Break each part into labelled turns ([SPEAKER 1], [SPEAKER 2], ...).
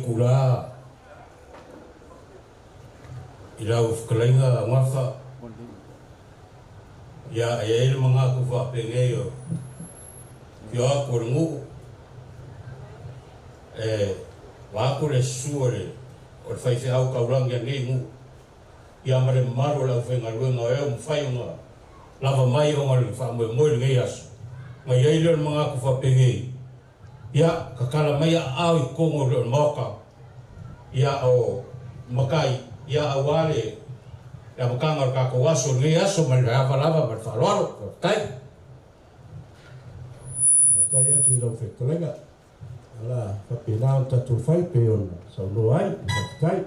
[SPEAKER 1] itula i lau fetalaiga Gafa, ia e i ai le manatu faapenei o afio atu o le nuu e vaeatu le susu o le faifeau taulagi a lenei nuu, ia ma le mamalu o le aufaigaluega o e ua mafai ona lava mai ona o le faamoemoe i lenei aso. Ona i ai lea o le manatu faapenei, ia tatala mai aao i totonu o le Maota, ia o matai, ia aua le amataga o le tatou aso i lenei aso ma le ava lava ma le faaaloalo. Faafetai.
[SPEAKER 2] Faafetai atu i lau fetalaiga. Ala faapena ona tatou fai pei ona saunoa ai. Faafetai.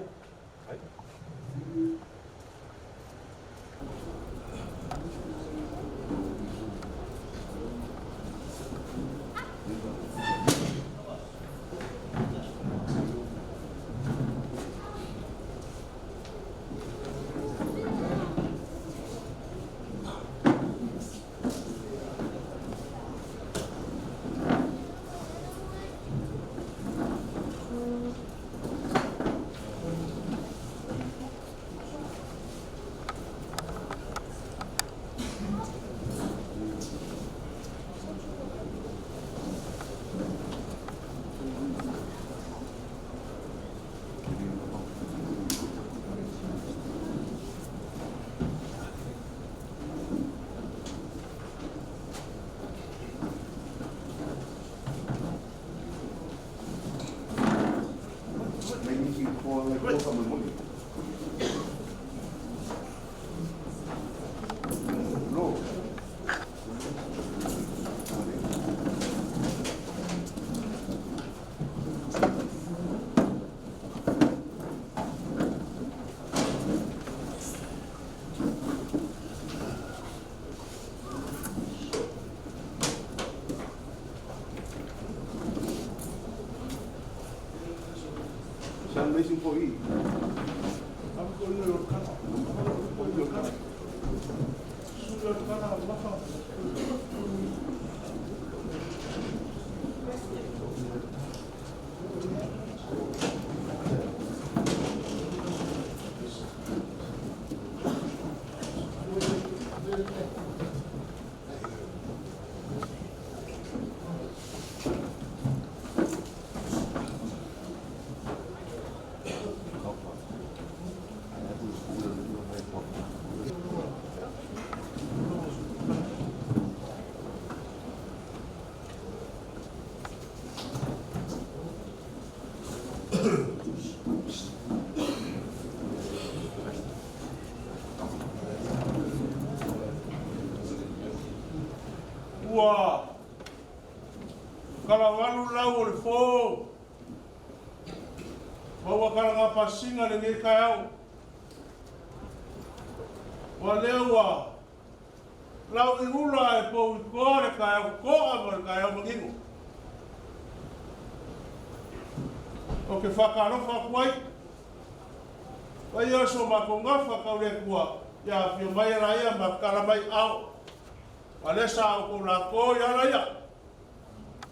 [SPEAKER 3] Ua kalavalu lau o le fō, ma ua kalagapasina lenei taeao. Ua lea ua lau i ula e pou i toa le taeao toa ma le taeao manino. Ou te faatalofa atu ai, paia o so matou gafa tau le Atua, ia afio mai ala ia ma tala mai ao. A lea sa outou latou i ala ia.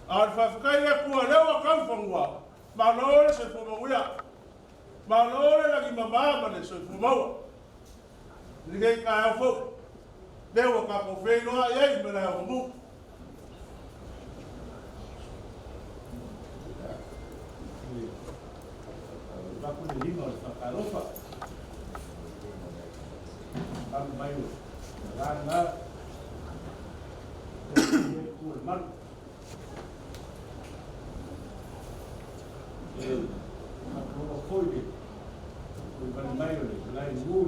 [SPEAKER 3] A o le faafetai le Atua lea ua tau fanua, malo le soifua manuia. Malo le lagi mama ma le soifua maua. I lenei taeao fou, lea ua tatou feiloai ai ma le aogamu.
[SPEAKER 2] Avatu le lima o le faatalofa. Alu mai o la lena. Itu o le malu. E faatalofa foi le vale mai o le lai nuu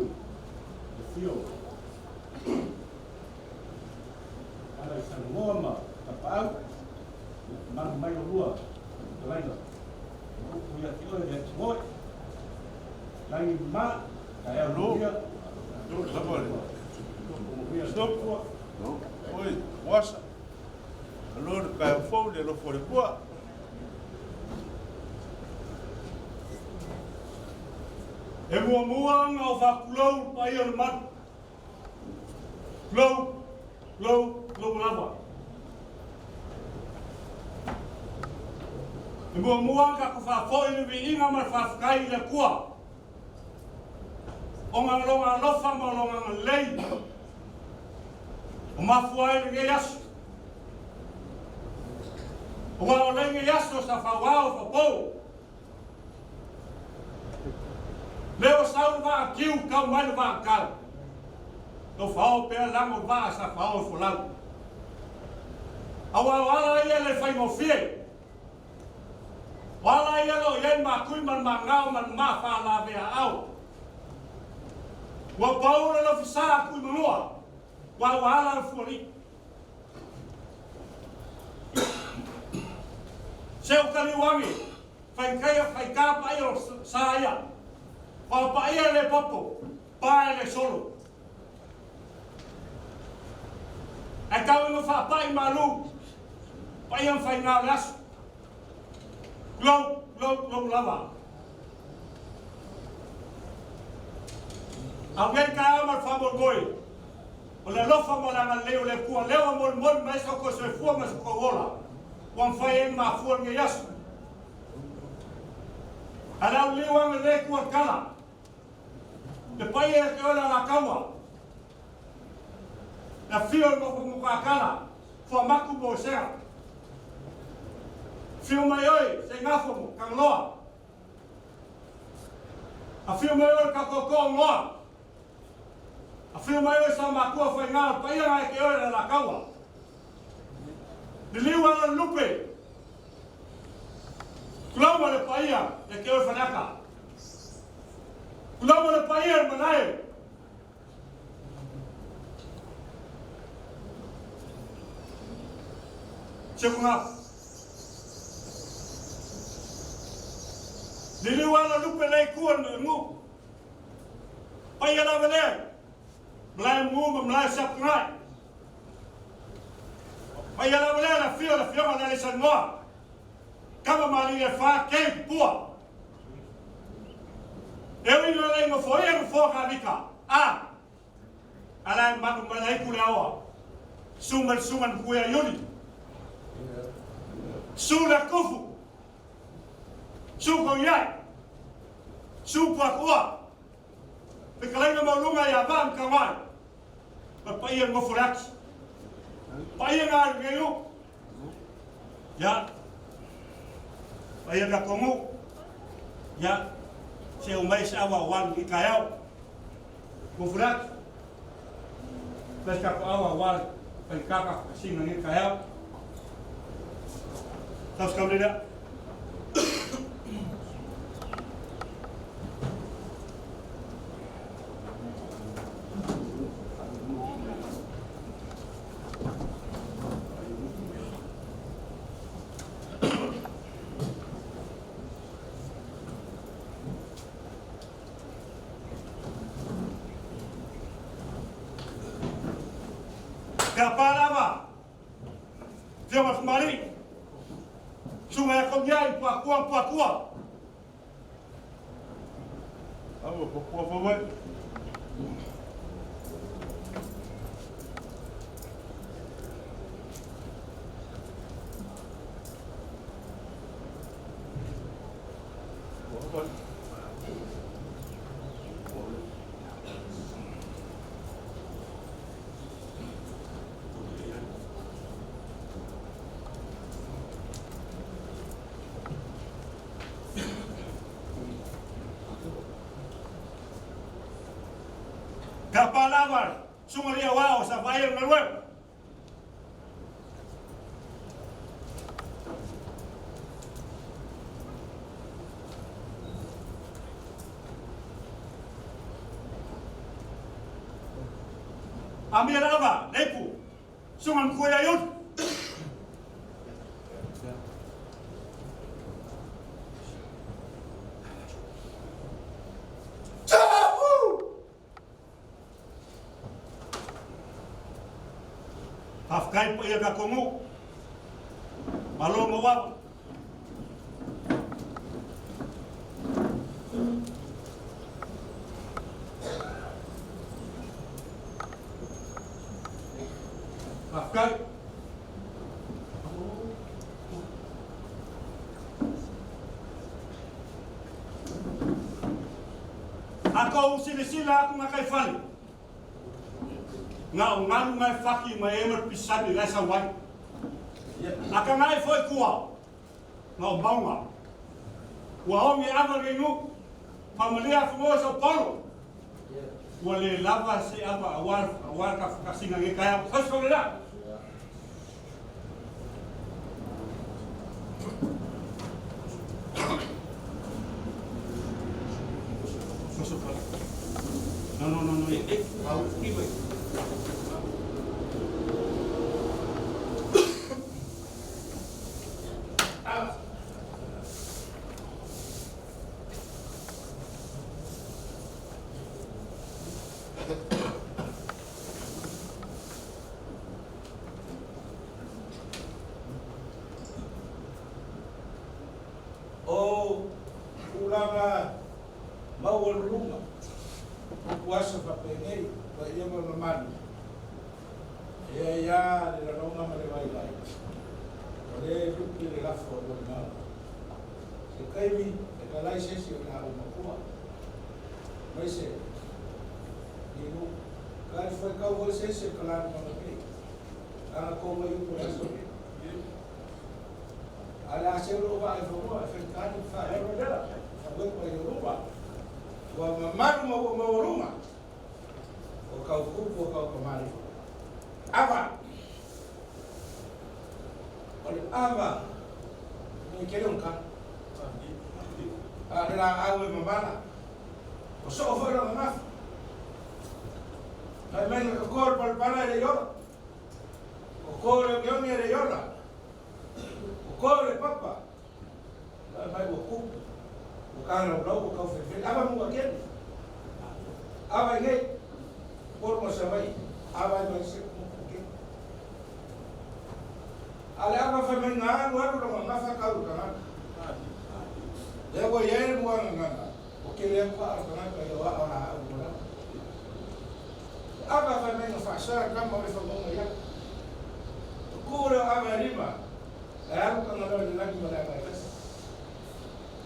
[SPEAKER 2] le fio ala i Samoa ma Tapaau, malu mai o lua fetalaiga. O upu ia te oe le atigoe. Lagi ma, taeao manuia.
[SPEAKER 3] Stop. Oi, Wasa. Alo le taeao fou le alofa o le Atua.
[SPEAKER 4] E muamua ona ou faatulou le paia o le malu. Tulou, tulou, tulou lava. E muamua ona tatou faafoi le viiga ma le faafetai i le Atua ona o Lona alofa ma Lona agalelei ua mafua ai lenei aso. Aua o lenei aso sa fauao fapou. Lea ua sau le vaa tiu tau mai le vaa tau. Tau fao pea lago le vaa sa fao i folau. Aua o ala ia le faigofie. O ala ia lo i ai le matui ma le magao ma le maa faalaveaao. Ua pau le lofisa aku i manua, ua ua ala le fualii. Se o taliu ane, faitaia faita paia o sa ia. Ua paia le popo, pae le solo. Ae tau ina faapai malu, paia ma faiga o le aso. Tulou, tulou, tulou lava. Au nei taeao ma le faamoemoe, o le alofa ma le agalelei o le Atua lea ua molimoli mai so outou soifua ma so outou ola, ua mafai ai ona mafua lenei aso. A le auliliu ane lenei Itu o le tala, le paia ia te oe le Alataua, le afio o le nofo Mataakala, Fuamatu ma Osea. Afio mai oe Seigafo ma Tagaloa. Afio mai oe le Tautootoo o Noa. Afio mai oe Saumatua Faiga o le paia na e te oe le Alataua. Liliu ala le lupe. Tulou ma le paia e te oe Faleata. Tulou ma le paia le malae. Sekuga. Liliu ala lupe lei kua nu. Paia lava lea. Malae mu ma malae sapungai. Paia lava lea la fio la fioga la le salmoa. Kama mali le fa kei pua. E ui na lei nofoia nofoa ka vika. A. Ala e manu mai lai kule aoa. Su mai su man kuea iuli. Su la kufu. Su ko iai. Su pua kua. Pe kalaina maulunga ia va ka wai. Ma paia ngofo le ati. Paia ngā ngei u. Ya. Paia ka kongu. Ya. Se o mai se awa wan i kaeao. Ngofo le ati. Mai ka ko awa wan pai kaka singa ngi kaeao. Taus kau lea. Ka pā lava, Fioga Fumali, Sunga ia Komiai, Puakua, Puakua.
[SPEAKER 3] Aua, Puakua fau ai.
[SPEAKER 4] Ka pā lava, sunga lia wao sa vaai o galuega. Amia lava, leipu, sunga mkuya yut. Faafetai paia tatou nuu. Malo mo au. Faafetai. A kou silasila aku gataifale, na o galu gae faki ma e ma le pisani lae sau ai. Akagae foi tua, na o mauga. Ua oge ava lenei nuu, faamalia afugoa i sau polo. Ua le lava se ava aua aua le tafutasiga i lenei taeao. Fausi le la. No, no, no, no.
[SPEAKER 3] O tulaga maualuluga o aso faapenei paia ma mamalu, e ai lava le lagona ma le vaivai, o lea e lupe le lafo a molimau. Se taimi e talai se isi o le a ou matua, aemaise i nuu. Ka le faitau foi se isi o Kalanumaga nei, ana tou mai upu o le aso nei. A o le a seu lou vaa i fanua e faitali ma faaelolela, fauepa i luma, ua mamalu ma ua maualuga o kau kupu o kau kamali'i. Ava! O le ava nei tele ona tala. A o le laau e mamala, ua soo foi lona gafa. Fai mai na toto le palapala e le i ola. Toto le ogeoge e le i ola. Toto le papa. Fai mai ua kupu, ua kalaulau, ua kaufelefele. Ava mua kele. Ava i nei, Upolu ma Savaii. Ava i mai se kupu kele. A le ava fai mai na alu alu lona gafa kau i tagata. Lea ua i ai le muagagaga, ua kele atu aa o tagata i o aa o laau ua lava. Le ava fai mai na faasa kama o le famauga i atu. O ku leo ava e lima, e alu Tagaloa i le lagi ma le ava e tasi.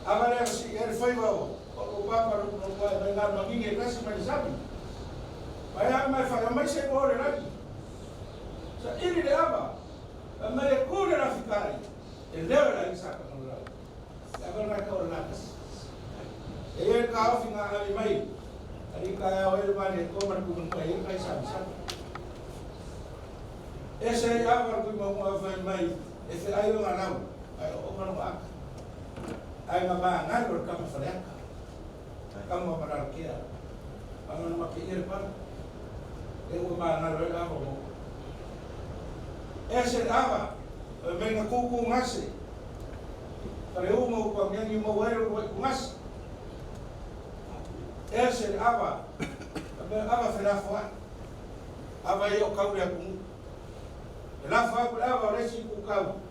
[SPEAKER 3] Ava lea na sii ai le faiva o lou papa loku na ua e mai galu magigi e tasi mai le sami. Mai a mai whaia mai se o le lagi. Saili le ava, fai mai e ku le lafikai, e leo e lagi sa Tagaloa. Le ava na ka o le lakasi. E ia le kaofi ngā ave mai, ari ka ao e le mani e koma le kumanua e ia kai sami sami. E se i ava le kui maunga fai mai, e fe ai o ngā lau, ai o o manu aka. Ai ma magai o le kama faleaka, kama malalakea, amanu ma ke ia le pala. E ua magalo ai le ava mo. E se le ava, o e mai na kuku gase, fale uma u pangiangi mau ai le uluai ku gase. E se le ava, a mea ava felafo ai. Ava ia o kau le atunuu. E lafo aku le ava o le isi ku kau.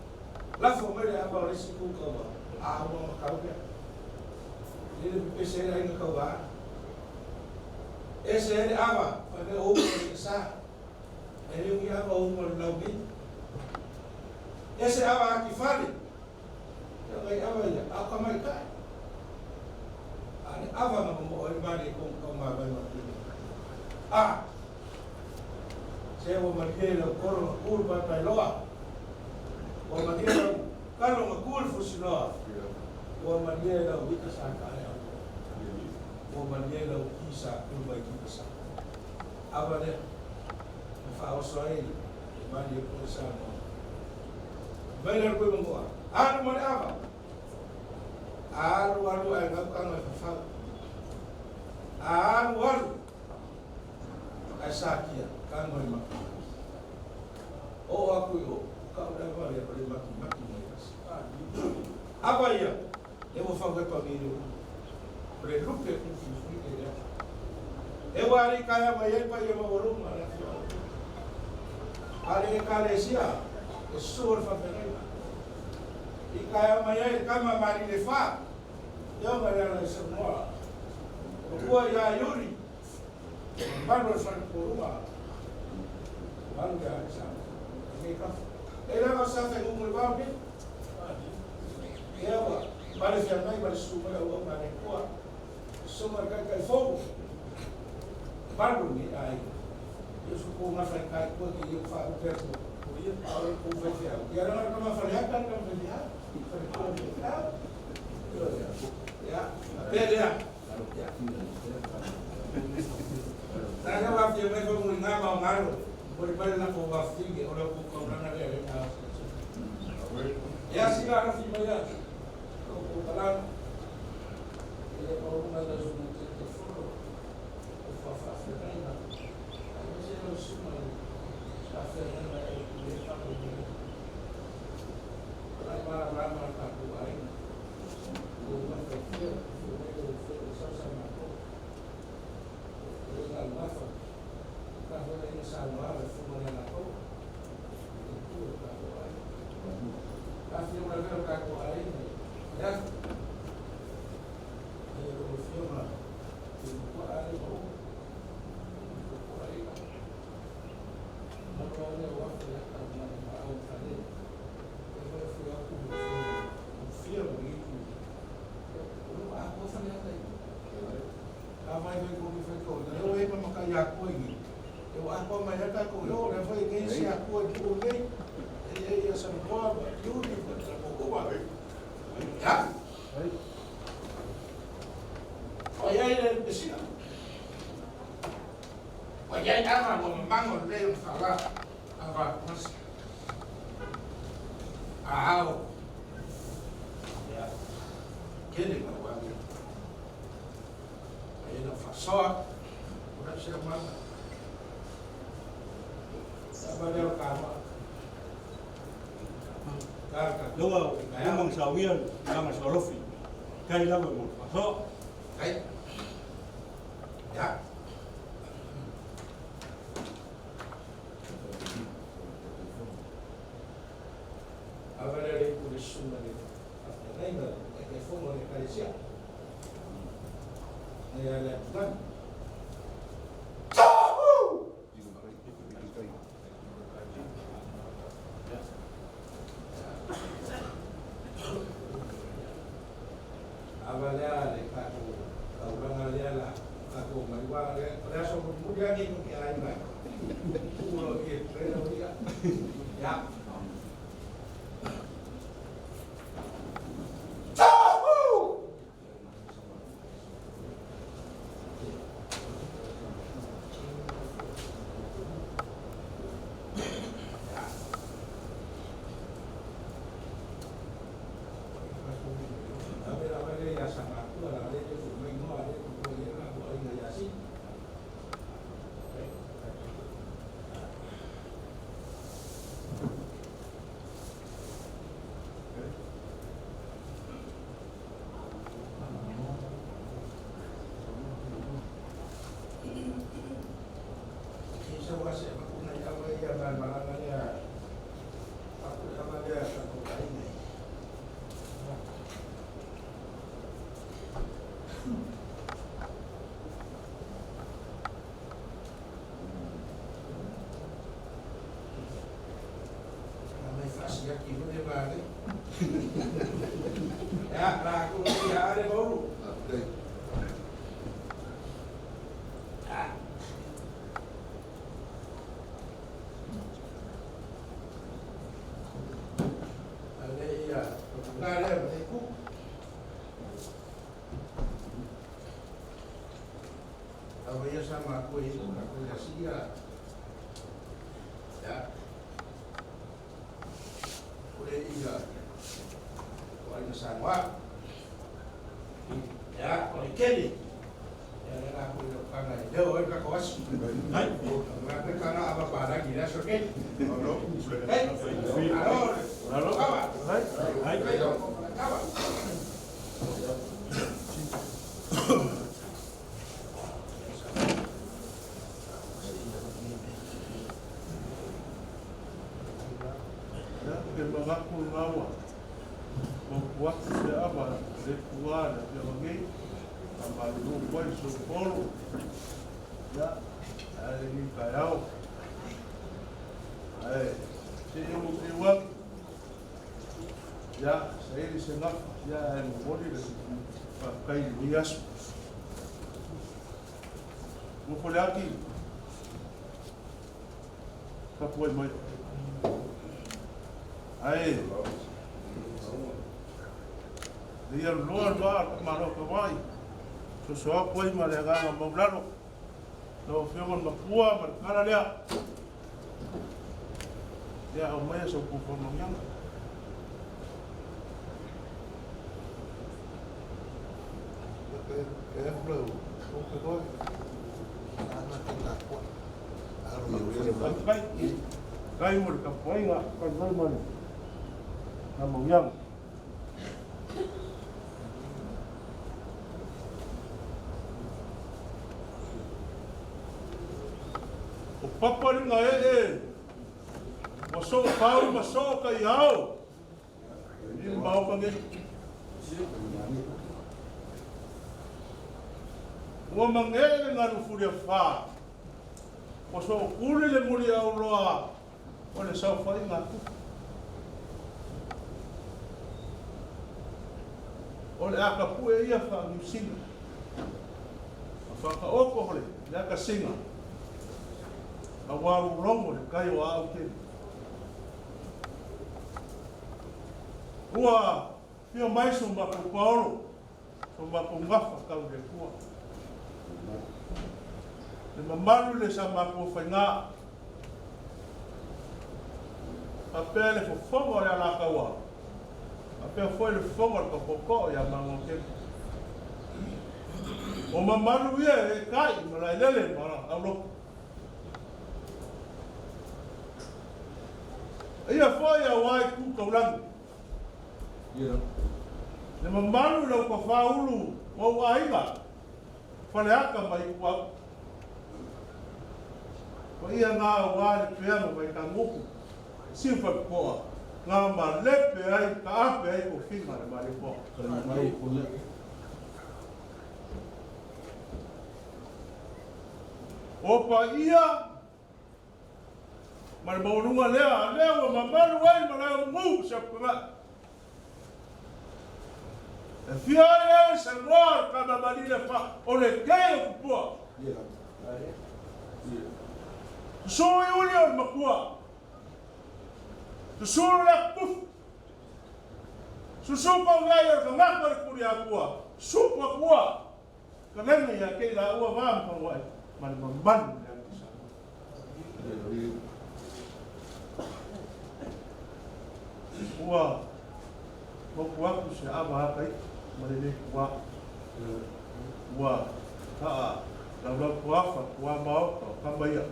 [SPEAKER 3] Lafo mai le ava o le isi ku kau a ua ma kau lea. E le pepese ai le aiga kau a. E se ai le ava, fai mai o upu o le sa. E le ui ava o upu o le laumi. E se ava aki fale. E ngai ava ia, a o ka maikai. A le ava na momoo ai le mali e kong kau mavae ma pili. A se ua malie lau kolo na ku le paepae loa. Ua malie lau kalo na ku le fusiloa. Ua malie lau ika sa ka e au. Ua malie lau ki sa ku le vai ki sa. Ava lea, na faaoso ai le mali e kong sa mo. Mai le koe mangoa. Alu ma le ava. Alu alu ae gau kanga e fafau. Alu alu ae sakia kanga e maki. Oo aku i o, kau le ava lea o le maki maki mai kasi. Ava ia, e ua fau e pangi i o le lupe ku fui e lea. E ua ali kaea mai ai pai e maualuga le afioaga. A le ekalesia, e susu o le faafeagaiga. I kaea mai ai le kama mali le fa, e oga le ala i Samoa. O kua ia Iuri, mamalu o le falepoluga, mamalu ia Samoa. E nei kafa. E lava o sa whaingungu i wao nei. Ia ua, pale fia mai, pale susu mai au au ngā le kua. Susu mai kai kai fou.
[SPEAKER 5] Mamalu o lenei aiga. Ia so kou gafa i kai kua ke ia whaarupe atu. O ia pa o kou faifeau. Ia ranga le tama Faleata le tama faifeau. Faletua le faifeau. Ia, pe lea. Ia. Tanga wa fia mai fa muri ngā mau ngaro. Mori mai la ko wa finge o le ku kaulanga le le ngā. Ia sila na fi mai a. Ko ko kalana. Ia ko runga le su te te foro. O fa fa fe reina. Ai me se lo suma sa fe reina e le fa ko ni. Lai mara mara ka ku ai. Ko ma fe fe fe me o fe sa sa ma ko. Le la mafa. Ka ho le sa ma le fu ma na ko. E tu ka ko ai. Ka fi ma le ka ko ai. Ya. E o fi ma. E ko ai ko. Ko ai ka. Ma ko le wa fi ya ka ma ma au fa le. E ho fi ya ku fi ya ni ku. O a ko fa le ka. A vai vai ko mi fa ko. Le o e ma ka ya ko i. E o a ko ma ya ka ko yo le fa ke si a ko i ku nei. E e ya sa ko ba yu ni ko ta ko ko ba. Ya. O ya ile pesina. O ya ya ma mo mango le o fa la. A va mas. Ao. Ya. Kene ma wa ni. Ai na fa soa. Ora se ma. Sa ba le ka ma. Ka ka.
[SPEAKER 4] Laua ua magasauia le aga soalofi. Kai lava mo le faasoa.
[SPEAKER 5] Ai. Ya. Ava le le ku le suma le aftenaina e ke fongo le kalesia. Ne ya le plan. Ava le a le ka ko kaulanga le ala ka ko mai wa le le so ko mu ya ni ko ke ai mai. Ku lo ke pre lo ya. Ya. Ave la vale ya sa ma ku la le ku mai no ale ku ko ye na ku ai ya si. Isa wa se ma ku na ya wa ya ma ma na ya. Aku ya ma ya sa ku ai nei. Na mai fasi aki mo le ba le. Ya, la ku ya ale bauru. Ale ia, na le le ku. Ava ia sa ma ku i ka ku ya sia. Ya. Ko le ia. Ko ai sa wa. Ya, o le keli. Ya le la ku le ka na le o ka ko as.
[SPEAKER 4] Ai.
[SPEAKER 5] Ma pe ka na ava pa la gi la so ke. Hey. Alo.
[SPEAKER 3] Alo.
[SPEAKER 5] Kava.
[SPEAKER 3] Ai.
[SPEAKER 4] Ai.
[SPEAKER 5] Kava.
[SPEAKER 3] Ia, e magaku gaua. O kuatu se ava le kua le afioga nei. A malulu koe so polo. Ia, ae le ni taeao. Ae, se i o te uaki. Ia, saili se gafa. Ia, ae momoli le faafetai i lenei aso. Gofoleaki, tapuai mai. Ae, ia loa loa le Malo o Kauai, soso aku ai ma le agaga maulalo, lau Afioga le Makua ma le kala lea. Ia aumaia sau pufuamagiaga. Kai mo le tapuaiga, kai mai ma le faamanuiaga. O papa luga ee, ua soofau ma sookaiao i le maoka nei. Ua magee le galu fuliafa, ua sookuli le muliauloa o le saofaiga a tupu. O le akapue ia faaniusina, a whakaoko hore le akasinga, a waru rongo le kai o au tele. Ua fia mai so matou paolo, so matou gafa kau le Atua. Le mamalu le sa matou faigā. Faapea le fofoga o le Alataua, faapea foi le fofoga o le Taupōtoo ia Magoatele. O mamalu ia e kai ma laelele ma aulotu. Ia foi auā i tu taulagi. Le mamalu i lau tofa ulu o ou aiga, Faleata ma Ituau. Paia ngā auā le pea ma Vaitagupu, siu whalitoa, ngā malepe ai, ka ape ai tofiga le malepoa. O paia ma le maualuga lea, lea ua mamalu ai malae o manu se apukagai. E fia ai ai Samoa le kamamalile fa o le kei o tupua. Susu i uli o le makua. Susu le akupufu. Susu pau ngai o le kangaka o le kuli akua. Susu akua. Ka lenga ia kei la ua va ma wai ma le mamalu le atu Samoa. Ua moku aku se ava aka i ma le nei kua. Ua haa laulau kuafa kua maoka o kama ia.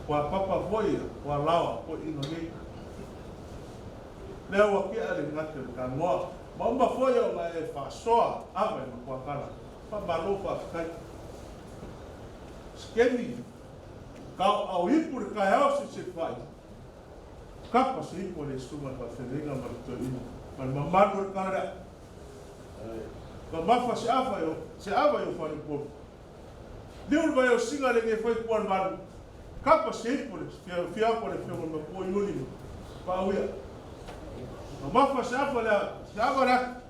[SPEAKER 3] Kua papa foi ia, kua laoa foi ino nei. Lea ua kea le gate o le kanoa. Ma uma foi o nga e faasoa ava i makua kala. Faamalo faafetai. Skemi, kao au ipu le kaeao se se fai. Kapa se ipu le susuga le faafeagaiga ma le toeaina ma le mamalu o le kala lea. Mamafa se ava i o, se ava i o faleupolu. Liu le vai o singa le nge fai pua le malu. Kapa se ipu le fia fia le fia ma pua iuli ma paauia. Mamafa se ava lea, se ava lea.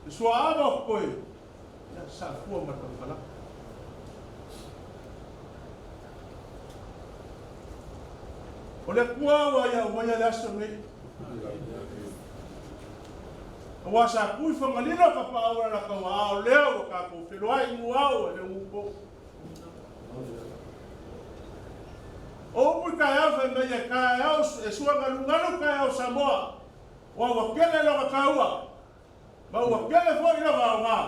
[SPEAKER 3] Le sua ava o koe. Ia sa fua ma tangala. O le kua ua ia umaia le aso nei. Aua sa kui whangalilo ka paaura la kaua ao lea ua kākou wheloai mua au e le upo. O upu i kai au whai mai e kai au e sua ngalu ngalu kai au Samoa. Ua ua kele loga kaua. Ma ua kele foi loga au ngā.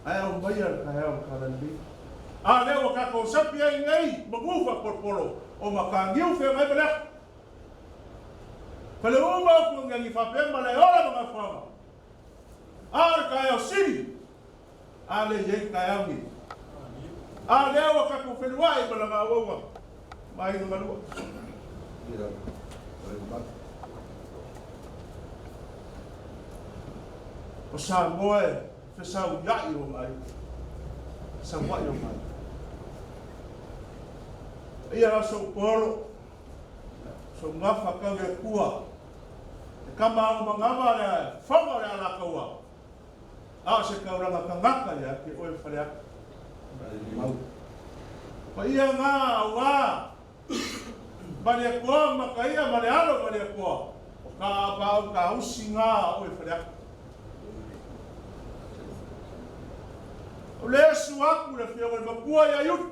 [SPEAKER 3] Ae au mai a le kai au ka lani. A lea ua kākou sapi ai nei ma ufa polopolo o makangiu whea mai malea. Fale uma o ku ngangi whapea ma le ola ma ngā whanga. A le kai au siri. A le iei kai au ni. A lea ua kākou whenuai ma la ngā uaua. Mai ngā malua. O Samoa e whesau iai o ngai. Sau ai o ngai. Ia la sou polo. So ngafa kau le kua. E kama au mangava le whanga le ala kaua. A o se kauranga kangaka ia ke oe whare ake. Paia na auā Malietoa ma ka ia ma le alo Malietoa, o ka apaau ka usi ngā o e Faleata. O le esu aku le afioga i le Makua ia Iuli.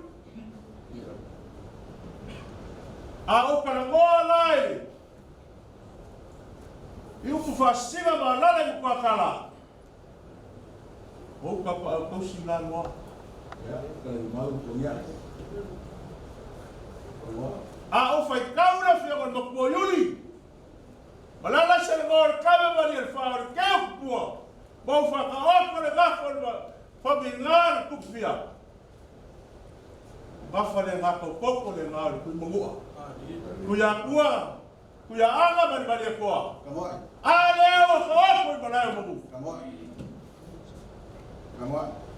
[SPEAKER 3] A o ka lagoa la e le i upu faasisina ma alala i Mukuakala, o uka paau kausi ngā noa. A o faitau le afioga i le Makua Iuli, ma lala se lagoa o le kave mali le wha o le keu kupua, ma u whakaoko le gafo le whamingā le kupufia. Gafa le ngā koko le ngā o le kui mangua. Kui a kua, kui a anga mali mali e koa. A le o whaoko i malae o mangu.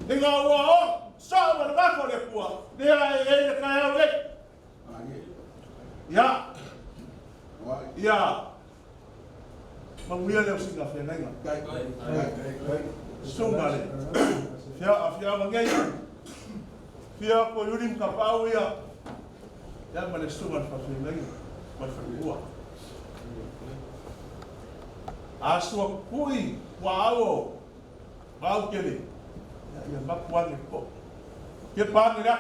[SPEAKER 3] Le ngā ua o, sa ma le gafa o le kua, le a e e le kai au le. Ia, ia, manuia le o sina whenenga. Sunga le, fia a fia ngei, fia ko yuri ka pau ia, ia ma le sunga le whawhenenga, ma le whanua. A sua kui, kua au, au kele, ia, ia mapu ane ko. Ke pāngi rā,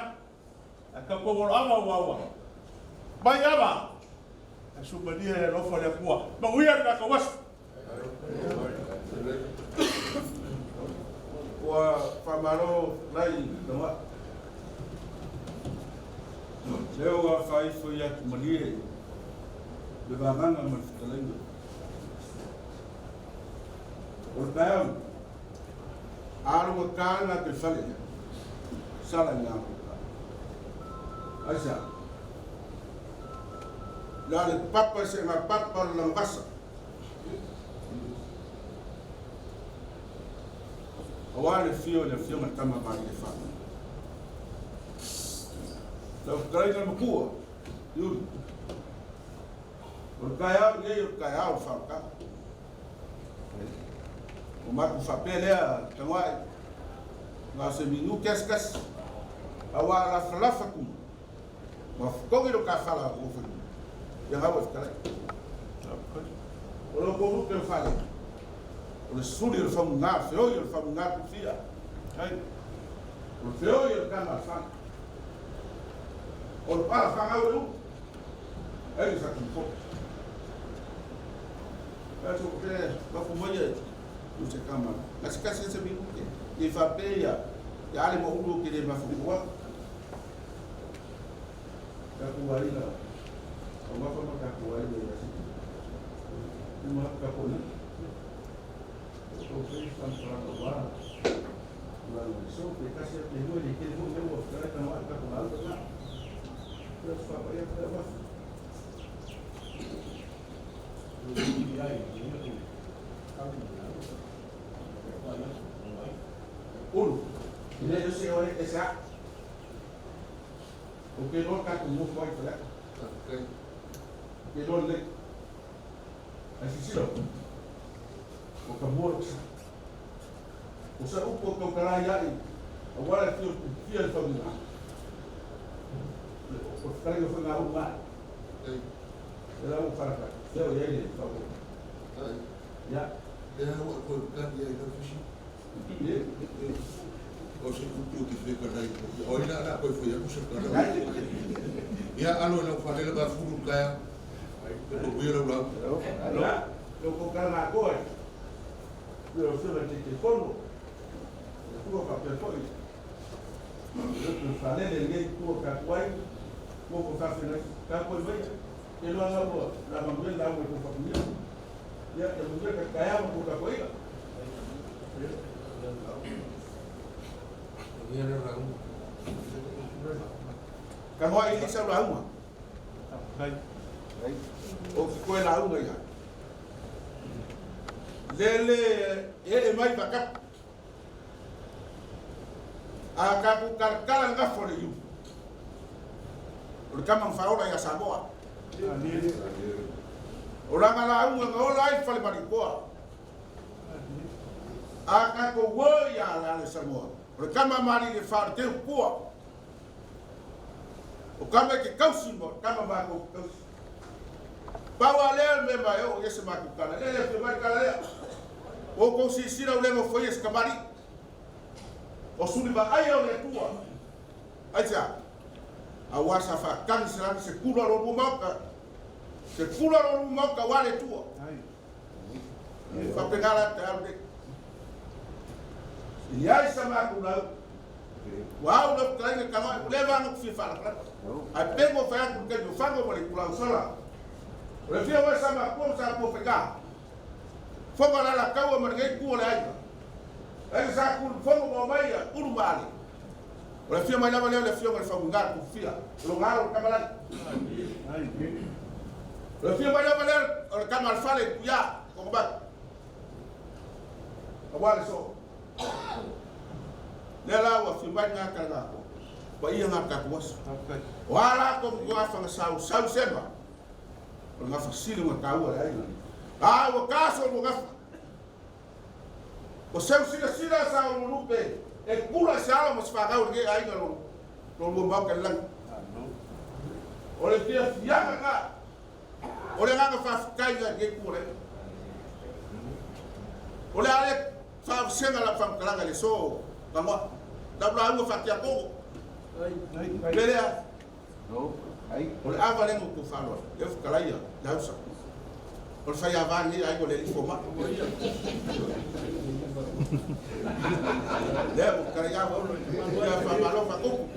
[SPEAKER 3] A ka ko wolo ava ua ua. Mai ava. A su malia e lofa le akua. Ma uia le ka wasu.
[SPEAKER 6] Ua faamalo lai lama. Lea ua faaifo i atu malie le vagaga ma le fetalaiga. O le taeao, aloga ta na te fale sala i ngā kuka. Aisa, la le papa se ngā papa o le langasa. Aua le fio le fio ma tama mali le wha. Lau whakaraina makua, Yuri. O le taeao lenei o le taeao o le whaotaha. O matou faapea lea tagoai, na o se minute lava se tasi, aua a lafalafa tuma, ma fotogi lo ta fala o fanua, ia gau e fetalai. O lo outou nupe o fale, o le suli o le famuga, feoi o le famuga tufia, o le feoi o le tama a le fale, o le pala fagau e ulu, ai le fatumufo. Ulu, ina ia se oe e sa. O ke loa tatou nofo ai Faleata. O ke loa lelei. Ae silasila ua, ua ka mua lou sa. O sa upu o tautala ai aʻe, aua le afio fia le fauga. O le fetalaiga foi ngā ulu aʻe. Lea la ua falafala, lea ua i ai le fauga. Ia.
[SPEAKER 7] Lea ua toe tali ai lau fisi. O se upu te whekanai. O ina ana koe whai aku se kana. Ia alo e lau whanela ka furu kaya. E ko kuia lau lau.
[SPEAKER 6] Ia, lo ko ka ngā koe. Ia o whira te te kono. Ia kua ka pea foi. Ia te whanele nei kua ka kuai. Kua ko ka whenai. Ka koe mai. Ke loa ngā ua. La manuel la ua ko whakumia. Ia, e manuel ka kaya ma ko ka koe. Ka noa i lisa lauga. O ki koe lauga ia. Lele e e mai whakapu. A ka ku karakara ngafo le iu. O le kama whaola ia Samoa. O langa lauga nga ola ai whale marikoa. A ka ko ua ia la le Samoa. O le kama mari le wha le teu pua. O kama e ke kausi ma kama mākou ke kausi. Pau a lea le mea ma e oo i ai se matou tala, lea le afio mai le tala lea. Ua outou silasila ua le nofoia e se kamali'i. O suli vaaia o le Atua. Aisea? Auā sa faatagi se lagi se kula o lo lua maota. Se kula o lo lua maota auā le Atua. E faapena la te alu nei. E leai sa matou lau. Ua au lau fetalaiga i Tanoai, ua leva ona ou fia faalatalata. Ae pei ua fai atu i le taimi o Fago ma le itulau sola. O le fia oe sa matua ma sa tua faiga. Foga le Alataua ma lenei itu o le aiga. Aiga sa tu i le fono ma omai ia Ulu ma Ale. O le afio mai lava lea o le afioga i le Faumuina le Tufia, o lona alo o le Tamalani. O le afio mai lava lea o le tama a le fale i Tuia, Tokomatu. Aua le soo. Lea la ua afio mai lena tala na paia na tatou aso. O a latou matuafaga sau sau sema, o le gafa sili ona taua le aiga. A ua taso lua gafa. O seu silasila sa o lupe e kula i se alo ma se fanau i lenei aiga lo lua maota i le lagi. O le fiafiaga lena, o le agaga faafetai lena i lenei itu o le aiga. O le a le faavasega lau faamatalaga i le aso Tanoa, lau lauga faatiakono. Le lea, o le ava lea na outou faaaloalo, lea ua fetalai ia Leausa. O le faiava lenei aiga o le alii fomai. Lea ua fetalai ava, ia faamalo faatupu.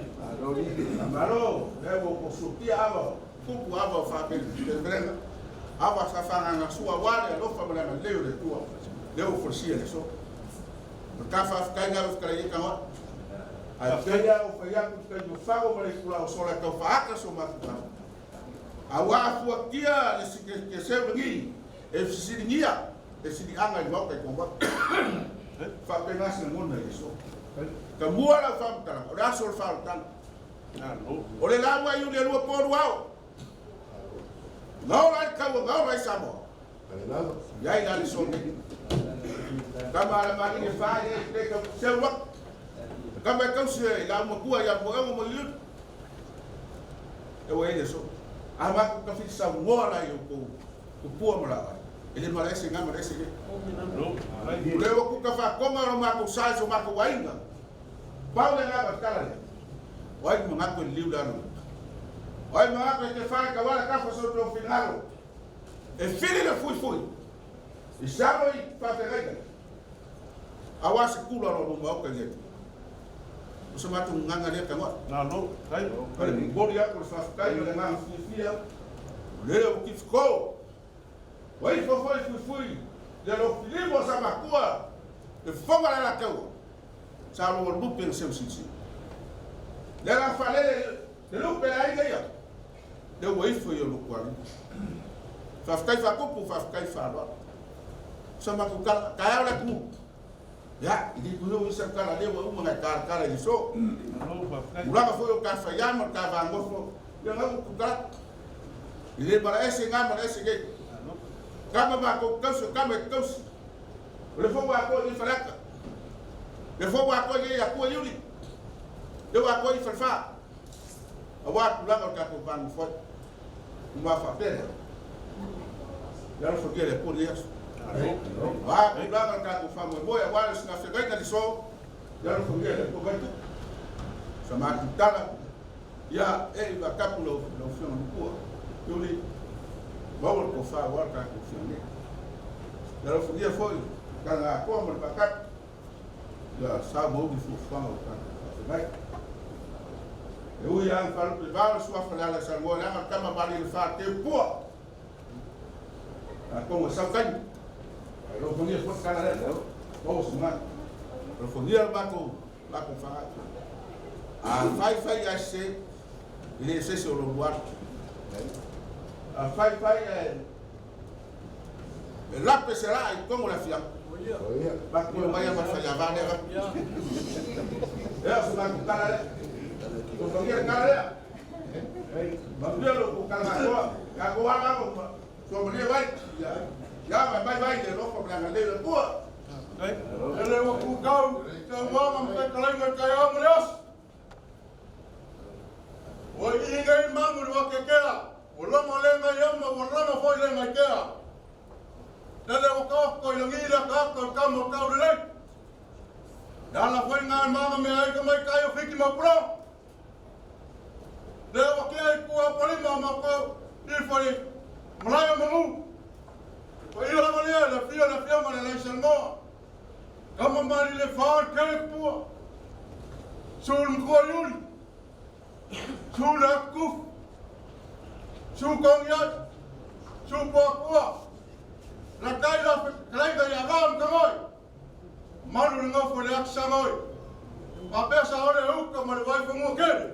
[SPEAKER 6] Faamalo, lea ua outou suatia ava, tupu ava o faapelepelega. Ava sa faagasua aua le alofa ma le agalelei o le Atua. Lea ua folasia i le aso. O le ta faafetai lena ua fetalai ai Tanoa. Ae pei lava ua fai atu i le taimi o Faro ma le itula o Sola e tau faaata so matou tala. A ua afuatia le keseu lagi e fesiligia le siliaga i le maota i Tonga. Faapena se lagona i le aso. Tamua lau faamatalaga, o le aso o le faaolataga. O le lauga i Iuli e lua po lua ao. Gaola ai le taua, gaola ai Samoa. Iai la le aso nei. Tama a le maligi e fa i le tau seu atu. Tama e tausi e la matua ia moeogo ma liuli. E ua i le aso. A matou tafiti saunoa la i outou tupua ma laoai. E le malaese nga malaese le. O le ua kuka whakonga o lo matou sa i so matou aiga. Pau le agaga o le tala lea. O ai manatu e liliu le alo i uta. O ai manatu e te whare tauala tafa so tō finagalo. E whiri le fuifui i se alo i whawhengaina. Aua se kula lo luma o ka i atu. O se matou gagana lea tagoa.
[SPEAKER 3] Nalo, kai.
[SPEAKER 6] O le momoli atu o le faafetai ma le agaga fiafia, o lea ua tifiko. Ua ifo foi fuifui le alofilima o sa matua, le fofoga o le alataua, sa loa lupe na seusiusili. Le la faalele le lupe le aiga ia, lea ua ifo i o lotualima. Faafetai faatupu, faafetai faaaloalo. Sa matou tala, taeao le atunuu. Ia, i le tulaga o se tala lea ua uma ona e talatala i le aso. Tulaga foi o ta faiā ma ta vanofo, ia na ua tutala. I le malaese ngā malaese nei. Kama mākou tausi, o kama e tausi. O le fou atoa i Faleata. Le fou atoa i Atua Iuli. Le ua atoa i Falefā. Auā tulaga o tatou vanofo ai. Uma faapea lea. Ia alofagia le Atua lenei aso. Auā tulaga o le tatou faamoemoe, auā le osogafeagaiga le aso. Ia alofagia le Atua mai tupu. Sa matou tala, ia e i vaatapu lau Afioga Lupua. Iuli, maua le tofa auā le tatou afioga nei. Ia alofagia foi tala atoa ma le vaatapu. Ia sa mauli fuafuaga o tatou faafeagai. E ui lava ina faalupe vao le suafa le ala i Samoa leaga le tama mali le fa teu pua. Tatou e sau taimi. Alofagia foi le tala lea. Maua se manatu. Alofagia le matou matou fanau. A fai fai ae sese, e le sese o lou alu. A fai fai ae E lape se laa i totonu o le afiaga. Matou mai ma le faiava lea atu. Ea o se matou tala lea. Tofagia le tala lea. Manuia lo outou tala atoa. Tatou ala alo ma suamalie vai. Ia mai mai vai le alofa ma le agalelei o le Atua.
[SPEAKER 3] Ele ua kukau i te uaga ma fetalaiga i taeao ma le aso. Oi. I nei mamu le wakekea, ua lama le ngai ama, ua lama foi le ngai kea. Lele ua kaoko i langi le akaaka o le kama o kau lelei. Le ala foi ngā mama me ai ka mai kai o whiti ma pula. Le ua kea i kua palima ma kau i foi malaia mangu. Ko ia lava lea, le fia le fia ma le lai salmoa. Kama mari le whār kere pua. Sul mkua yuri. Su le akuf. Su kong iai. Su pua kua. La kai la kalaiga ia ngam ka ngoi. Malu le ngofo le aksa ngoi. Pa pesa ole uka ma le waifa kere.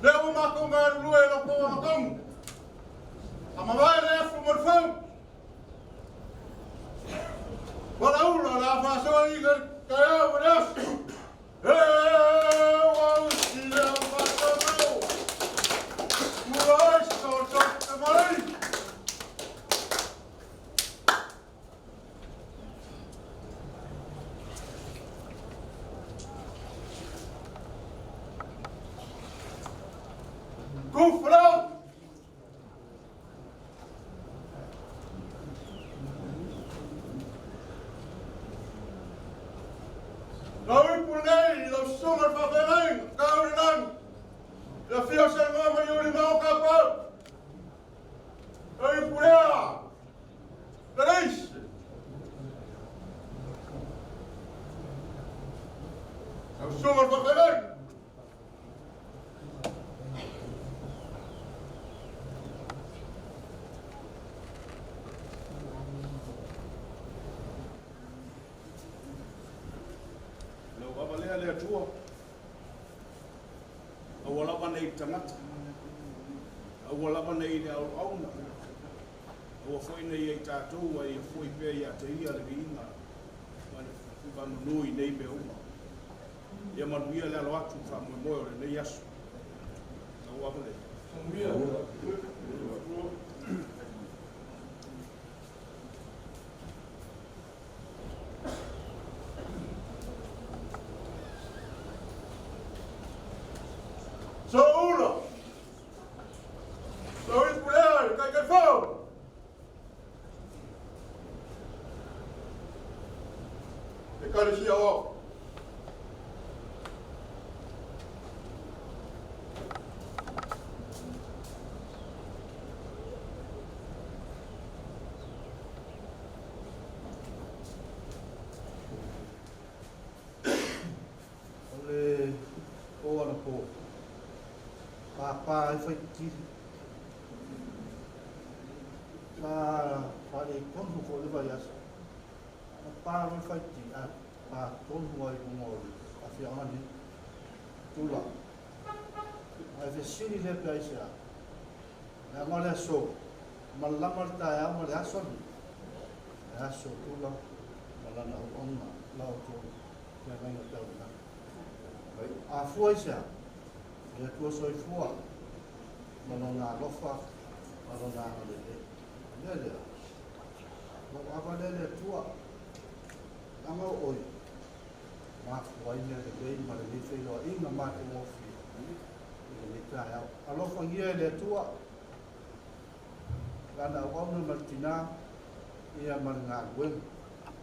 [SPEAKER 3] Le ua mako ngā lue la pō makongu. A mawai le afu mo le fau. Wala ula la fasoa i ka kaya mo le aso. E wa usi le fasoa. Ua ai so so te mai. Kufra! Lau ipu nei, lau sunga le whawhenai, ka uri nani. La fia se ngā mai uri mau ka pau. Lau ipu lea, la reise. Lau sunga le whawhenai.
[SPEAKER 6] Lau ava lea le Atua, aua lava nei tagata, aua lava nei le auauna, aua foi nei ai tatou ai foi pea ia te ia le viiga ma le faamanu i nei mea uma. Ia manuia le alo atu faamoemoe o lenei aso. Lau ava lea.
[SPEAKER 3] So ula. So ipu lea, kai kai fau. E kare o.
[SPEAKER 5] O le o ana po. Pāpā ai whai tiri. Sa whare tonu ko le vai aso. Na pā roi whai tiri. A pā tonu ai lunga o le awhianga ni. Tula. Ai fe siri le pe ai se a. Le anga le aso. Ma lama le tae au ma le aso ni. Le aso tula. Ma lana au onga. Lau tō. Kia ngainga tau na. A fua i se a. Le atua soifua. Ma lona alofa. Ma lona agalelei. Le lea. Lau ava lea le Atua. Langa o oi. Mafua ai mea lelei ma lenei feiloaiga matagofie i lenei taeao. Alofagia e le Atua. Lana auauna ma le tinā ia ma le galuega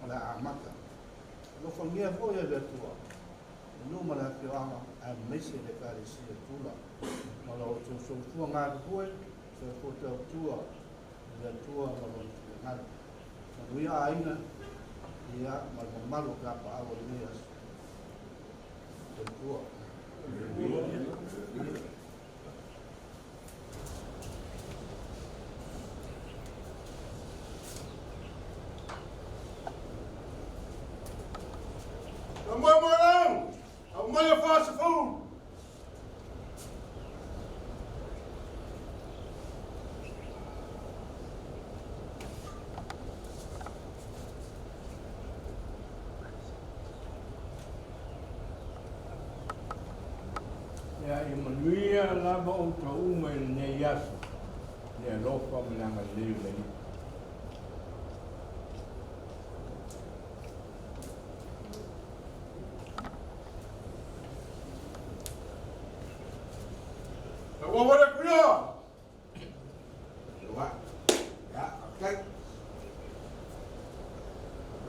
[SPEAKER 5] ma le amata. Alofagia foi e le Atua. Le nuu ma le afioaga aemaise le Ekalesia Tula. Ma lo outou soifua galulue, soifua tautua i le Atua ma lona finagalo. Manuia aiga ia ma le mamalu o tapaau o lenei aso. Soifua.
[SPEAKER 3] Ka moe moe lau, au mai a fast food.
[SPEAKER 1] Ia i manuia lava o tau uma i lenei aso, le alofa ma le agalelei o le Alii.
[SPEAKER 3] Ua wale kuia.
[SPEAKER 6] Ua. Ya, okay.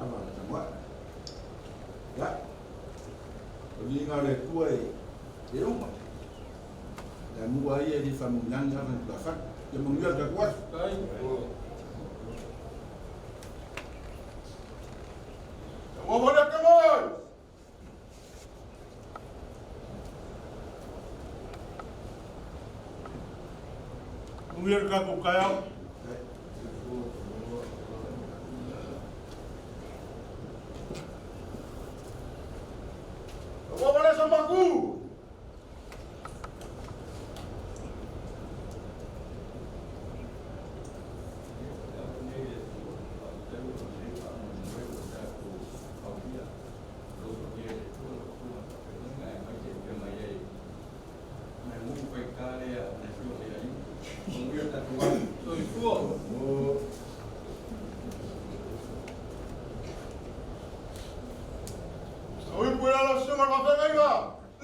[SPEAKER 6] Ama le tamua. Ya. O ni ngā le kua e e uma. Ya mua ia ni whamunani ana ni kula Ya mungia ka kuas.
[SPEAKER 3] Ua wale ka moi. Mungia ka ku kaya. Ua wale sa maku. Ui pula la sunga ka whengainga.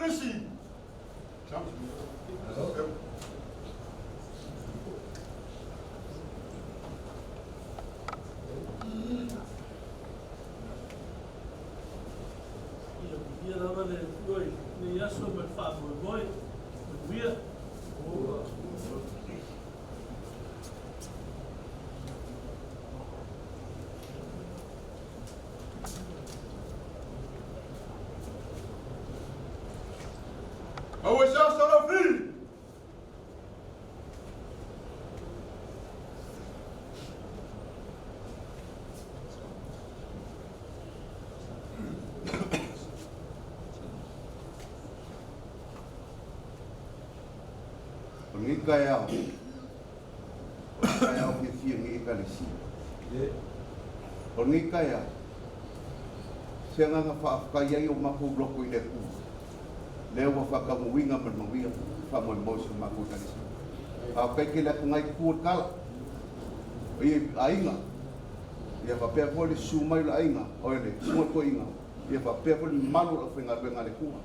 [SPEAKER 3] Lisi.
[SPEAKER 5] Ia ia lava le Atua i lenei aso ma le faamoemoe. Manuia.
[SPEAKER 3] Aue sa sa la fi.
[SPEAKER 8] O lenei taeao, o le taeao fiafia i lenei Ekalesia. O lenei taeao, se agaga faafetai ai o matou loto i le Atua, lea ua faataunuuina ma le manuia le faamoemoe o si o matou Ekalesia. Faafetai tele atu nai itu o le tala, o ia aiga, ia faapea foi le susu mai o le aiga, o le susuga i le toeaina, ia faapea foi le mamalu o le aufaigaluega a le Atua.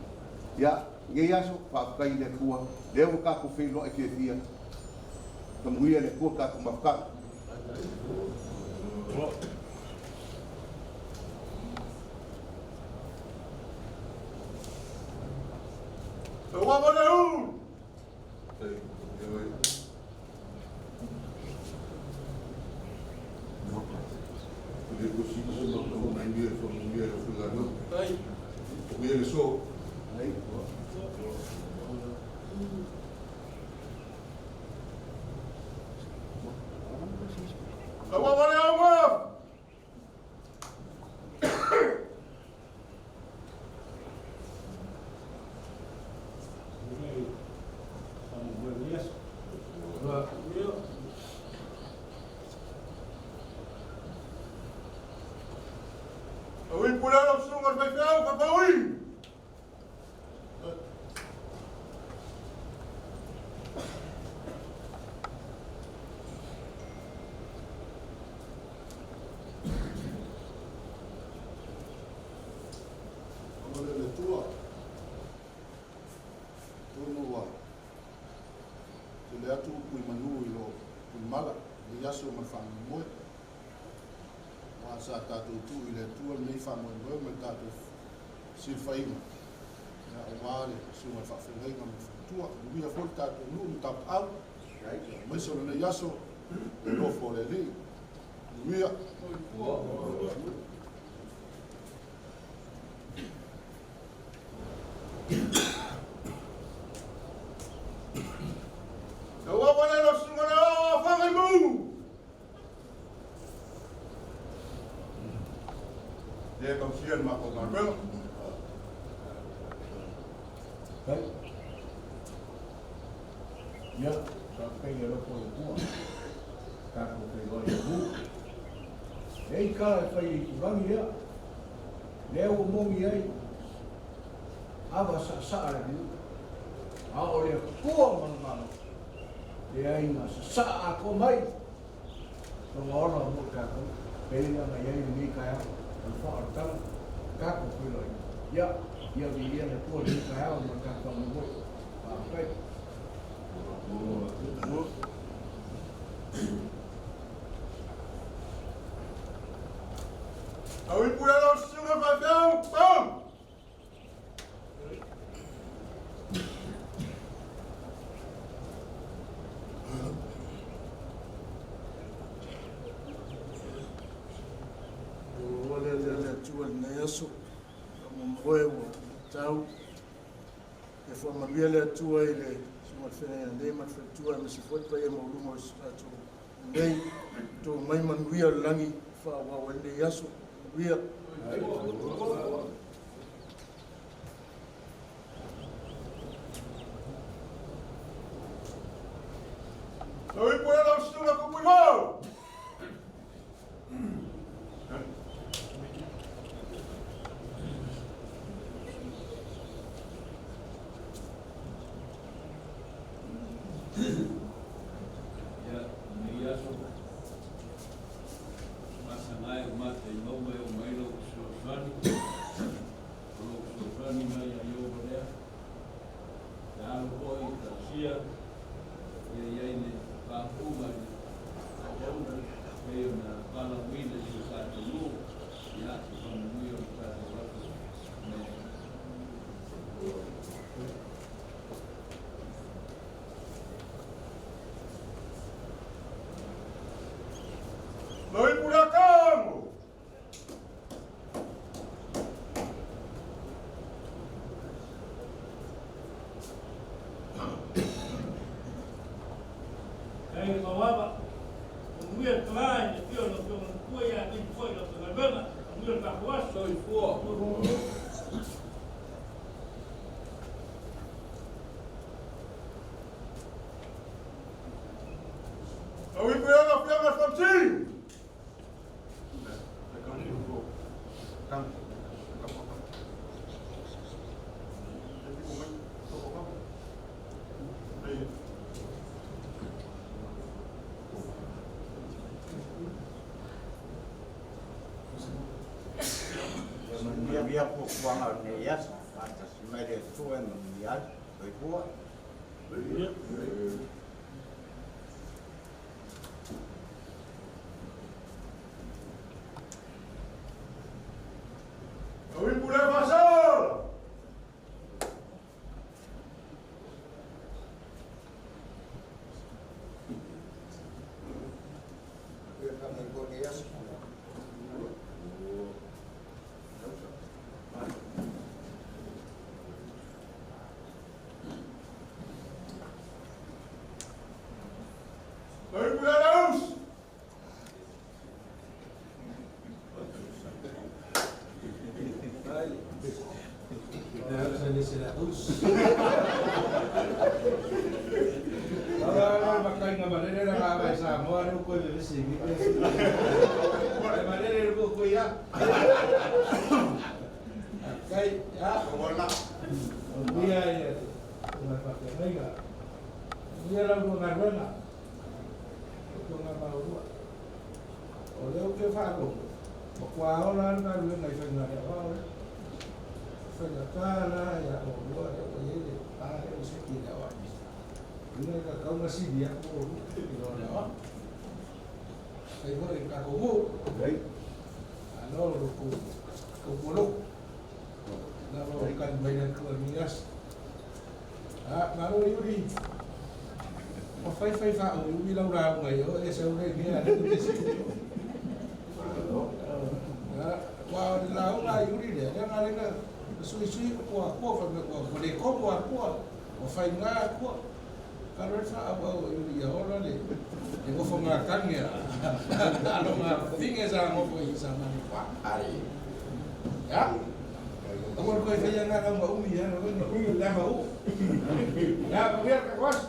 [SPEAKER 8] Ia, lenei aso, faafetai i le Atua, lea ua tatou feiloai fiafia, faamanuia le Atua tatou mafutaga.
[SPEAKER 3] Ua wale u. Ua wale auga.
[SPEAKER 2] Lenei faamoemoe i lenei aso.
[SPEAKER 3] Ui pula la sunga ka whai ka paui.
[SPEAKER 7] O le le tua. Tonu ua tele atu upu i manu i lo mala i aso ma le faamoemoe. Aua sa tatou tuu i le Atua lenei faamoemoe ma le tatou silafaiga, ia aua le susuga i le faafeagaiga ma le faletua. Manuia foi le tatou nuu ma tapaau, aemaise o lenei aso, le alofa o le Alii. Manuia.
[SPEAKER 3] Ua wale la sunga le o whangai mu. Le tausia le matou galuega.
[SPEAKER 9] Ia, faafetai i le alofa o le Atua, tatou feiloai i le nuu. E i ai tala e fai i le itulagi lea, lea ua moni ai, ava saasaa le nuu, a o le Atua ma le Malo, leai na sasaa atoa mai lona ola mo i tatou, pei ona i ai lenei taeao o le faaolataga, tatou feiloai. Ia, ia viia le Atua i lenei taeao ma le tatou faamoemoe. Faafetai.
[SPEAKER 3] Au ipu le lau susuga faifeau, pau!
[SPEAKER 7] Ua le le le Atua i lenei aso, faamoemoe ua tau. E faamanuia le Atua i le susuga i le feagaiga nei ma le faletua aemaise foi le paia maualuga o si o tatou nei. Tou mai manuia o le lagi e faaauau ai lenei aso. Manuia.
[SPEAKER 3] Au ipu le lau susuga Kupuivao!
[SPEAKER 10] Ia, lenei aso, masana e o mataimau mai o mai lou fesoasoani, o lou fesoasoani mai ia Ieova lea, e alo foi i Ekalesia, ia i ai le faaupuga i le auauna pei ona valaauina i si o tatou nuu, ia, se faamanuia o le tatou aso. Amene.
[SPEAKER 3] Lau ipu le akago!
[SPEAKER 2] Kai le mauava, manuia le tala i le afio o lau Afioga i le Matua ia aemaise foi lau aufaigaluega, manuia le tatou aso.
[SPEAKER 10] Soifua.
[SPEAKER 3] Lau ipu le Afioga i le Faamasino!
[SPEAKER 8] Ia manuia fuafuaga o lenei aso, faatasi mai le Atua e manuia ai. Soifua.
[SPEAKER 3] Lau ipu le faasaola! Lau ipu le lausi!
[SPEAKER 5] O lea ou te faalogo, matua ola lava le galuega i Faigaleaoa lea. Faigata la ia oulua lea ua i ai le pa lea ua seki i le aoao. Uiga e tatau ona sili atu oulua i lo le aoao. Fai foi i le tatou nuu. Malo lo tou tautua lotu. Lava o tali mai le Atua i lenei aso. Ah, malo Iuli. Ua fai fai faaumiumi lau lauga i o e sau le mea le te sili. Ua o le lauga a Iuli lea, lea na lena suisui ko akua fa me ko le komo akua, o fai ngā akua. Ka le whaauau o Iuli ia ola le le ngofo ngā kange a alo ngā finge sa ngofo i sa mani kwa. Ai. Ya. Aua le koe whaia ngā rau umi ya, rau umi le ma u. Ya, manuia le tatou aso.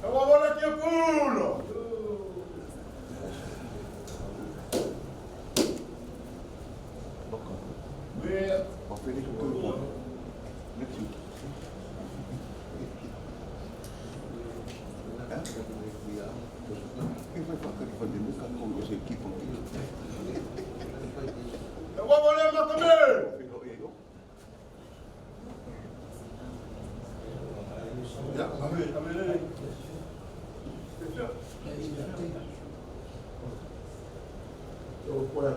[SPEAKER 3] Ua wala kia pulo! Ua wala makameu!
[SPEAKER 7] O le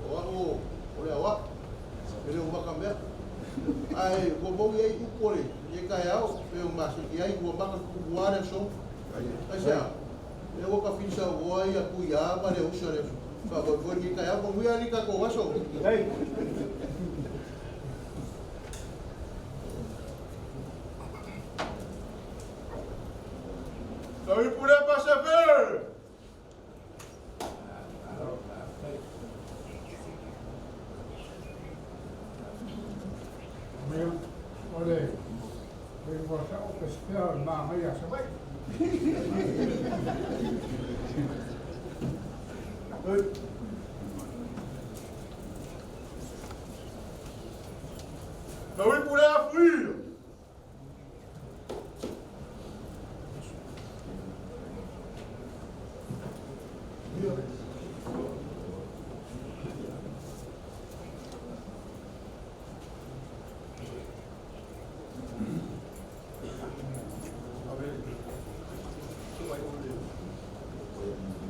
[SPEAKER 7] o au o le aoa e le o makamea ae ua maui ai upu o lenei taeao pe o masani ai ua maka tuua le aso aisea lea ua tafili sauoa ai atu iā ma le uso le faamoemoe lenei taeao. Manuia alii tatou aso.
[SPEAKER 3] Salut pour les passagers!
[SPEAKER 5] O le ua sa'o pesepea o le magaia Savaii.
[SPEAKER 3] Salut pour les fuir!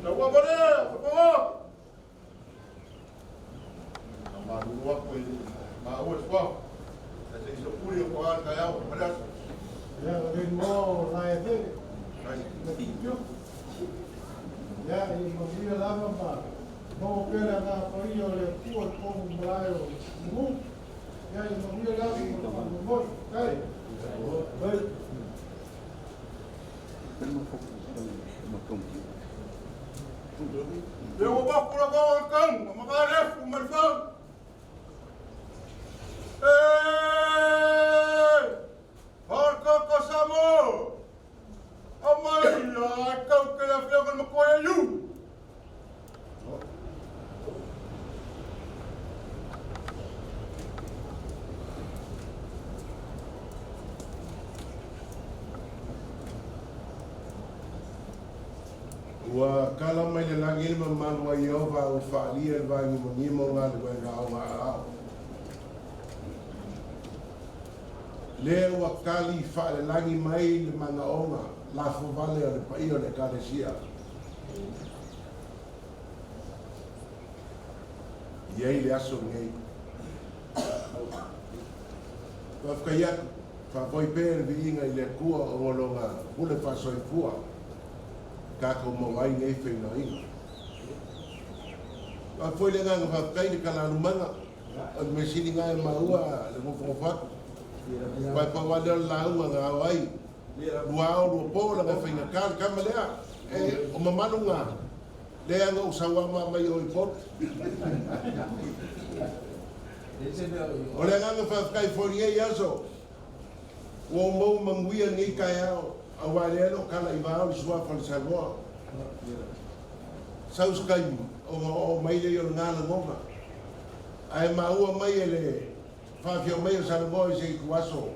[SPEAKER 3] La voix volée,
[SPEAKER 7] Malulu aku i maua le suafa ae se i sopuli o toga le taeao ma le aso.
[SPEAKER 5] Ia o le igoa o Laevele le Tupiupu. Ia ia manuia lava ma maua pea le agaga paia o le Atua i totonu o malae o Mumu. Ia ia manuia le aso ma le faamoemoe. Faafetai.
[SPEAKER 3] Le ua maku la kau al kau, ma ka refu ma le fau. Eh! Har ka ka samo! Amai ia kau ke la fia ka makoya yu.
[SPEAKER 6] Ua kala mai le lagi le mamalu a Ieova ua faaalia i le vagimagiga o galuega ao aao. Lea ua kali faalelagi mai le manaoga lafovale o le paia o le Ekalesia. I ai le aso lenei. Faafetai atu, faafoi pea le viiga i le Atua ona o lona pule faasoifua tatou maua ai nei feinoaiga. Faafoi le agaga faafetai le kalalumaga o le measili na e maua le nofonofo atu. Pae pau lava lea o le lauga na ao ai lua ao lua po laga e faigata le tama lea e o mamalu na lea na ou sauama mai o i Upolu. O le agaga faafetai foi i lenei aso ua ou maua manuia lenei taeao auā lea e le o tala i vao le suafa o le Samoa. Sau se taimi ona oo mai lea o lena lagona. Ae maua mai e le faafio mai o Samoa i se ituaso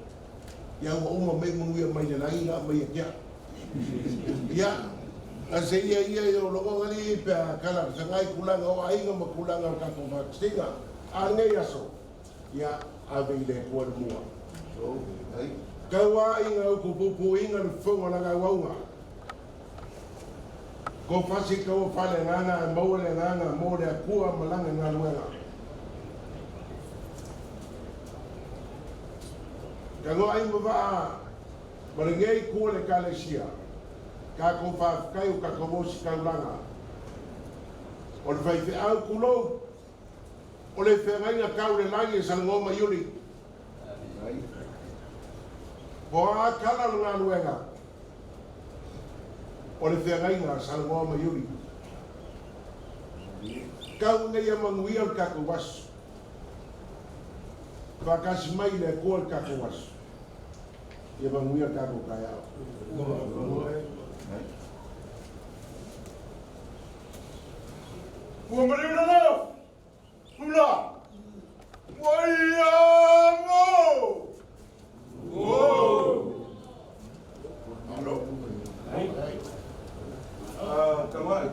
[SPEAKER 6] ia ua uma mai manuia mai le lagi na aumai ia te au. Ia, na se ia ia i o lagona li pe a kala fesagai tulaga o aiga ma tulaga o tatou faatasiga. A o lenei aso, ia ave i le Atua le mua. Tau aiga upu puipuiga le fofoga o lana auauna. Ko fasi taua fale agaga ae maua le agaga mo le Atua ma lana galuega. Tagoai ma vaa ma lenei itu o le Ekalesia, tatou faafetai o tatou ositaulaga. O le faifeau tulou, o le feagaiga tau le lagi e salanoa ma Iuli. Po a tala o le galuega, o le feagaiga salanoa ma Iuli. Tau ina ia manuia le tatou aso. Faatasi mai le Atua le tatou aso. Ia manuia le tatou taeao.
[SPEAKER 3] Ua maliu na leo! Hula! Ua ia mo!
[SPEAKER 6] Malo. Tamai.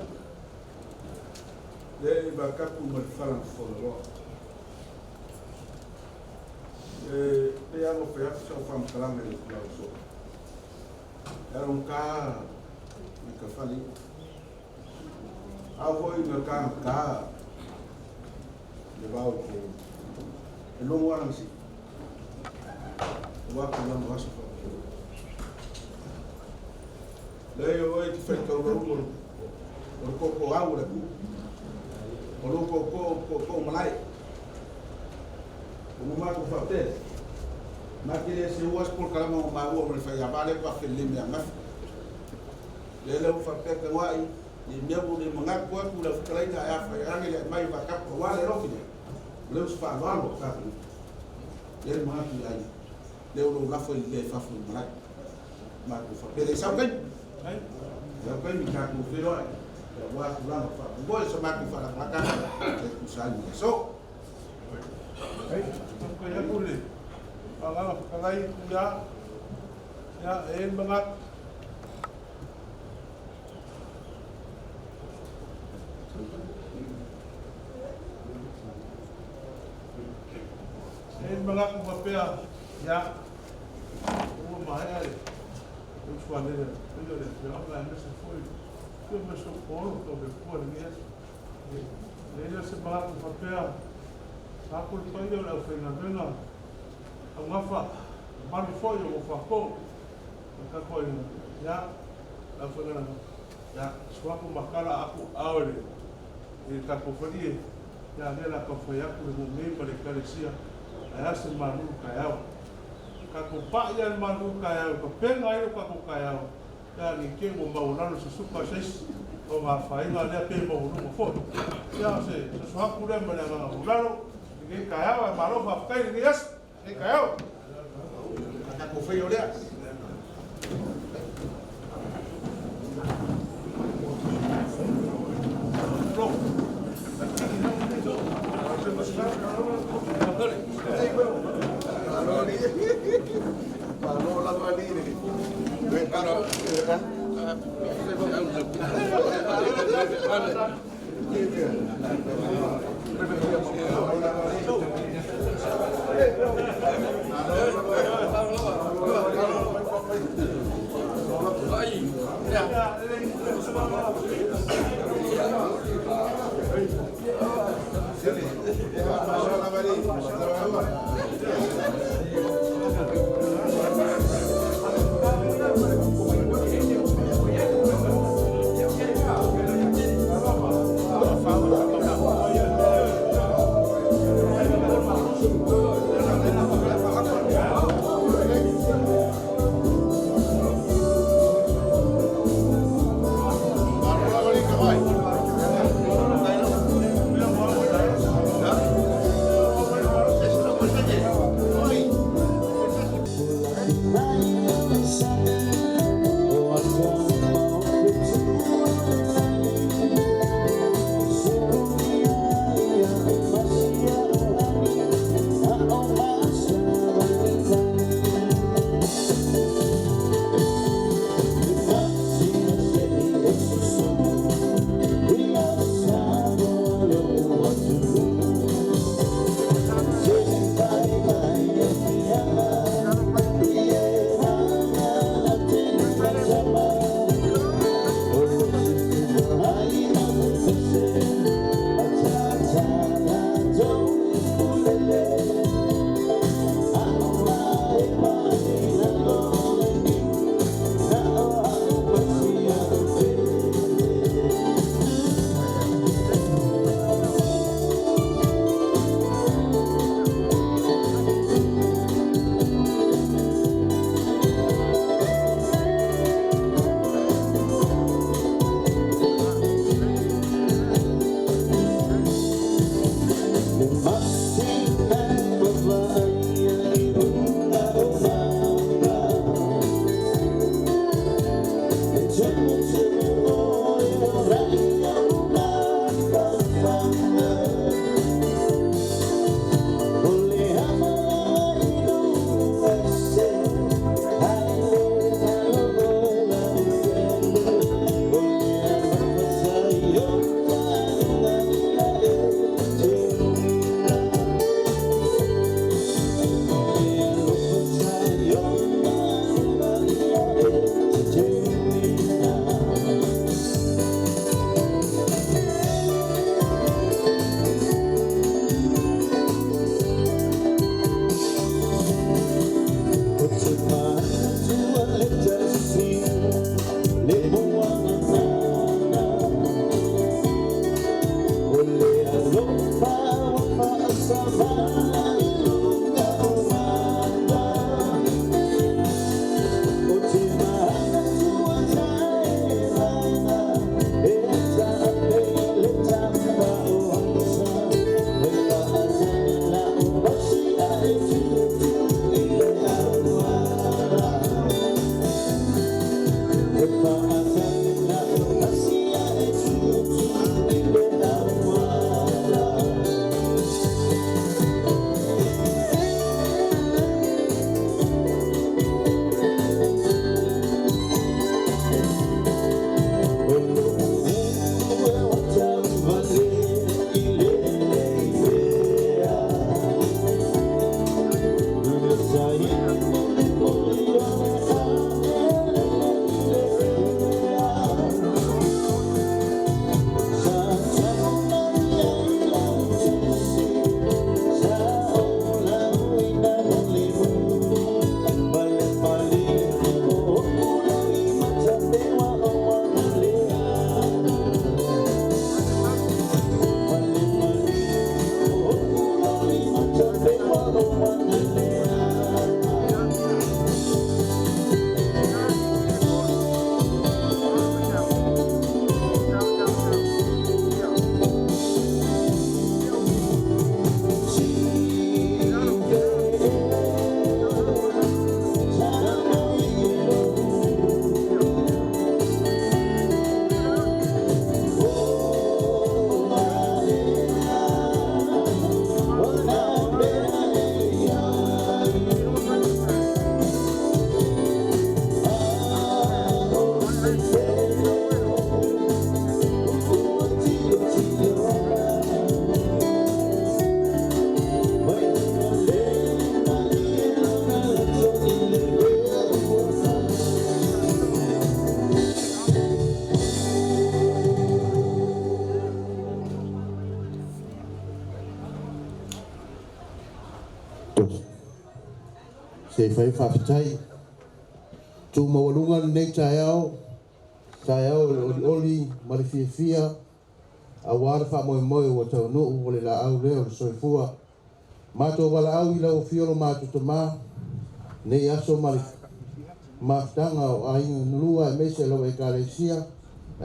[SPEAKER 6] Le i vakapu ma le fala na foloa. E Pei lava ona fai atu sau faamatalaga i le itula ua sola, e alogata i ka fale ia. Ao foi ina tagata le vao i Pouli, e logo lava lana sii, aua tulaga o aso faapea. Leai o oe e te faitau lauga o le tootooau o le atunuu, o lou tootoo o le tootoo malae. Ua matou faapea, ma te le seua se polokalama ma maua ma le faiava lea faatoa felelei mai ananafi. Lea la ua faapea tagoai, ne i mea ua le manatu atu lau fetalaiga ae afai ane le aumai o vaatapu aua le alofi lea, o lea ua se faaaloalo a tatou lea le manatu i aiga, lea ua lou lafo i le i fafo i malae. Matou faapea lea i sau taimi, sau taimi tatou feiloai aua tulaga faamoemoe sa matou faalatalata e tusa ai ma le aso.
[SPEAKER 3] Faafetai atu i le Agaga Fetalai ia, ia, e i ai le manatu. E i ai le manatu faapea, ia, ua maea le usu a lele paia o le afioaga aemaise foi o le afio mai o Olo Taulefoa i lenei aso. E leai se manatu faapea, sapo le paia o le aufaigaluega augafa, mamalu foi o Gofapo, o le tatou aiga, ia, le aufaigaluega, ia, suafu matala aku ao i le tatou falie, ia, lea la taumafai atu le nuu nei ma le ekalesia, ae a se malu taeao. Tatou pai lava i le malu taeao e tapena ai lo tatou taeao, Ia ne i te i ua maualalo se suka a se isi o ga afaina lea pe maualuga foi. Ia o se soso atu lea ma le agaga maualalo i lenei taeao ae malo faafetai i lenei aso, lenei taeao.
[SPEAKER 6] A tatou faia o lea. Malo lava alii le
[SPEAKER 7] Se i fai faafetai. Tu maualuga lenei taeao, taeao o le olioli ma le fiafia, aua le faamoemoe ua taunuu o le laau lea o le soifua. Matou valaau i lau afio lo matou Tamā, nei aso ma le mafutaga o aiga na lua aemaise lau Ekalesia,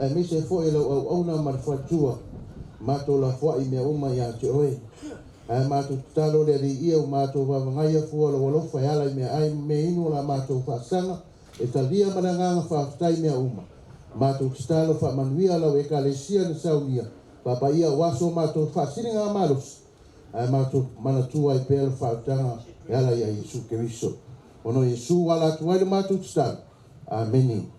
[SPEAKER 7] aemaise foi lau auauna ma le faletua, matou lafoai mea uma ia te oe. Ae matou tatalo le Alii ia ua matou vavagaia fua lou alofa e ala i meaai ma meainu o la matou faasaga, e talia ma le agaga faafetai mea uma. Matou tatalo faamanuia lau Ekalesia na saunia, papaia o aso matou faasiligamalosi, ae matou manatua ai pea le faautaga e ala ia Iesu Keriso. Ona o Iesu ua ala atu ai le matou tatalo. Amene.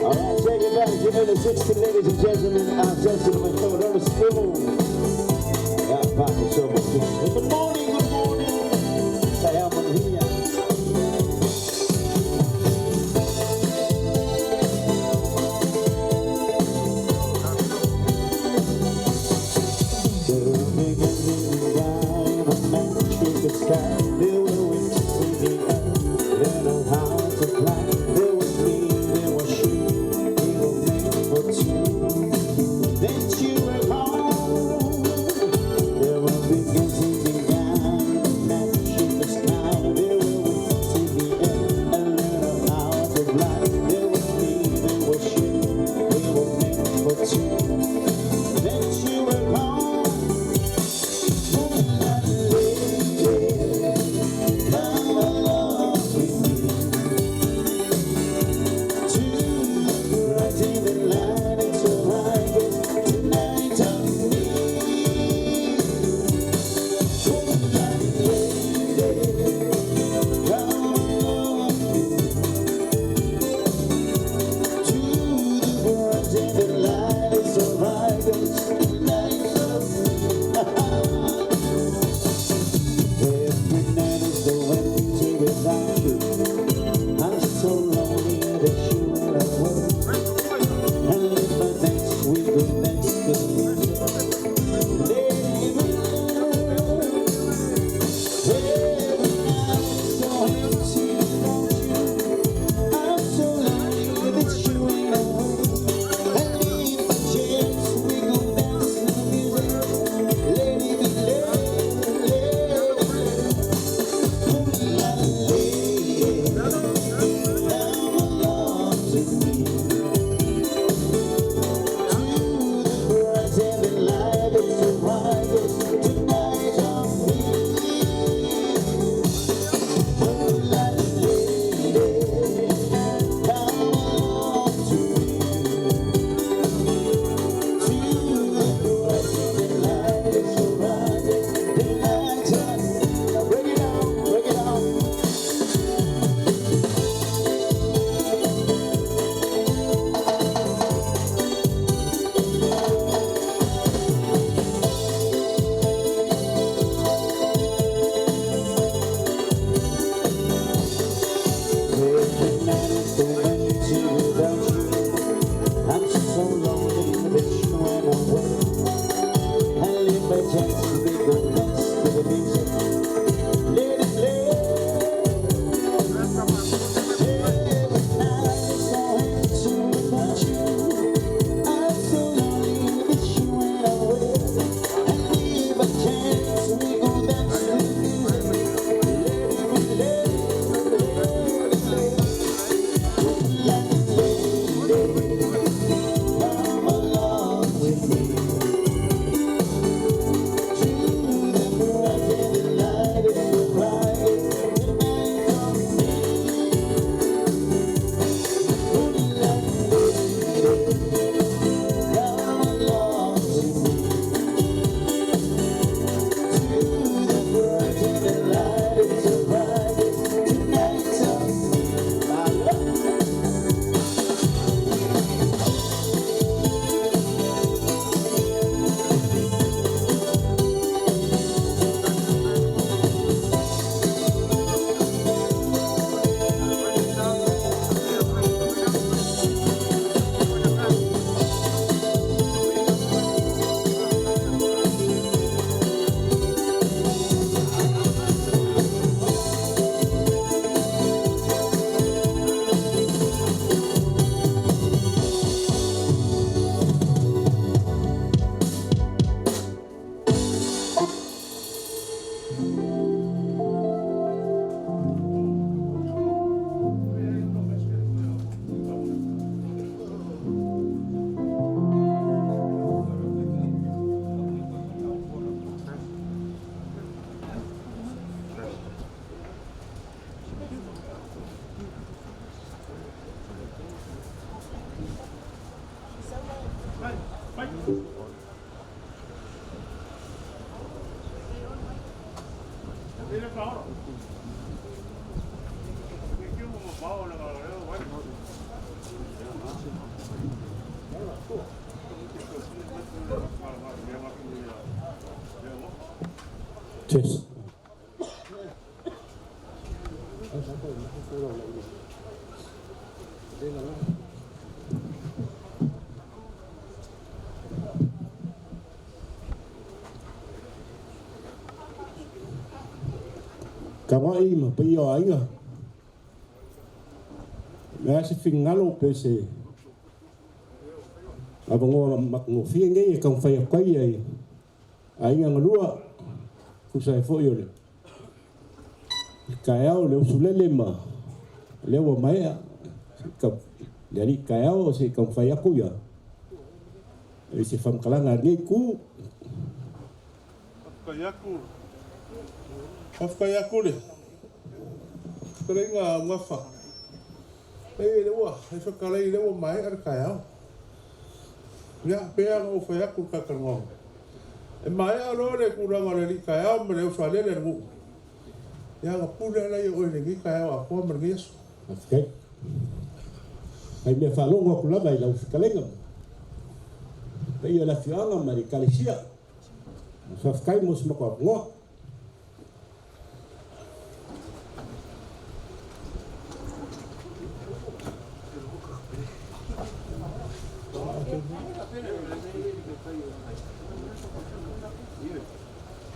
[SPEAKER 11] All right, take it back. Give me the 60, ladies and gentlemen. Justin McDonald, spoon. Yeah, Papa, so much. Good morning, good morning. Saya Manuhia. There were wings in the air, they know how to fly. There was me, there was she, we were meant for two. Then you were gone.
[SPEAKER 1] Test. Tagoai ma paia o aiga. Le a se finagalo pe se avanoa matagofie nei e taumafai atu ai ai aiga galua tusa ai foi o le taeao le usulele ma lea ua maea le alii taeao se i taumafai atu ia i se faamatalaga a lenei itu.
[SPEAKER 3] Faafetai atu, faafetai atu le fetalaiga a Ugafa. Leai, lea ua, e fetalai lea ua maea le taeao. Ia, pei lava ona ou fai atu i le talatalanoaga, e maea loa le tulaga o le alii taeao ma le uso a lele a le nuu, ia ona pule lava lea o oe i lenei taeao atoa ma lenei aso.
[SPEAKER 1] Faafetai. Nai mea faalogo atu lava i lau fetalaiga ma paia o le afioaga ma le Ekalesia. Faafetai mo se matou avanoa.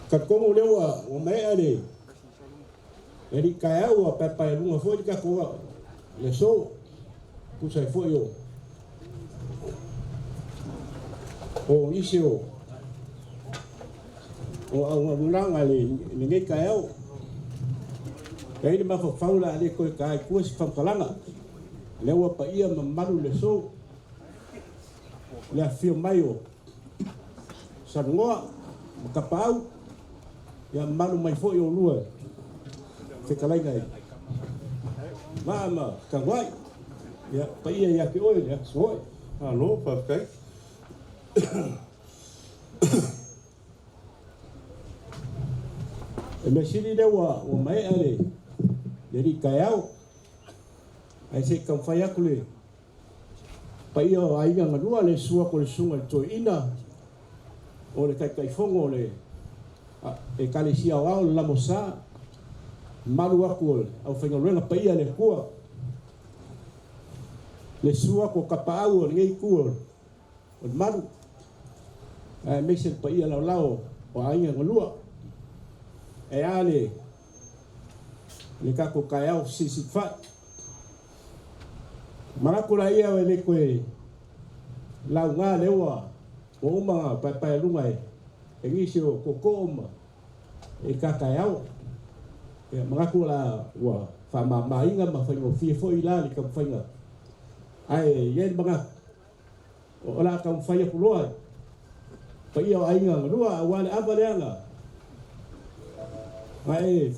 [SPEAKER 1] Talitonu lea ua ua maea le alii taeao ua paepaealuga foi le tatou le aso. Tusa ai foi o o nisi o o auaunaga i lenei taeao. E ai le mafaufau o le a le toe ta i tua se faamatalaga. Lea ua paia ma mamalu le aso, le afifio mai o Salanoa ma Tapaau, ia mamalu mai foi oulua fetalaiga i Vaa ma Taguai. Ia paia ia te oe le aso oe.
[SPEAKER 3] Malo, faafetai.
[SPEAKER 1] E mea sili lea ua ua maea le le alii taeao, ae se i taumafai atu le paia o aiga galua, le susu atu o le susuga i le toeaina o le Taitaifono o le Ekalesia Aoao le Lamosa, malu atu o le aufaigaluega paia a le Atua, le susu atu o tapaau o lenei itu o le malu, aemaise le paia laolao o aiga galua. E a le le tatou taeao fesilisili fai. Manatu laia e le toe lauga lea ua uma ona paepaealuga e nisi o tootoo ma e tataeao. Ia manatu la ua faamamaina ma faigofie foi la le taumafaiga. Ae i ai le manatu, o le a taumafai atu loa paia o aiga galua aua le ava lea na e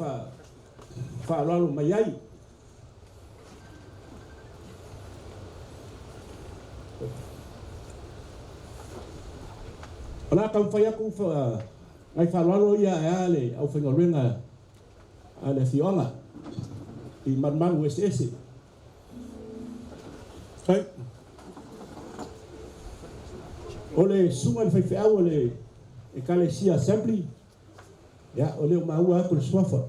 [SPEAKER 1] faaaloalo mai ai. O le a taumafai atu nai faaaloalo ia e a le aufaigaluega a le afioaga i malumalu eseese.
[SPEAKER 3] Hai.
[SPEAKER 1] O le susuga i le faifeau o le Ekalesia Assembly, ia, o lea ua maua atu le suafa.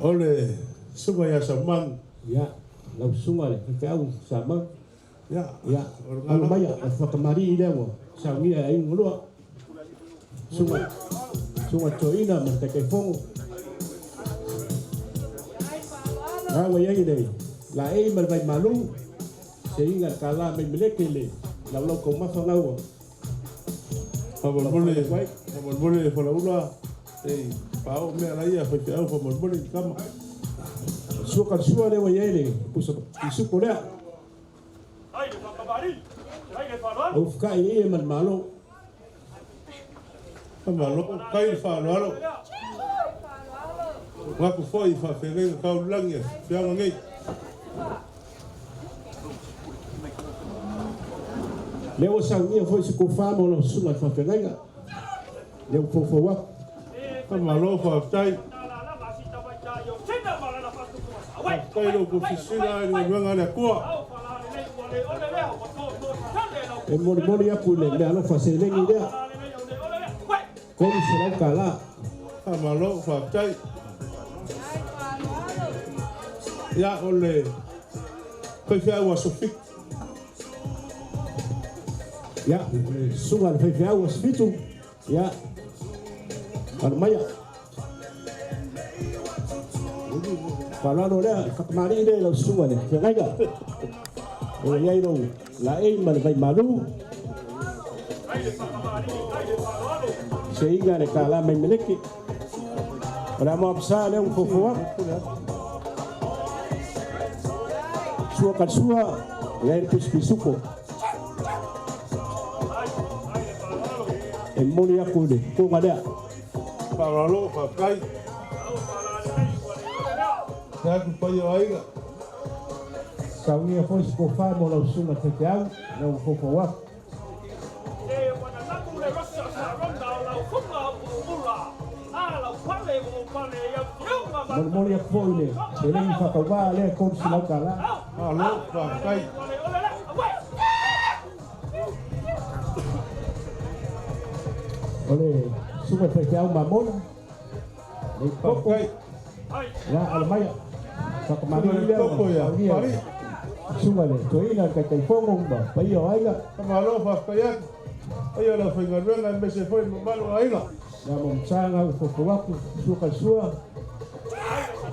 [SPEAKER 3] O le susuga ia Saumanu.
[SPEAKER 1] Ia, lau susuga i le faifeau Saumanu.
[SPEAKER 3] Ia,
[SPEAKER 1] Ia, alo maia, o le fatamalii lea ua saunia e aiga galua. Susuga, susuga toeaina ma le Taitaifono. A ua i ai le laei ma le vaimalu, seiga le tala mai meleke le laulau taumafa gaua.
[SPEAKER 3] Faamolemole. Faamolemole Faleula, se i faaoo mea laia faifeau faamolemole i tama.
[SPEAKER 2] Sua ka sua lea ua i ai le pusa pisupo lea. Ua fukai i ia ma le Malo.
[SPEAKER 3] Malo, kai le faaaloalo. Gaku foi i faafeagaiga kaulagi a Fiaga nei.
[SPEAKER 2] Lea ua saunia foi se tofa mo lau susuga i le faafeagaiga. Lea ua foufou atu.
[SPEAKER 3] Malo faafetai. Faafetai i lo outou silasila i le galuega a le Atua.
[SPEAKER 2] E molimoli atu i le meaalofa seleni lea, $300.
[SPEAKER 3] Faamalo, faafetai. Ia, o le faifeau Aso Fitu.
[SPEAKER 2] Ia, o le susuga i le faifeau Aso Fitu, ia, alo maia. Faaaloalo lea, le fakamalii lea i lau susuga i le feagaiga. Ua i ai lou laei ma le vaimalu. Seiga le kālā mai meleki. O le amo apsa lea ua fofo atu. Sua ka sua, i ai le pusi pisupo. E momoli aku i le koga lea.
[SPEAKER 3] Faaaloalo, faafetai. Se atu paia o aiga.
[SPEAKER 2] Saunia foi se tofa mo lau susuga i le faifeau, lea ua fofo atu. Molimoli atu foi le seleni faatauvā lea e $300.
[SPEAKER 3] Malo, faafetai.
[SPEAKER 2] O le susuga i le faifeau Mamona, le koko. Ia, alo maia. Whakamari lea.
[SPEAKER 3] Koko ia, Pari.
[SPEAKER 2] Susuga le toeaina le Taitaifono ma paia o aiga.
[SPEAKER 3] Malo, faafetai atu. Paia o le aufaigaluega aemaise foi le mamalu o aiga.
[SPEAKER 2] Ia mo matsaga ua fofo atu, sua ka sua.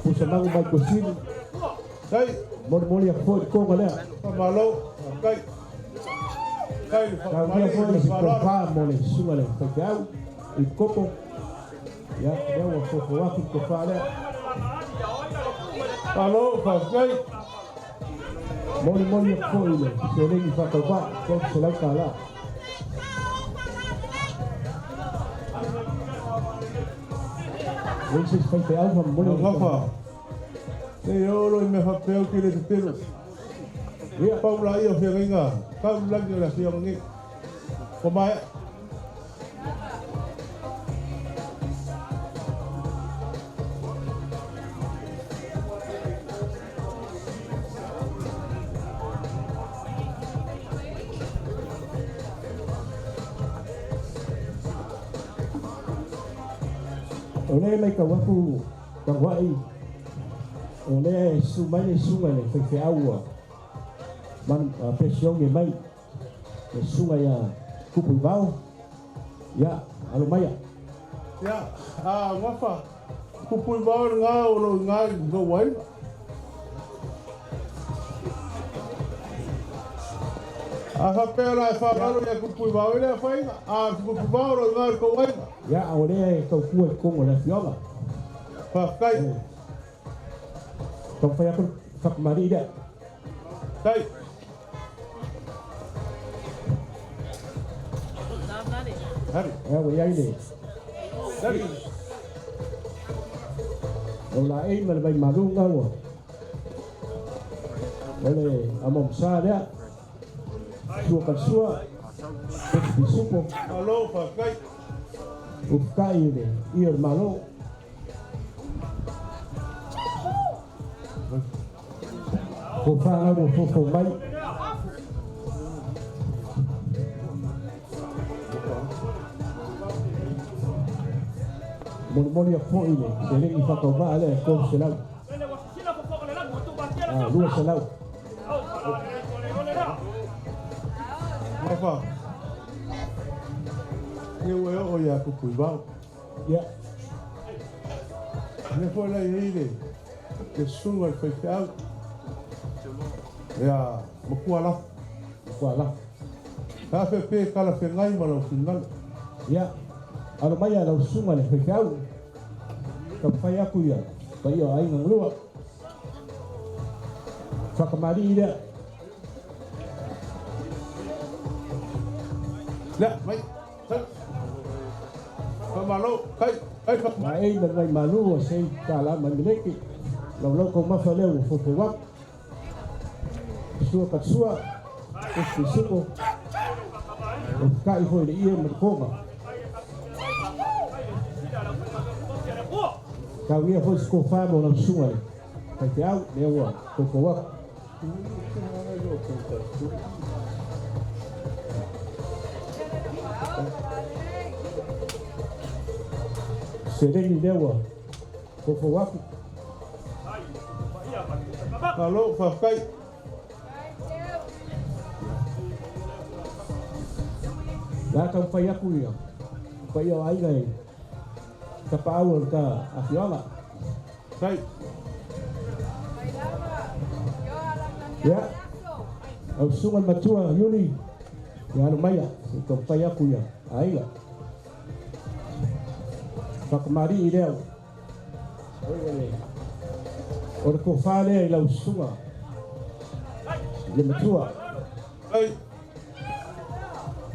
[SPEAKER 2] Pusa magu mai Tuasivi.
[SPEAKER 3] Tai.
[SPEAKER 2] Molimoli atu foi le toga lea.
[SPEAKER 3] Malo, faafetai. Tai le
[SPEAKER 2] Saunia foi se tofa mo le susuga le faifeau i koko. Ia, lea ua fofo atu le tofa lea.
[SPEAKER 3] Malo, faafetai.
[SPEAKER 2] Molimoli atu foi le seleni faatauvaa, $300. Leai se isi faifeau faamolemole o le
[SPEAKER 3] Gafa. Se olo i mea faapea ou te le tetelo.
[SPEAKER 2] Ia.
[SPEAKER 3] Pau la ia o feagaiga, tau le lagi o le afioaga nei. Ua maea.
[SPEAKER 2] O lea e matau atu Tagoai, o lea e susu mai le susuga i le faifeau ua penisione mai, le susuga ia Tupu Ivao. Ia, alo maia.
[SPEAKER 3] Ia, a Gafa, Tupu Ivao lena o lo o i ina i lou aiga. A faapea la e faaaloalo ia Tupu Ivao i lea faiga, a Tupu Ivao o lo o i ina i le tou aiga.
[SPEAKER 2] Ia, o lea e tautua i totonu o le afioaga.
[SPEAKER 3] Faafetai.
[SPEAKER 2] Taumafai atu le fatumalii lea.
[SPEAKER 3] Tai. Hari.
[SPEAKER 2] Ia, ua i ai le
[SPEAKER 3] Hari.
[SPEAKER 2] O laei ma le vaimalu lena ua. O le amomsa lea. Sua ka sua. Pusi pisupo.
[SPEAKER 3] Malo, faafetai.
[SPEAKER 2] Ufukai i le ia o le Malo. Tofa lau ua fofo mai. Molimoli atu foi le seleni faatauvaa lea e $300. Ah, $200.
[SPEAKER 3] Gafa. Ia ua e oo ia Tupu Ivao.
[SPEAKER 2] Ia.
[SPEAKER 3] Lea foi la i ai le susuga i le faifeau. Ia, Matua Lafu.
[SPEAKER 2] Matua Lafu.
[SPEAKER 3] Pe a faapea e talafeagai ma lau finagalo.
[SPEAKER 2] Ia.
[SPEAKER 5] Alo mai lau susuga le faifeau. Taumafai atu ia paia o aiga galua. Faakamalii lea.
[SPEAKER 3] Lea, mai. Faamalo, kai, kai fa.
[SPEAKER 5] Maei ma le vaimalu o sei tala mai meleki. Laulau taumafa lea ua fofo atu. Sua ka sua. Usi suko. O kai foi le ia ma le koga. Tau ia foi se kofa mo lau susuga le faifeau lea ua fofo atu. Seleni lea ua fofo atu.
[SPEAKER 3] Malo, faafetai.
[SPEAKER 5] La taumafai atu ia paia o aiga e tapaau o le ta afioaga.
[SPEAKER 3] Sai.
[SPEAKER 5] Ia, lau susuga le matua Iuli, ia alo maia, se i taumafai atu ia aiga. Faakamalii lea, o le tofa lea i lau susuga le matua.
[SPEAKER 3] Ai.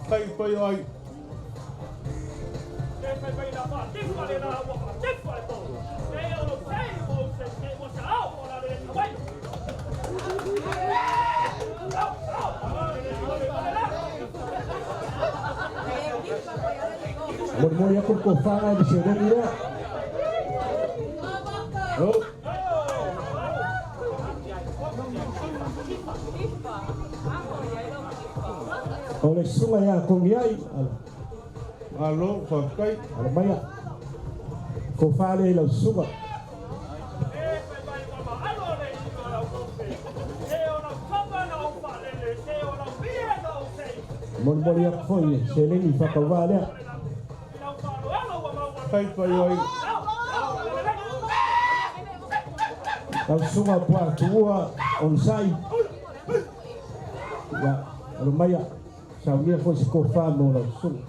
[SPEAKER 3] Kai pai ai.
[SPEAKER 5] Molimoli atu le tofaga i le seleni lea.
[SPEAKER 3] Oh.
[SPEAKER 5] O le susuga ia Kogiai.
[SPEAKER 3] Malo, faafetai.
[SPEAKER 5] Alo maia. Tofa lea i lau susuga. Molimoli atu foi le seleni faatauvā lea.
[SPEAKER 3] Kai pai ai.
[SPEAKER 5] Lau susuga Pua Tuua Onosai. Ia, alo maia. Saunia foi se tofa mo lau susuga.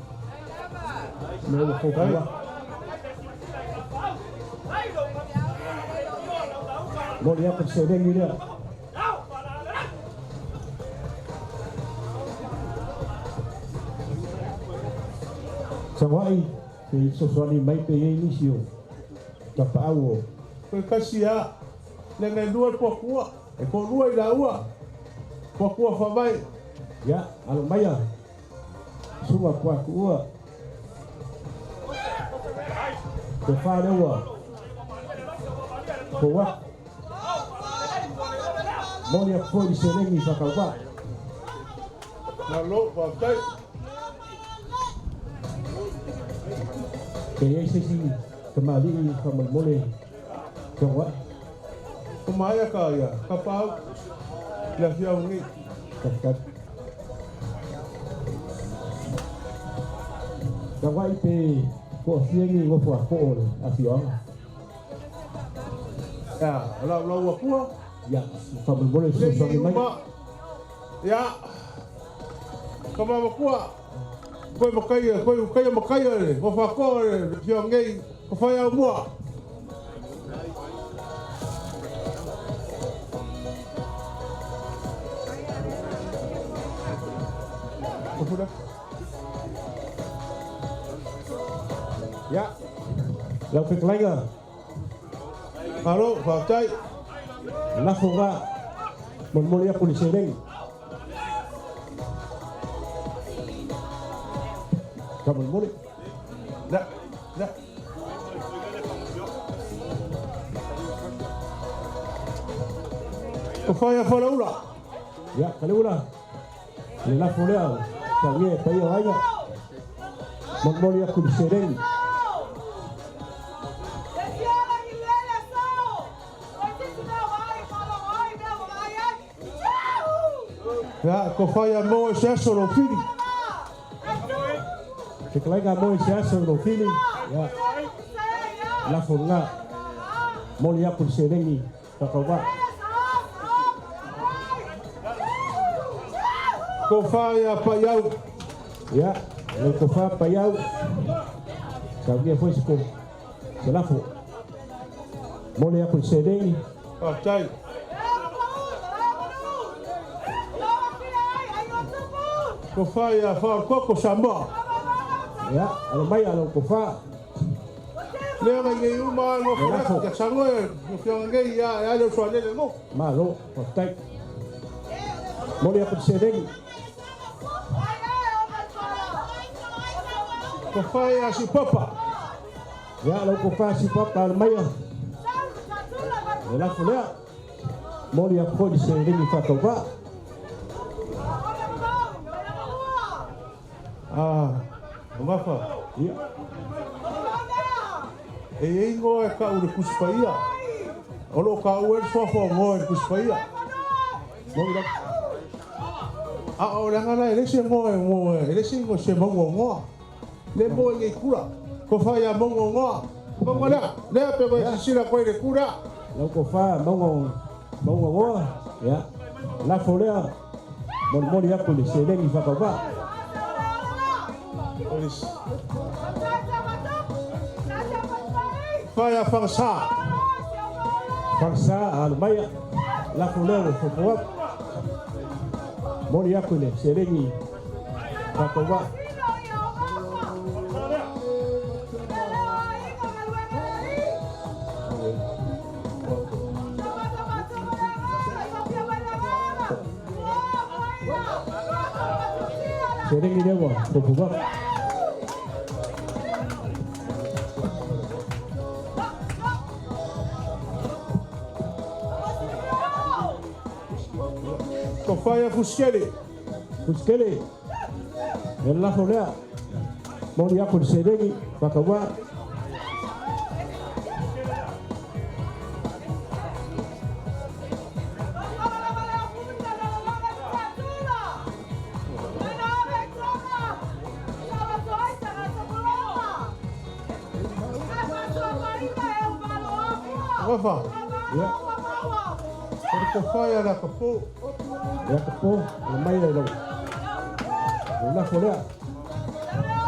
[SPEAKER 5] Lea ua fofo atu. Moli atu le seleni lea. Savaii, se i fesoasoani mai pe i ai nisi o tapaau o.
[SPEAKER 3] Toe tasi a, le nai lua le puakua, e toalua i laua, puakua faavae.
[SPEAKER 5] Ia, alo maia, susuga Puakuua. Tofa lea ua fou atu. Moli atu foi i le seleni faatauvaa.
[SPEAKER 3] Malo, faafetai.
[SPEAKER 5] Pe i ai se isi tamalii faamolemole tagoai.
[SPEAKER 3] Ua maea ka ia tapaau i le afiafi nei.
[SPEAKER 5] Faafetai. Tagoai pe toafia ni nofo a too o le afioaga.
[SPEAKER 3] Ia, o lau lau atua.
[SPEAKER 5] Ia, faamolemole fesoasoani mai.
[SPEAKER 3] Ia, ka mamatua, koe makaia, koe ukaia makaia le nofo a too o le afioaga nei, ka whai au mua.
[SPEAKER 5] Ia, lau fetalaiga.
[SPEAKER 3] Malo, faafetai.
[SPEAKER 5] Lafo ga, molimoli atu le seleni. Faamolemole.
[SPEAKER 3] La, la. O whaia whalaula.
[SPEAKER 5] Ia, Kaleula. Le lafo lea, saunia e paia o aiga. Molimoli atu le seleni.
[SPEAKER 3] Ia, ko whaia mō e se aso lo fili.
[SPEAKER 5] Fetalaiga mo e se aso lo fili. Ia, lafo lena. Moli atu le seleni faatauvaa.
[SPEAKER 3] Ko whaia paiau.
[SPEAKER 5] Ia, lau tofa Paiau.
[SPEAKER 11] Saunia foi se ko se lafo. Mole aku le seleni.
[SPEAKER 3] Faafetai. Tofa ia Faakoko Samoa.
[SPEAKER 11] Ia, alo mai alo kofa.
[SPEAKER 3] Lea ngai nei uma no fo ya sango e no fio ngai ya ya le so le no.
[SPEAKER 11] Malo, faafetai. Mole aku le seleni.
[SPEAKER 3] Tofa ia Sipapa.
[SPEAKER 11] Ia, alo kofa Sipapa alo mai. Le lafo lea. Mole aku le seleni faatauva.
[SPEAKER 3] Ah, Gafa.
[SPEAKER 11] Ia.
[SPEAKER 3] E ei ngoa e kau le kusipaia. O lo ka ue le soafo o ngoa e le kusipaia. A o le ngala e le se ngoa e ngoa e le se ngoa se mongo ngoa. Le mo e ngei kura. Ko whai a mongo ngoa. Mongo lea. Lea pe koe sisila koe le kura.
[SPEAKER 11] Lau ko wha mongo mongo ngoa. Ia. Lafo lea. Molimoli aku le seleni faatauva.
[SPEAKER 3] Whai a whangsa.
[SPEAKER 11] Whangsa alo mai lafo lea ua fofo atu. Moli aku le seleni faatauva. Seleni lea ua fofo atu.
[SPEAKER 3] Ko whai a Fuskele.
[SPEAKER 11] Fuskele. E lafo lea. Moli aku le seleni faatauva.
[SPEAKER 3] Gafa.
[SPEAKER 11] Ia.
[SPEAKER 3] O le ko whai a la kapo.
[SPEAKER 11] Ia kapo, alo mai le lau. Le lafo lea.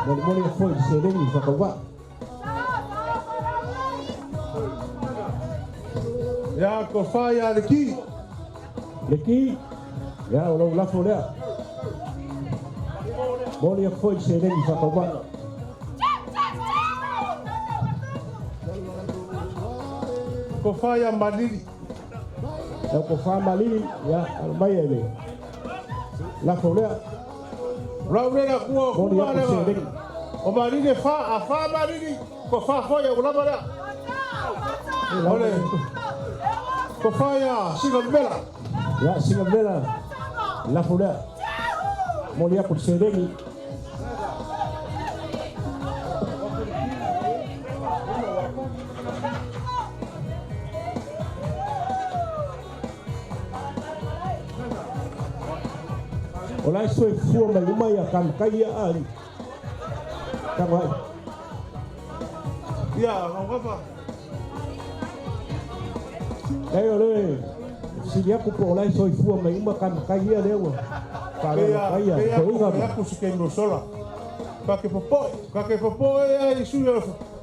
[SPEAKER 11] Molimoli aku foi le seleni faatauva.
[SPEAKER 3] Ia ko whai a le ki.
[SPEAKER 11] Le ki. Ia o lau lafo lea. Moli aku foi le seleni faatauva.
[SPEAKER 3] Ko whai a Malili.
[SPEAKER 11] Lau ko wha Malili, ia alo mai e le lafo lea.
[SPEAKER 3] Rau lea kua
[SPEAKER 11] Moli
[SPEAKER 3] kuma
[SPEAKER 11] aku le
[SPEAKER 3] lea.
[SPEAKER 11] seleni.
[SPEAKER 3] O Malili e wha, a wha Malili. Ko wha foi a ulama lea. Ole. Ko whai a Singamela.
[SPEAKER 11] Ia Singamela. Lafo lea. Moli aku le seleni. O lai soifua mai uma ia kamakai ia ali. Tago ai.
[SPEAKER 3] Ia, Gafa.
[SPEAKER 11] Nei o le sili aku po o lai soifua mai uma kamakai ia lea ua faalalakai ia
[SPEAKER 3] Ia,
[SPEAKER 11] toʻuga
[SPEAKER 3] ia
[SPEAKER 11] ma.
[SPEAKER 3] aku se ke sola. Ka ke popoe, ka ke popoe ai su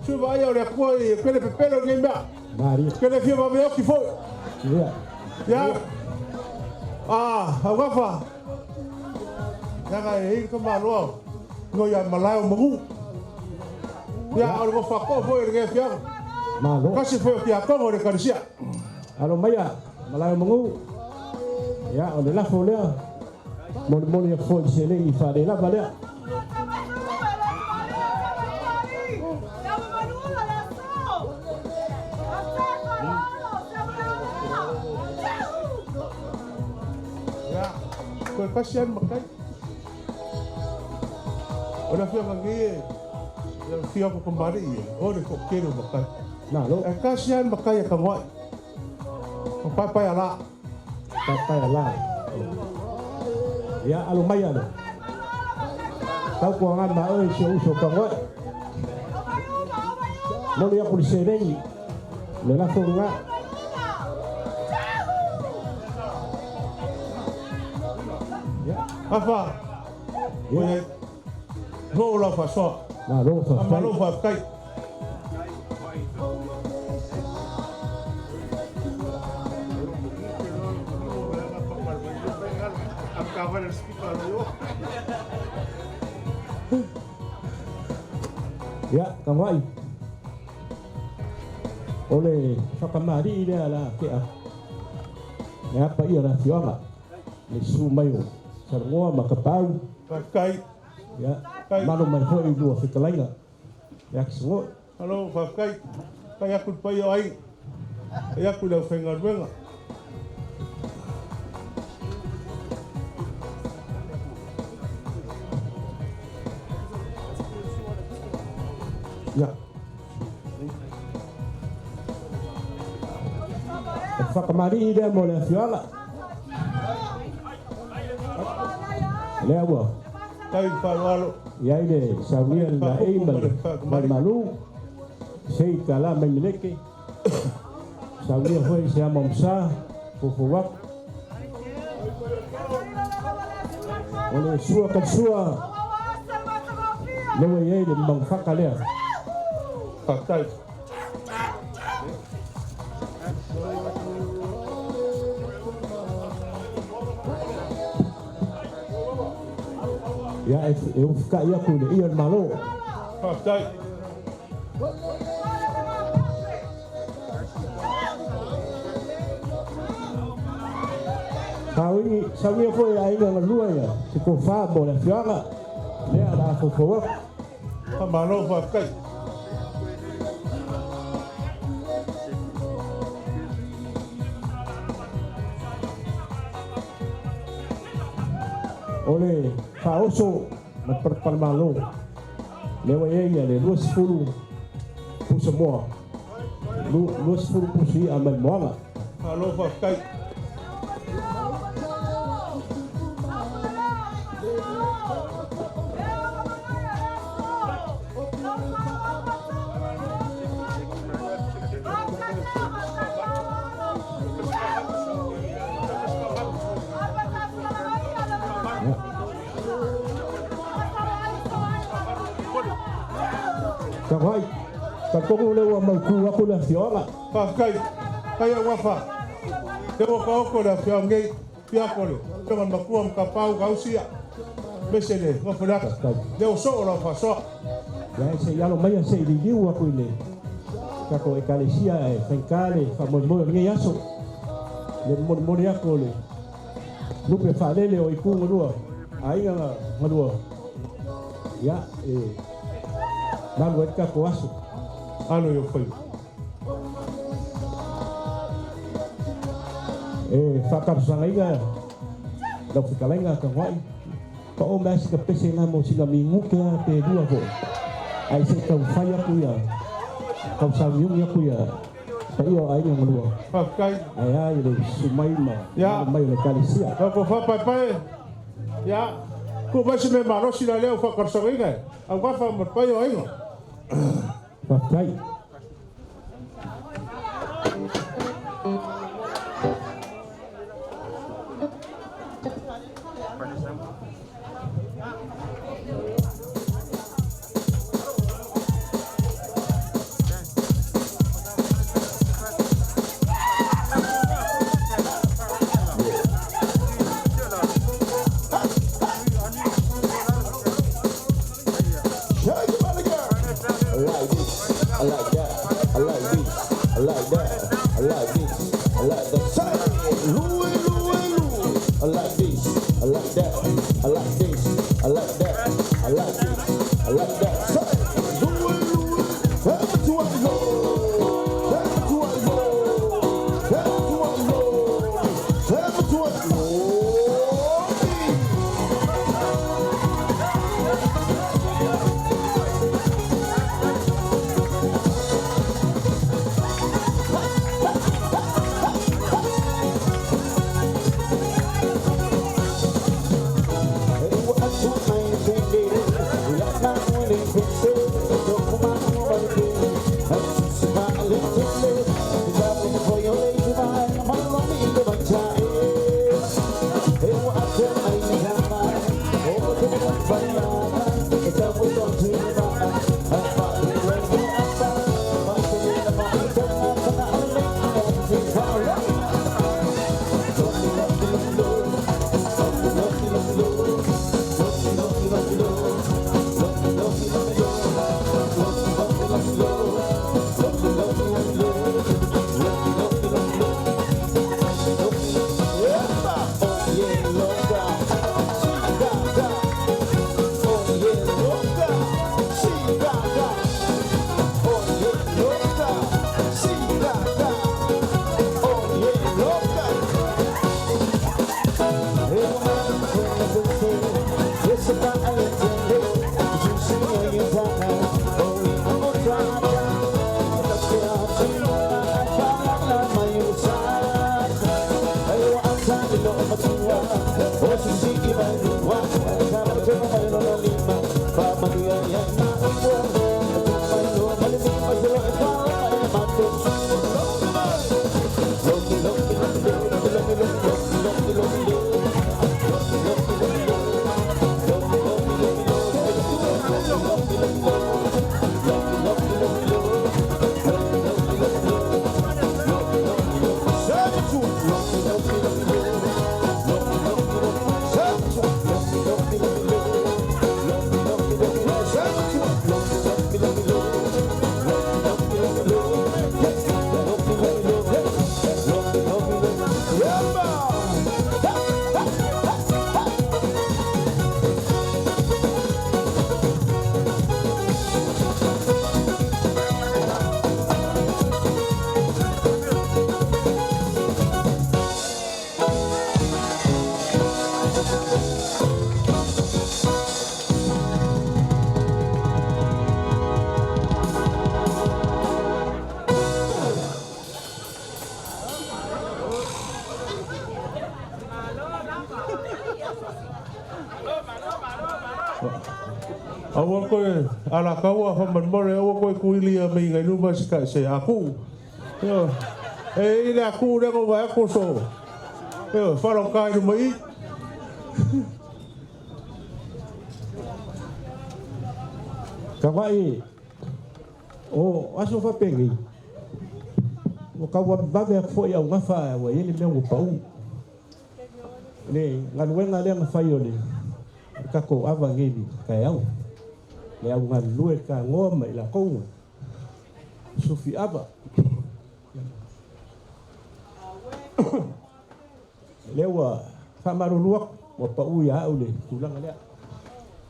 [SPEAKER 3] su vai o le akua i pele pepele nei mea.
[SPEAKER 11] Maria.
[SPEAKER 3] Ke le fia vave oki foi.
[SPEAKER 11] Ia.
[SPEAKER 3] Ia. Ah, au gafa. Ia e i ka maloa. No ia malae o mangu. Ia o le gofa ko foi le ke fia.
[SPEAKER 11] Malo.
[SPEAKER 3] Kasi foi o kia kongo le karisia.
[SPEAKER 11] Alo mai ia malae o magu. Ia o le lafo lea. Molimoli aku foi le seleni faalelava lea.
[SPEAKER 3] Ia. Koe kasi ai makai. O le fia ngi e. Ia fia ko kamari i. O le ko kere makai.
[SPEAKER 11] Malo.
[SPEAKER 3] E kasi ai makai e ka ngoi. O pai pai ala.
[SPEAKER 11] Pai pai ala. Ia alo mai alo. Tau kua ngā ma oe si o uso ka ngoi. Moli aku le seleni. Le lafo ngā. Ia.
[SPEAKER 3] Afa.
[SPEAKER 11] Ia.
[SPEAKER 3] Oe. No la fa soa.
[SPEAKER 11] Malo
[SPEAKER 3] Malo
[SPEAKER 11] faafetai.
[SPEAKER 3] fa kai.
[SPEAKER 6] le speaker lo yo.
[SPEAKER 1] Ia, tagoai. O le fakamali'i lea la tea. Le apa ia la afioaga. Le susu mai o Salogoa ma Kapaau.
[SPEAKER 6] Faafetai.
[SPEAKER 1] Ia, malo mai foi i lua fetalaiga. Le Akisagoe.
[SPEAKER 6] Malo, faafetai. Faafetai atu i le paia o aiga. Faafetai atu i le aufaigaluega.
[SPEAKER 1] Ia. O le fakamali'i lea mo le afioaga. Lea ua.
[SPEAKER 6] Tai le faaaloalo.
[SPEAKER 1] I ai le saunia le laei ma le malumalu. Sei tala mai meleke. Saunia foi se ama msa. Fofo wak. O le sua ka sua. Lewa i ai le mangfaka lea.
[SPEAKER 6] Faafetai.
[SPEAKER 1] Ia e ufika ia ku le ia le malo.
[SPEAKER 6] Faafetai.
[SPEAKER 1] Saunia saunia foi aiga galua ia se tofa mo le afioaga. Lea la fofo atu.
[SPEAKER 6] Faamalo, faafetai.
[SPEAKER 1] O le faaoso ma le palepalemalo. Lea ua i ai ia le 20 pusa moa. 20 pusi i'a mai le moaga.
[SPEAKER 6] Malo faafetai.
[SPEAKER 1] Tagoai, talitonu lea ua mautu atu le afioaga.
[SPEAKER 6] Faafetai, faafetai au afa. Lea ua taoto le afioaga nei, fiako le afioga i le matua ma Kapau Gausia, aemaise le nofo le ata. Lea ua soo lau faasoa.
[SPEAKER 1] Ia se i alo maia se i liliu atu i le tatou Ekalesia e faigata le faamoemoe o lenei aso. Le molimoli atu o le lupe faalele o itu galua, aiga galua. Ia e malu ai le tatou aso.
[SPEAKER 6] Alo i ou faiva.
[SPEAKER 1] E faatalosagaina lau fetalaiga Tagoai, pa o mea sina pese na mo sina minute a pe lua foi. Ai se i taumafai atu ia tausauniuni atu ia paia o aiga galua.
[SPEAKER 6] Faafetai.
[SPEAKER 1] Ae a i le susu mai ma
[SPEAKER 6] Ia.
[SPEAKER 1] mai o le Ekalesia.
[SPEAKER 6] Lau tofa paepae. Ia. Tuu mai se mea malosi la lea ua faatalosagaina e Augafa ma le paia o aiga.
[SPEAKER 1] Faafetai.
[SPEAKER 11] Shake your body, girl. I like this. I like that. I like this. I like that. I like this. I like that. Say, Louie, Louie, Louie. I like this. I like that. I like this. I like that. I like this. I like that. Say, Louie, Louie. Hey, to what you go. Hey, to what you go. Hey, to what you go. Hey, to what you go.
[SPEAKER 3] Aua koe alakaua whamarimore, aua koe kuilia me inga luma se ka se aku. Io, e ile aku le ko vai ko so. Io, wharo kai luma i.
[SPEAKER 12] Ka vai o aso fa pengi. O ka wa vave fo ia ngafa wa ile me o pau. Le ngaluenga le ngafai o le ka ko ava ngeli ka au. Le au ngalue ka ngoa mai la kou. Sufi ava. Le wa famarulua wa pau ia au le tulanga lea.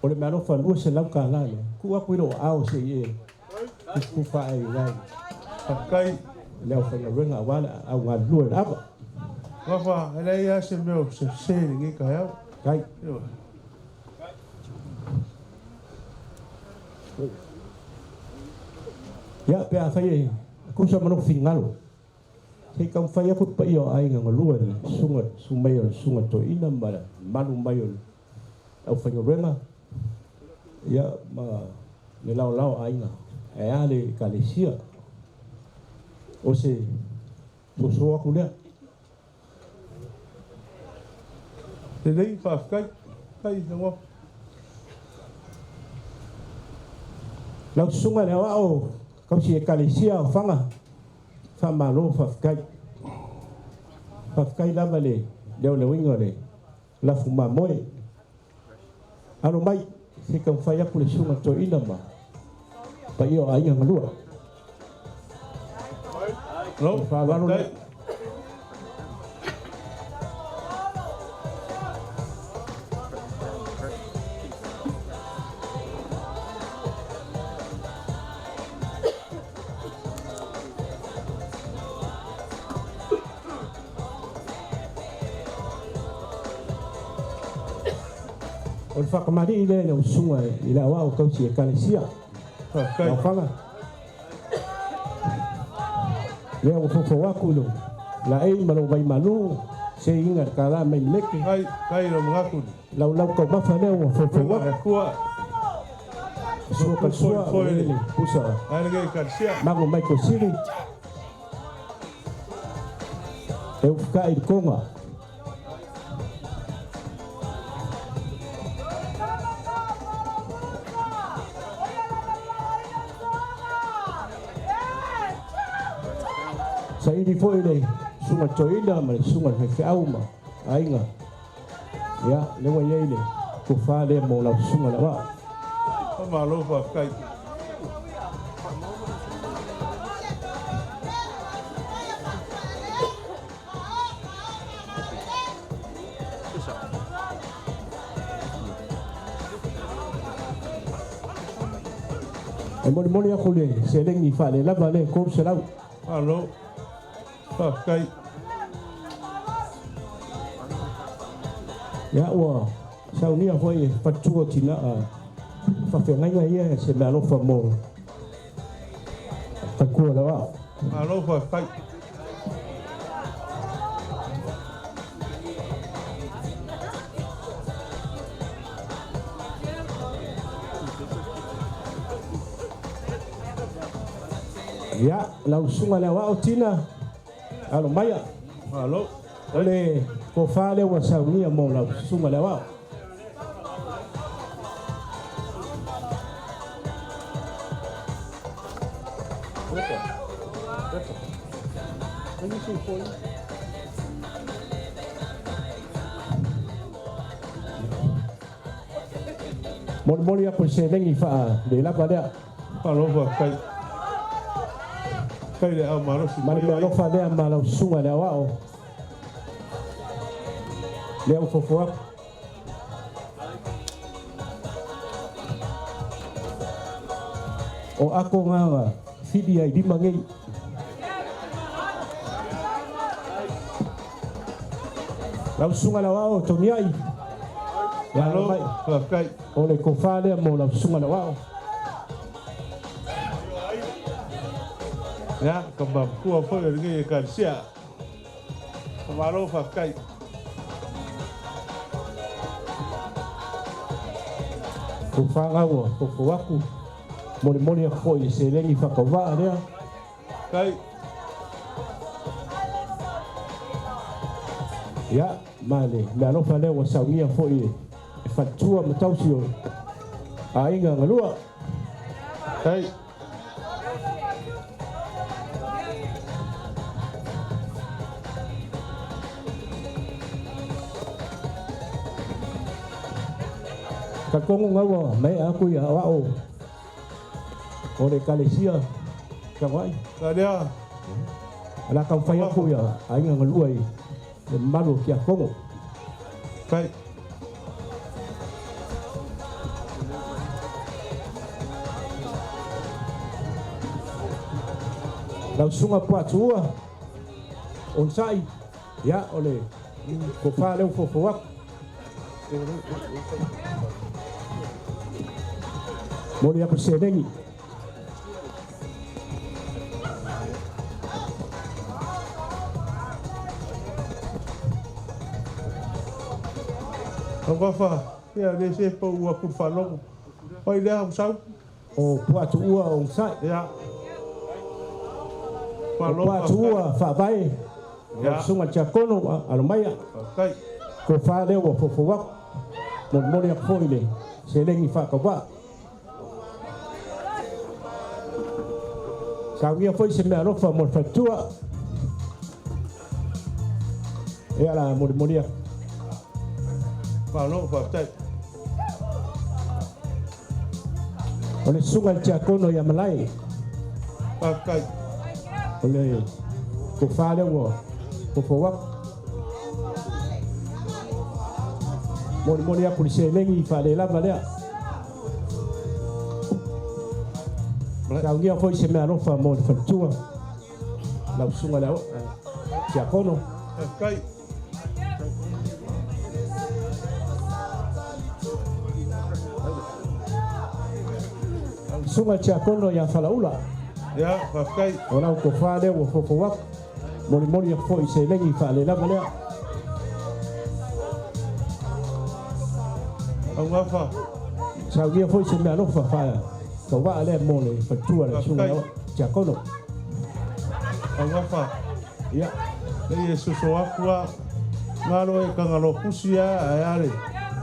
[SPEAKER 12] O le mea alofa lua se lau ka la le. Ku aku i lo ao se i e. Ku wha e i.
[SPEAKER 3] Kai.
[SPEAKER 12] Le au whainga wala au ngalue le ava.
[SPEAKER 3] Ngafa, ele ia se meo se se ngi ka au.
[SPEAKER 12] Kai. Ia pe a whai e kusa manu fingalo. Hei kau whai aku pa ia ai ngā lua le sunga sumai o sunga to ina ma manu mai o au whainga renga. Ia ma le lao lao ai ngā. E a le kalesia. O se soso aku lea.
[SPEAKER 3] Te nei whawhikai. Kai te.
[SPEAKER 12] Lau sunga le wao kau si e kalesia o whanga. Wha malo whawhikai. Whawhikai lava le leo le winga le lafu mamoe. Alo mai se kau whai aku le sunga to ina ma. Pa ia o ainga ngalua.
[SPEAKER 3] No,
[SPEAKER 12] whawalo le. O le whakamari i le o sunga i le awao kau si e kalesia.
[SPEAKER 3] Kai.
[SPEAKER 12] Lau whanga. Lea o fofo waku lo. La ei malo vai malu. Se inga ka la mai meke.
[SPEAKER 3] Kai, kai lo mga
[SPEAKER 12] Lau lau kau mafa lea o fofo waku.
[SPEAKER 3] Kua.
[SPEAKER 12] Sua ka sua.
[SPEAKER 3] Foi, foi.
[SPEAKER 12] Le pusa.
[SPEAKER 3] Ai le kalesia.
[SPEAKER 12] Mago mai ko siri. E ufka i konga. Sa ili foi le sunga toila ma le sunga le feau ma ainga. Ia, le wa iai le ko wha le mo lau sunga la wa.
[SPEAKER 3] Malo whawhikai.
[SPEAKER 12] E moli moli aku le se lengi wha le lava le ko se lau.
[SPEAKER 3] Malo. Whawhikai.
[SPEAKER 12] Ia ua saunia foi e whatua tina a whawhengainga ia se mea alofa mo whakua la wao.
[SPEAKER 3] Malo whawhikai.
[SPEAKER 12] Ia, lau susuga i le aoao Tina, alo maia.
[SPEAKER 3] Malo.
[SPEAKER 12] O le tofa lea ua saunia mo lau susuga i le aoao. Molimoli aku i seleni faa-le lava lea.
[SPEAKER 3] Malo faafetai. Faafetai le au malosi.
[SPEAKER 12] Ma le mea alofa lea ma lau susuga i le aoao. Lea ua fofo atu. O ako ngā fili ai lima nei. Lau susuga i le aoao Toniai. Ia
[SPEAKER 3] Malo,
[SPEAKER 12] mai.
[SPEAKER 3] Faafetai.
[SPEAKER 12] O le kofa lea mo lau susuga i le aoao.
[SPEAKER 3] Ia, ka mamakua foi o lenei ekalesia. Faamalo faafetai.
[SPEAKER 12] Kofa gaua fofo atu. Molimoli aku foi i le seleni faatauvaa lea.
[SPEAKER 3] Kai.
[SPEAKER 12] Ia, ma le mea alofa lea ua saunia foi e faletua ma tausi o aiga galua.
[SPEAKER 3] Kai.
[SPEAKER 12] Talitonu gaua mai aku ia aoao o le ekalesia Tagoai.
[SPEAKER 3] Kalea.
[SPEAKER 12] O le a taumafai atu ia aiga galua i le mamalu o Tiakono.
[SPEAKER 3] Kai.
[SPEAKER 12] Lau susuga Puatua onosai, ia o le tofa lea ua fofo atu. Momoli atu le seleni.
[SPEAKER 3] Augafa, ia le se pau ua ku faalogo. Pai lea au sau.
[SPEAKER 12] O Puatuua onosai.
[SPEAKER 3] Ia.
[SPEAKER 12] O Puatuua faavae. Lau susuga i le Tiakono alo maia.
[SPEAKER 3] Faafetai.
[SPEAKER 12] Tofa lea ua fofo atu. Molimoli atu foi le seleni faatauvaa. Saunia foi se mea alofa mo le faletua. Ia la molimoli atu.
[SPEAKER 3] Malo, faafetai.
[SPEAKER 12] O le susuga i le Tiakono ia Malae.
[SPEAKER 3] Faafetai.
[SPEAKER 12] O le tofa lea ua fofo atu. Molimoli atu le seleni faalelava lea. Saunia foi se mea alofa mo le faletua. Lau susuga i le Tiakono.
[SPEAKER 3] Faafetai.
[SPEAKER 12] Susuga i le Tiakono ia Falaula.
[SPEAKER 3] Ia, faafetai.
[SPEAKER 12] O lau tofa lea ua fofo atu. Molimoli atu foi i seleni faalelava lea.
[SPEAKER 3] Augafa.
[SPEAKER 12] Saunia foi se mea alofa faatauvaa lea mo le faletua le susuga i le Tiakono.
[SPEAKER 3] Augafa.
[SPEAKER 12] Ia.
[SPEAKER 3] Nei e soso aku a ngalo e kangalopusi a ae a le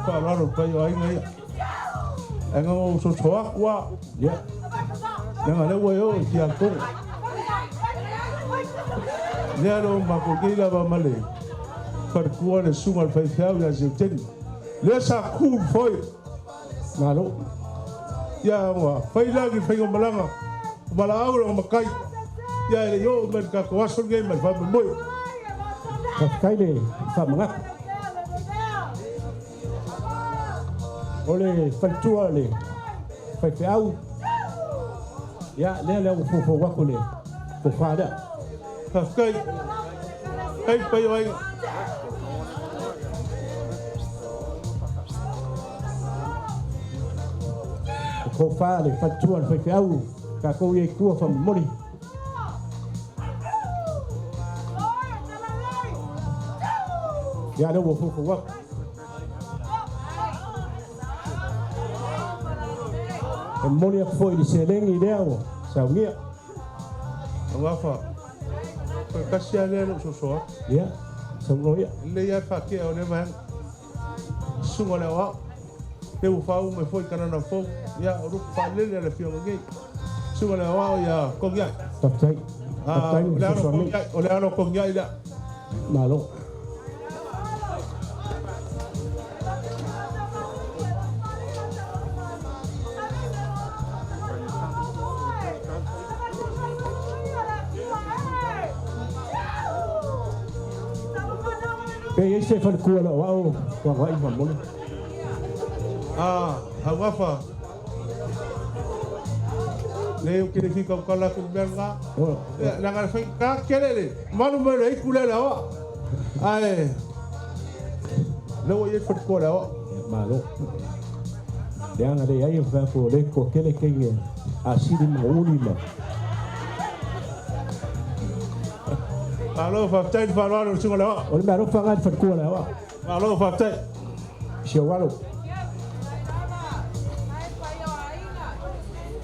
[SPEAKER 3] faaaloalo pai o aiga ia. Ae ngao soso aku a.
[SPEAKER 12] Ia.
[SPEAKER 3] Leaga lea ua e oo i Tiakono. Lea lo makou nei lava ma le falekua le susuga i le faifeau ia Seuteni. Lea sa ku foi.
[SPEAKER 12] Malo.
[SPEAKER 3] Ia ua fai lagi faigamalaga. O valaau le makai. Ia e le i oo mai le tatou aso lenei ma le faamoemoe.
[SPEAKER 12] Faafetai le faamanatu. O le faletua le faifeau. Ia, lea lea ua fofo atu le tofa lea.
[SPEAKER 3] Faafetai. Kai pai o aiga.
[SPEAKER 12] O tofa le faletua le faifeau. Tatou ia i tua faamomoli. Ia lea ua fofo atu. E momoli atu foi i le seleni lea ua saunia.
[SPEAKER 3] Augafa, toe tasi lava lea lou soso atu.
[SPEAKER 12] Ia, saunoa ia.
[SPEAKER 3] Lelei lava le faatea o lea vaega. Susuga o le aoao, lea ua faauu mai foi i Kanana Fou, ia, o lupe faalele a le afioga nei. Susuga o le aoao ia Kogiai.
[SPEAKER 12] Faafetai. Faafetai mo
[SPEAKER 3] le
[SPEAKER 12] le fesoasoani.
[SPEAKER 3] O le alo o Kogiai lea.
[SPEAKER 12] Malo. Pe i ai se falekua o le aoao o agai faamolemole.
[SPEAKER 3] Ah, Augafa. Leai ou te le fia tautala atu i le mea lena. Leaga e faigata tele le malu mai o le aitu lea i le aoao. Ae o lea ua i ai le faletua o le aoao.
[SPEAKER 12] Malo. Leaga leai e fai atu o lea e toatele teine asili ma uli ma.
[SPEAKER 3] Malo faafetai le faaaloalo i le susuga i le aoao.
[SPEAKER 12] O le meaalofa lena i le faletua o le aoao.
[SPEAKER 3] Malo faafetai.
[SPEAKER 12] Si ou alo.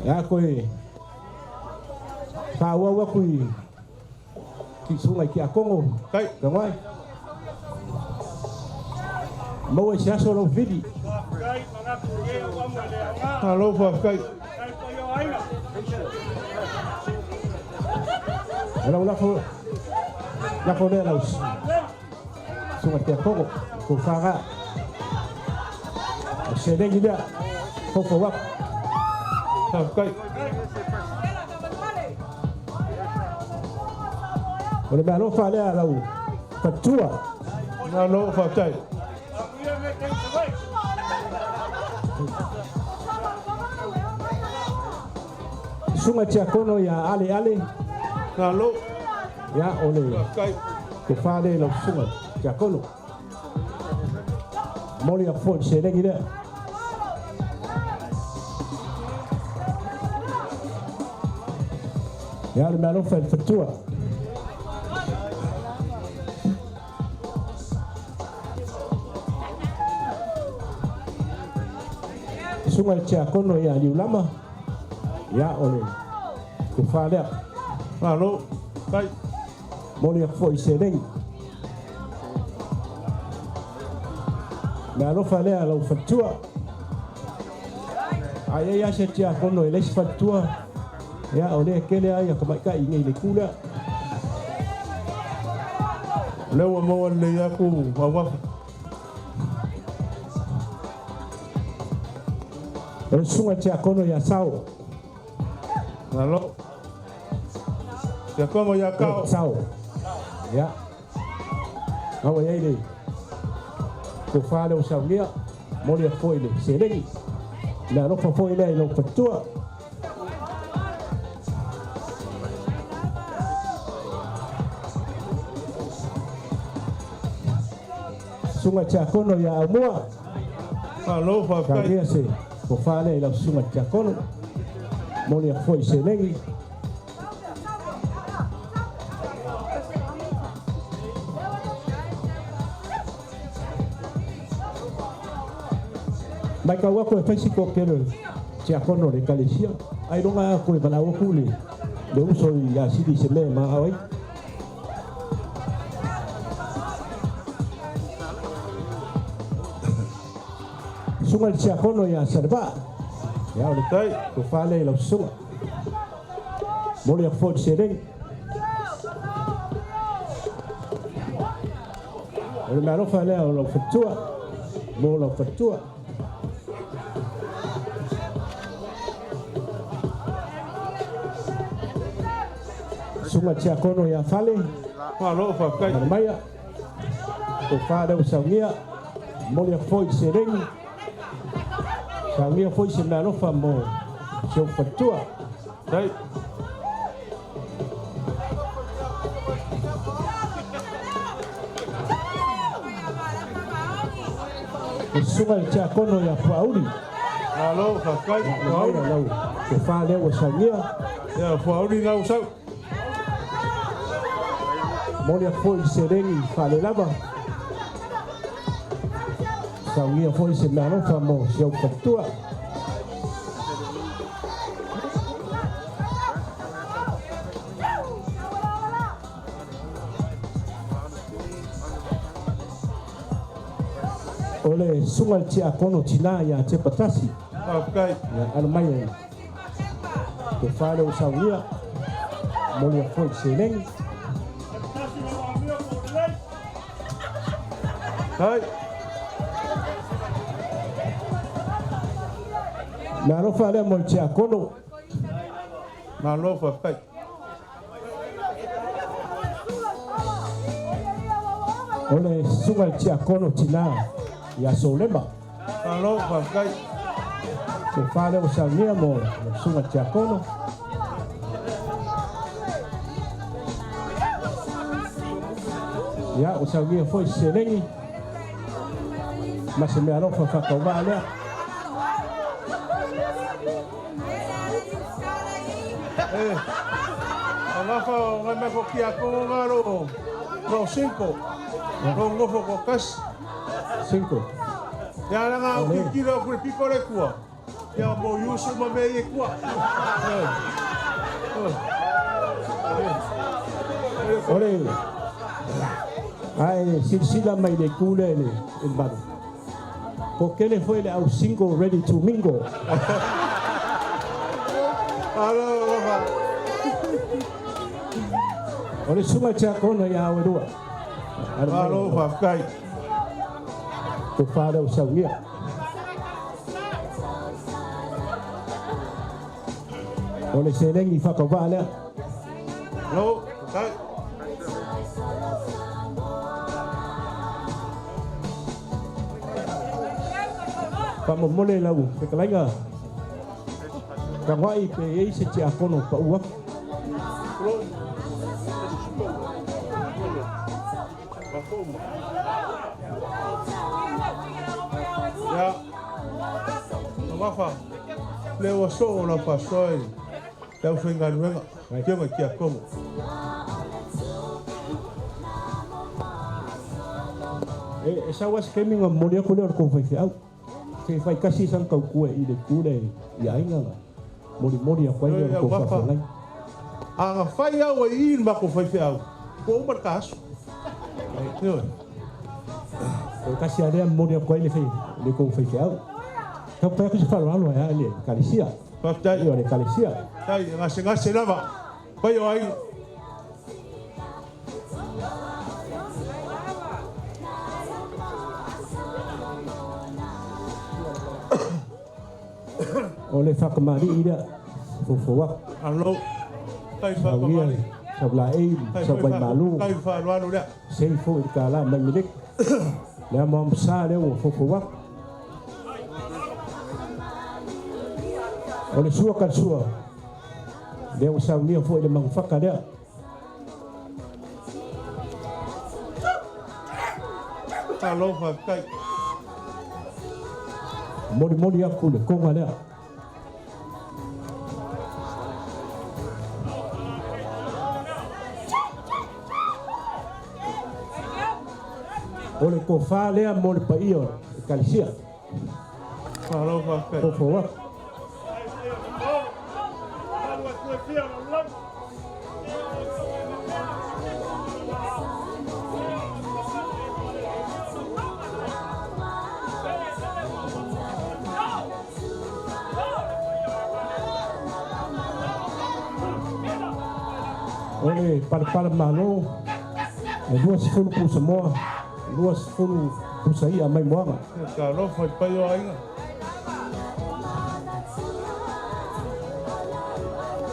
[SPEAKER 12] E a koe faaauau atu i ki susuga i Tiakono.
[SPEAKER 3] Tai.
[SPEAKER 12] Tagoai. Maua i se aso lou vili.
[SPEAKER 3] Malo faafetai.
[SPEAKER 12] O lau lafo, lafo lea lau susuga i Tiakono, tofa ga. O seleni lea, foufou atu.
[SPEAKER 3] Faafetai.
[SPEAKER 12] O le meaalofa lea a lau faletua.
[SPEAKER 3] Malo faafetai.
[SPEAKER 12] Susuga Tiakono ia Ale Ale.
[SPEAKER 3] Malo.
[SPEAKER 12] Ia o le
[SPEAKER 3] Faafetai.
[SPEAKER 12] tofa lea i lau susuga Tiakono. Momoli atu foi le seleni lea. Ia le meaalofa i le faletua. Susuga i le Tiakono ia Niulama. Ia o le tofa lea.
[SPEAKER 3] Malo. Tai.
[SPEAKER 12] Momoli atu foi i seleni. Meaalofa lea lau faletua. A i ai lava se tiakono e leai se faletua, ia o lea e tele lava tamaitai i inei i le itu lea.
[SPEAKER 3] O lea ua maua lelei atu Augafa.
[SPEAKER 12] O le susuga i le tiakono ia Sao.
[SPEAKER 3] Malo. Tiakono ia Kao.
[SPEAKER 12] Sao. Ia. Na ua i ai le tofa lea ua saunia, momoli atu foi le seleni. Le alofa foi lea i lou faletua. Susuga Tiakono ia Aumua.
[SPEAKER 3] Malo faafetai.
[SPEAKER 12] Saunia se tofa lea i lau susuga Tiakono. Momoli atu foi le seleni. Matau atu e fai si toatele o le tiakono o le ekalesia, ailoga lava toe valaau atu le uso ia Sili i se mea e manao ai. Susuga i le tiakono ia Salevaa, ia o le tofa lea i lau susuga. Momoli atu foi le seleni. O le meaalofa lea o lau faletua, mo lau faletua. Susuga Tiakono ia Fale.
[SPEAKER 3] Malo faafetai.
[SPEAKER 12] Malamaia. Tofa lea ua saunia. Momoli atu foi i le seleni. Saunia foi se meaalofa mo si ou faletua.
[SPEAKER 3] Tai.
[SPEAKER 12] Le susuga i le Tiakono ia Fuauli.
[SPEAKER 3] Malo, faafetai.
[SPEAKER 12] Fuauli. Lau tofa lea ua saunia.
[SPEAKER 3] Ia, Fuauli na ua sau.
[SPEAKER 12] Momoli atu foi i le seleni faalelava. Saunia foi se meaalofa mo si ou faletua. O le susuga i le Tiakono Tina ia Tepatasi.
[SPEAKER 3] Faafetai.
[SPEAKER 12] Ia, alo mai e tofa lea ua saunia. Momoli atu foi le seleni.
[SPEAKER 3] Hai.
[SPEAKER 12] Le alofa lea mo le Tiakono.
[SPEAKER 3] Malo faafetai.
[SPEAKER 12] O le susuga i le Tiakono Tina ia Solema.
[SPEAKER 3] Malo faafetai.
[SPEAKER 12] Tofa lea ua saunia mo le susuga i le Tiakono. Ia, ua saunia foi se seleni ma se meaalofa faatauvaa lea.
[SPEAKER 3] Eh, agafa o ngai mai ko kia kongo ngā ro, ro cinco, ro ngofo ko kasi.
[SPEAKER 12] Cinco.
[SPEAKER 3] Ia ranga o
[SPEAKER 12] Ole.
[SPEAKER 3] kikira o kure piko le kua. Ia mo yusu ma me i kua.
[SPEAKER 12] Ole. Ai, silasila mai le itu lea i le malu. Po kele foi le au single ready to mingle.
[SPEAKER 3] Alo, alofa.
[SPEAKER 12] O le susuga i le Tiakono ia Auelua. Alo mai.
[SPEAKER 3] Alo, faafetai.
[SPEAKER 12] Tofa lea ua saunia. O le seleni faatauvaa lea.
[SPEAKER 3] Alo, faafetai.
[SPEAKER 12] Faamomole lau fetalaiga. Tagoai pe i ai se tiakono pau atu.
[SPEAKER 3] Ia, agafa, le ua soo o lau faasoa i le aufaigaluega, afioga i Tiakono.
[SPEAKER 12] E sau lava se taimi ona momoli atu lea o le tou faifeau. Se i fai tasi sana tautua i le itu lea i aiga na molimoli atu ai lea o le tou faafeagai.
[SPEAKER 3] A na fai au ai i i le matou faifeau, ua uma le ta aso. Ioe.
[SPEAKER 12] O le tasi lava lea momoli atu ai le tou faifeau. Taumafai atu se faaaloalo ae a le Ekalesia.
[SPEAKER 3] Faafetai.
[SPEAKER 12] Ia o le Ekalesia.
[SPEAKER 3] Faafetai, e gasegase lava. Pai o aiga.
[SPEAKER 12] O le faakamali'i lea, foufou atu.
[SPEAKER 3] Alo. Tai
[SPEAKER 12] Sauia,
[SPEAKER 3] faakamali'i.
[SPEAKER 12] saulaei, sauvaimalu.
[SPEAKER 3] Tai faaaloalo lea.
[SPEAKER 12] Sei foi i le tālā mai Meleki. Le amoamosa lea ua foufou atu. O le sua kalasua, lea ua saunia foi le magufaka lea.
[SPEAKER 3] Malo faafetai.
[SPEAKER 12] Molimoli atu le koga lea. O le tofa lea mo le paia o le Ekalesia.
[SPEAKER 3] Malo faafetai.
[SPEAKER 12] Foufou atu. O le palepale malo, e 20 pusamoa, 20 pusa i'a mai Moaga.
[SPEAKER 3] Talofa i pai o aiga.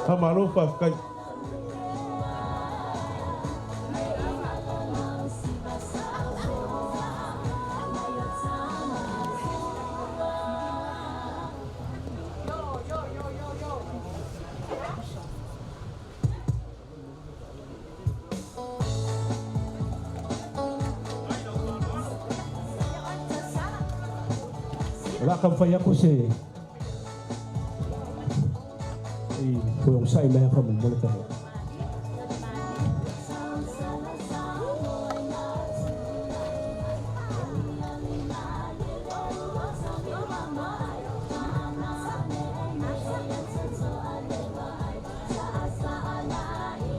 [SPEAKER 3] Faamalo faafetai.
[SPEAKER 12] O le a taumafai atu se i toe onosai mai faamolemole tatou.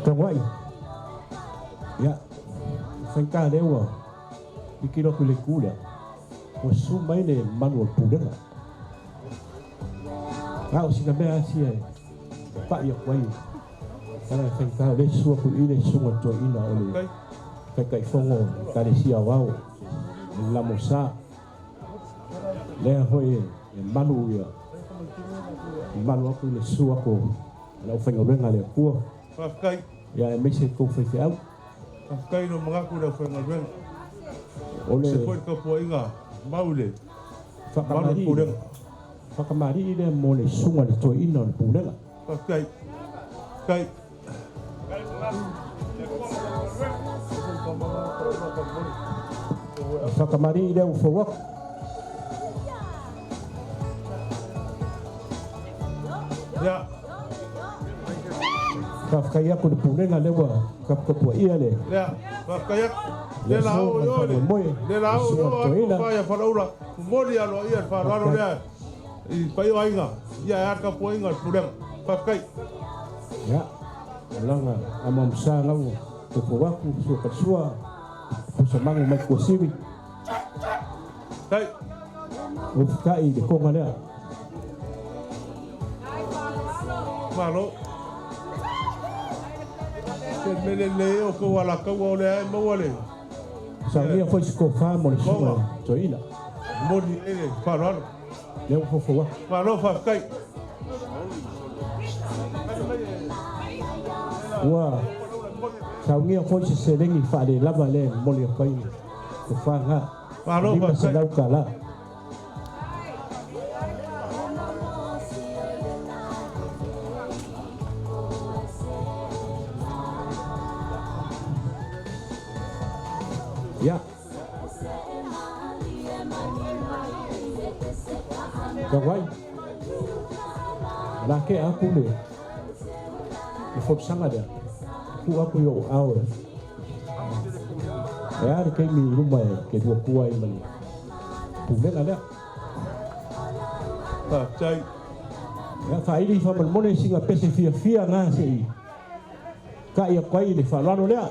[SPEAKER 12] Tagoai. Ia, faigata lea ua tilotilo atu i le itu lea. Ua susu mai le mamalu o le Pulega. A o sina mea asia e pa'i atu ai, leaga e faigata o lea e susu atu i i le susuga i le toeaina o le Taitaifono o le Ekalesia Aoao o le Lamosa. Lea foi e malu ia malu atu i le susu atu o le aufaigaluega a le Atua.
[SPEAKER 3] Faafetai.
[SPEAKER 12] Ia aemaise tou faifeau.
[SPEAKER 3] Faafetai i lou manatu i le aufaigaluega.
[SPEAKER 12] O le
[SPEAKER 3] Se foi le tapuaiga mau i le mamalu o le Pulega.
[SPEAKER 12] Faakamalii lea mo le susuga i le toeaina o le Pulega.
[SPEAKER 3] Faafetai. Faafetai.
[SPEAKER 12] Faakamalii lea ua fou atu.
[SPEAKER 3] Ia.
[SPEAKER 12] Faafetai atu i le Pulega lea ua taputapuaia le.
[SPEAKER 3] Ia, faafetai atu. Le la o i o le, le la o i o atu fa ia Faleula, momoli aloaia le faaaloalo lea i paia o aiga, ia e a le tapuaiga a le Pulega. Faafetai.
[SPEAKER 12] Ia, alaga amuamusa lau fofo atu, sua falasua, pusa mago mai Tuasivi.
[SPEAKER 3] Tai.
[SPEAKER 12] Ufukai i le koga lea.
[SPEAKER 3] Malo. Se mele le o ko ala kaua o le ai maua le.
[SPEAKER 12] Saunia foi se tofa mo le susuga toeaina.
[SPEAKER 3] Moni e le faaaloalo.
[SPEAKER 12] Lea ua fofo atu.
[SPEAKER 3] Malo faafetai.
[SPEAKER 12] Ua saunia foi se seleni faalelava lea e momoli atu ai le tofa lena.
[SPEAKER 3] Malo faafetai.
[SPEAKER 12] $500. Ia. Tau ai. O le a tea atu le folasaga lea, tuu atu i ou aao e e a le taimi i luma e te lua tua ai ma le pulega lea.
[SPEAKER 3] Faafetai.
[SPEAKER 12] Ia, faaili faamolemole sina pese fiafia na se i ta'i atu ai le faaaloalo lea.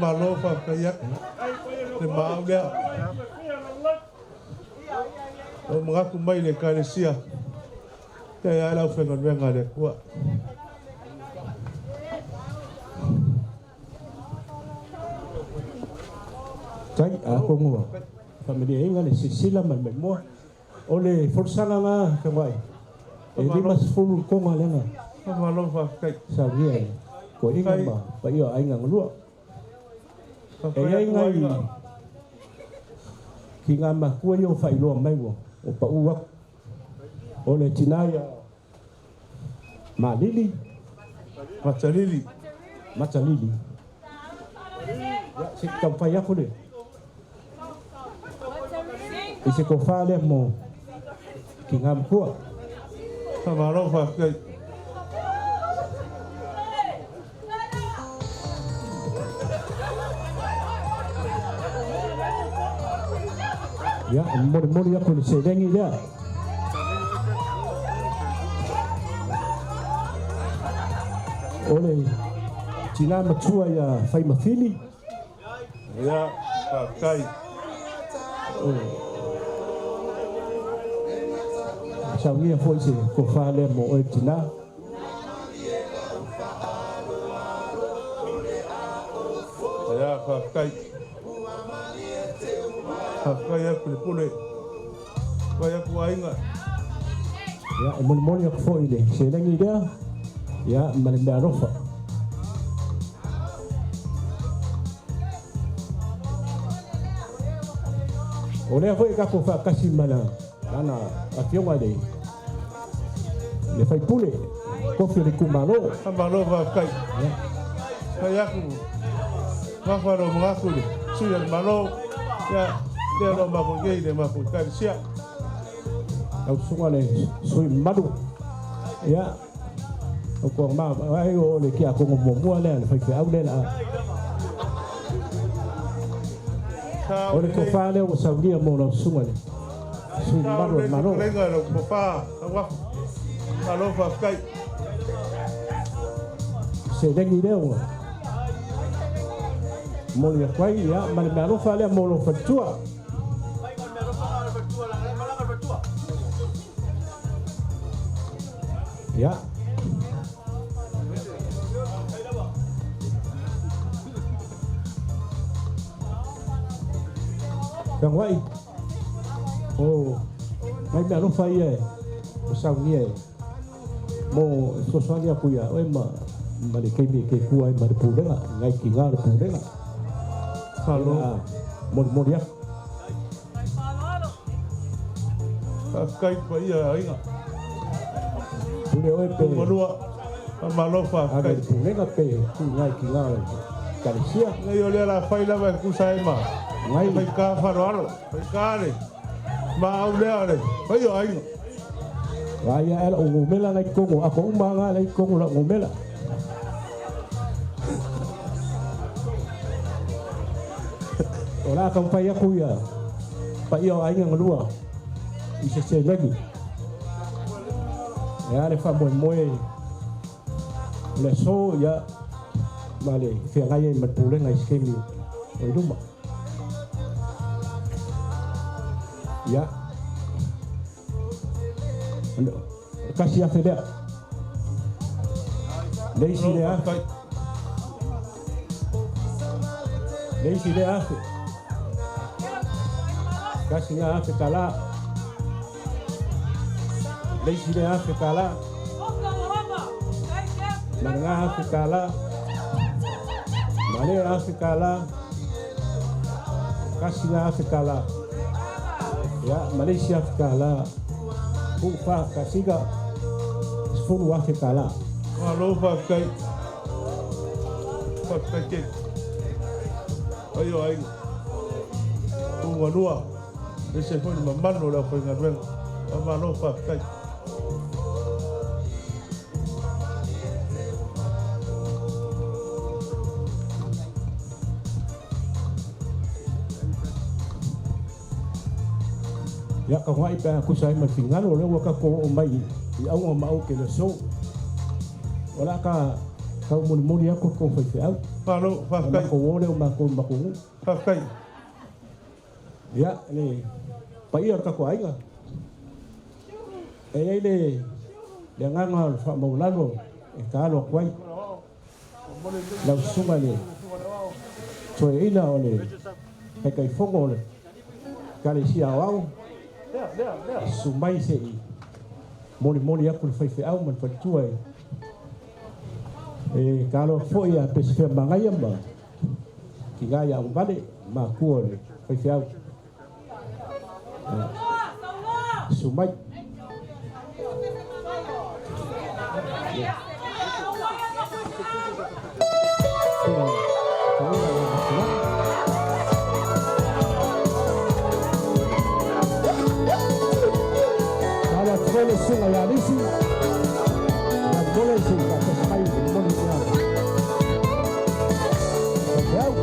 [SPEAKER 6] Faamalo faafetai atu le maau lea. O manatu mai le Ekalesia, ia ia le aufaigaluega a le Atua.
[SPEAKER 12] Tai a kongoa. Faamaliaina le silasila ma le maimoa. O le folasaga na Tagoai, e 50 le toga lea na
[SPEAKER 6] Faamalo faafetai.
[SPEAKER 12] Saunia e toeaiina ma paia o aiga galua. E i ai nai tina matua ia ua faailoa mai ua pau atu. O le tina ia Malili.
[SPEAKER 6] Matalili.
[SPEAKER 12] Matalili. Ia, se i taumafai atu le i se tofa lea mo tina matua.
[SPEAKER 6] Faamalo faafetai.
[SPEAKER 12] Ia, e molimoli atu le seleni lea. O le tina matua ia Faimafili.
[SPEAKER 6] Ia, faafetai.
[SPEAKER 12] Saunia foi se tofa lea mo oe tina.
[SPEAKER 6] Ia, faafetai. Faafetai atu le pule. Faafetai atu aiga.
[SPEAKER 12] Ia, e molimoli atu foi le seleni lea, ia, ma le meaalofa. O lea foi tatou faatasi ma lana afioga i le faipule, tofi o le itumalo.
[SPEAKER 6] Faamalo faafetai. Fai atu, gafa lo manatu le sui o le Malo, ia, lea lo matou i ai le matou Ekalesia.
[SPEAKER 12] Lau susuga le sui mamalu, ia, o ko ma ai o le kia kongo muamua lea le faifeau lea la. O le tofa lea ua saunia mo lau susuga le sui mamalu o le Malo.
[SPEAKER 6] Lenga lau tofa, lau Malo faafetai.
[SPEAKER 12] Seleni lea ua moli atu ai, ia, ma le meaalofa lea mo lou faletua. Ia. Tagoai, o nai meaalofa ia e o saunia e mo e fesoasoani atu ia oe ma le taimi e keikua ai ma le pulega, ngai tiga o le pulega.
[SPEAKER 6] Malo.
[SPEAKER 12] Molimoli atu.
[SPEAKER 6] Faafetai paia aiga.
[SPEAKER 12] Pule oe pe.
[SPEAKER 6] Malua. Faamalo faafetai.
[SPEAKER 12] Ave le pulega pe tu ngai tiga o le Ekalesia.
[SPEAKER 6] Nei o lea la fai lava e kusa ai ma.
[SPEAKER 12] Ngai.
[SPEAKER 6] Fai ka faaaloalo. Fai ka le. Ma au lea le. Fai o aiga.
[SPEAKER 12] Vai ia ela o ngumela ngai kongo. Ako uma nga ngai kongo la ngumela. O la ka pai aku ia. Paia o aiga ngalua. I se seleni. E ale fa moe moe. Le so ia. Ma le feagai ai ma le pulega i se taimi o i luma. Ia. Kasi afe lea. Le isi lea afe. Le isi lea afe. Kasi ngā afe tala. Le isi lea afe tala. Ma le ngā afe tala. Ma le afe tala. Kasi ngā afe tala. Ia, ma le isi afe tala. Pu fa kasiga. 10 afe tala.
[SPEAKER 6] Malo faafetai. Faafetai tele. Ai o aiga. Tumalua. Ese foi le mamalu o le aufaigaluega. Faamalo faafetai.
[SPEAKER 12] Ia ka hoai pe a kusa ai ma le fingalo o lea ua tatou oo mai i auga ma au ke le aso. O la ka Taumolimoli atu le tou faifeau.
[SPEAKER 3] Malo, faafetai.
[SPEAKER 12] Matou o lea o matou i le matou nuu.
[SPEAKER 3] Faafetai.
[SPEAKER 12] Ia, le paia o le tatou aiga. E i ai le le agaga o le faamaualalo e taalo atu ai lau susuga i le toeaina o le Taitaifono o le Ekalesia Aoao, susu mai se i molimoli atu le faifeau ma le faletua e taalo atu foi ia Pesefea Magaia ma tina ia Augavale, matua o le faifeau. Susu mai. Taalo atu foi le susuga ia Alisi, ia Mole se i faatasi mai i le momoli i le faifeau.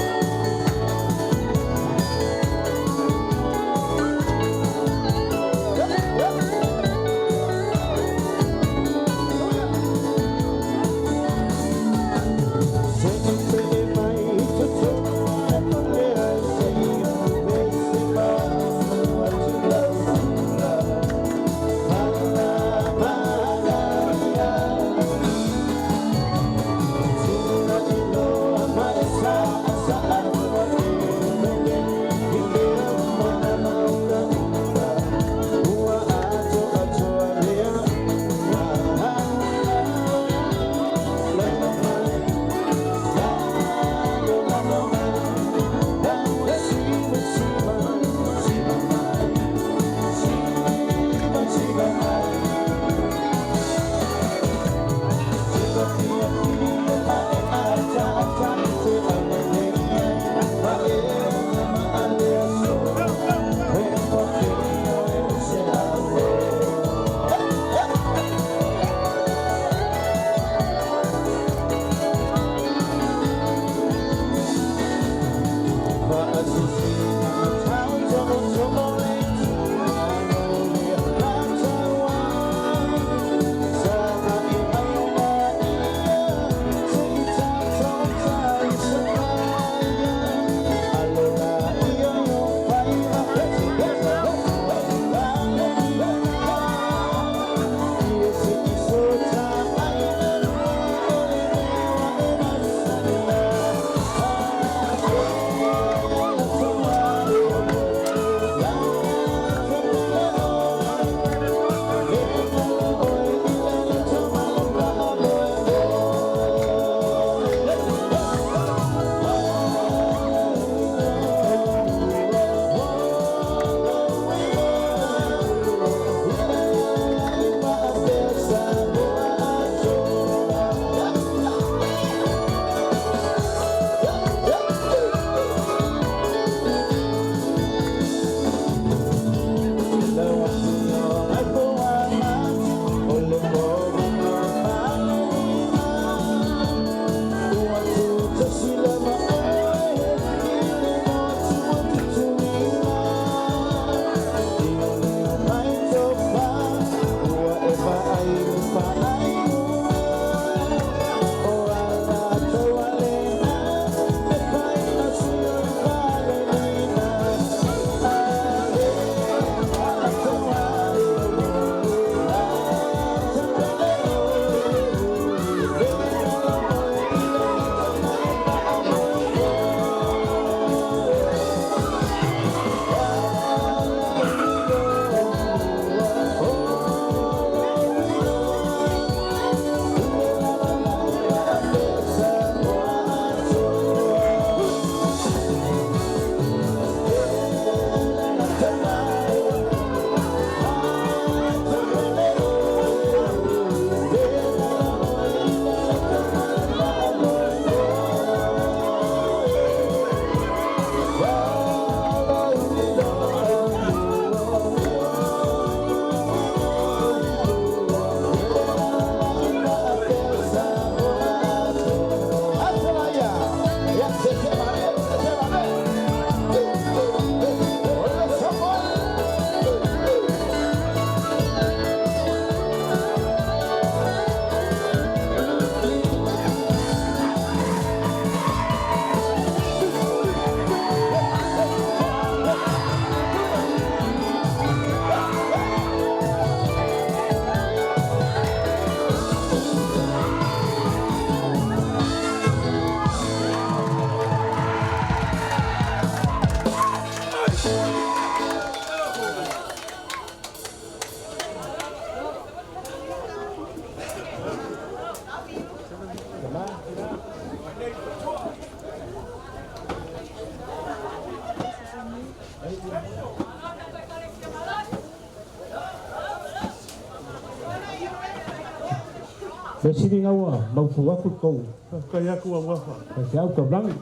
[SPEAKER 12] Le sili gaua mautu aku tou.
[SPEAKER 3] Faafetai atu augafa.
[SPEAKER 12] Faifeau taulagi.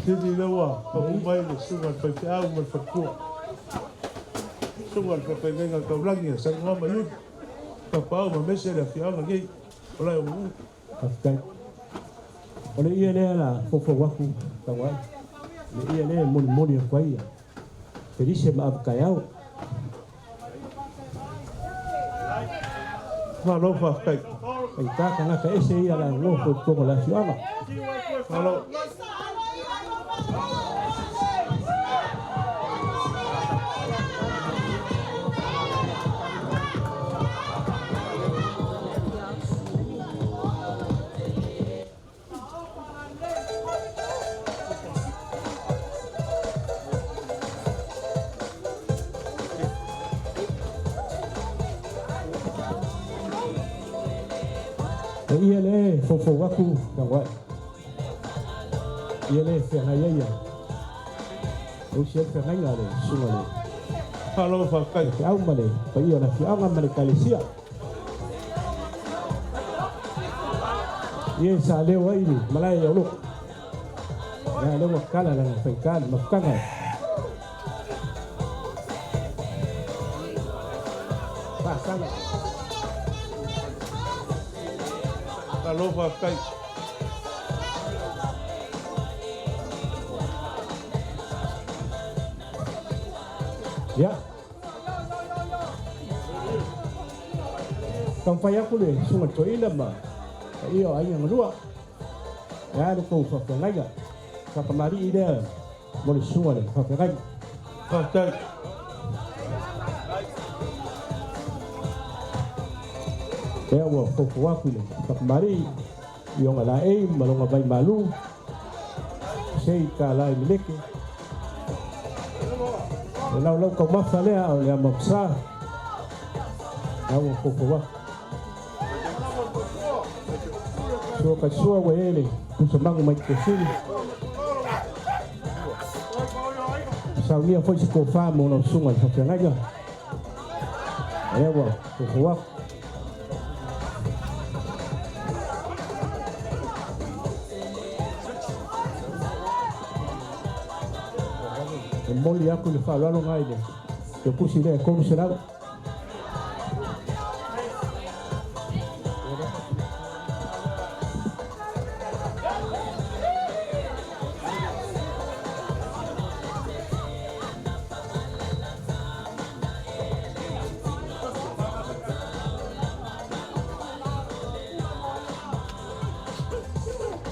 [SPEAKER 3] Sili lea ua pau mai le susuga i le faifeau ma le faletua. Susuga i le faafeagaiga taulagi a Samoa ma Iuli. Tapaau ma mese le afioaga nei o Laeonu'u.
[SPEAKER 12] Faafetai. O le ie lea la foufou aku tauai. Le ie lea e molimoli atu ai ia Felise ma Avataeao.
[SPEAKER 3] Malo faafetai.
[SPEAKER 12] Faigata tagata ese ia la nofo i totonu o le afioaga.
[SPEAKER 3] Malo.
[SPEAKER 12] E ia le foufou aku tagoai. Ia le feagai ai ia. O si ai feagaiga le susuga le.
[SPEAKER 3] Malo faafetai.
[SPEAKER 12] Feau ma le paia o le afioaga ma le ekalesia. Ia sa leo ai le malae i Auloko. Ia lea ua kala lana faigata le mafutaga. Faasala.
[SPEAKER 3] Malo faafetai.
[SPEAKER 12] Ia. Taumafai atu le susuga i le toeaina ma paia o aiga galua. E a le tou faafeagaiga. Faatamalii lea mo le susuga i le faafeagaiga.
[SPEAKER 3] Faafetai.
[SPEAKER 12] Lea ua foufou atu le faatamalii i ona laei ma lona vaimalu, sei tala i Meleke. Le laulau taumafa lea o le ama sa. Lea ua foufou atu. Sua ka sua ua e le pusa magu mai Tuasivi. Saunia foi se tofa mo lau susuga i le faafeagaiga. Lea ua foufou atu. E momoli atu le faaaloalo na i le tusi lea e 300.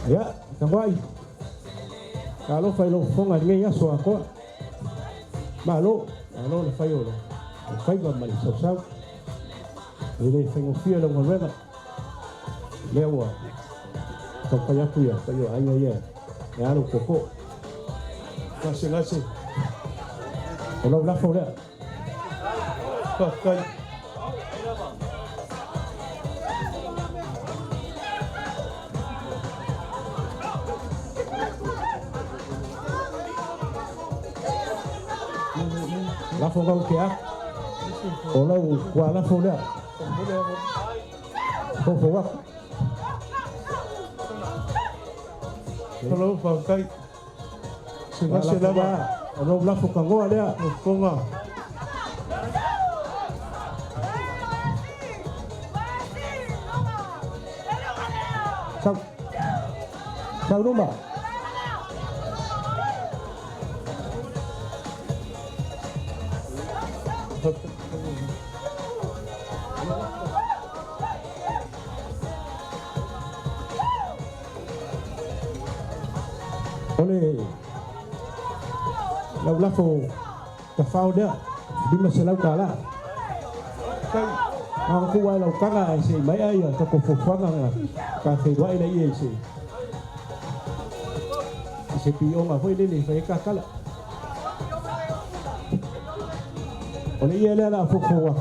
[SPEAKER 12] Ia, tagoai. Talofa i lou fofoga i lenei aso atoa. Malo, malo le fai o le faiva ma le sausau. E le faigofie lau galuega. Lea ua taumafai atu ia paia o aiga ia e a lou tootoo.
[SPEAKER 3] Gasegase.
[SPEAKER 12] O lau lafo lea.
[SPEAKER 3] Faafetai.
[SPEAKER 12] Lafo gau ke a. O lau kua lafo lea. Foufou atu.
[SPEAKER 3] Malo faafetai. Gasegase lava.
[SPEAKER 12] O lau lafo kagoa lea.
[SPEAKER 3] Fofoga.
[SPEAKER 12] Sau. Sau luma. O le lau lafo tafao lea, $500. Na o tuu ai lau taga ae se i maea ia tatou fuafuaga na ta feiloai laia i se i se pioga foi lele e fai ai ta tala. O le ie lea o le a fuafua atu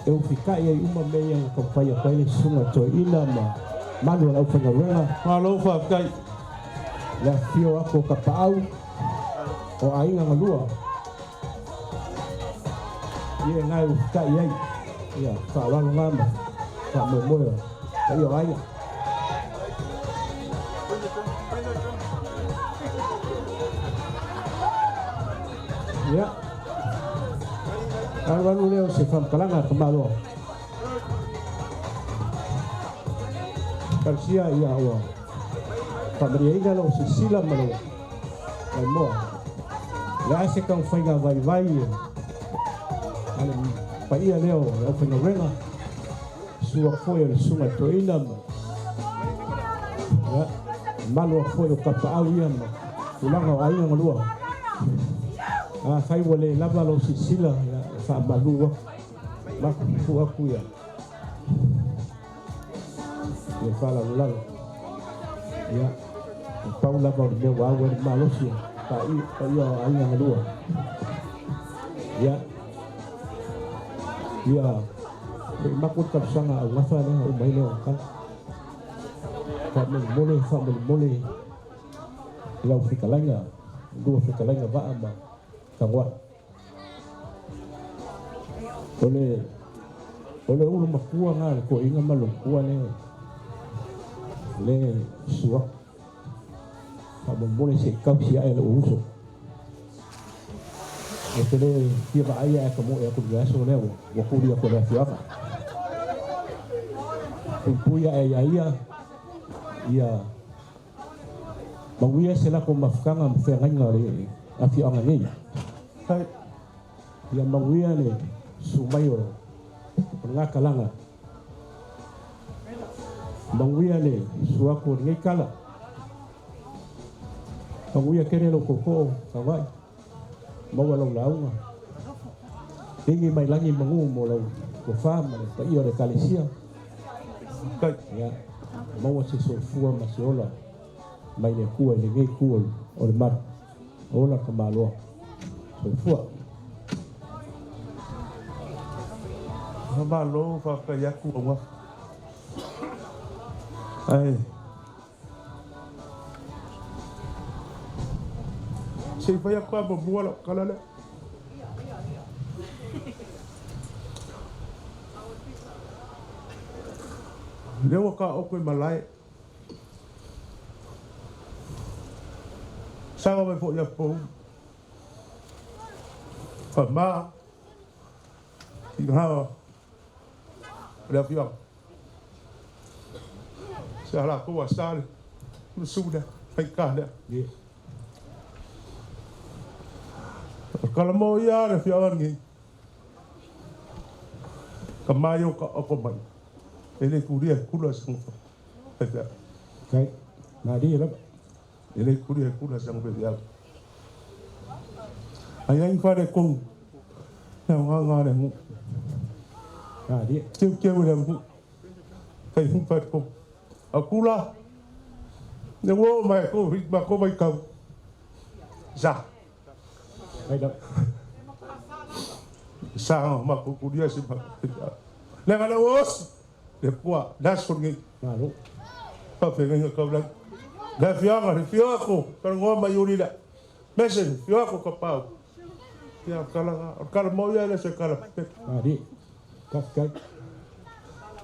[SPEAKER 12] e ufitai ai uma mea ia na taumafai atu ai le susuga i le toeaina ma malu o le aufaigaluega.
[SPEAKER 3] Malo faafetai.
[SPEAKER 12] Le afifio atu o Tapaau o aiga na lua. Ie na e ufitai ai. Ia, faaaloalo na ma faamoemoe o paia o aiga. Ia, alualu lea o se faamatalaga a tamaloa. Talosia ia ua faamalieina lau silasila ma lou maimoa. O le a se taumafaiga vaivai a le paia lea o le aufaigaluega, susu atu foi o le susuga i le toeaina ma ia, mamalu atu foi o tapaau ia ma tulaga o aiga galua. Afai ua le lava lou silasila, ia, e faamalu atu, mafu atu ia le faalalolalo. Ia, e pau lava o le mea ua au ai le malosi o paia o aiga galua. Ia, ia, foi maku le talosaga au gafa lea uma ai lea o tala. Faamolemole, faamolemole i lau fetalaiga, lua fetalaiga Vaa ma Tagoai. O le o le ulu matua na le toeaina ma le matua le le susu atu. Faamolemole se i tausi ae lou uso. Ou te le fia vaai ae tamoe atu i le aso lea ua tuli atu e le afioaga. Puipui ae ia ia, ia manuia se latou mafutaga ma feagaiga o le afioaga nei. Ia manuia le susu mai o lena talaga. Manuia le susu atu o lenei tala. Manuia tele lou tootoo Tagoai. Maua lau lauga. Ligi mai lagi manu mo lau tofa ma le paia o le Ekalesia. Ia, maua se soifua ma se ola mai le Atua i lenei itu o le malu. Ola ka maloa. Soifua.
[SPEAKER 3] Faamalo faafetai atu lau afa. Ae se i fai atu lava muamua lau tala lea. Lea ua taoto i malae. Saga mai foi ia pou. Fa ma i ngā o le afioaga. Se ala ko wa sale ma su lea, faigata lea. O kala mo ia le afioaga lenei. Ka mai o ka oko mai. E le kulia kula sa ngofa. Faifeau.
[SPEAKER 12] Kai, malie lava.
[SPEAKER 3] E le kulia kula sa ngofa faifeau. Ai ai whare kou. Ia ngā ngā le ngu.
[SPEAKER 12] Malie.
[SPEAKER 3] Teu teu le ngu. Kai hu whare kou. A kula. Ne wo mai ko hit ma ko mai kau. Sa.
[SPEAKER 12] Mai lava.
[SPEAKER 3] Sa ma ko kulia si ma. Le ngā le os. Le pua. Las ko ngi.
[SPEAKER 12] Malo.
[SPEAKER 3] Pa fe ngi kau la. Le fianga, le fiako, ka ngoa mai uri la. Mese, fiako ka pau. Ia kala, kala mo ia le se kala pe.
[SPEAKER 12] Malie. Faafetai.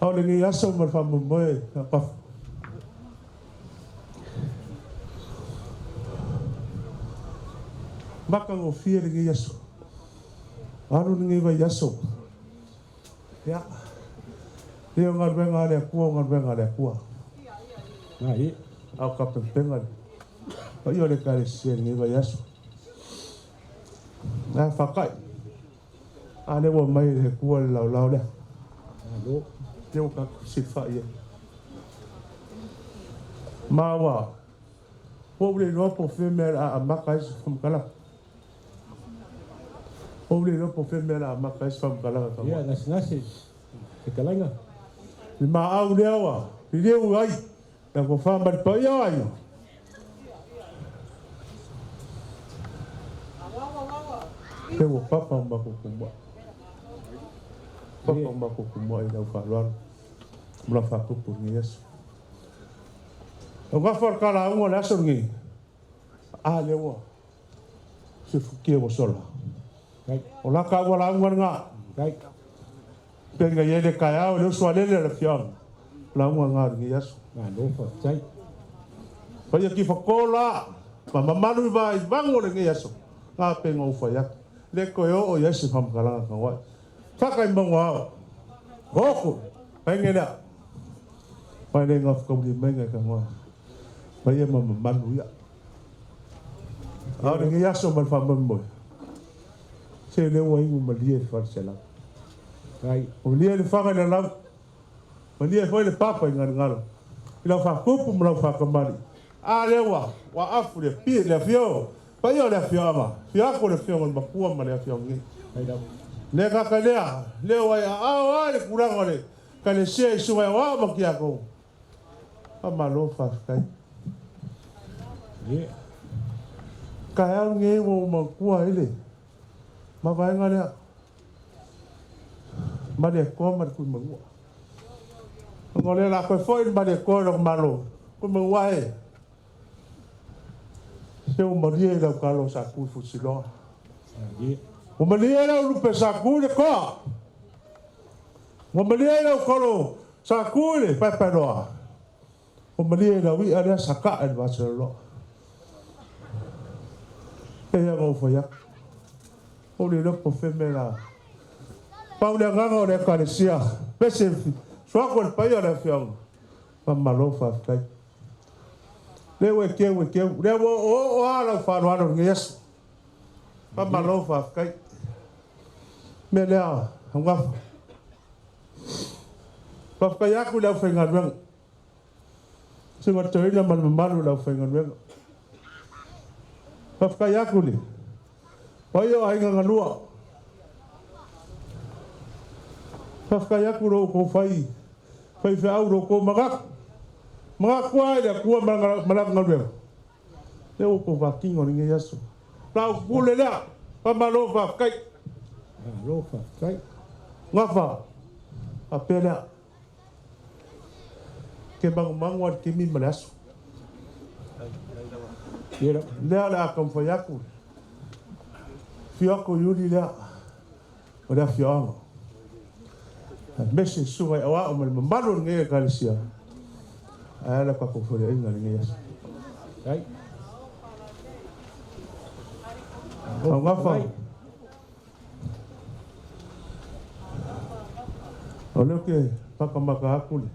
[SPEAKER 3] Au le ngi aso ma fa mo moe ka pa. Maka ngo fie le ngi aso. Alu le ngi vai aso. Ia. Ia ngal wenga le kua ngal wenga le kua.
[SPEAKER 12] Malie.
[SPEAKER 3] Au ka pempenga. Pa ia le kare se ngi vai aso. Na whakai. A le ua mai le kua le lau lau lea.
[SPEAKER 12] Malo.
[SPEAKER 3] Te o ka si wha ia. Ma wa. Ua ule loa po fe mea a maka ai se whamkala. Ua ule loa po fe mea a maka ai se whamkala.
[SPEAKER 12] Ia, gasegase. Fetalaiga.
[SPEAKER 3] Le ma au lea wa. I leu ai. Na ko wha mari pa ia ai. Te ua papa o mako kumua. Papa o mako kumua i lau whaaloalo. Mula whakupu ni Yesu. O ngā wharakala unga le aso ngi. A le ua. Se fukia wa sola.
[SPEAKER 12] Kai.
[SPEAKER 3] O la ka ua la unga ngā.
[SPEAKER 12] Kai.
[SPEAKER 3] Penga i ai le taeao le uso a lele a le afioaga. Lauga na o lenei aso.
[SPEAKER 12] Malo faafetai.
[SPEAKER 3] Paia tifato la ma mamalu i vaivagu o lenei aso. Na penga ua fai atu. Le toe oo i ai se faamatalaga tagoai. Faka i mauga ao. Oku. Paige lea. Mai le gafakauli mai ngai tagoai. Paia ma mamalu ia. A o lenei aso ma le faamoemoe. Se lea ua inu malie le faleselau.
[SPEAKER 12] Ai.
[SPEAKER 3] O malie le faga i le lau. Malie foi le papa i galugalo. I lau faatupu ma lau faakamali. A lea ua ua afu le pi le afio. Paia o le afioaga. Afio atu le afioga i le matua ma le afioaga nei.
[SPEAKER 12] Ai lava.
[SPEAKER 3] Le gata lea, lea ua i aao lava le tulaga o le Ekalesia i susuga i aoao ma tiakono. Faamalo faafetai.
[SPEAKER 12] Ie.
[SPEAKER 3] Taeao lenei ua ou manatua ai le mavaega lea Malietoa ma le Tuimanua. Ona o lea o le a toe foi le Malietoa i lona Malo, Tuimanua e, se ua malie lau talo sa tu i Fusiloa.
[SPEAKER 12] Ie.
[SPEAKER 3] Ua malie lau lupe sa tu i le toa. Ua malie lau tolo sa tu i le paepaeloa. Ua malie lau i'a lea sa ta'a i le vaseloloa. Pei lava ona ou fai atu, ua ou le iloa po o fea mea la. Pau le agaga o le Ekalesia, pese suaku o le paia o le afioaga, faamalo faafetai. Lea ua e keu e keu, lea ua oooo lava lau faaaloalo i lenei aso. Faamalo faafetai. Mea lea, Augafa. Faafetai atu i le aufaigaluega. Susuga Toeaina ma le mamalu o le aufaigaluega. Faafetai atu i le paia o Aiga Galua. Faafetai atu i lo outou fai faifeau i lo outou manatu. Manatu lava i le Atua ma lana galuega. Lea ua outou vatino i lenei aso. La ou pule lea. Faamalo faafetai.
[SPEAKER 12] Malo faafetai.
[SPEAKER 3] Gafa, faapea lea. Ke magumagu a le taimi ma le aso. Lea o le a taumafai atu. Afio atu Iuli lea o le afioaga. Aemaise le susuga i Aoao ma le mamalu o lenei Ekalesia. Ae a le tatou feuliaiga i lenei aso. Augafa. O lea ou te matamata atu le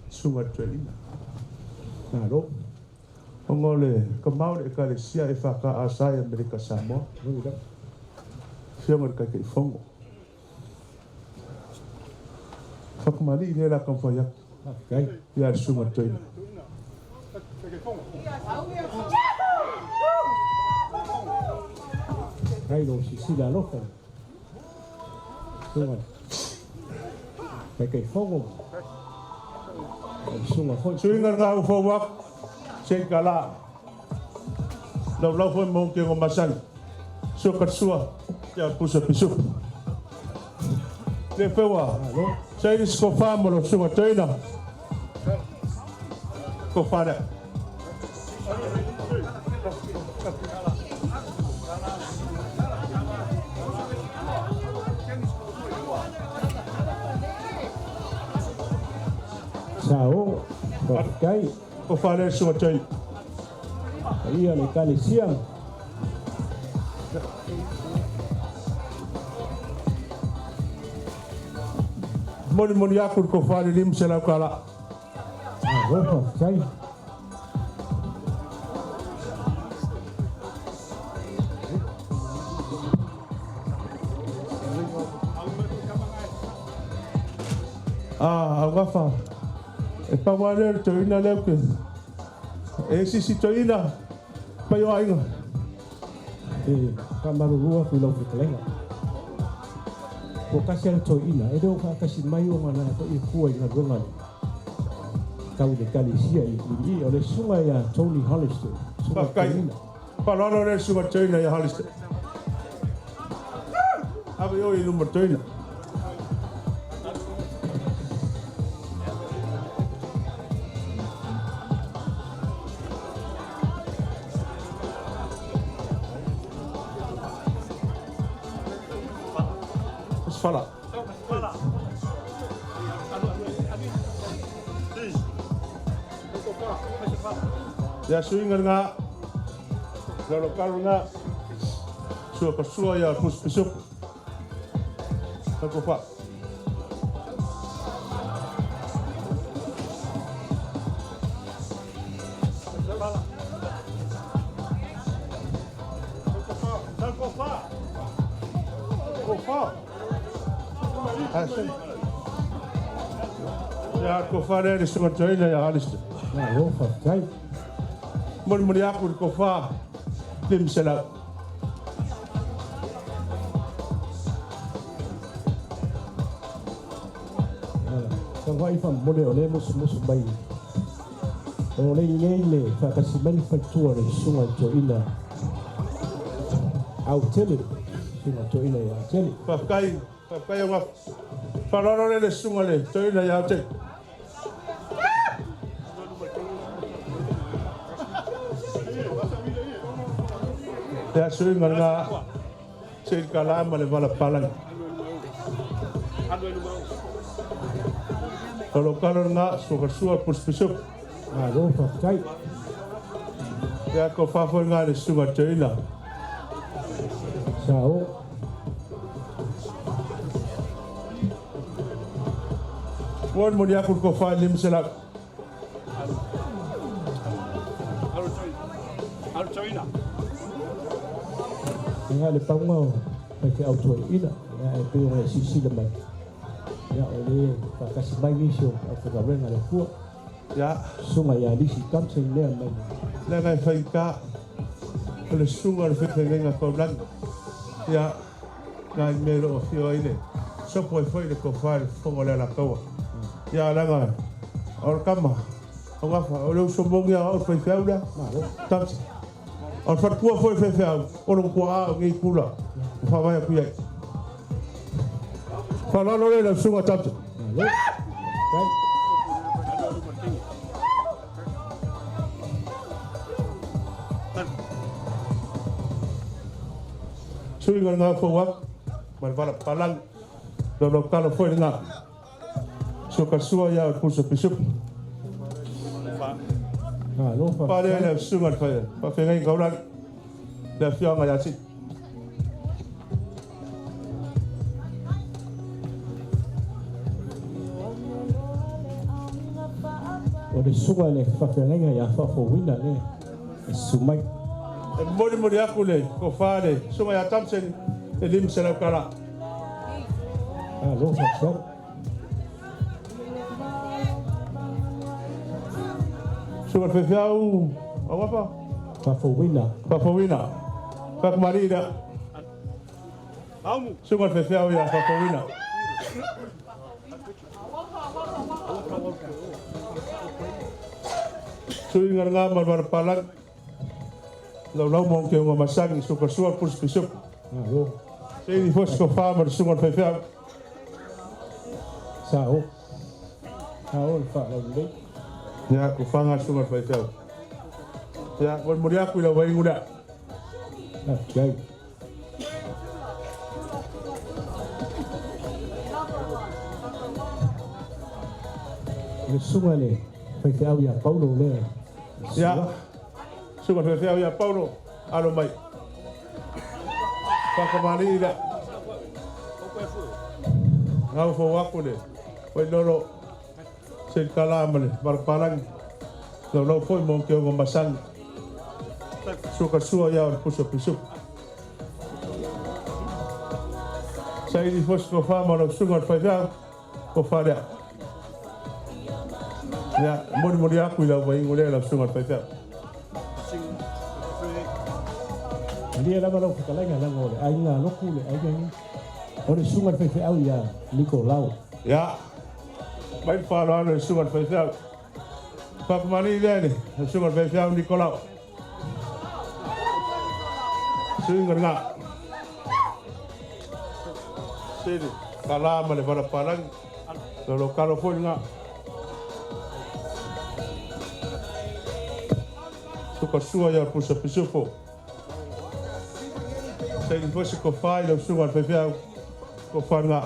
[SPEAKER 3] susuga i le toeaina.
[SPEAKER 12] Malo.
[SPEAKER 3] Ona o le tama o le Ekalesia EFKS i Amerika Samoa. Afioga i le Taitaifono. Fatumalii lea o le a taumafai atu.
[SPEAKER 12] Faafetai.
[SPEAKER 3] Ia le susuga i le toeaina.
[SPEAKER 12] Faafetai i lou silasila alofa. Susuga Taitaifono ma le susuga foi.
[SPEAKER 3] Suiga lena ua fou atu, se i tala. Laulau foi ma ou masani. Sua ka sua, ia pusa pisupu. Le fewa, saini se kofa mo lau susuga toeaina. Kofa lea.
[SPEAKER 12] Sao, faafetai.
[SPEAKER 3] Kofa lea susuga toeaina.
[SPEAKER 12] Paia le Ekalesia.
[SPEAKER 3] Molimoli atu le tofa i le $500.
[SPEAKER 12] Malo faafetai.
[SPEAKER 3] Ah, Augafa, e pau lava lea o le toeaina lea ou te... E i ai se isi toeaina mai o aiga.
[SPEAKER 12] E faamalulu atu i lau fetalaiga. Ua tasi lava le toeaina, e le o faatasi mai ona na foi e fua i galuega a le tau i le Ekalesia i i, o le susuga ia Tony Hollister, susuga
[SPEAKER 3] Faafetai.
[SPEAKER 12] toeaina.
[SPEAKER 3] Faaaloalo lea i le susuga toeaina ia Hollister. Ave oe i luma toeaina. Fala. Ia suiga lena, laulokalo lena, sua kasua ia pusi pisupu. Takofa. Ia kofa le le sunga toina ia Alistair.
[SPEAKER 12] Malo faafetai.
[SPEAKER 3] Molimoli aku le kofa 500.
[SPEAKER 12] Tagai faamomole o lea musumusu mai o le i le faatasi mai le faletua le susuga i toeaina autele, susuga toeaina ia Autele.
[SPEAKER 3] Faafetai, faafetai o gafa. Faaaloalo le le susuga le toeaina ia Autele. Ia suiga lena se i kala ma le vala palagi. O lo kalo lena suakasua pusipisupu.
[SPEAKER 12] Malo faafetai.
[SPEAKER 3] Ia ko faafoi ngā le susuga toeaina.
[SPEAKER 12] Sao.
[SPEAKER 3] Mo moli aku le kofa 500.
[SPEAKER 12] Ia le pauga o faifeau toeaina ia e pei ona e silasila mai ia o le faatasi mai nisi o aufaigaluega a le Atua.
[SPEAKER 3] Ia.
[SPEAKER 12] Susuga ia Alisi Thompson lea mai.
[SPEAKER 3] Leaga e faigata o le susuga o le fefaigaiga taulagi. Ia, nai mea o lo o afio ai le sopo ai foi le tofa i le fofoga o le Alataua. Ia, leaga o le tama o gafa, o le uso moni a au le faifeau lea. Thompson. O le faletua foi o le faifeau, o lona tuaa o nei pula ua faavae atu i ai. Faaaloalo le lau susuga Thompson. Suiga lena fou atu ma le vala papalangi, laulautala foi lena. Suakasua ia o le pusa pisupu. Pale le susuga le faafeagaiga taulagi, le afioaga ia Sii.
[SPEAKER 12] O le susuga i le faafeagaiga ia Faafouina le e susu mai.
[SPEAKER 3] E molimoli aku le tofa le susuga ia Thompson le 500 tala.
[SPEAKER 12] Malo faafetai.
[SPEAKER 3] Susuga le faifeau auafa?
[SPEAKER 12] Faafouina.
[SPEAKER 3] Faafouina. Faakamalii lea. Susuga le faifeau ia Faafouina. Suiga lena ma le valapalangi. Laulau ma onke masagi sukasua pusi pisupu.
[SPEAKER 12] Malo.
[SPEAKER 3] Seili foi se tofa ma le susuga le faifeau.
[SPEAKER 12] Sao. Sao le faalaulelei.
[SPEAKER 3] Ia, tofaga le susuga le faifeau. Ia, molimoli aku i lau vaigu lea.
[SPEAKER 12] Faafetai. Le susuga le faifeau ia Paulo lea.
[SPEAKER 3] Ia, susuga le faifeau ia Paulo, alo mai. Faakamalii lea. Ngau fou aku le wailolo se i kala ma le valapalangi. Laulau foi ma onke onga masagi. Sukasua ia o le pusa pisupu. Saili foi se tofa ma lau susuga le faifeau, tofa lea. Ia, molimoli aku i lau vaigu lea lau susuga le faifeau.
[SPEAKER 12] Malie lava lau fetalaiga leaga o le aiga lotu le aiga nei. O le susuga le faifeau ia Nikolao.
[SPEAKER 3] Ia, mai le faaaloalo i le susuga le faifeau. Faakamalii lea le susuga le faifeau Nikolao. Suiga lena. Sili, kala ma le valapalangi. Lolokalo foi lena. Sukasua ia o le pusa pisupo. Saili foi se tofa i lau susuga le faifeau. Tofa lena.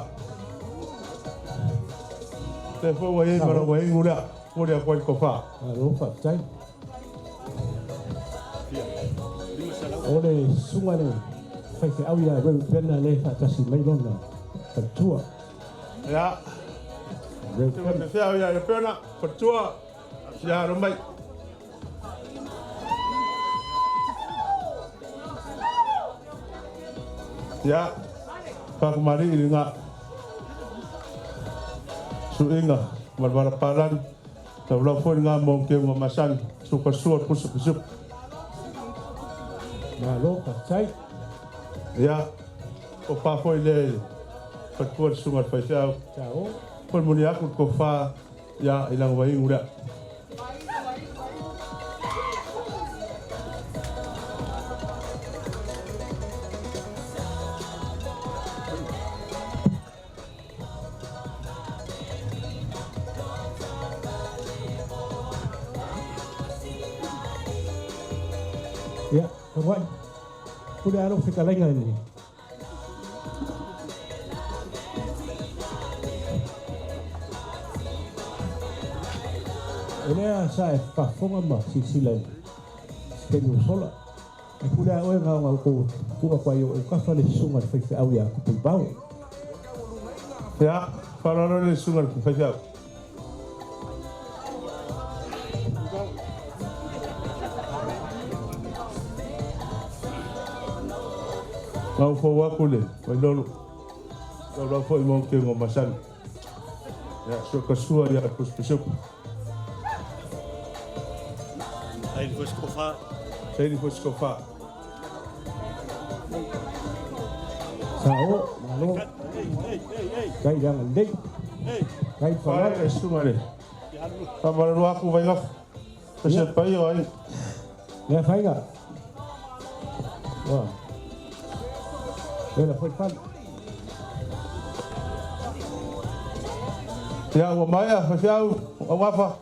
[SPEAKER 3] Lea foi ua i ai ma lau aigu lea. Momoli atu ai le tofa.
[SPEAKER 12] Malo faafetai. O le susuga le faifeau ia Reupena lea e faatasi mai lona faletua.
[SPEAKER 3] Ia,
[SPEAKER 12] Reupena.
[SPEAKER 3] Faifeau ia Reupena, faletua, ia alo mai. Ia, faakumali'i lena suiga ma le valapalagi, laulau foi lena mo keuga masani, sukasua le pusupisupu.
[SPEAKER 12] Malo faafetai.
[SPEAKER 3] Ia, o pa foi lea i le faletua le susuga i le faifeau.
[SPEAKER 12] Sao.
[SPEAKER 3] Molimoli atu le tofa ia i lana vaiinu lea.
[SPEAKER 12] Ia, tapuai. Pule lava lau fetalaiga i le O lea sa e faafofoga ma silasila i se taimi ua sola. E pule lava oe na ona outou tuu atu ai i ou autafa le susuga i le faifeau ia Tupuivao.
[SPEAKER 3] Ia, faaaloalo le susuga i le faifeau. Maufou atu le Vailolo, laulau foi mo keuga masani. Ia, suakasua ia pusupusupu.
[SPEAKER 4] Saini foi se kofa.
[SPEAKER 3] Saini foi se kofa.
[SPEAKER 12] Sao, malo. Kai le agalelei. Kai
[SPEAKER 3] Fale
[SPEAKER 12] faaaloalo.
[SPEAKER 3] le susuga le faamalulu atu Vaigafa. Pese paia o aiga.
[SPEAKER 12] Lea faiga. Ua. Vela foi fale.
[SPEAKER 3] Ia, ua maea, faifeau, augafa.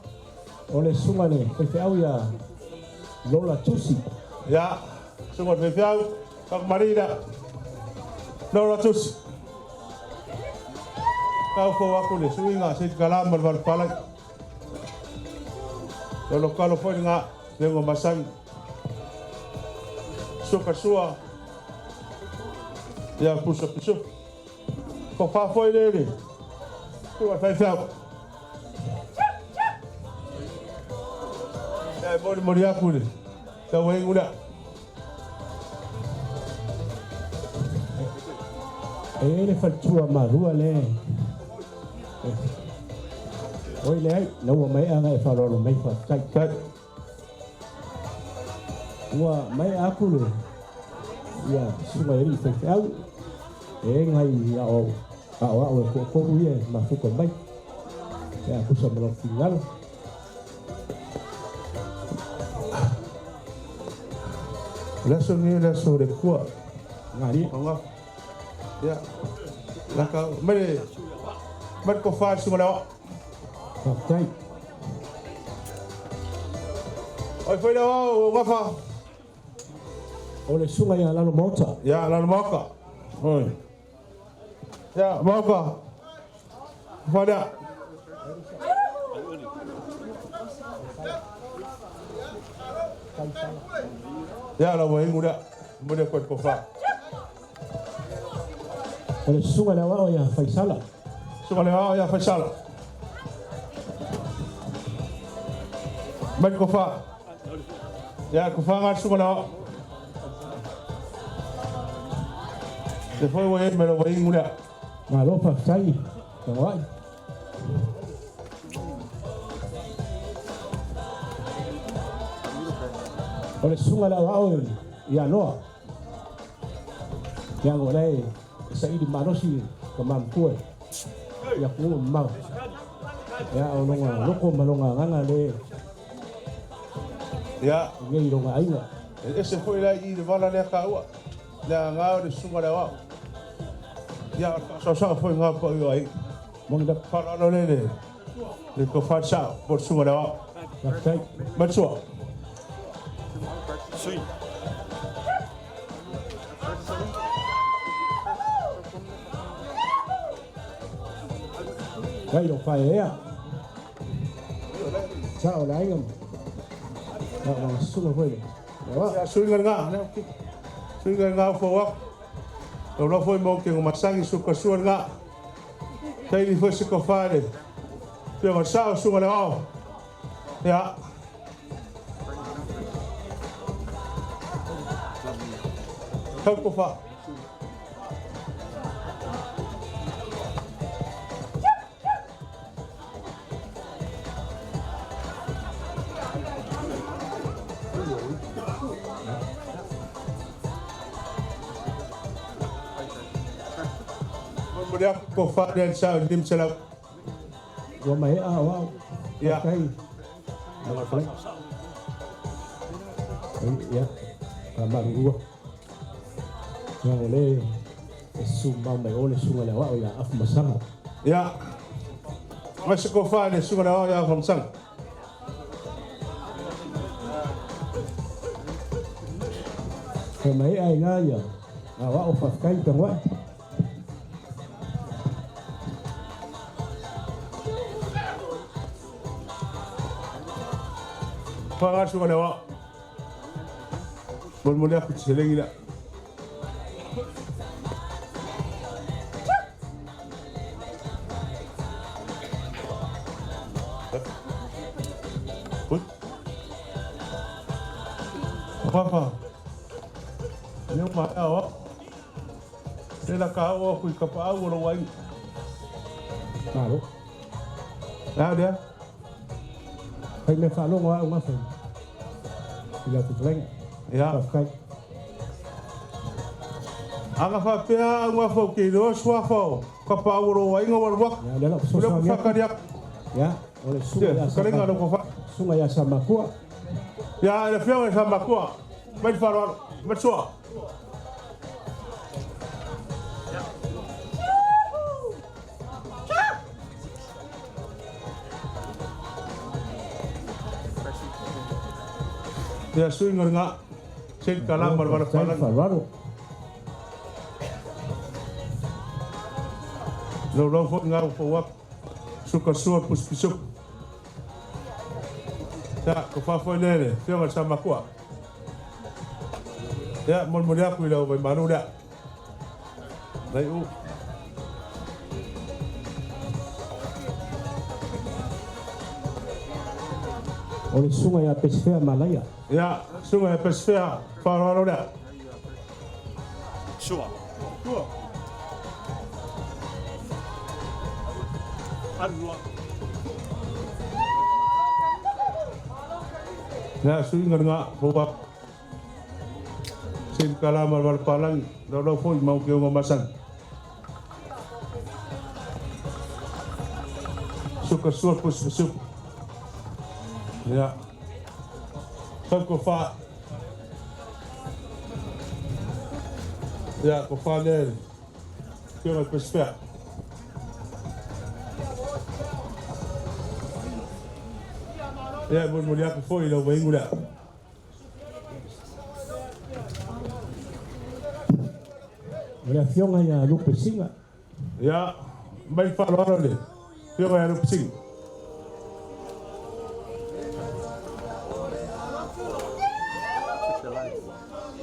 [SPEAKER 12] O le susuga le faifeau ia Lola Tusi.
[SPEAKER 3] Ia, susuga le faifeau, faakumali'i lea. Lola Tusi. Taufou atu le suiga se i tala ma le valapalai. Lolo kalo foi lena leuga masani. Suka sua ia pusa pusu. Ko fa foi le le. Tua faifeau. Ia e moli moli atu le. Tau e ngula.
[SPEAKER 12] E le faletua malua le. Oi leai, lau ua maea ona e faaaloalo mai faafetai.
[SPEAKER 3] Tai.
[SPEAKER 12] Ua maea atu le ia susuga i alii faifeau e nai ao aoao e toatolu ia e mafuta mai pe a tusa ma lou finagalo.
[SPEAKER 3] O le aso lenei o le aso o le Atua.
[SPEAKER 12] Galie.
[SPEAKER 3] Ia, laka mai le mai le tofa i le susuga o le aoao.
[SPEAKER 12] Faafetai.
[SPEAKER 3] Oi foi le aoao o gafa.
[SPEAKER 12] O le susuga ia Lalomaota.
[SPEAKER 3] Ia, Lalomaota. Oi. Ia, Maota. Fa lea. Ia, lau vaingu lea. Momoli atu ai le tofa.
[SPEAKER 12] O le susuga i le aoao ia Faisala.
[SPEAKER 3] Susuga i le aoao ia Faisala. Mai le tofa. Ia, tofa nga le susuga i le aoao. Le foi ua i ai ma lau vaingu lea.
[SPEAKER 12] Malo faafetai Tagoai. O le susuga i le aoao ia Noa. Leaga o la e saili malosi ka matua i atunuu mamao. Ia, o lona loko ma lona agaga le
[SPEAKER 3] Ia.
[SPEAKER 12] nei i lona aiga.
[SPEAKER 3] E ese foi la i le vala lea taua. Le aga o le susuga i le aoao. Ia, o le faasoasoaga foi lena paia o aiga.
[SPEAKER 12] Moni lava.
[SPEAKER 3] Faaaloalo le le le tofa le sao po o le susuga i le aoao.
[SPEAKER 12] Faafetai.
[SPEAKER 3] Matua.
[SPEAKER 4] Sui.
[SPEAKER 12] Kai o paeaea. Sa o le aiga ma lana susuga foi le
[SPEAKER 3] Ia suiga lena, lea o suiga lena o fau aku. Lau lau foi mo ke masangi suka sua lena. Taili foi se kofa le. Pia sa o suga le o. Ia. Tau kofa. Mo kofa le sa o lim sela.
[SPEAKER 12] Ua mai a wa.
[SPEAKER 3] Ia.
[SPEAKER 12] Kai. Ia. Ka marurua. Ia o le e sumau mai o le suga le wao ia afu masanga.
[SPEAKER 3] Ia. Ma se kofa le suga le o ia afu masanga.
[SPEAKER 12] Ka mai ai ngā ia. Ngā wao whawhkai tangwa.
[SPEAKER 3] Whanga suga le wao. Mo le aku te lengi la. Put. Papa. Leo ma ao. Te la ka o ku ka pa au lo wai.
[SPEAKER 12] Malo.
[SPEAKER 3] La dia.
[SPEAKER 12] Fai me whalongo au ngā whai. I la tutulenga.
[SPEAKER 3] Ia.
[SPEAKER 12] Whawhkai.
[SPEAKER 3] Anga whapea au ngā whau ki roa sua whau. Ka pa au lo wai ngā waru wak.
[SPEAKER 12] Ia, le la
[SPEAKER 3] Ule ku
[SPEAKER 12] sosoa
[SPEAKER 3] whakari aku.
[SPEAKER 12] Ia, o le suga ia sa.
[SPEAKER 3] Karenga lo ko wha.
[SPEAKER 12] Suga ia sa makua.
[SPEAKER 3] Ia, le whianga sa makua. Mai wharo, mai sua. Ia sui ngā ngā. Sel kala marwara
[SPEAKER 12] Whai
[SPEAKER 3] whalang.
[SPEAKER 12] whararo.
[SPEAKER 3] Lau lau fo ngā fo wak. Suka sua puspisuk. Ia, ko whawhai lele, whianga sa makua. Ia, mon moni aku i lau vai manu lea. Nei u.
[SPEAKER 12] O le suga ia pesifea malaia.
[SPEAKER 3] Ia, sunga e pesifea, wharoaro lea.
[SPEAKER 4] Sua.
[SPEAKER 3] Sua.
[SPEAKER 4] Alua.
[SPEAKER 3] Ia, sui ngā ngā, fo wak. Sin kala marwara palangi, lau lau fo i mau ke unga masang. Suka sua puspisuk. Ia. Tau ko wha. Ia, ko wha lele. Kia mai pesifea. Ia, mo mo aku foi lau vaingu lea.
[SPEAKER 12] O le afioga ia Lupe Singa.
[SPEAKER 3] Ia, mai wharoaro le. Fionga ia Lupe Singa.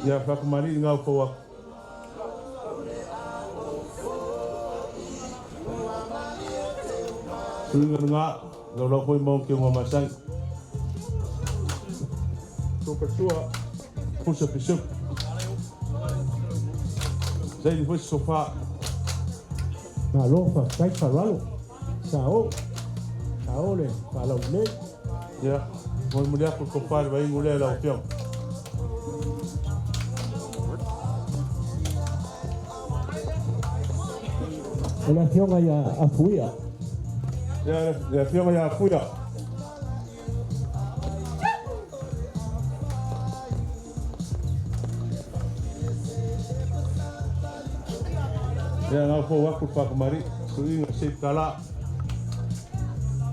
[SPEAKER 3] Ia, whakamani i ngā fau aku. Suinga ngā, lau lau foi mau ke ngā masai. Suka sua, pusa pisuk. Zaini foi sofa.
[SPEAKER 12] Malo whawhkai whararo. Sa o. Sa o le whalau le.
[SPEAKER 3] Ia, mo mo le aku ko whare vaingu le lau fionga.
[SPEAKER 12] O le afioga ia Afuia.
[SPEAKER 3] Ia, le afioga ia Afuia. Ia ngā fau aku whakamari, suinga se kala.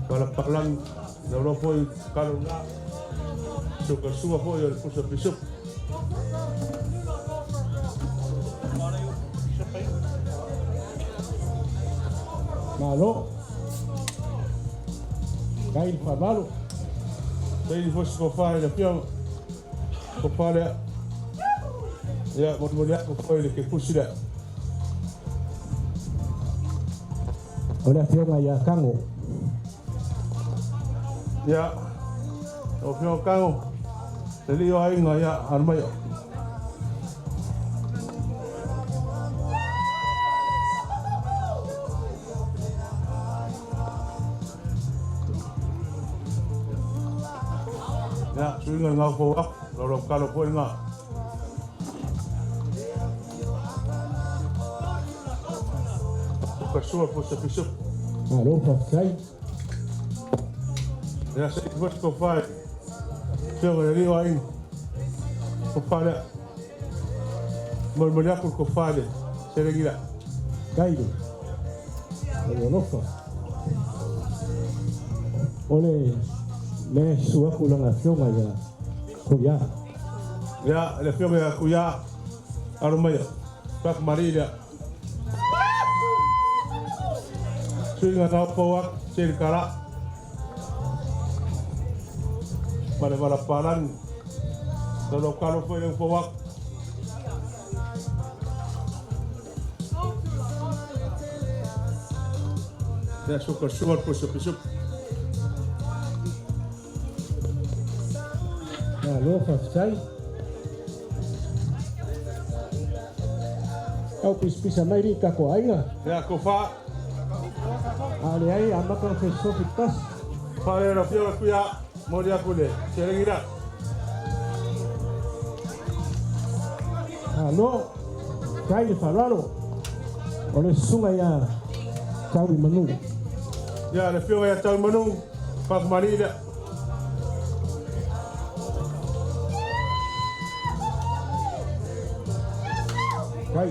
[SPEAKER 3] Kala palang, lau lau foi kalo ngā. Suka sua foi o le pusa pisuk.
[SPEAKER 12] Malo. Kai whararo.
[SPEAKER 3] Saili foi se kofa i le afioga. Kofa lea. Ia, molimoli aku foi le kekusi lea.
[SPEAKER 12] O le afioga ia Kago.
[SPEAKER 3] Ia, lau afioga Kago, le alii o aiga, ia, alo mai. Ia, suiga le gaufou aku, laulau kalo foi le ga. Suka sua pusa pisupu.
[SPEAKER 12] Malo faafetai.
[SPEAKER 3] Ia, se i foi se kofa i afioga i le alii o aiga. Kofa lea. Molimoli aku le kofa i le seleni lea.
[SPEAKER 12] Kailo. Lau alofa. O le le susu aku lana afioga ia Kuia.
[SPEAKER 3] Ia, le afioga ia Kuia, alo maia. Pak mari lea. Suiga na opou aku, se le kala. Ma le vala palangi. Laulau kalo foi le upou aku. Ia, suka sua le pusa pisupu.
[SPEAKER 12] Malo faafetai. Tau pisapisa mai lii tatou aiga.
[SPEAKER 3] Ia, kofa.
[SPEAKER 12] A o leai amata ona fesofi tasi.
[SPEAKER 3] Kofa lea lau afioga Kuia, momoli aku le seleni lea.
[SPEAKER 12] Malo, faafetai le faaaloalo. O le susuga ia Tauimanu.
[SPEAKER 3] Ia, le afioga ia Tauimanu, faakamalii lea.
[SPEAKER 12] Kai,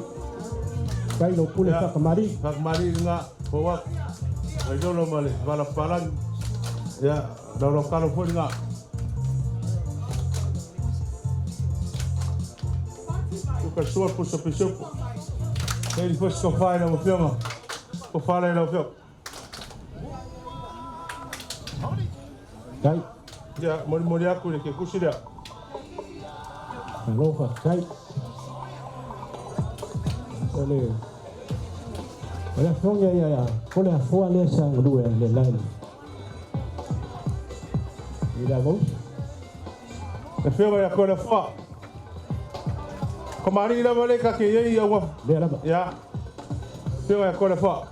[SPEAKER 12] kai lou pule faakamalii.
[SPEAKER 3] Faakamalii lena, fou atu. Mai lolo ma le vala palangi. Ia, laulau kalo foi lena. Suka sua pusa pisupu. Saili foi se kofa i lau afioga. Kofa lea i lau afioga.
[SPEAKER 12] Kai.
[SPEAKER 3] Ia, molimoli aku i le kekusi lea.
[SPEAKER 12] Malo faafetai. O le o le afioga ia ko le afoa lea sa galue le lai. I le avausa.
[SPEAKER 3] Le afioga ia Koe Lefoa. Ko Marie lava le ka ke iai ia ua.
[SPEAKER 12] Lea lava.
[SPEAKER 3] Ia. Afioga ia Koe Lefoa.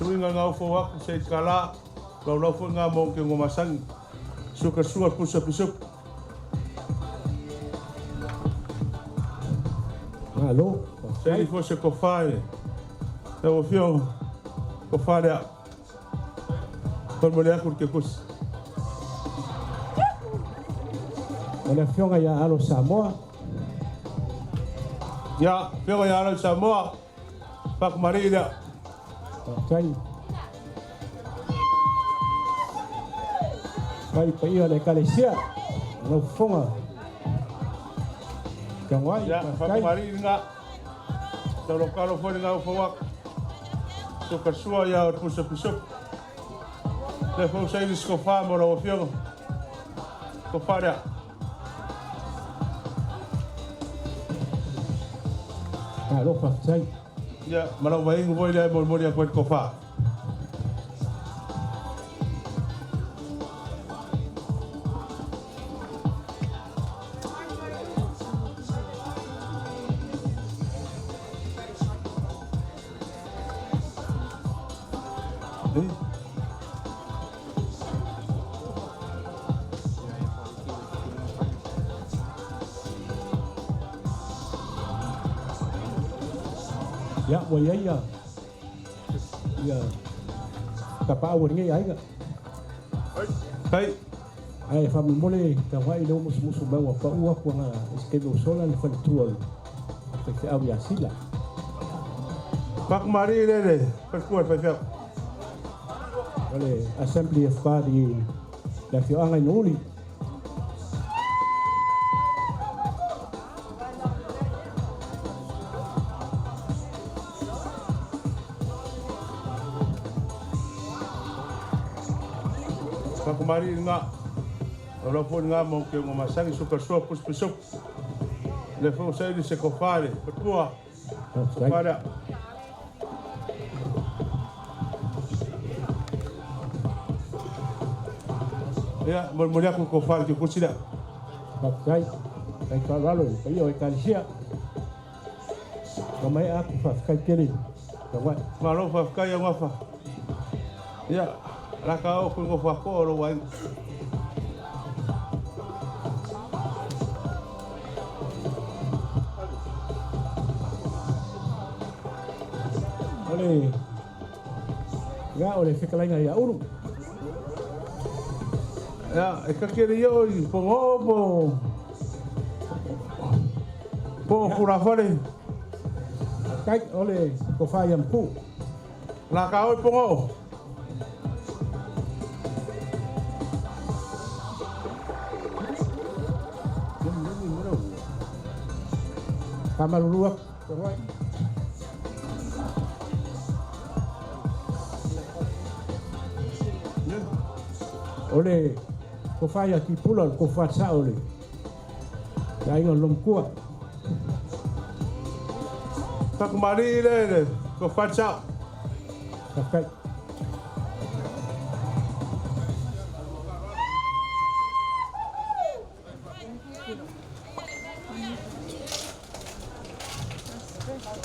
[SPEAKER 3] Suiga ngau fou aku se i kala, laulau foi ngā mo ke ngomasangi. Suka sua pusa pisupu.
[SPEAKER 12] Malo.
[SPEAKER 3] Se i foi se kofa i lau afioga, kofa lea. Molimoli aku le kekusi.
[SPEAKER 12] O le afioga ia Alo Samoa.
[SPEAKER 3] Ia, afioga ia Alo Samoa, faakamalii lea.
[SPEAKER 12] Faafetai. Mai paia o le Ekalesia, lau fofoga. Tagoai,
[SPEAKER 3] Ia,
[SPEAKER 12] faafetai.
[SPEAKER 3] faakamalii lena. Taulokalo foi lena ufau aku. Suka sua ia o le pusa pisupu. Lea foi ua saili se kofa mo lau afioga. Kofa lea.
[SPEAKER 12] Malo faafetai.
[SPEAKER 3] Ia, ma lau vaigu foi lea e molimoli atu ai le kofa.
[SPEAKER 12] Ia, ua i ai ia, ia tapaau o lenei aiga.
[SPEAKER 3] Kai.
[SPEAKER 12] Ae faamolemole tagoai le musumusu mai ua pau atu aga i se taimi ua sola le faletua o le faifeau ia Sila.
[SPEAKER 3] Faakamalii le le faletua o le faifeau.
[SPEAKER 12] O le Assembly of God i le afioaga i Nuuuli.
[SPEAKER 3] Fakumari nga. O lau foi nga mo ke ngo masangi suka sua pus pisop. Le fo sa ili se kofale. Patua. Kofale. Ia, mo aku kofale ke kusila.
[SPEAKER 12] Faafetai. Kai faaaloalo i le paia o Ekalesia. Ua maea atu faafetai tele Tagoai.
[SPEAKER 3] Malo faafetai au gafa. Ia, la ka o ku ngofa ko o lo aiga.
[SPEAKER 12] O le ia o le fetalaiga ia Ulu.
[SPEAKER 3] Ia, e kakere ia o i pongo po po furafale.
[SPEAKER 12] Kai o le tofa ia Matuu.
[SPEAKER 3] La ka o i pongo.
[SPEAKER 12] Faamalulu atu Tagoai. O le tofa ia Tipula o le tofa sa'o o le aiga o le Lomatua.
[SPEAKER 3] Takumari le le ko facha.
[SPEAKER 12] Faafetai.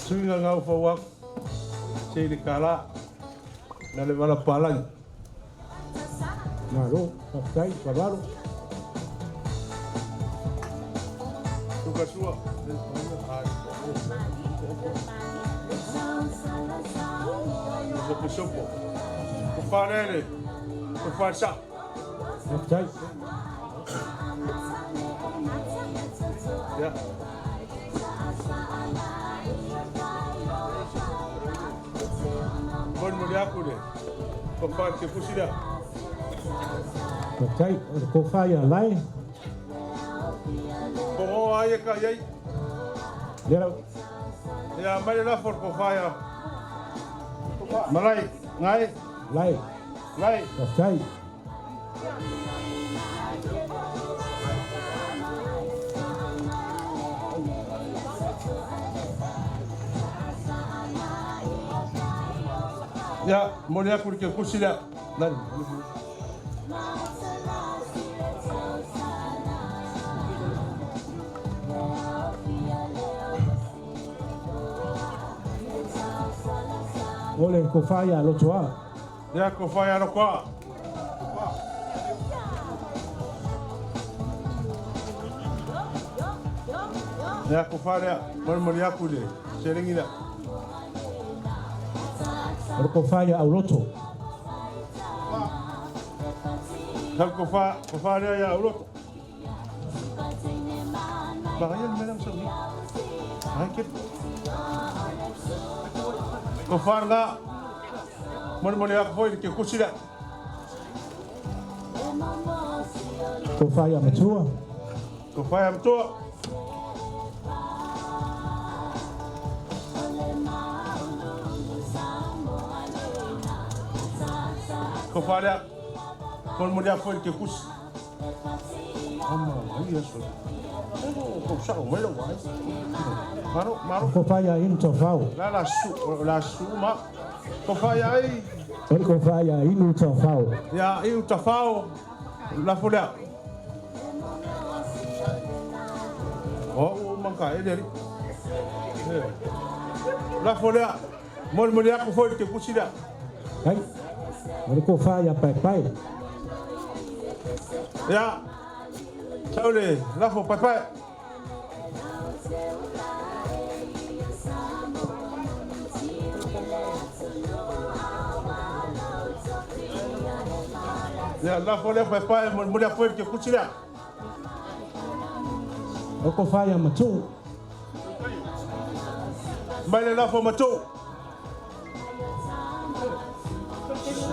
[SPEAKER 3] Suinga ngau fa wa se le kala na le wala palangi.
[SPEAKER 12] Malo, faafetai faaaloalo.
[SPEAKER 3] Suka sua. Sopo sopo. Ko falele. Ko facha.
[SPEAKER 12] Faafetai.
[SPEAKER 3] Ya. Bon mo aku le. Ko fa ke fusila.
[SPEAKER 12] Faafetai. O le tofa ia Lae.
[SPEAKER 3] Ko o ai ka iai.
[SPEAKER 12] Lea lau.
[SPEAKER 3] Ya mai la for ko fa ya. Malai, ngai,
[SPEAKER 12] Lae.
[SPEAKER 3] Lai.
[SPEAKER 12] Faafetai.
[SPEAKER 3] Ya, mo le aku ke kusila. Nani.
[SPEAKER 12] O le tofa ia Lotoa.
[SPEAKER 3] Ya ko fa ya ro kwa. Ya ko fa le mo mo le aku le. Serengi la.
[SPEAKER 12] O le tofa ia Auloto.
[SPEAKER 3] Sal ko fa le ya ulo. Ba ya me sa ni. Ai ke. Ko fa nga. Mo mo le aku foi ke kusila.
[SPEAKER 12] Tofa ia Matua.
[SPEAKER 3] Ko fa ya mtua. Ko fa le Ko mo le aku foi ke kus. Ama ai aso. Ko sa o me lo ai. Maro maro.
[SPEAKER 12] Tofa ia Inu Tafao.
[SPEAKER 3] La la su la su ma. Ko fa ya ai.
[SPEAKER 12] O le tofa ia Inu Tafao.
[SPEAKER 3] Ya i tafao. La folea. O manka e le. La folea. Mo mo le aku foi ke kusila.
[SPEAKER 12] Ai. O le tofa ia Paepae.
[SPEAKER 3] Ya. Saule, la fo paepae. Ya la fo le paepae mo mo le foi ke kusila.
[SPEAKER 12] O le tofa ia Matuu.
[SPEAKER 3] Mai le la fo matu.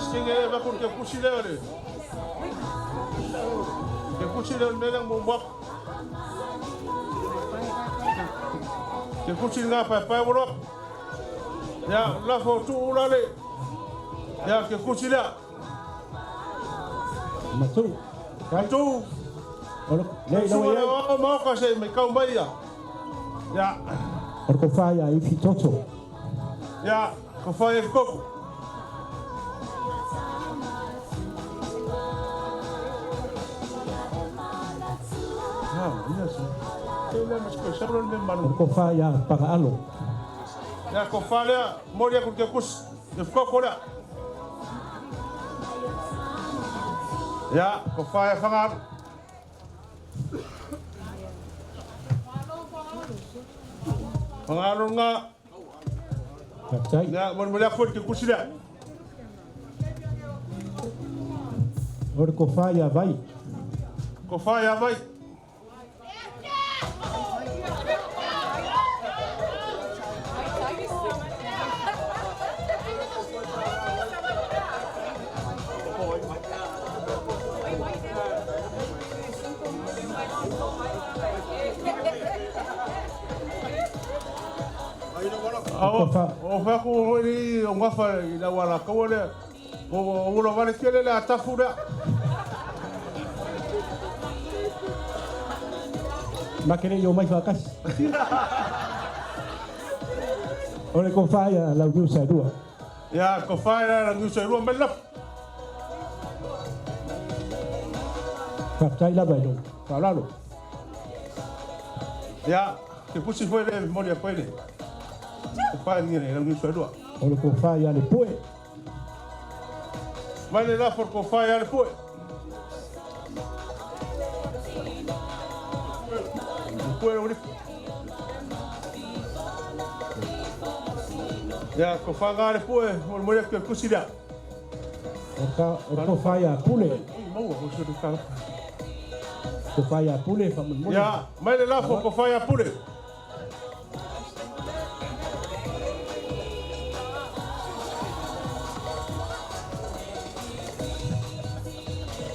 [SPEAKER 3] Stinge va con ke kusila le. Ke kusila le melang mo mo. Ke kusila nga paepae mo. Ya la fo tu ula le. Ya ke kusila.
[SPEAKER 12] Matu.
[SPEAKER 3] Matu.
[SPEAKER 12] O le le
[SPEAKER 3] Susu le o maoka se mai kau mai ia. Ia.
[SPEAKER 12] O le kofa ia i fitoto.
[SPEAKER 3] Ia, kofa ia koko. Ah, ia se. Te le mas ko sabro le manu.
[SPEAKER 12] O le kofa ia pagaalo.
[SPEAKER 3] Ia kofa lea, mori aku te kus. Te koko lea. Ia, kofa ia whangaru. Whangaru ngā.
[SPEAKER 12] Faafetai.
[SPEAKER 3] Ia, molimoli aku foi le kusi lea.
[SPEAKER 12] O le kofa ia vai.
[SPEAKER 3] Kofa ia vai. O wha ku hoi o ngafa i la wala kaua lea. O ula wale tele lea tafu lea.
[SPEAKER 12] Makere i o mai whakasi. O le kofa ia lau niu sa rua.
[SPEAKER 3] Ia, kofa ia lau niu sa rua mai lafu.
[SPEAKER 12] Faafetai lava i lou faaaloalo.
[SPEAKER 3] Ia, te pusi foi le moli a koe le. Kofa ia le lau niu sa rua.
[SPEAKER 12] O le kofa ia le poe.
[SPEAKER 3] Mai le lafo kofa ia le poe. Le poe o le. Ia, kofa ngā le poe, o le moli a koe kusi lea.
[SPEAKER 12] O le kofa ia pule.
[SPEAKER 3] Maua, o se le
[SPEAKER 12] Kofa ia pule, whamunmuli.
[SPEAKER 3] Ia, mai le lafo kofa ia pule.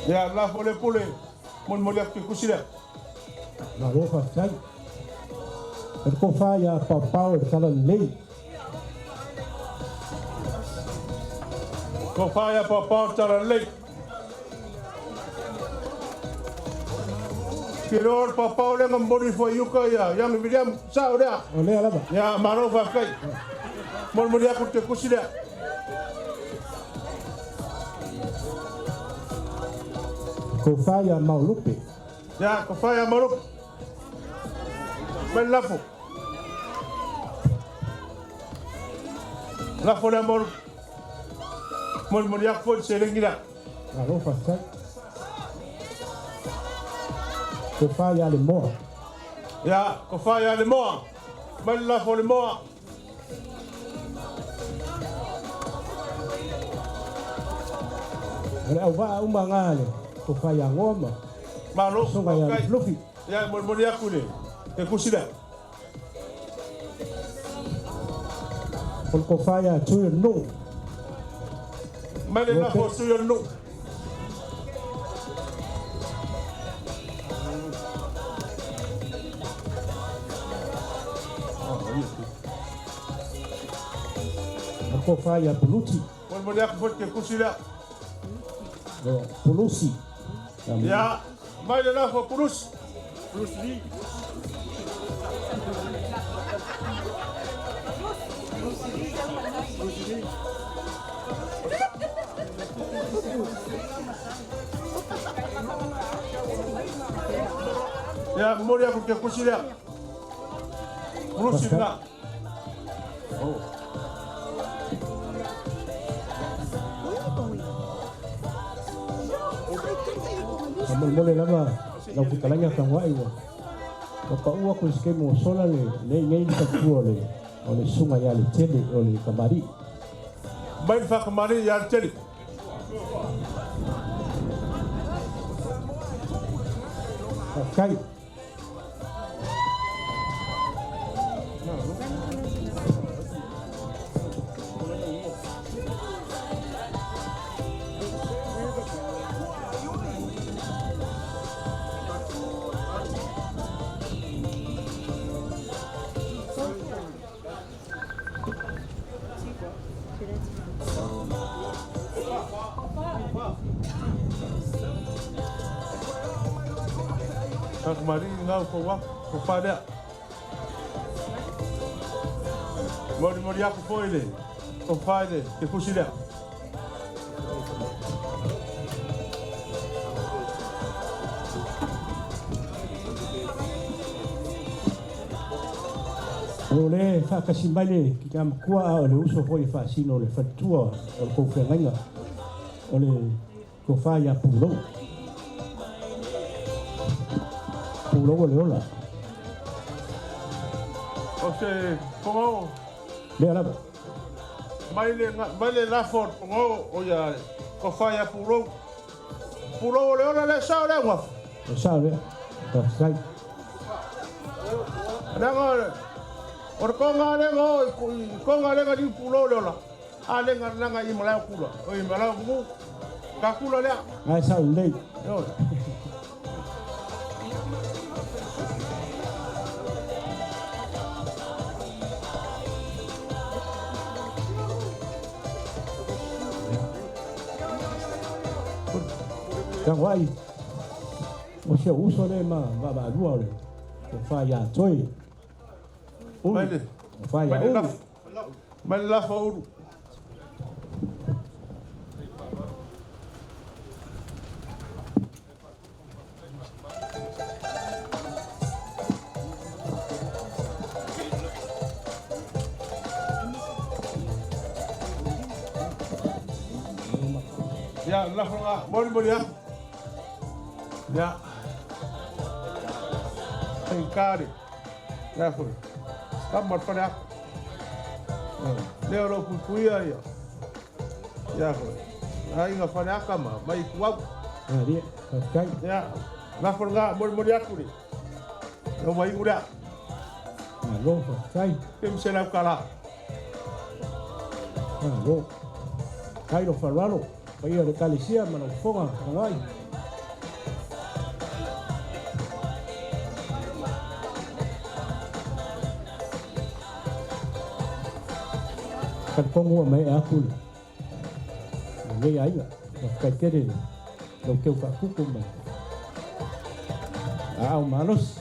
[SPEAKER 3] Ia, lafo le pule, molimoli atu ke kusi lea.
[SPEAKER 12] Malo faafetai. O le kofa ia paopao i le tala lelei.
[SPEAKER 3] Kofa ia paopao i le tala lelei. Ke loa le paopao lea na momoli foi i uka ia Young William sao lea.
[SPEAKER 12] O lea lava.
[SPEAKER 3] Ia, malo faafetai. Molimoli atu le kusi lea.
[SPEAKER 12] Kofa ia Maulupe.
[SPEAKER 3] Ia, kofa ia Maulupe. Mai le lafo. Lafo lea Maulupe. Molimoli atu foi le seleni lea.
[SPEAKER 12] Malo faafetai. Kofa ia le moa.
[SPEAKER 3] Ia, kofa ia le moa. Mai le lafo le moa.
[SPEAKER 12] O le auvaa uma ngā le kofa ia ngoa ma.
[SPEAKER 3] Malo,
[SPEAKER 12] Songa ia
[SPEAKER 3] faafetai.
[SPEAKER 12] Lufi.
[SPEAKER 3] Ia, molimoli atu le te kusi lea.
[SPEAKER 12] O le kofa ia tui o le nuu.
[SPEAKER 3] Mai le lafo tui o le nuu.
[SPEAKER 12] O le kofa ia Puluti.
[SPEAKER 3] Molimoli atu foi te kusi lea.
[SPEAKER 12] O Pulusi.
[SPEAKER 3] Ia, mai le lafo Pulusi.
[SPEAKER 2] Bruce Lee. Bruce Lee.
[SPEAKER 3] Ia, momoli atu te kusi lea. Pulusi lena.
[SPEAKER 12] Molemole lava lau fetalaiga tagoa'i ua ua paʻu aku i se kemi ua sola le lei nei le tatua o le susuga iā le tele o le kamali'i.
[SPEAKER 3] Mai le faakamali'i iā le tele.
[SPEAKER 12] Faafetai.
[SPEAKER 3] Takamali'i lena ua tou aku, tofa lea. Molimoli aku foi le tofa i le kefusi lea.
[SPEAKER 2] O le faatasi mai le Kikamatua a o le uso foi e faasino o le faletua o le tou feagaiga o le tofa ia Pulou. Pulou o le ola.
[SPEAKER 3] O se pogoo.
[SPEAKER 2] Lea lava.
[SPEAKER 3] Mai le, mai le lafo o le pogoo o ia tofa ia Pulou. Pulou o le ola le sao lea uafu.
[SPEAKER 2] Le sao lea. Faafetai.
[SPEAKER 3] Leaga o le konga lenga o i konga lenga liu Pulou le ola. A lenga langa i malae o kula. O i malae o kumu. Ka kula lea.
[SPEAKER 2] Ai sao lelei.
[SPEAKER 3] Ioe.
[SPEAKER 2] Tago ai o si ou uso lea ma vaavaalua o le tofa ia Toi. Ulu. Tofa ia Ulu.
[SPEAKER 3] Mai le lafo Ulu. Ia, lafo nga, molimoli aku. Ia. Faigata le, lea foi. Kama o le fale aku. Lea o lo o puipuia ia. Ia foi. Aiga Faleata ma mai Ituau.
[SPEAKER 2] Malie, faafetai.
[SPEAKER 3] Ia, lafo lena, molimoli atu le. Lau maigu lea.
[SPEAKER 2] Malo, faafetai.
[SPEAKER 3] Pe ma se lau tala.
[SPEAKER 2] Malo. Kai lo faaaloalo, paia o le Ekalesia ma lau fofoga fetalai. Talitonu ua maea atu lenei aiga. Faafetai tele lau teu faatupu ma aao malosi.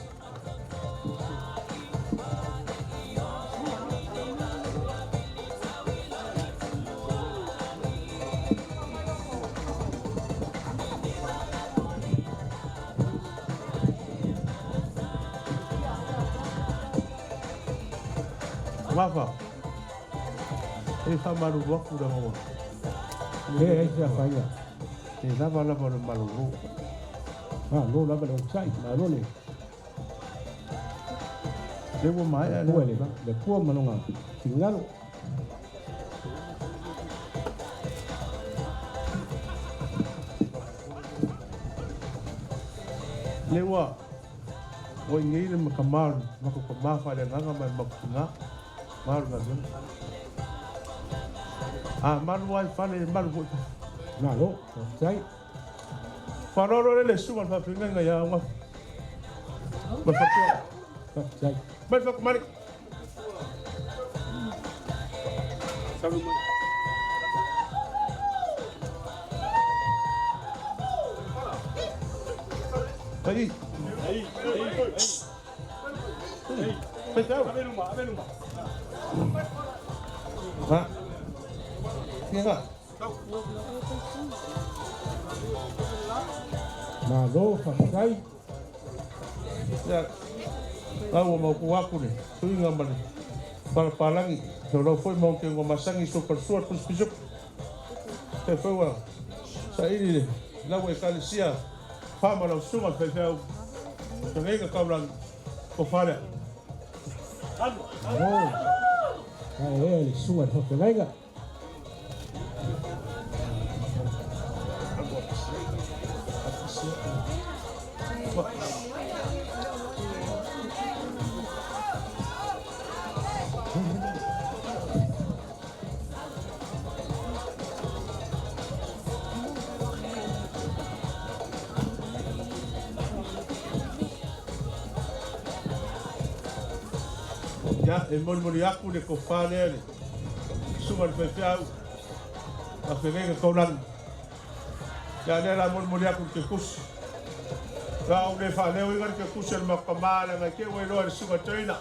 [SPEAKER 3] Mafa. E faamalulu atu leaga ua.
[SPEAKER 2] E ai se afaina.
[SPEAKER 3] E lava lava le malolo.
[SPEAKER 2] Malo lava le onosai, malo le.
[SPEAKER 3] Lea ua maea
[SPEAKER 2] le. Le Atua ma lona finagalo.
[SPEAKER 3] Lea ua ua i nei le matamā matou tamā faaleagaga ma le matou tinā. Malu galuega. A malu lava i fale, e malu foi fafo.
[SPEAKER 2] Malo, faafetai.
[SPEAKER 3] Faaaloalo lea le susuga i le faafeagaiga ia Augafa. Ma le faletua.
[SPEAKER 2] Faafetai.
[SPEAKER 3] Mai le fatumalii. Ai. Faitau. Ha. Ia.
[SPEAKER 2] Malo, faafetai.
[SPEAKER 3] Ia. Lau ua maopu aku le suiga ma le palapalagi. O lau foi ma ke ua masagi so palesua le pisipisopo. Se foi ua saili le lau ekalesia fa ma lau susuga le faifeau. Feagaiga taulagi o falea.
[SPEAKER 2] Malo. Ae le susuga i le faafeagaiga.
[SPEAKER 3] Ia, e molimoli aku le tofa lea i le susuga i le faifeau a Feagaiga Taulagi. Ia, lea la molimoli aku i le kefusi. La ou le faaleo iga le kekusi o le makamā leaga i te ua iloa e le susuga toeaina.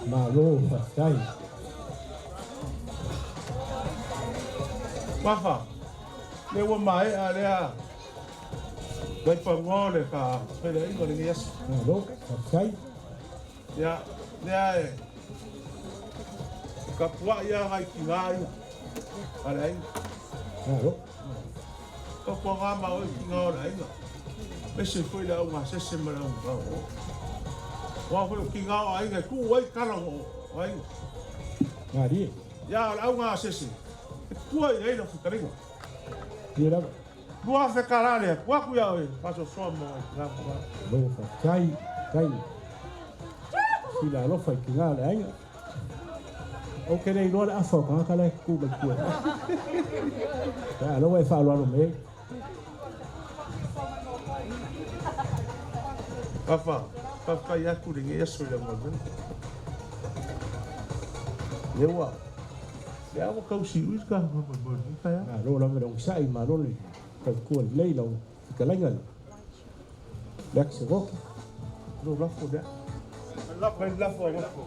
[SPEAKER 12] Malo faafetai.
[SPEAKER 3] Mafa, lea ua maea lea vaipanoa o le faafeiloaiga o lenei aso.
[SPEAKER 12] Malo faafetai.
[SPEAKER 3] Ia, lea e tapuai lava nai tiga ia a le aiga.
[SPEAKER 12] Malo.
[SPEAKER 3] Tautuaga ma oe i tiga o le aiga, aemaise foi le augasese ma le augao. Aua foi o tiga o aiga e tuu ai tala o aiga.
[SPEAKER 12] Malie.
[SPEAKER 3] Ia, o le augasese, e tua i ai lau fetalaiga.
[SPEAKER 12] Ia lava.
[SPEAKER 3] $2,000 lea, tuu atu ia oe, faasoasoa mo nai tiga ma tama.
[SPEAKER 12] Malo faafetai, faafetai. Sila alofa i tiga o le aiga. Ou te le iloa le afa o tagata la e tutu mai tua. A o lea ua e faaaloalo mai ai.
[SPEAKER 3] Papa, faafetai atu i lenei aso i lau galuega. Lea ua, lea ua tau siui le tatou faamoemoe i lenei taeao.
[SPEAKER 12] Malo lava le onosai, malo le tautua lelei i lau fetalaiga le Ake Sevoki.
[SPEAKER 3] Lou lafo lea. Mai le lafo a lafo.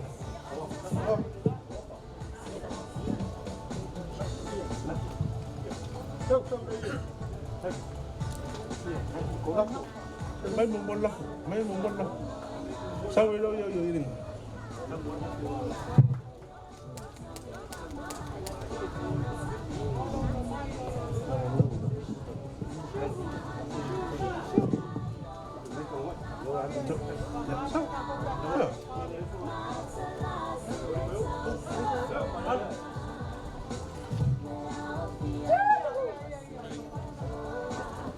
[SPEAKER 3] Mai mo lafo, mai mo lafo. Sau e lo yo yo i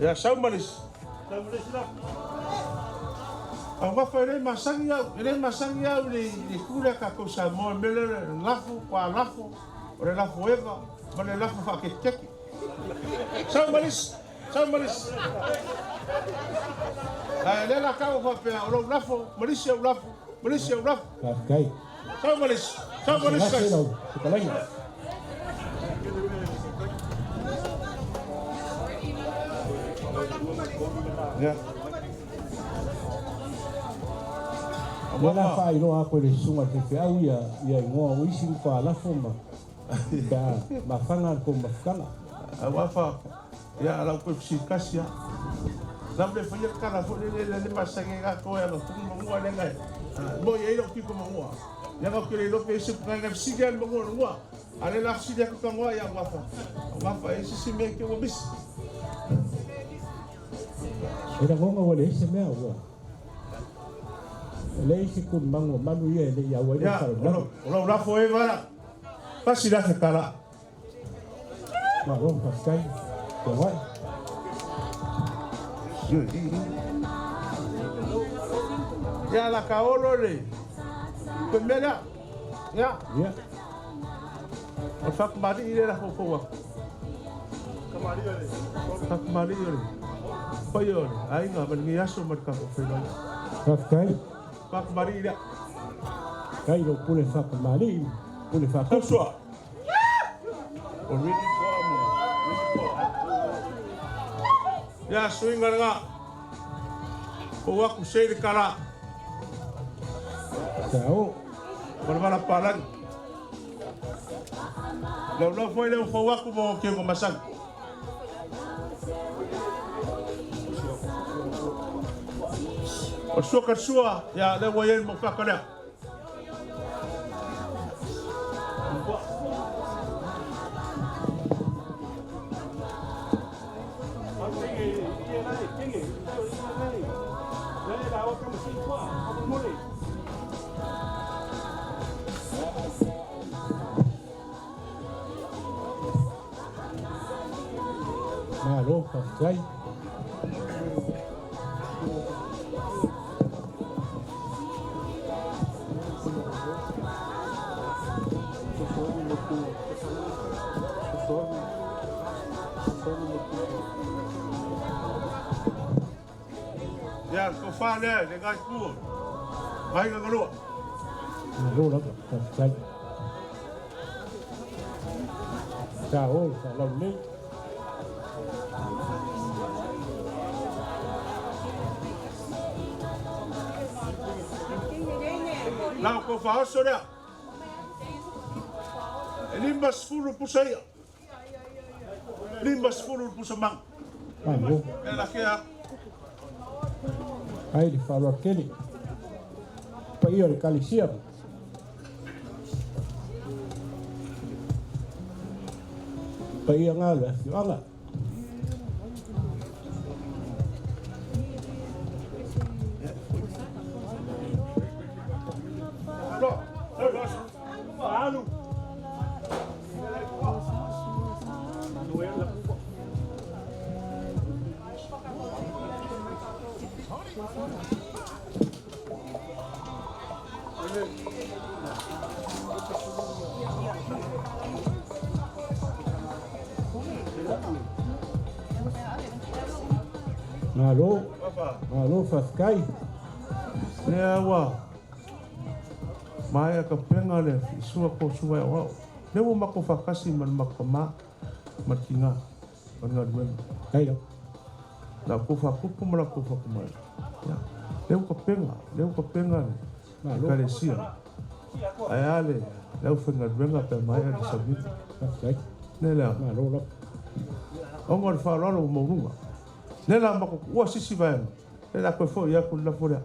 [SPEAKER 3] Ia sau ma le isi. Augafa e le masani au, e le masani au i le itu lea a tatou Samoa i le mea lea o le lafo, toa lafo, o le lafo eva ma le lafo faaketiketi. Sau ma le isi, sau ma le isi. Ae lea la tau faapea o lou lafo, ma le isi au lafo, ma le isi au lafo.
[SPEAKER 12] Faafetai.
[SPEAKER 3] Sau ma le isi, sau ma le isi.
[SPEAKER 12] Gasegase lau fetalaiga.
[SPEAKER 3] Yeah.
[SPEAKER 12] Ia la faailoa atu e le susuga i le faifeau ia ia igoa o isi ma lafo ma pe a mafana le tou mafutaga.
[SPEAKER 3] Aua fa ia lau toe fesili tasi lava. La le faia le tala foi lele le masani ai latou e ala tumu manua lea na moi ai lou pito manua. Leaga ou te le iloa pe ese na fesili lava i le manua lua. A o lea la fesili atu tagoa ia Uafa. Uafa e se isi mea te ua misi.
[SPEAKER 12] E lagona ua leai se mea ua e leai se tulumaga o malu ia e le i auai le
[SPEAKER 3] Ia,
[SPEAKER 12] faalavelave.
[SPEAKER 3] o lou lafo e vala. Pasi la fe tala.
[SPEAKER 12] Malo, faafetai. Ia uai.
[SPEAKER 3] Ia la ka olo le. Ko mea lea. Ia.
[SPEAKER 12] Ia.
[SPEAKER 3] O le faakamali'i lea la foufou atu. Faakamali'i o le paia o le aiga ma lenei aso ma le tatou feiloaiga.
[SPEAKER 12] Faafetai.
[SPEAKER 3] Faakamali'i lea.
[SPEAKER 12] Faafetai i lou pule faakamali'i, pule faatupu.
[SPEAKER 3] Tausoa. O ready for mo. Ready for. Ia suiga lena. Ou atu sei le kala.
[SPEAKER 12] Sao.
[SPEAKER 3] Ma le vala palagi. Laulau foi lea ua fou atu mo Kego Masani. O le sua ka le sua, ia lea ua i ai le maufaka lea.
[SPEAKER 12] Malo, faafetai.
[SPEAKER 3] Ia, le tofa lea i le gai itu o Aiga Galua.
[SPEAKER 12] Malo lava, faafetai. Sa o le faalaulelei.
[SPEAKER 3] La o kou faaoso lea. E 50 pusa ia. 50 pusa maga.
[SPEAKER 12] Malo.
[SPEAKER 3] E la kea.
[SPEAKER 12] Ai le faaaloalo tele. Paia o le Ekalesia. Paia ngā o le afioaga. Malo, malo faafetai.
[SPEAKER 3] Lea ua maea ka pega le sua ko sua e o Lea ua matou faatasi ma le matou tama ma le tina o le galuega.
[SPEAKER 12] Ai lava.
[SPEAKER 3] La outou faapupu ma la outou faatamai. Ia, lea ua tapena, lea ua tapena le Ekalesia. Ae a le aufaigaluega pe a maea le sauniga.
[SPEAKER 12] Faafetai.
[SPEAKER 3] Lea la.
[SPEAKER 12] Malo lava.
[SPEAKER 3] Ona o le faaaloalo ua maualuga. Lea la matou tuua sisi vaega. Lea la toe foi atu le lafo lea.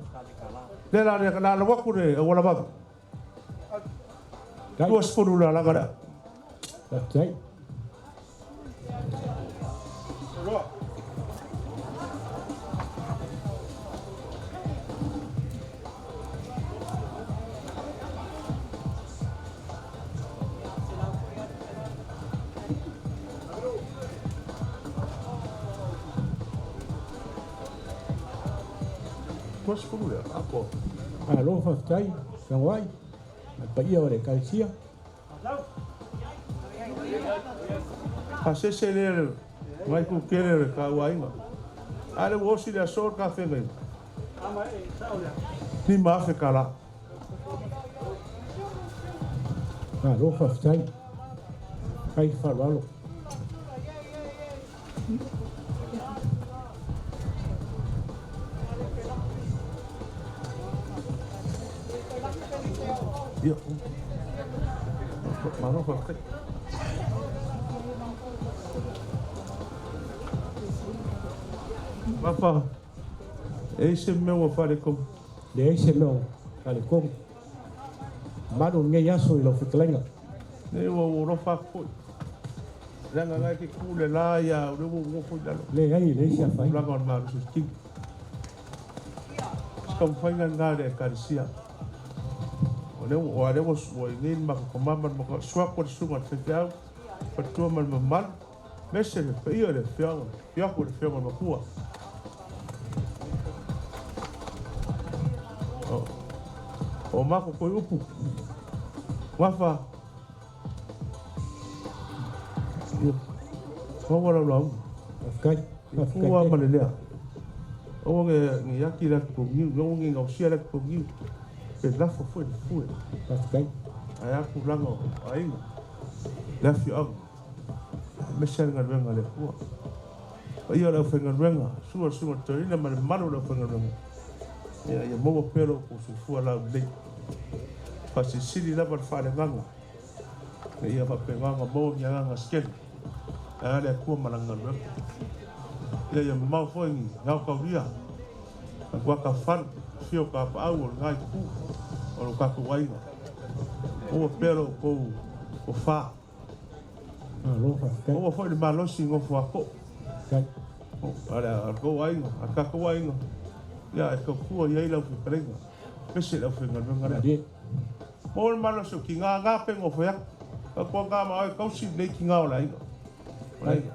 [SPEAKER 3] Lea la le a lau atu le auala vave. 20 le alaga lea.
[SPEAKER 12] Faafetai.
[SPEAKER 3] 20 le atoa.
[SPEAKER 12] Malo faafetai, Feagoai, ma le paia o le Ekalesia.
[SPEAKER 3] Pasese lea le vaitū tele o le taua aiga. A lea ua osi le aso o le tafeagaiga. 5,000 tala.
[SPEAKER 12] Malo faafetai. Fai le faaaloalo.
[SPEAKER 3] Ia. Malo faafetai. Papa, e i ai se mea ua faaletonu?
[SPEAKER 12] Leai se mea o faaletonu. Malu lenei aso i lau fetalaiga.
[SPEAKER 3] Nei ua ou alofa atu foi. Leaga la e te tu le la ia o lea ua ou nofo i lalo.
[SPEAKER 12] Leai, leai se afaina.
[SPEAKER 3] Tulaga o le malosi o le tino. O se taumafaiga lena a le Ekalesia. O lea ua, lea ua, ua i nei le matou tama ma le matou, suaku o le susuga i le faifeau, faletua ma le mamalu, aemaise le paia o le afioaga, afio atu le afioga i le matua. O, o matou toe upu, gafa, ia, maua lau lauga.
[SPEAKER 12] Faafetai.
[SPEAKER 3] Ia fua ma le lea. Aua ne i ati le atu tou niu, aua ne i gaosia le atu tou niu, pe lafo foi le fue.
[SPEAKER 12] Faafetai.
[SPEAKER 3] Ae a tulaga o aiga, le afioaga, aemaise le galuega a le Atua. Paia o le aufaigaluega, sua le susuga i le toeaina ma le mamalu o le aufaigaluega, ia, ia maua pea lo outou soifua laulelei. Faasilisili lava le faaleagaga, ina ia faapena ona maua ni agaga sekele, ae a le Atua ma lana galuega. Ia, ia mamao foi ni aotaulia, Guatafalu, afio o Tapaau o lena itu o lo tatou aiga. Maua pea lo outou tofa.
[SPEAKER 12] Malo faafetai.
[SPEAKER 3] Maua foi le malosi i nofo a too.
[SPEAKER 12] Faafetai.
[SPEAKER 3] A le tou aiga, a le tatou aiga, ia e tautua i ai lau fetalaiga, aemaise le aufaigaluega lea.
[SPEAKER 12] Malie.
[SPEAKER 3] Maua le malosi o tina na pe nofo atu. Tautua na ma oe tausi lenei tina o le aiga. O le aiga.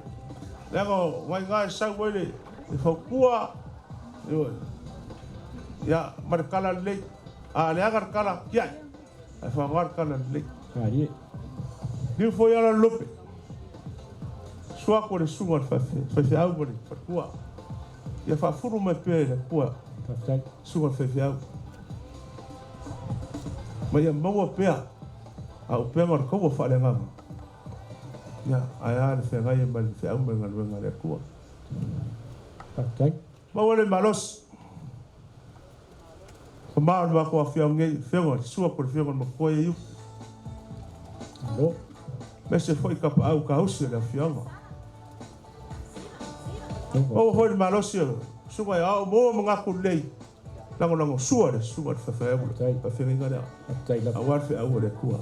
[SPEAKER 3] Leaga o nai na e sau ai le fautua, ioe. Ia, ma le tala lelei. A leaga le tala, tiai. Ae faaaoga le tala lelei.
[SPEAKER 12] Malie.
[SPEAKER 3] Liu foi ala le lope. Suaku o le susuga i le faifeau ma le faletua. Ia faafulu mai pea e le Atua.
[SPEAKER 12] Faafetai.
[SPEAKER 3] Susuga i le faifeau. Ma ia maua pea a upega o le taua faaleagaga. Ia, ae a le feagai ai ma le feau ma le galuega a le Atua.
[SPEAKER 12] Faafetai.
[SPEAKER 3] Maua le malosi. Ma o le matou afioaga nei, afioga i le Sua po o le afioga i le Matua ia Iupu.
[SPEAKER 12] Malo.
[SPEAKER 3] Aemaise foi tapaau kausi o le afioaga. Maua foi le malosi o le susuga ia Aao maua manatu lelei lagolago sua le susuga i le faifeau le faafeagaiga lea. Aua le feau a le Atua.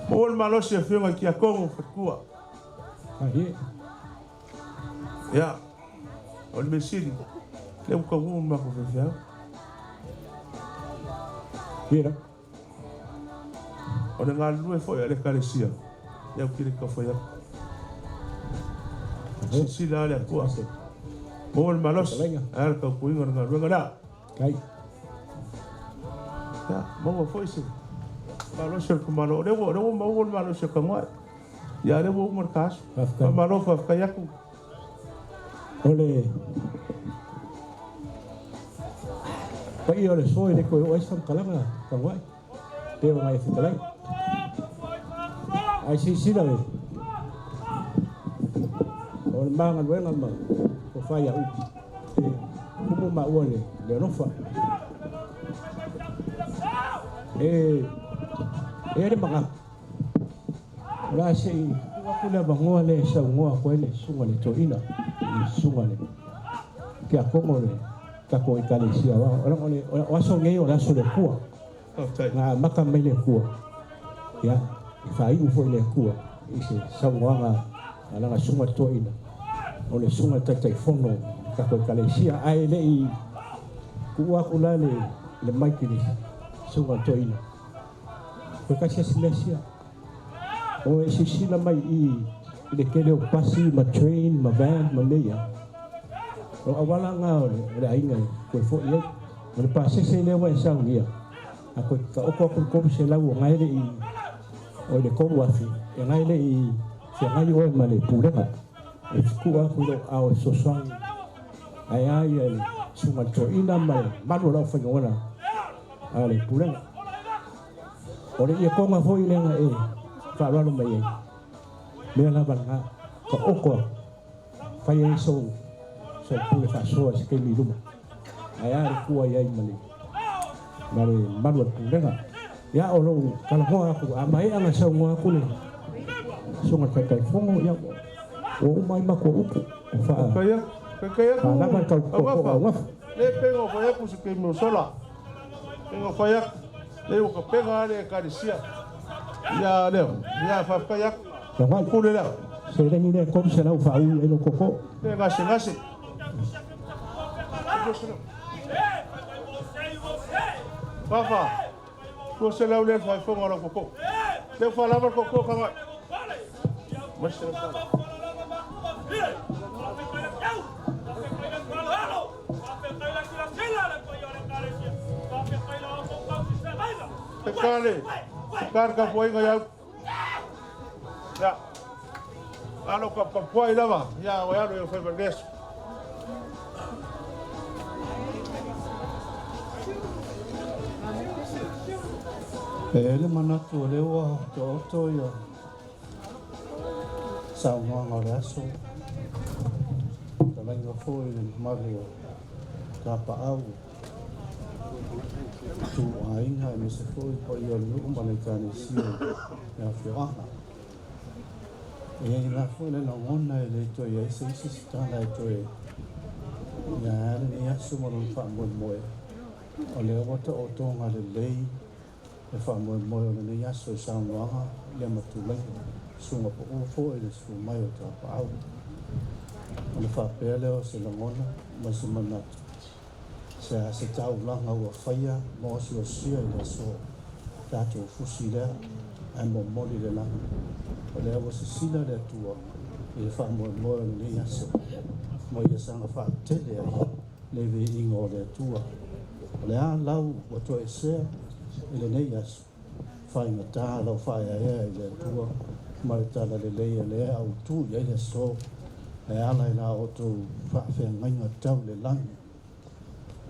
[SPEAKER 3] Maua le malosi o afioga i Tiakono Faletua. Ia, o le mea sili, lea ua taunuu le matou faifeau. O le galulue foi a le Ekalesia, ia ou te le tau fai atu. Silasila lava le Atua, maua le malosi, ae a le tautuaina o le galuega lea. Ia, maua foi se malosi o le tamaloa. O lea ua, o lea ua maua le malosi o Tagoai. Ia, o lea ua uma le ta aso. Faamalo, faafetai atu.
[SPEAKER 12] O le paia o le aso e le toe oo ai se faamatalaga Tagoai, pei ona e fetalai. Ae silasila le o le ma galuega ma tofa ia Uti, e tumu maua le alofa. E i ai le manatu, o le a se i tuu atu le avanoa lea e saunoa atu ai le susuga i le toeaina, le susuga i le tiakono o le tatou Ekalesia. O aso nei o le aso o le Atua. Na amata mai le Atua, ia, e faaiu foi le Atua i se saunoaga a lana susuga i le toeaina, o le susuga i le Taitaifono o le tatou Ekalesia. Ae le i tuu atu la le mic i le susuga i le toeaina, toe tasi lava si mea sia. O e silasila mai i i le tele o pasi ma train ma van ma mea ia, o auala na o le aiga e toe foi ai. O le pasese lea ua e saunia, a toe taoto atu le 300 o na e le i, o le 3,000, e na e le i feagai oe ma le pulega. E tuu atu i lou ao e fesoasoani ae a ia le susuga i le toeaina ma le malu o le aufaigaluega a le pulega. O le ietoga foi lea na e faaaloalo mai ai, mea lava lena, taoto atu, fai ai sou pule faasoa i se taimi i luma. Ae a le tua i ai ma le malu o le pulega. Ia, o lou talanoa atu, a maea ona saunoa atu le susuga i le Taitaifono, ia, ua uma ai matou upu. Ua faalava le tautotoga o gafa.
[SPEAKER 3] Le pega o fai atu se taimi o sola. Pega o fai atu. Le ua ka pega ale Ekalesia. Ia leo. Ia faafetai atu. Pule leo.
[SPEAKER 12] Seleni lea e 300 faaui ai lou toto.
[SPEAKER 3] Le gasegase. Fafa. 200 lea le faafofoga o lau toto. Leo faalava le toto Tagoai. Mai se tala. Te kale, te kale ka puaiga iau. Ia, alo ka papuai lava, ia o alo i whai leso.
[SPEAKER 13] E i ai le manatu o lea ua taoto ia saunoaga o le aso, fetalaiga foi i le mamalu o Tapaau, tu aiga aemaise foi le paia o le nuu ma le Ekalesia i le afioaga. E i ai la foi le lagona e le toe i ai se isi se tala e toe ia ae a lenei aso ma lona faamoemoe, o lea ua taotoga lelei le faamoemoe o lenei aso i saunoaga ia ma tulaiga, susuga pau foi le susu mai o Tapaau. Ona faapea lea o se lagona ma se manatu, se a se taulaga ua faia ma osiosia i le aso tatou fusi lea ae momoli le lagi. O lea ua sisila le Atua i le faamoemoe o lenei aso ma ia saga faatele ai le viiga o le Atua. O le a lau ua toesea i lenei aso, faigata lau faaeaea i le Atua ma le talalelei a lea autu i ai le aso e ala i la outou faafeagaiga tau le lagi,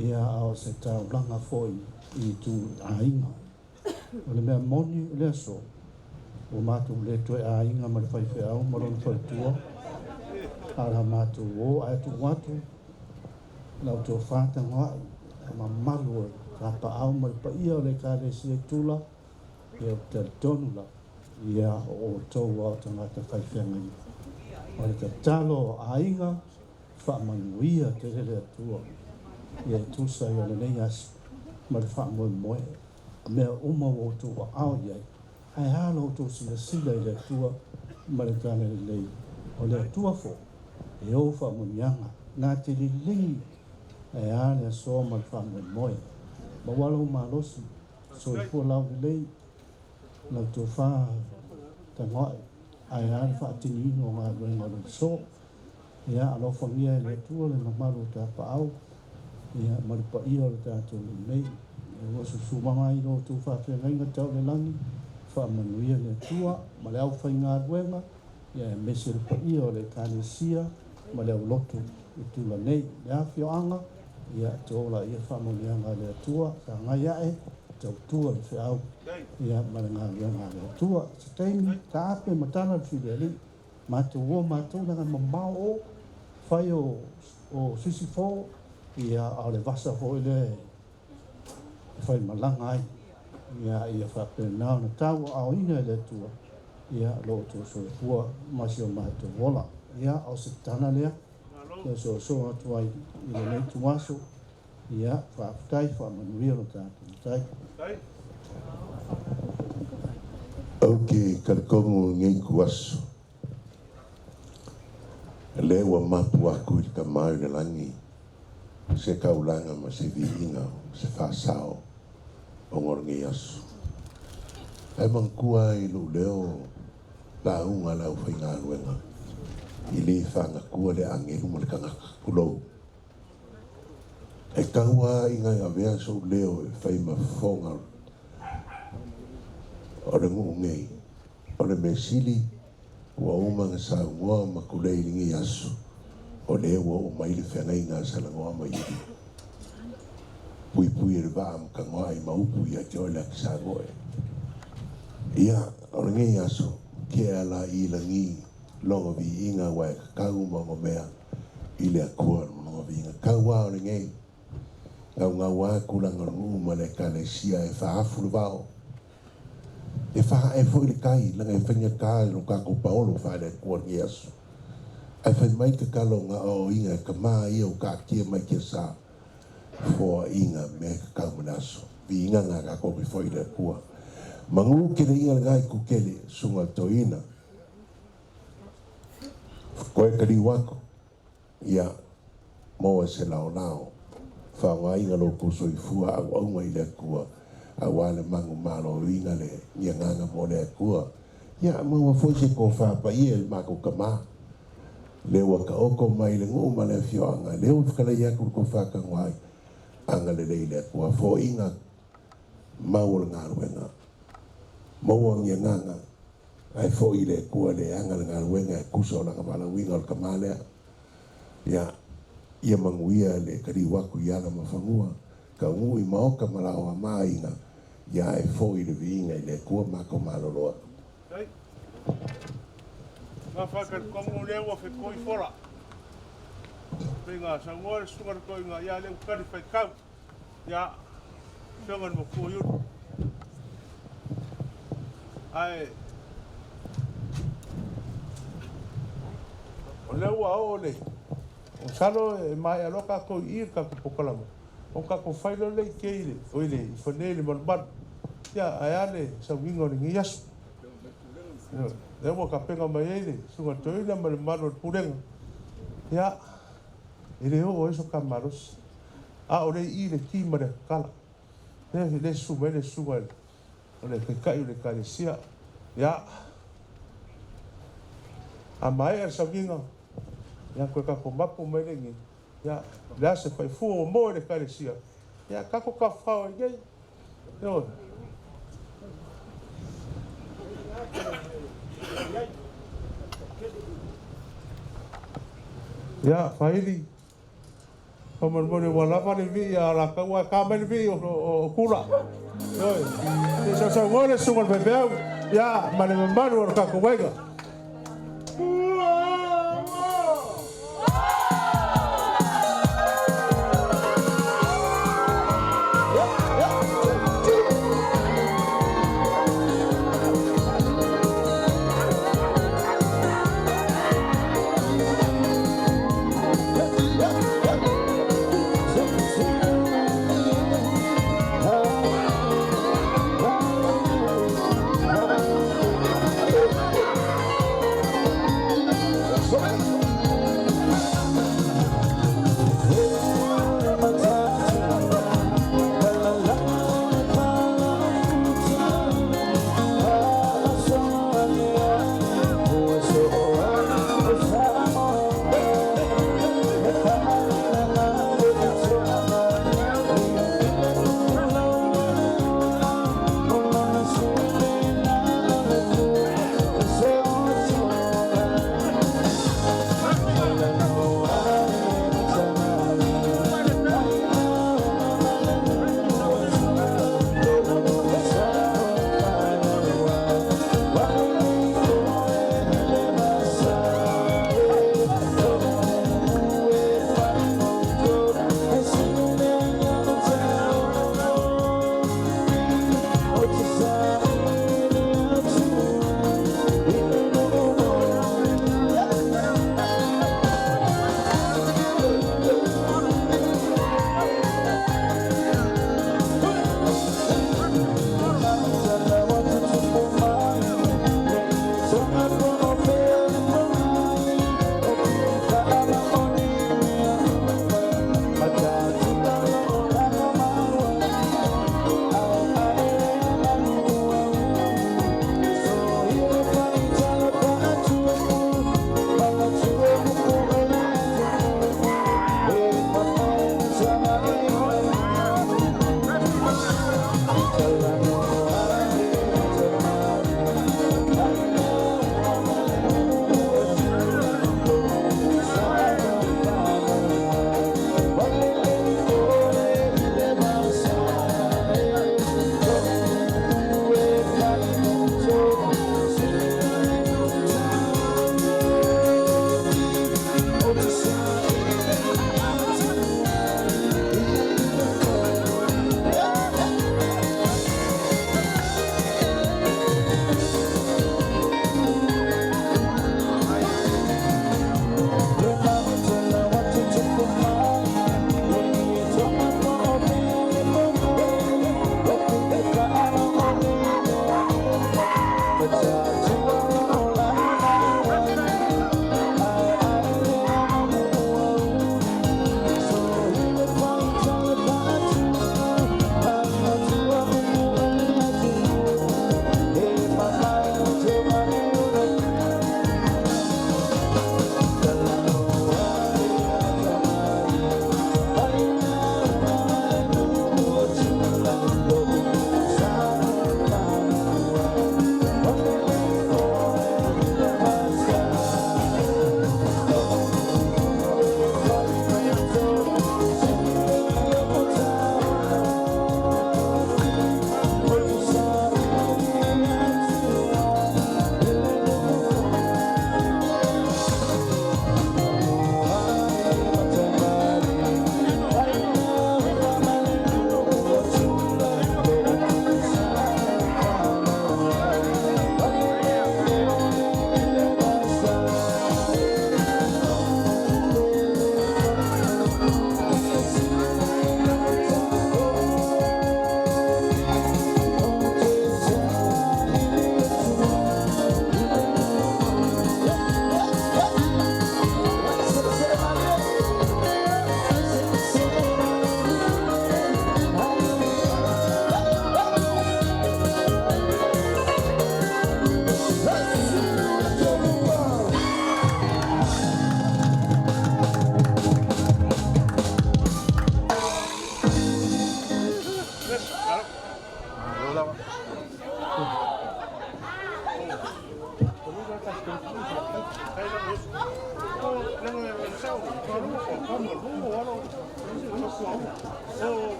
[SPEAKER 13] ia a o se taulaga foi i itu aiga. O le mea moni o le aso, ua matou le toe aiga ma le faifeau ma lona faletua, a o le a matou o ae tuu atu la outou fātagoa'i le mamalu o le tapaau ma le paia o le Ekalesia i Tula, ia ou te talitonu lava, ia o outou lava o tagata faifeagaiga. O le tatalo a aiga, faamanuia tele le Atua ia e tusa ai o lenei aso ma le faamoemoe, o mea uma ua outou aao i ai, Ae a la outou silasila i le Atua ma le talalelei? O le Atua foi e ou faamanuiaga na te liligi ae a le aso ma le faamoemoe. Maua lou malosi, soifua laulelei, lau tofa tagoai, ae a le faatiniina o galuega o le aso. Ia alofagia e le Atua le mamalu o tapaau, ia ma le paia o le tatou nuu nei. Ia ua susumaga ai lo outou faafeagaiga tau le lagi, faamanuia le Atua ma le aufaigaluega, ia aemaise le paia o le Ekalesia ma le aulotu i tula nei. Le afioaga, ia toola ia faamanuiaga a le Atua, sagai ae, tautua le feau, ia ma le galuega a le Atua. Se taimi, taape ma tala le filialii. Matou o matou leaga e mamao o fai o o Sisifo ia a o le vasa foi lea e fai malaga ai ia ia faapena ona tauaaoina e le Atua ia lo outou soifua ma si o matou ola. Ia o se tala lea e soosoo atu ai i lenei ituaso. Ia faafetai faamanuia lo tatou Matai.
[SPEAKER 14] Ou te talitonu i lenei ituaso, lea ua mapu atu i le Tama i le Lagi se taulaga ma se viiga, se faasao ona o lenei aso. Ae manatua i lou leo lauga a le aufaigaluega, e le fagatua le agelu ma le tagata, tulou. E tau lava ina e avea sou leo e fai ma fofoga o le nuu nei. O le mea sili, ua uma ona saunoa ma tulei i lenei aso, o lea ua oo mai le feagaiga a Salanoa ma Iuli. Puipui e le vaa ma tagoai ma upu ia te oe le atisagoe. Ia, o lenei aso, ke ala i lagi lona viiga aua e tatau ma ona mea i le Atua lona viiga. Tau a o lenei, gaugau a tulaga o le nuu ma le Ekalesia e faaafu le vao, e faae foi le tai, leaga e faigata i lo tatou paolo faale-Atua i lenei aso. Ae fai mai tatalo na aoaoina e tama ia ua taatia mai tiasa, foaiga mea e tatau ma le aso. Viiga na tatou te foi i le Atua. Manu kele iga lena itu tele, susuga i le toeaina. Koe ka liu atu, ia, maua se laolao, faaaogaina lo outou soifua auauna i le Atua, aua le manumaloina le niagaga mo le Atua. Ia, maua foi se tofa paia i le matou tama, lea ua taoto mai le nuu ma le afioaga, lea ua fetalai atu le tofa tagoai, agalelei le Atua, foaiina mau o le galuega, maua ni agaga Ae foi i le Atua le aga le galuega e tusa o lana valaauina o le tama lea. Ia, ia manuia le taliu atu i ala ma fanua, taunuu i maota ma lao ama aiga, ia ae foi le viiga i le Atua matou malolo atu.
[SPEAKER 3] Dai. Nga whakarikongo lea ua whekoi fola. Pinga saunoa le susuga le toeaina ia lea ua tali whaikau. Ia, afioga i le Matua Iuli. Ae, o lea ua oo le, masalo e maea loa tatou i i le tatou polokalame, ona tatou fai loa lea i kei le, oi le, i Fanē i le malumalu. Ia, ae a le sauniga o lenei aso. Ioe, lea ua tapena mai ai le Susuga i le Toeaina ma le mamalu o le Pulega. Ia, e le oo ai so ta malosi. A o lea i i le ki ma le kala. Lea lea susu mai le susuga o le Taitai o le Ekalesia. Ia, a maea le sauniga, ia toe tatou mapu mai lea i inei. Ia, o le a se faifua ua moe le Ekalesia, ia tatou tafafao ai nei. Ioe. Ia, Faili, Faamolemole ua lava le vii a Alataua ae ta mai le vii o Tula. Ioe. Se i sausaunoa le susuga i le faifeau, ia, ma le mamalu o le tatou aiga.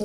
[SPEAKER 4] O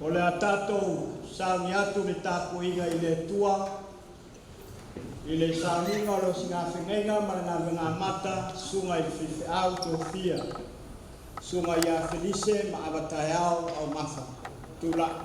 [SPEAKER 4] le a tatou sauni atu i le tapuaiga i le Atua i le sauniga o le osigafegaiga ma le galuega amata Susuga i le Faifeau Tofia, Susuga ia Felise ma Avataeao Aumafa. Tulai.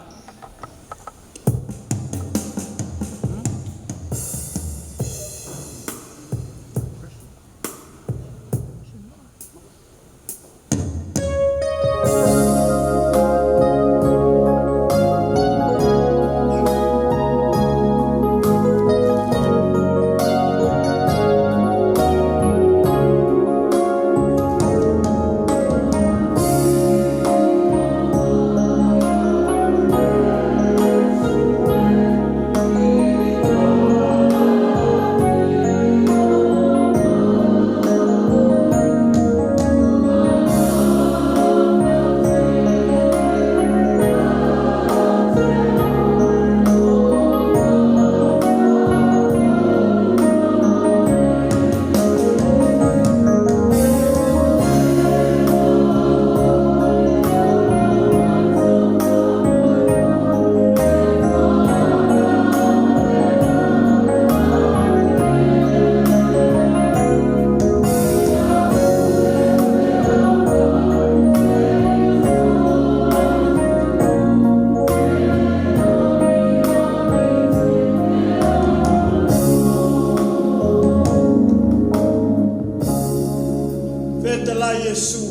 [SPEAKER 4] Fetalai Iesu,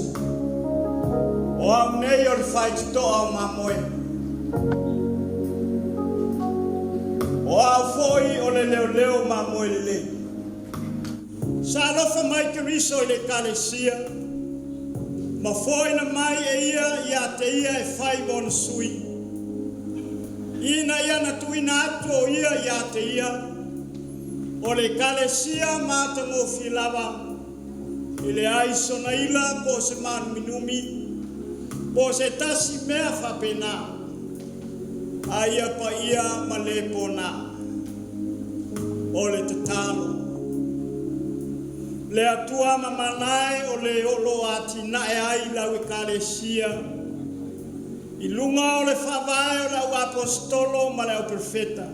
[SPEAKER 4] O au nei o le faitotoa o mamoe. O au foi o le leoleo mamoe lelei. Sa alofa mai Keriso i le Ekalesia, ma foaina mai e ia ia te ia e fai ma ona sui, ina ia na tuuina atu o ia ia te ia, o le Ekalesia matagofie lava, e leai sona ila po o se mānuminumi, po o se tasi mea faapena, a ia paia ma le pona. O le tatalo. Le Atua mamana e o le o lo o atinae ai lau Ekalesia i luga o le faavae o le auaposetolo ma le auperofeta,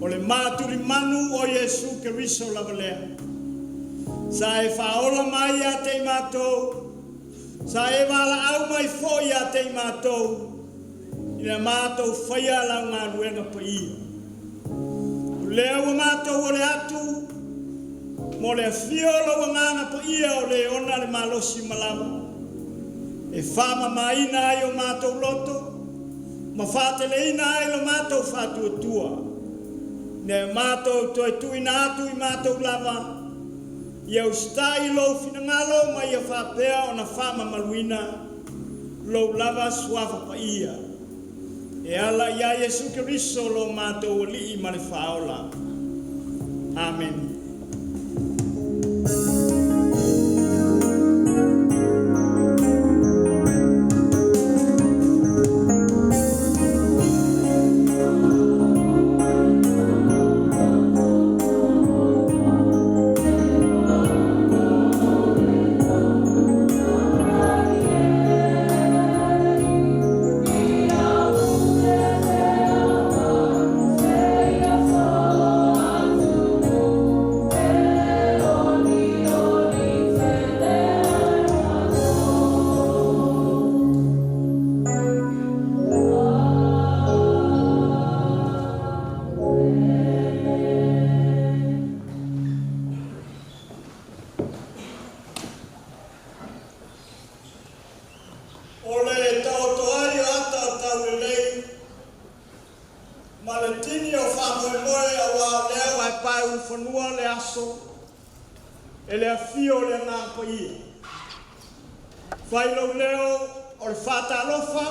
[SPEAKER 4] o le matulimanu o Iesu Keriso lava lea. Sa e faaola mai ia te i matou, sa e valaau mai foi ia te i matou, ina matou faia lau galuega paia. O lea ua matou ole atu mo le afio o lou Agaga Paia o le ona le malosi ma lava, e faamamaina ai o matou loto ma faateleina ai lo matou faatuatua, ina ia matou toe tuuina atu i matou lava, ia usitai i lou finagalo ma ia faapea ona faamamaluina lou lava suafa paia. E ala iā Iesu Keriso lo matou Alii ma le Faaola. Amene.
[SPEAKER 15] tini o faamoemoe auā o lea ua e pae ulufanua le aso e le afio o le Agaga Paia. Fai lou leo o le faatalofa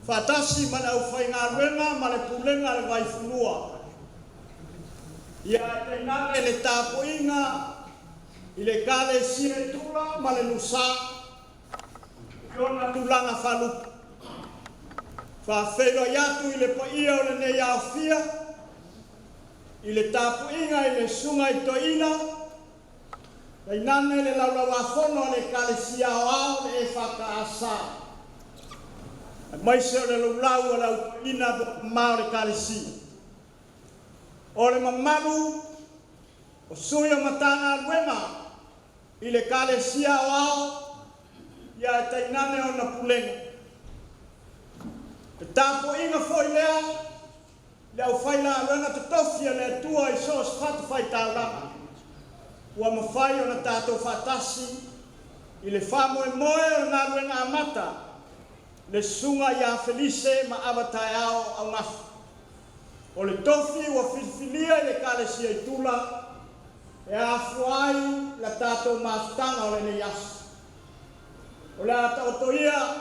[SPEAKER 15] faatasi ma le aufaigaluega ma le Pulega a le Vaifanua. Ia ae tainane le tapuaiga i le Ekalesia i Tula ma le Nusa i ona tulaga faalupe. Faafeiloai atu i le paia o lenei aofia i le tapuaiga i le Susuga i le Toeaina, tainane le Laulauafono a le Ekalesia Aoao le EFKS, aemaise o le laulau a le Au Toeaina po o Tama o le Ekalesia. O le mamalu o sui o Matagaluega i le Ekalesia Aoao ia ae tainane ona pulega. Le tapuaiga foi lea i le aufaigaluega totofi a le Atua i so o se fatafaitaulaga ua mafai ona tatou faatasi i le faamoemoe o le galuega amata le Susuga ia Felise ma Ava Taeao Augafa. O le tofi ua filifilia i le Ekalesia i Tula e afua ai la tatou mafutaga o lenei aso. O le a taoto ia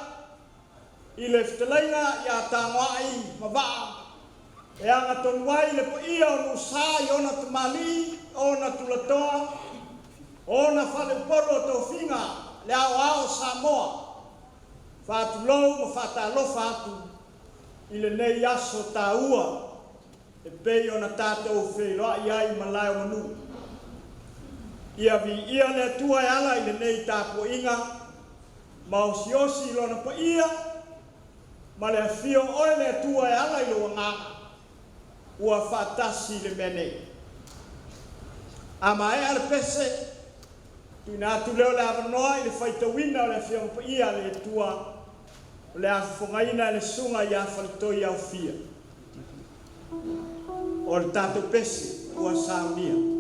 [SPEAKER 15] i le fetalaiga ia Tagoai ma Vaa e agatonu ai le paia o Nuusa i ona tamalii, ona tulatoa, ona faleupolu o tofiga, le aoao o Samoa. Faatulou ma faatalofa atu i lenei aso taua e pei ona tatou feiloai ai i malae o manu. Ia viia le Atua e ala i lenei tapuaiga ma osiosi i Lona paia ma le afio o Oe le Atua e ala i Lou Agaga ua faatasi i le mea nei. A maea le pese, tuuina atu lea o le avanoa i le faitauina o le Afioga Paia a le Atua o le a fofogaina e le Susuga ia Faletoi Aofia. O le tatou pese ua saunia.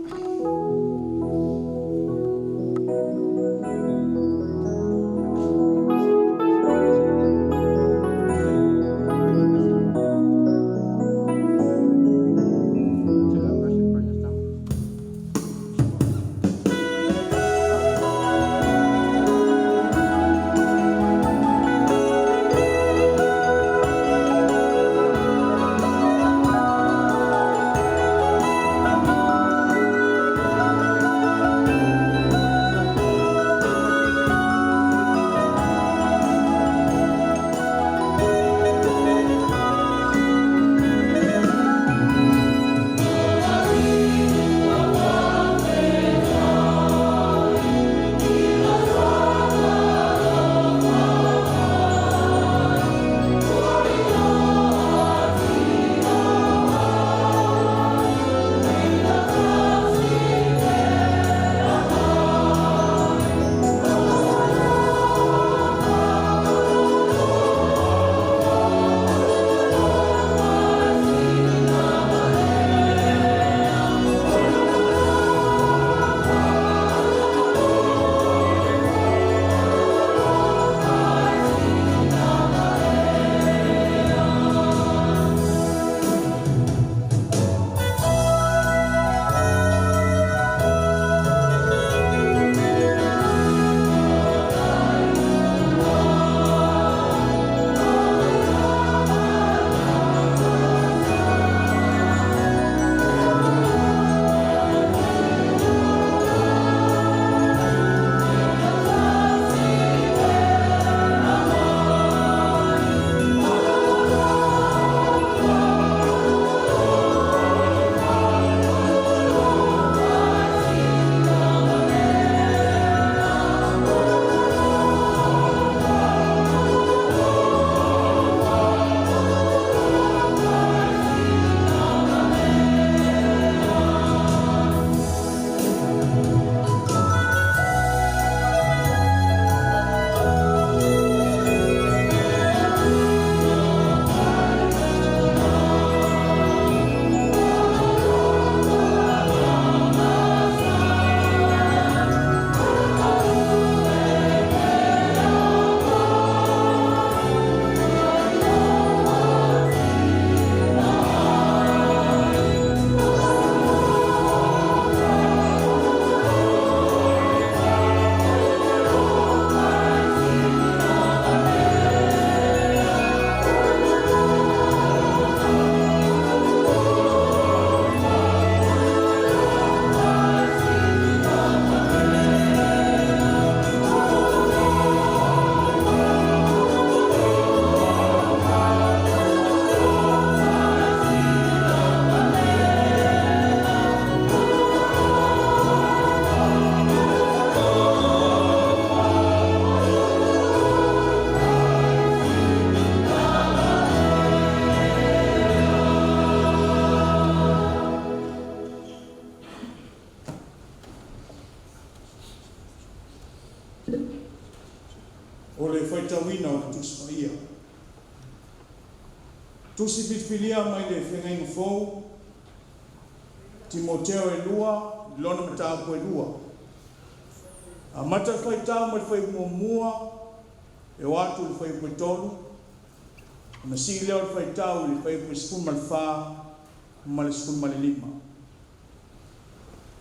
[SPEAKER 16] Tusi filifilia mai le Feagaiga Fou, Timoteo e 2, i lona mataupu e 2. Amata le faitau mai le fuaiupu muamua e oo atu i le fuaiupu e 3, ona sii lea o le faitau i le fuaiupu e 14 ma le 15.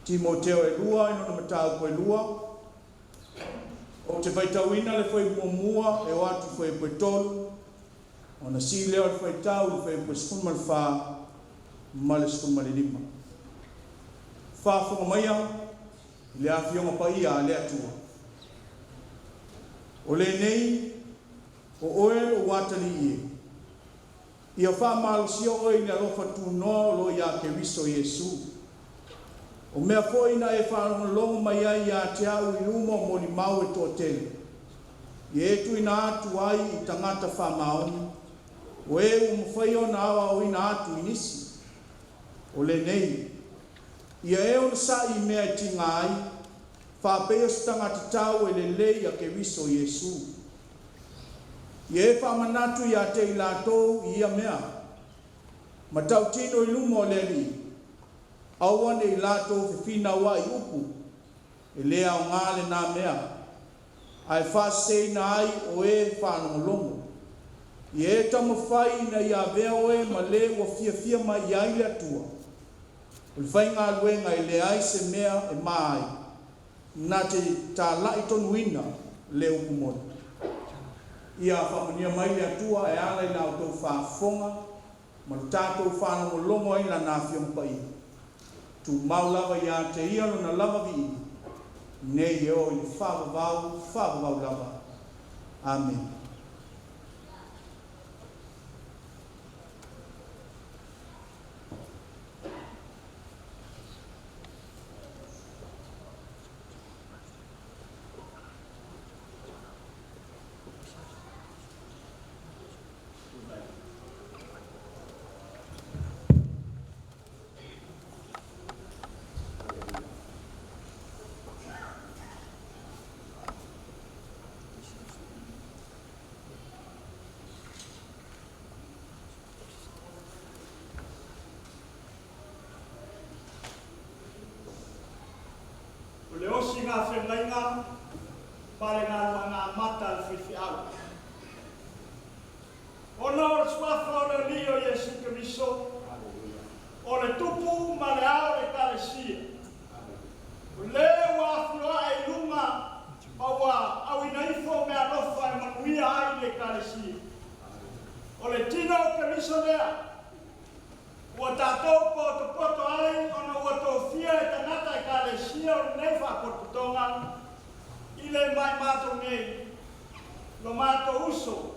[SPEAKER 16] Timoteo e 2 i lona mataupu e 2, ou te faitauina le fuaiupu muamua e oo atu i le fuaiupu e 3, ona sii lea o le faitau i le fuaiupu e 14 ma le 15. Faafofoga maia i le Afioga Paia a le Atua. O lenei, o oe lou atalii e, ia faamalosia oe i le alofa tunoa o lo o ia Keriso Iesu. O mea foi na e faalogologo mai ai ia te au i luma o molimau e toatele, ia e tuuina atu ai i tagata faamaoni, o e ua mafai ona aoaoina atu i nisi. O lenei, ia e onosa'i i mea e tiga ai, faapea o se tagata tau e lelei ia Keriso Iesu. Ia e faamanatu ia te i latou i ia mea, ma tautino i luma o le Alii, aua ne i latou fefinauai i upu, e le aoga lenā mea, ae faaseseina ai o e faalogologo. Ia e taumafai ina ia avea oe ma le ua fiafia mai i ai le Atua, o le faigaluega e leai se mea e ma ai, na te tala'i tonuina le upu moni. Ia faamanuia mai le Atua e ala i la outou faafofoga ma lo tatou faalogologo ai i Lana Afioga Paia. Tumau lava ia te Ia Lona lava viiga, nei e oo i le faavavau, faavavau lava. Amene.
[SPEAKER 15] O le osiga feagaiga ma le galuega amata a le faifeau. Ona o le Suafa o le Alii o Iesu Keriso, o le Tupu ma le Ao o le Ekalesia, o le ua afioae i luga ma ua auina ifo meaalofa e manuia ai le Ekalesia. O le tino o Keriso lea, Ua tatou potopoto ai ona ua tofia e tagata Ekalesia o lenei faapotopotoga i le mai matou nei, lo matou uso,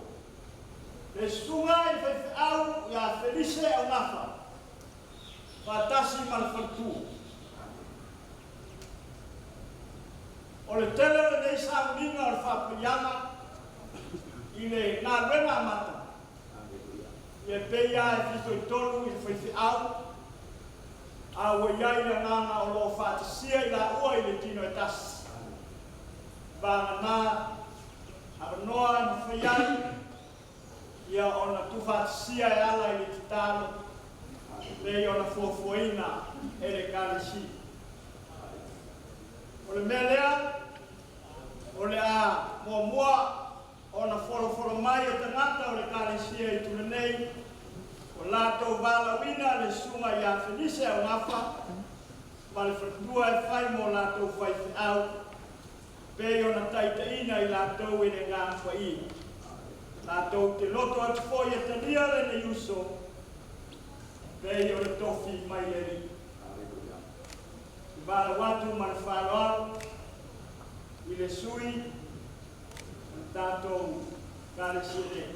[SPEAKER 15] le Susuga i le Faifeau ia Felise Augafa, faatasi ma le faletua. O le tele o lenei sauniga o le faapaiaga i le galuega amata, Ia pei lava e fitoitonu i le faifeau, a ua i ai le agaga o lo o faatasia i laua i le tino e tasi. Vagana avanoa e mafai ai ia ona tuufaatasia e ala i le tatalo pei ona fuafuaina e le Ekalesia. O le mea lea, o le a muamua ona folafolo mai o tagata o le Ekalesia i tula nei, ua latou valaauina le Susuga ia Felise Augafa ma le faletua e fai mo latou faifeau, pei ona taitaiina i latou e le Agaga Paia. Latou te loto atu foi e talia lenei uso, pei o le tofi mai le Alii. I valaau atu ma le faaaloalo i le sui o le tatou Ekalesia nei.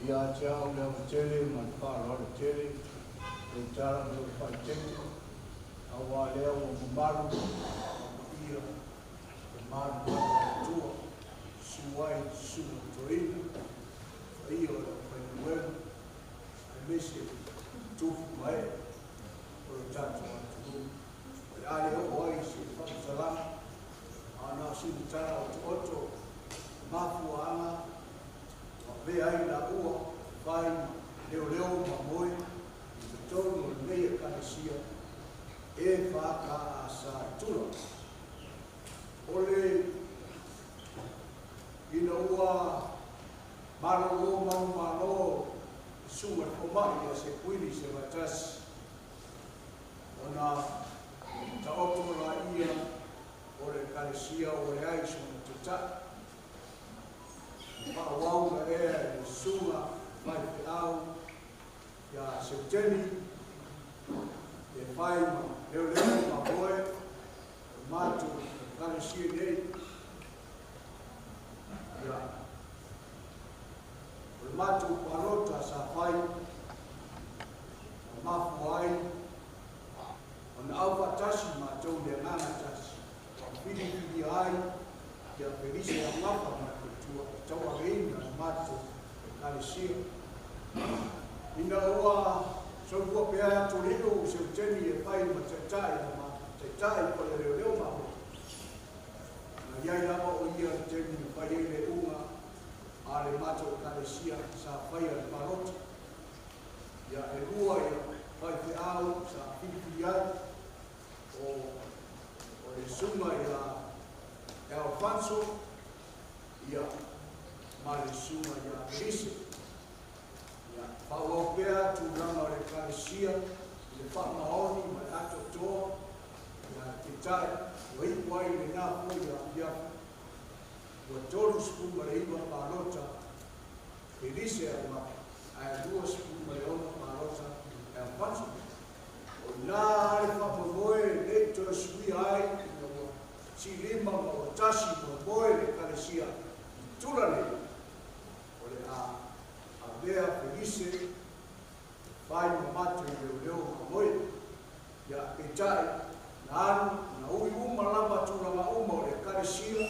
[SPEAKER 9] Ia te au le ava tele ma le faaaloalo tele, e tala ma lou faaeteete, auā lea ua mamalu ma paia le malu mai o le Atua, susu ai le susuga i le toeaina, Paia o le aufaigaluega aemaise tupu ma ee o le tatou atunuu. O le a le oo ai se faamatalaga, a na o sina tala otooto mafuaaga ua avea ai laua fai ma leoleo ma moe i totonu o lenei Ekalesia EFKS i Tula. O le ina ua malolo manumalo le susuga i le fomai ia Sekuini Sevatasi, ona taoto laia o le Ekalesia ua leai sona taitai. Na faaauau na ea e le susuga faifeau ia Seuteni e fai ma leoleo ma moe o le matou Ekalesia nei. Ia, o le matou palota sa fai ma mafua ai ona aufaatasi matou i le agaga tasi, ua filifilia ai ia Felise Augafa ma le faletua e tauaveina le matou Ekalesia. Ina ua soifua pea atuliu Seuteni e fai ma taitai ma taitai po le leoleo mamoe, na iai lava o ia le taimi na fai ai le iuga a le matou Ekalesia sa faia le palota. Ia, e lua ia faifeau sa filifili ai, o le susuga ia Alfonso ia ma le susuga ia Felise. Ia, faaauau pea tulaga o le Ekalesia i le faamaoni ma le atoatoa, ia peitai ua iu ai lena foi afiafi ua 39 palota Felise Augafa ae 26 palota Alfonso. O ina le faamoemoe le i toe suia ai ina ua silima ma ua tasi moemoe le Ekalesia i Tula nei, o le a avea Felise fai ma matou leoleo mamoe. Ia, peitai na alu na ui uma lava tulaga uma o le Ekalesia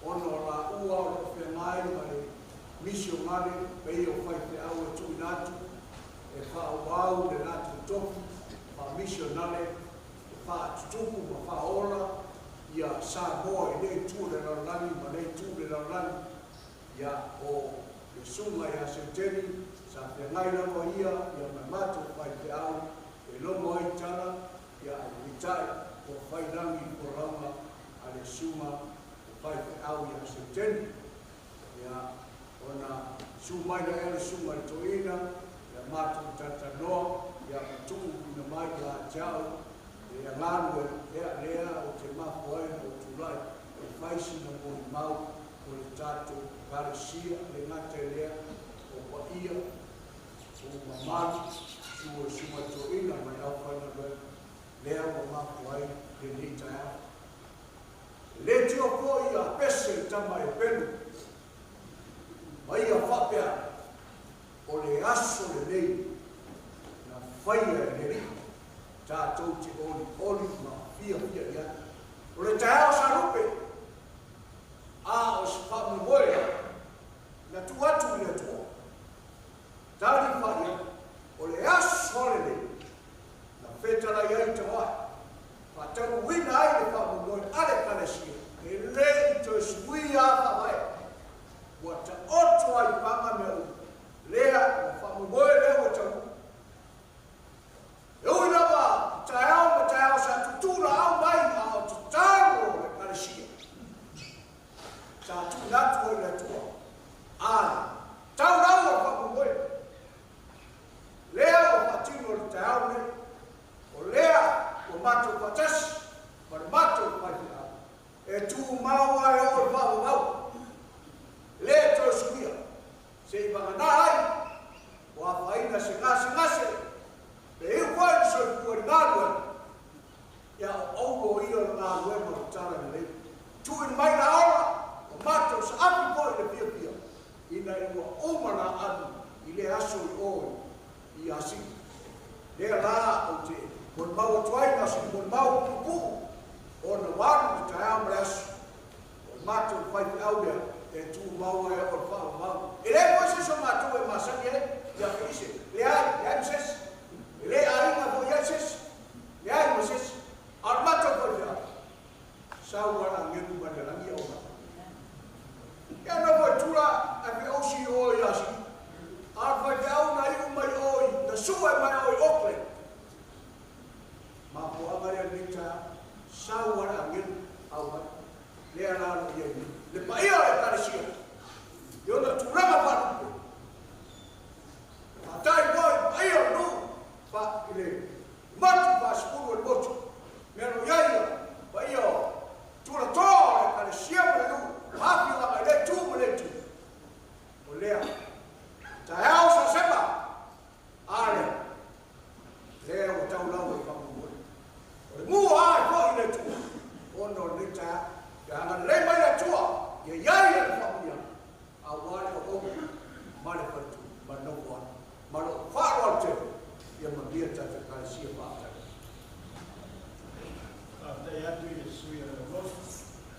[SPEAKER 9] ona o laua o loo feagai ma le misionale pei o faifeau e tuuina atu e faaauau le latou tofi faamisionale e faatutupu ma faaola ia Samoa i lea itu o le lalolagi ma lea itu o le lalolagi. Ia, o le susuga ia Seuteni sa feagai lava ia ia ma matou faifeau e logo ai tala. Ia, ae peitai ua fai lagi i folauga a le susuga o faifeau ia Seuteni. Ia, ona susu mai lea le susuga i le toeaina, ia matou talatalanoa, ia ma tuuina mai ia te au le galuega lea, lea ou te mafua ai ona ou tulai e fai sina molimau o le tatou Ekalesia. Le gata i lea, o paia o mamalu, susu o le susuga i le toeaina ma le aufaigaluega lea ua mafua ai lenei taeao. E le tio foi a pese le tama e pelu ma ia faapea, o le aso lenei na faia e le Alii, tatou te olioli ma fiafia i ai. O le taeao sa lupe, a o se faamoemoe na tuu atu i le Atua. Tali fai ai, o le aso lenei na fetalai ai taoai, faataunuuina ai le faamoemoe a le Ekalesia, e le i toe suia a faavae, ua taoto ai paga mea uma, lea ua faamoemoe lea ua taunuu. E ui lava i taeao ma taeao sa tutu laau mai a o tatalo le Ekalesia, sa tuuina atu ai le Atua, a le taulau o le faamoemoe lea ua faatino i le taeao lenei, o lea ua matou faatasi ma le matou faifeau e tumau ai oo i le faavavau, le toe suia se i vagana ai ua afaina se gasegase pe iu foi le soifua i le galuega. Ia, o aulo ia o le galuega o le tala lelei. Tuuina mai la ola, o matou saafi foi i le fiafia, ina ua uma la alu i lea aso i o i Asini. Lea la ou te molimau atu ai na o sina molimau puupuu ona ua alu le taeao ma le aso. O le matou faifeau lea e tumau ai o le faamamau. E leai foi se isi o matou e masani ai ia Felise, leai, leai ma se isi. E le aiga foi i ai se isi, leai ma se isi. A o le matou faifeau, sau lava le agelu mai le lagi e oga. Ia nofo i Tula ae feosi i o i Asili. A o le faifeau na iu mai o i, na sue mai o i Auckland. Mafuaaga lea i lenei taeao, sau lava le agelu auai. Lea la o lo o i ai nei le paia o le Ekalesia i ona tulaga faalupe. Faafetai foi i le paia o le nuu fa, i le motu faasefulu o le motu, mea o lo o i ai le paia o tulatoa o le Ekalesia ma le nuu ma afioaga i lea itu ma lea itu. O lea taeao sasema a lea, lea ua tau lau e faamoemoe. O le mua ai foi i le Atua, ona o lenei taeao, ia agalelei mai le Atua, ia i ai le faamanuiaga, aua le auauna ma le faletu ma le nofoaga, ma lou faaaloalo tele, ia manuia le tatou Ekalesia. Faafetai.
[SPEAKER 2] Faafetai atu i le sui o le Lotu,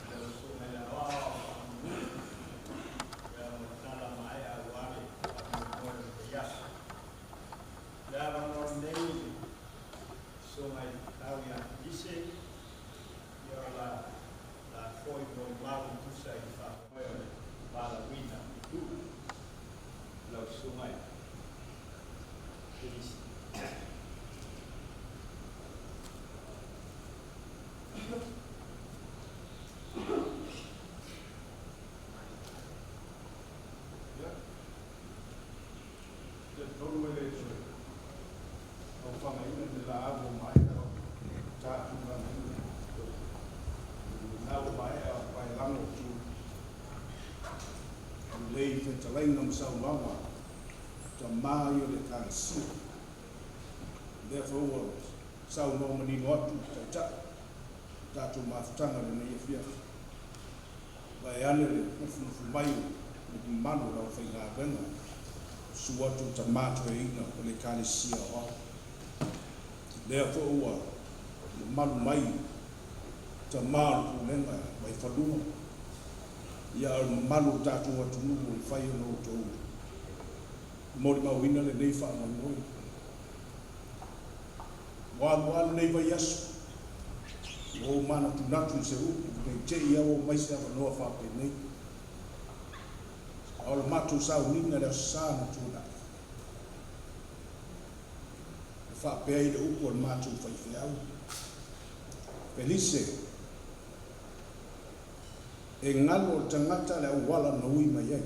[SPEAKER 2] lau Susuga i le Aoao o Faamanu, ia mo le tala maea aua le faamoemoe o lenei aso. Le avanoa lenei i le Susuga i le Tau ia Felise, ia o la la foi molimau e tusa i le faamoemoe o le valaauina i tuu lau Susuga i Felise.
[SPEAKER 7] Ia, talitonu e le toe aofagaina le laau ua maea ona taatulagaina. Lena ua maea ona paelago atu lelei i fetalaiga ma saunoaga tama ia o le Ekalesia. Lea foi ua saunoa manino atu le Taitai o tatou mafutaga i lenei afiafi. Vaeane le nofonofo mai o le mamalu o le aufaigaluega, susu atu le tama toeaina o le Ekalesia Aoao. Lea foi ua mamalu mai tama o le pulega Vaifanua, ia o le mamalu o le tatou atunuu ua mafai ona outou molimauina lenei faamoemoe. Ua alu lava lenei vaiaso, ua ou manatunatu i se upu, ne i te i lava ua omai se avanoa faapenei. A o le matou sauniga i le Aso Sa na tuanai, e faapea ai le upu a le matou faifeau, Felise, e galo le tagata le auala na ui mai ai,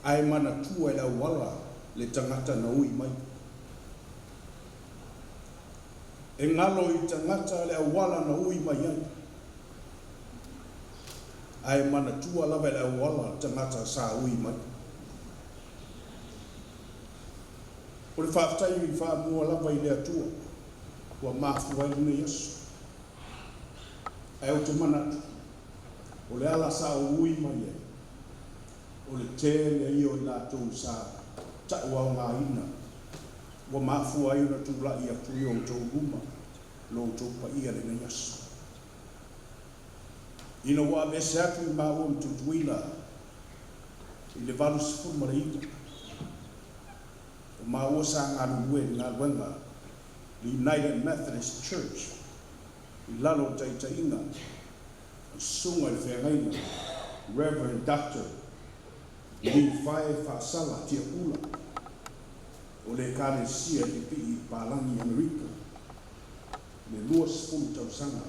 [SPEAKER 7] ae manatua e le auala le tagata na ui mai. E galo i tagata le auala na ui mai ai, ae manatua lava e le auala le tagata sa ui mai. O le faafetai faamua lava i le Atua ua mafua ai lenei aso. Ae ou te manatu, o le ala sa ou ui mai ai, o le tele ia o i latou sa tauaogaina ua mafua ai ona tulai atu i outou luma lo outou paia lenei aso. Ina ua aveese atu i maua ma Tutuila i le 89, o maua sa galulue i le galuega le United Methodist Church i lalo o le taitaiga a le Susuga i le Feagaiga Reverend Doctor Nifae Faasala Tiapula o le Ekalesia e pipii i Palagi Amerika i le 20 tausaga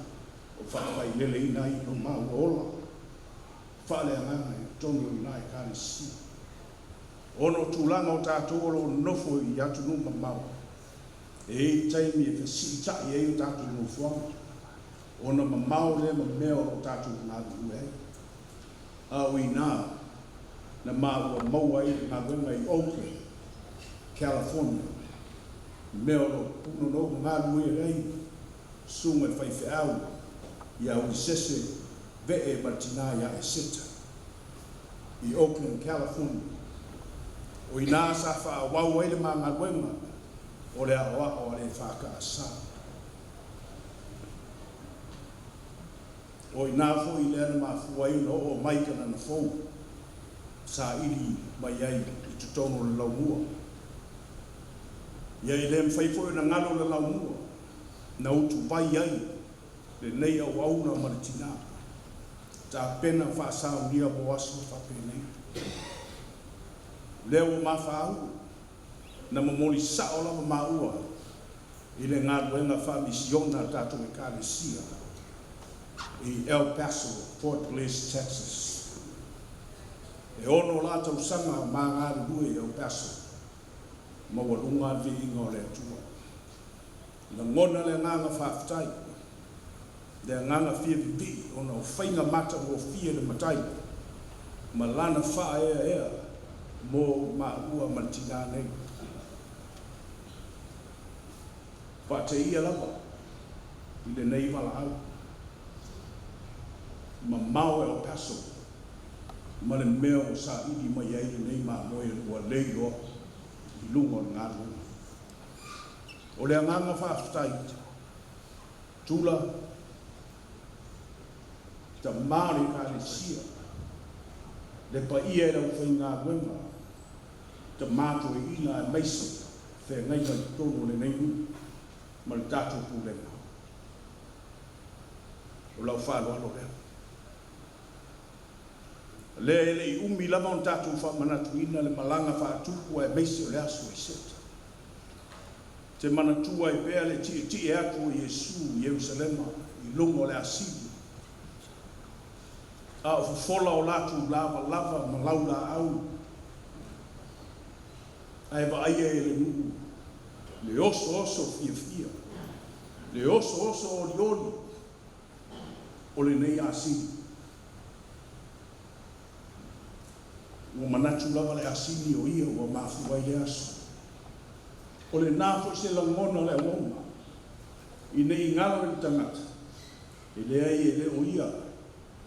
[SPEAKER 7] o faafaileleina ai lo maua ola faaleagaga i totonu o lena Ekalesia. Ona o tulaga o tatou o lo o nonofo i atunuu mamao, e i ai taimi e fesiitai ai o tatou nofoaga, ona mamao lea ma mea o lo o tatou galulue ai. A o i ina na maua maua ai le galuega i Oakland, California, mea o lo o punonou ma galulue ai susuga i le faifeau ia Ulisese Vee ma le tina ia Eseta i Oakland, California. O ina sa faaauau ai le ma galuega o le aoao a le EFKS.
[SPEAKER 16] O i nā foʻi lea na mafua ai ona oo mai Kanana Fou, saili mai ai i totonu o le laumua. Ia e le mafai foi ona galo le laumua na utuvai ai lenei auauna ma le tinā. Tapena faasaunia mo aso faapenei. Lea ua mafaau na momoli sao lava maua i le galuega faamisiona a le tatou Ekalesia i El Paso, Fort Bliss, Texas. E 6 la tausaga ma galulue i El Paso, maualuga le viiga o le Atua. Lagona le agaga faafetai, le agaga fia pipii ona o faiga matagofie le Matai ma lana faaeaea mo maua ma le tinā nei. Faateia lava i lenei valaau, mamao El Paso ma le mea ua saili mai ai lenei mamoe ua leiloa i luga o le galuega. O le agaga faafetai, Tula, tamā o le Ekalesia, le paia i le aufaigaluega, tamā toeaina aemaise feagaiga i totonu o lenei nuu ma le tatou pulega. O lau faaaloalo lea. O lea e le i umi lava ona tatou faamanatuina le malaga faatupu aemaise o le aso Iseta. Te manatua ai pea le tietie atu o Iesu i Ierusalema i luga o le asini, a o fofola o latou lavalava ma laulaau, ae vaaia e le nuu le osooso fiafia, le osooso olioli o lenei asini. Ua manatu lava le asini o ia ua mafua ai le aso. O lenā foi se lagona o le auauna, ina ne i galo i le tagata, e leai e le o ia,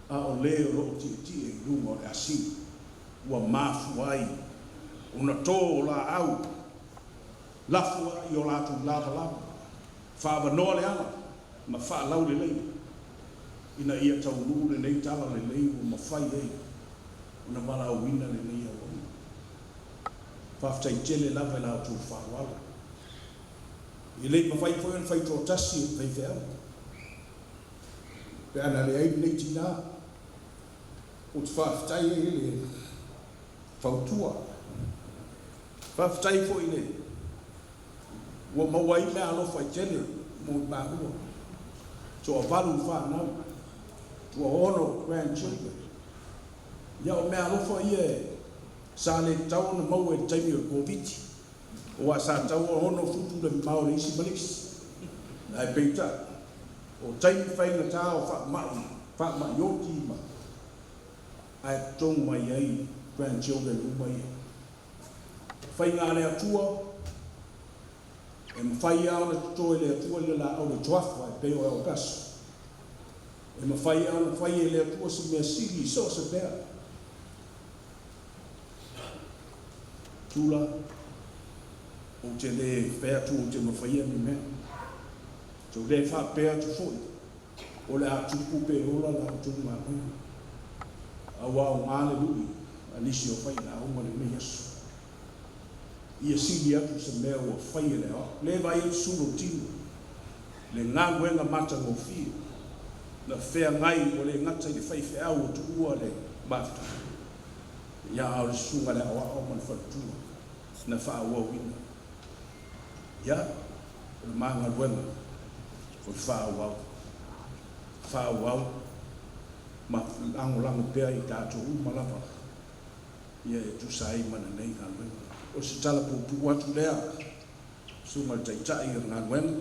[SPEAKER 16] a o le o lo o tietie i luga o le asini, ua mafua ai ona tō o laau, lafo ai i o latou lavalava, faaavanoa le ala ma faalaulelei, ina ia taunuu lenei talalelei ua mafai ai ona valaauina lenei auauna. Faafetai tele lava i la outou faaaloalo. E le i mafai foi ona faitoatasi e le faifeau pe ana leai lenei tinā. Ou te faafetai ai i le fautua. Faafetai foi i le ua maua ai meaalofa e tele mo i maua. Toavalu fanau, 6 grandchildren. Ia o meaalofa ia e sa le tatau ona maua i le taimi o le Koviti, aua sa tatau ona 6 futu le mamao o le isi ma le isi. Ae peitai, o taimi faigata o faamai, faamai oti ma ae totogi mai ai grandchildren uma ia. Faiga a le Atua, e mafai lava ona toto e le Atua le laau le tuafa e pei o El Paso. E mafai lava ona fai e le Atua se mea sili i so o se mea. Tula, ou te le fai atu ou te mafaia ni mea. Ou te le faapea atu foi, o le a tupu pe ola la outou galuega. Aua o gā le lui a nisi o failauga lenei aso. Ia sili atu se mea ua fai e le aoao. Le vaai atu sulo tino, le galuega matagofie, na feagai ua le gata i le faifeau o tuua le mafuta. Ia a o le susuga i le aoao ma le faletua na faaauauina. Ia, o le ma galuega o le faaauau. Faaauau ma lagolago pea i tatou uma lava ia e tusa ai ma lenei galuega. O se tala puupuu atu lea, susuga i le Taitai o le galuega,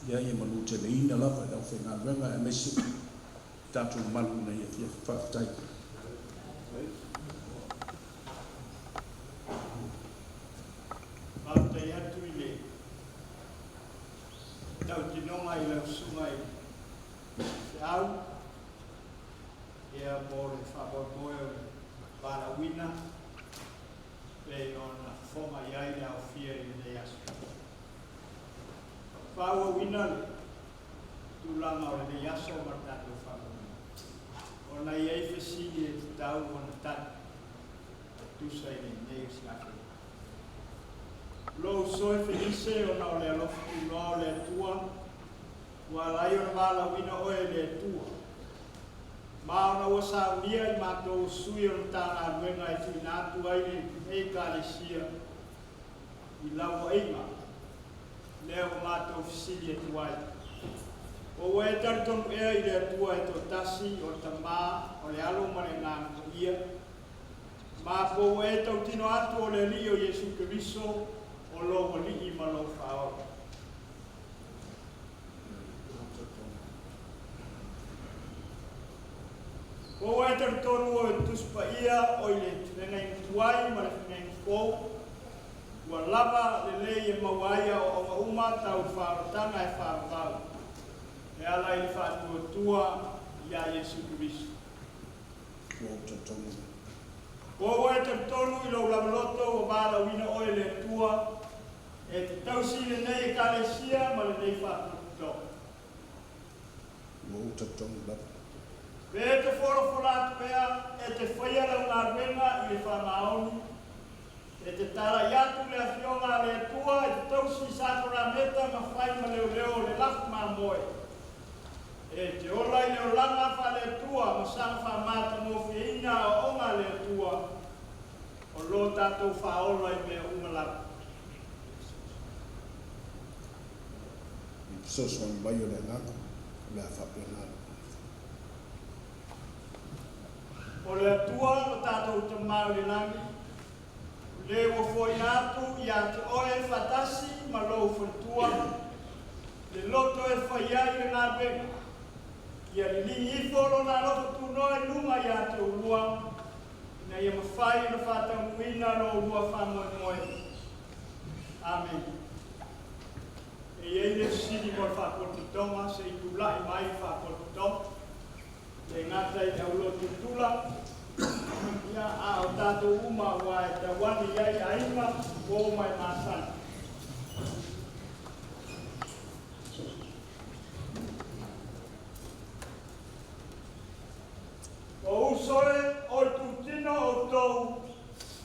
[SPEAKER 16] ia ia manuteleina lava i le aufaigaluega aemaise tatou malu ina ia afiafi. Faafetai.
[SPEAKER 15] Faafetai atu i le tautinoga i lau susuga i le Feau ia mo le faamoemoe o le valaauina pei ona fofoga i ai le aofia i lenei aso. Faaauauina le tulaga o lenei aso ma le tatou faamoemoe. Ona i ai fesili e tatau ona tali e tusa i lenei ositafe. Lou uso e Felise ona o le alofa tunoa o le Atua, ua ala ai ona valaauina oe e le Atua. Ma ona ua saunia i matou o sui o le Matagaluega e tuuina atu ai lenei Ekalesia i lau vaaiga, lea ua matou fesili atu ai. Po ua e talitonu ea i le Atua e toatasi, o le Tama, o le Alo ma le Agaga Paia? Ma po ua e tautino atu o le Alii o Iesu Keriso o lou Alii ma lou Faaola? Po ua e talitonu o le Tusi Paia o i le Feagaiga Tuai ma le Feagaiga Fou ua lava lelei e maua ai aoaoga uma tau faaolataga e faavavau e ala i le faatuatua iā Iesu Keriso?
[SPEAKER 7] Ua ou talitonu.
[SPEAKER 15] Po ua e talitonu i lou lava loto ua valaauina oe e le Atua e te tausi i lenei Ekalesia ma lenei faatototoga?
[SPEAKER 7] Ua ou talitonu lava.
[SPEAKER 15] Pe te folafola atu ea e te faia lau galuega i le faamaoni, e te talai atu le Afioga a le Atua e te tausi i sakarameta ma fai ma leoleo o le lafu mamoe, E te ola i le olaga faale-Atua ma saga faamatagofieina aoaoga a le Atua, o lo tatou faaola i mea uma lava.
[SPEAKER 7] I le fesoasoani mai o le Agaga, o le a faapena le Maota.
[SPEAKER 15] O le Atua lo tatou Tama i le lagi, o le ua foaiina atu ia te oe faatasi ma lou faletua le loto e fai ai le galuega, ia liligi ifo lona alofa tunoa i luga ia te oulua, ina ia mafai ona faataunuuina lo oulua faamoemoe. Amene. E i ai le fesili mo le faapotopotoga, se i tulai mai le faapotopotoga. Le gata i le aulotutula, ia, a o tatou uma aua e tau ane i ai aiga, uo ma e masani. O uso e, o itutino outou,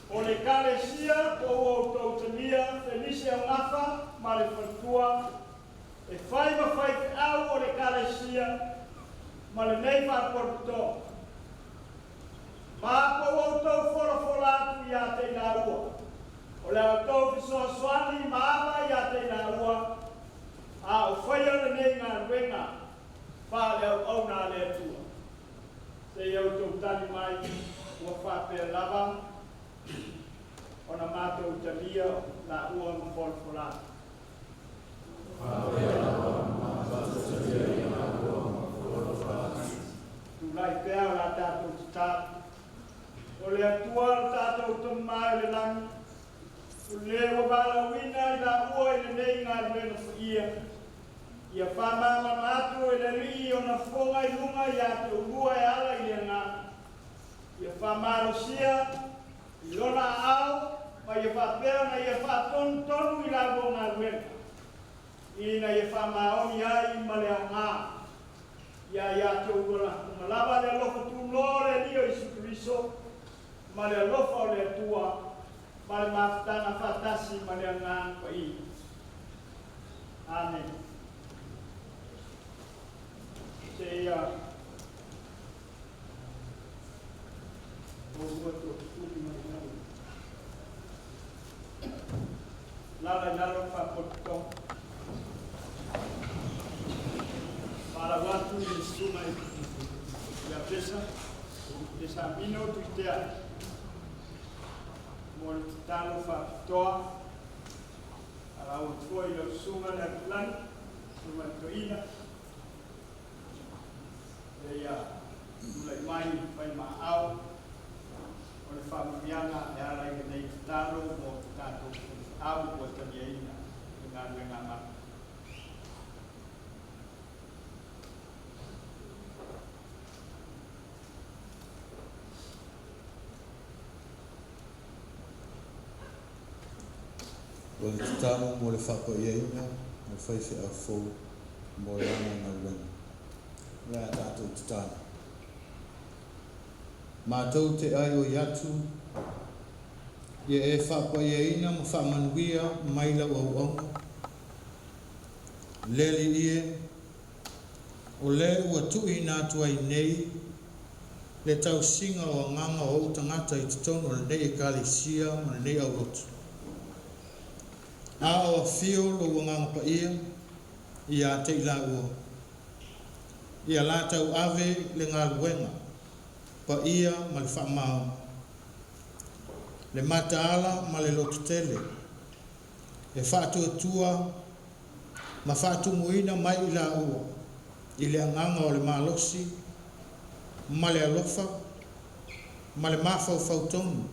[SPEAKER 15] o le Ekalesia po ua outou talia Felise Augafa ma le faletua, e fai ma faifeau o le Ekalesia ma lenei faapolopotona. Ma po ua outou folafola atu iā te i lāua, o le a outou fesoasoani ma ava iā te i lāua, a o faia lenei galuega faaleauauna a le Atua. Seia outou tali mai ua faapea lava ona matou talia lāua ma folafola atu.
[SPEAKER 17] Faapea lava ona matou talia i lāua ma folafola atu.
[SPEAKER 15] Tulai pea o la tatou tatalo. O le Atua lo tatou Tama i le lagi, o le ua valaauina i laua i lenei galuega paia, ia faamalamalama atu e le Alii ona fofoga i luga ia te oulua e ala i le Agaga, ia faamalosia i lona aao ma ia faapea ona ia faatonutonu i la lua galuega, ina ia faamaoni ai ma le aoga ia ia te oulua uma lava le alofa tunoa o le Alii o Iesu Keriso ma le alofa o le Atua ma le mafutaga faatasi ma le Agaga Paia. Amene. Seia oulua tootutuli mai lalo. Lala i lalo le faapotopotoga. Faalau atu i le susuga ia Pesa, Pesa Amino Tuitea mo le tatalo faapitoa. Faalau atu foi i lau susuga Lealifulani, susuga i le toeaina. Ia tulai mai fai ma aao o le faamanuiaga e ala i lenei tatalo mo tatou faifeau ua taliaina le galuega a Malo.
[SPEAKER 18] O le tatalo mo le faapaiaina o le faifeau fou mo lana galuega. O le a tatou tatalo. Matou te aioi atu, ia e faapaiaina ma faamanuia mai lau auauna. Le Alii e, o le ua tuuina atu ai nei le tausiga o agaga o ou tagata i totonu o lenei Ekalesia ma lenei aulotu. A o afio lou Agaga Paia ia te i laua, ia latou ave le galuega paia ma le faamaoni, le mataala ma le lototele, e faatuatua ma faatumuina mai i laua i le agaga o le malosi ma le alofa ma le mafaufau tonu,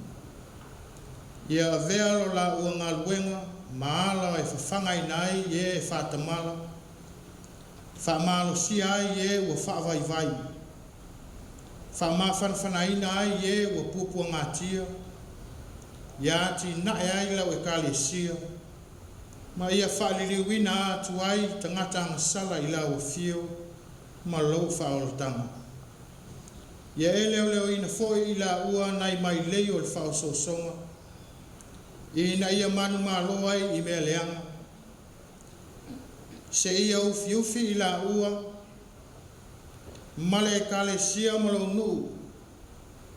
[SPEAKER 18] ia avea lo laua galuega ma ala e fafagaina ai e e faatamala, faamalosia ai e ua faavaivai, faamafanafanaina ai e ua puapuagatia, ia atinae ai lau Ekalesia, ma ia faaliliuina atu ai tagata agasala i lau afio ma lou faaolataga. Ia e leoleoina foi i laua nai mailei o le faaosoosoga, ina ia manumalo ai i mea leaga, seia ufiufi i laua ma le Ekalesia ma lou nuu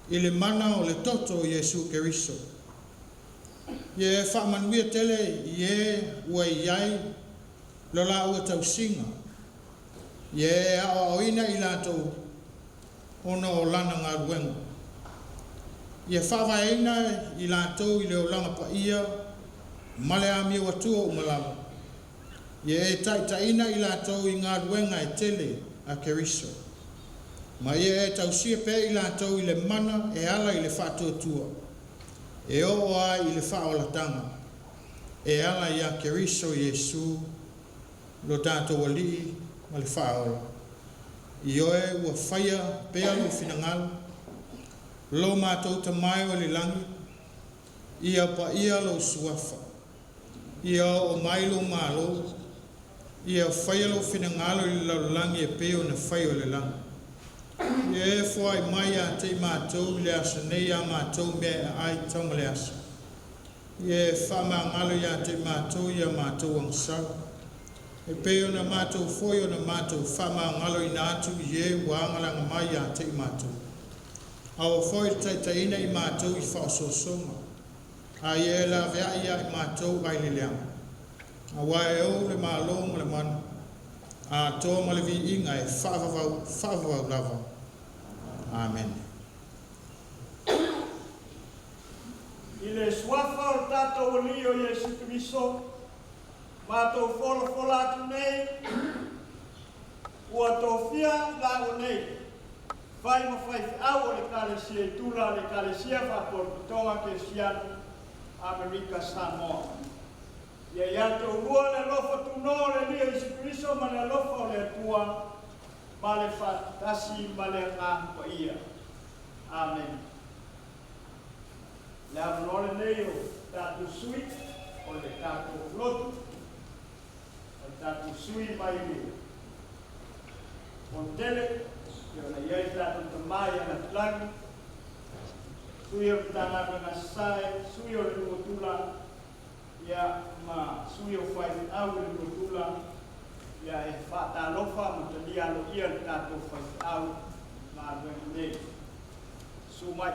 [SPEAKER 18] i le mana o le toto o Iesu Keriso. Ia e faamanuia tele i e ua i ai lo laua tausiga, ia e aoaoina i latou ona o lana galuega. Ia faavaeina i latou i le olaga paia ma le amio atua uma lava. Ia e taitaiina i latou i galuega e tele a Keriso. Ma ia e tausia pea i latou i le mana e ala i le faatuatua, e oo ai i le faaolataga, e ala ia Keriso Iesu, lo tatou Alii ma le Faaola. Ioe ua faia pea lou finagalo, lo matou Tama e o i le lagi, ia paia lou suafa, ia oo mai lou Malo, ia faia lou finagalo i le lalolagi e pei ona faia i le lagi. Ia e foai mai ia te i matou i le aso nei a matou mea e aai tau ma le aso. Ia e faamagalo ia te i matou i a matou agasala, e pei ona matou foi ona matou faamagaloina atu i e ua agalaga mai ia te i matou. Aua foi le taitaiina i matou i faaosoosoga, a ia e laveai ia i matou ai le leaga. Auā e ou le Malo ma le mana, atoa ma le viiga e faavavau faavavau lava. Amene.
[SPEAKER 15] I le suafa o le tatou Alii o Iesu Keriso, matou folafola atu nei, ua tofia laua nei, fai ma faifeau o le Ekalesia i Tula, le Ekalesia Faapolapotoga Kerisiano Amerika Samoa. Ia ia te oulua le alofa tunoa o le Alii o Iesu Keriso ma le alofa o le Atua ma le faatasi ma le Agaga Paia. Amene. Le avanoa lenei o tatou sui o le tatou lotu, o le tatou sui mai le Fonotele, e ona i ai le tatou Tama ia Natilagi, sui o le Matagaluega Sasae, sui o le nuu o Tula, ia ma sui o faifeau i le nuu o Tula, ia e faatalofa ma talia aloaia le tatou faifeau i galuega nei. Susu mai.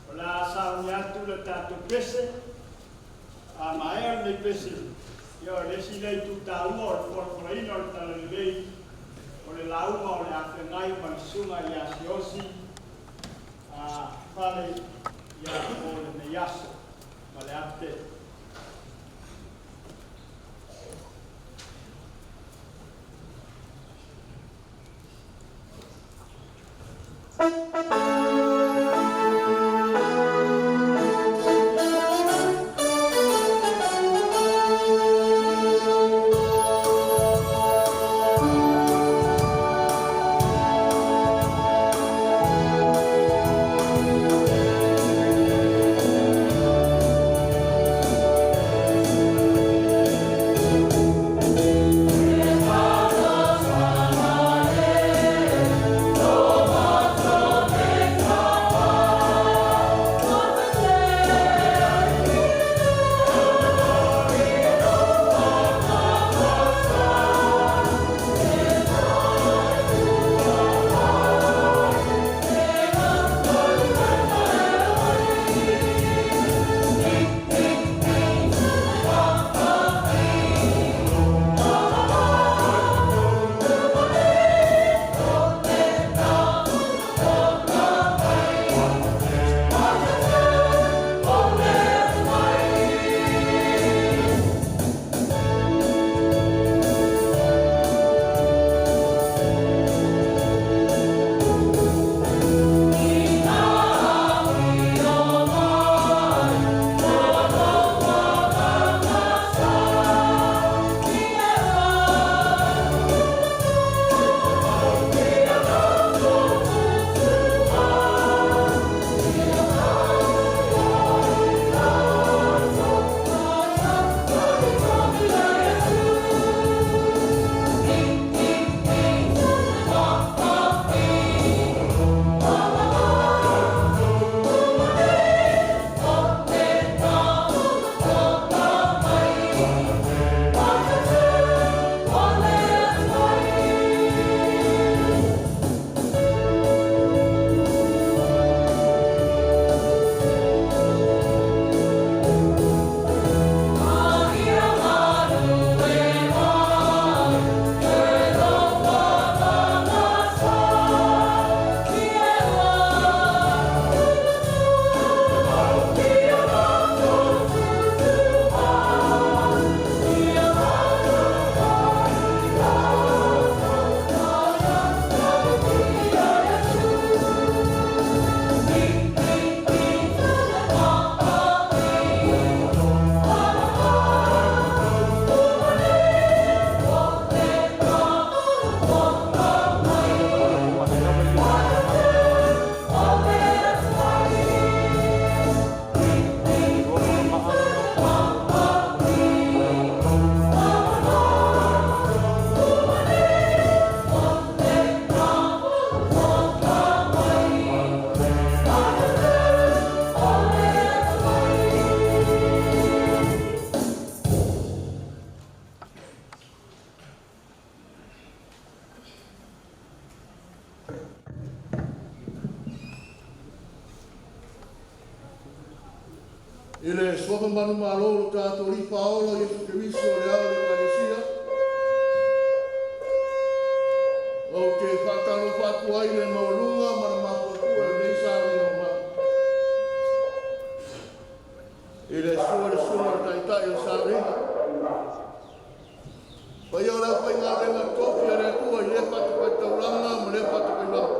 [SPEAKER 15] O le a sauni atu le tatou pese, a maea lenei pese, ia o le isi lea itu taua o le folafolaina o le Talalelei, o le lauga o le a feagai ma le Susuga ia Siaosi a Fale ia mo lenei aso ma le ate.
[SPEAKER 7] I le suafa manumalo o lo tatou Alii Faaola o Iesu Keriso le Ao o le Ekalesia, ou te faatalofa atu ai i le maualuga ma le mafuafua o lenei sauniga mamalu. I le susu o le Susuga o le Taitai o le Sauniga, Paia o le aufaigaluega tofi a le Atua i lea fatafaitaulaga ma lea fatafailagi.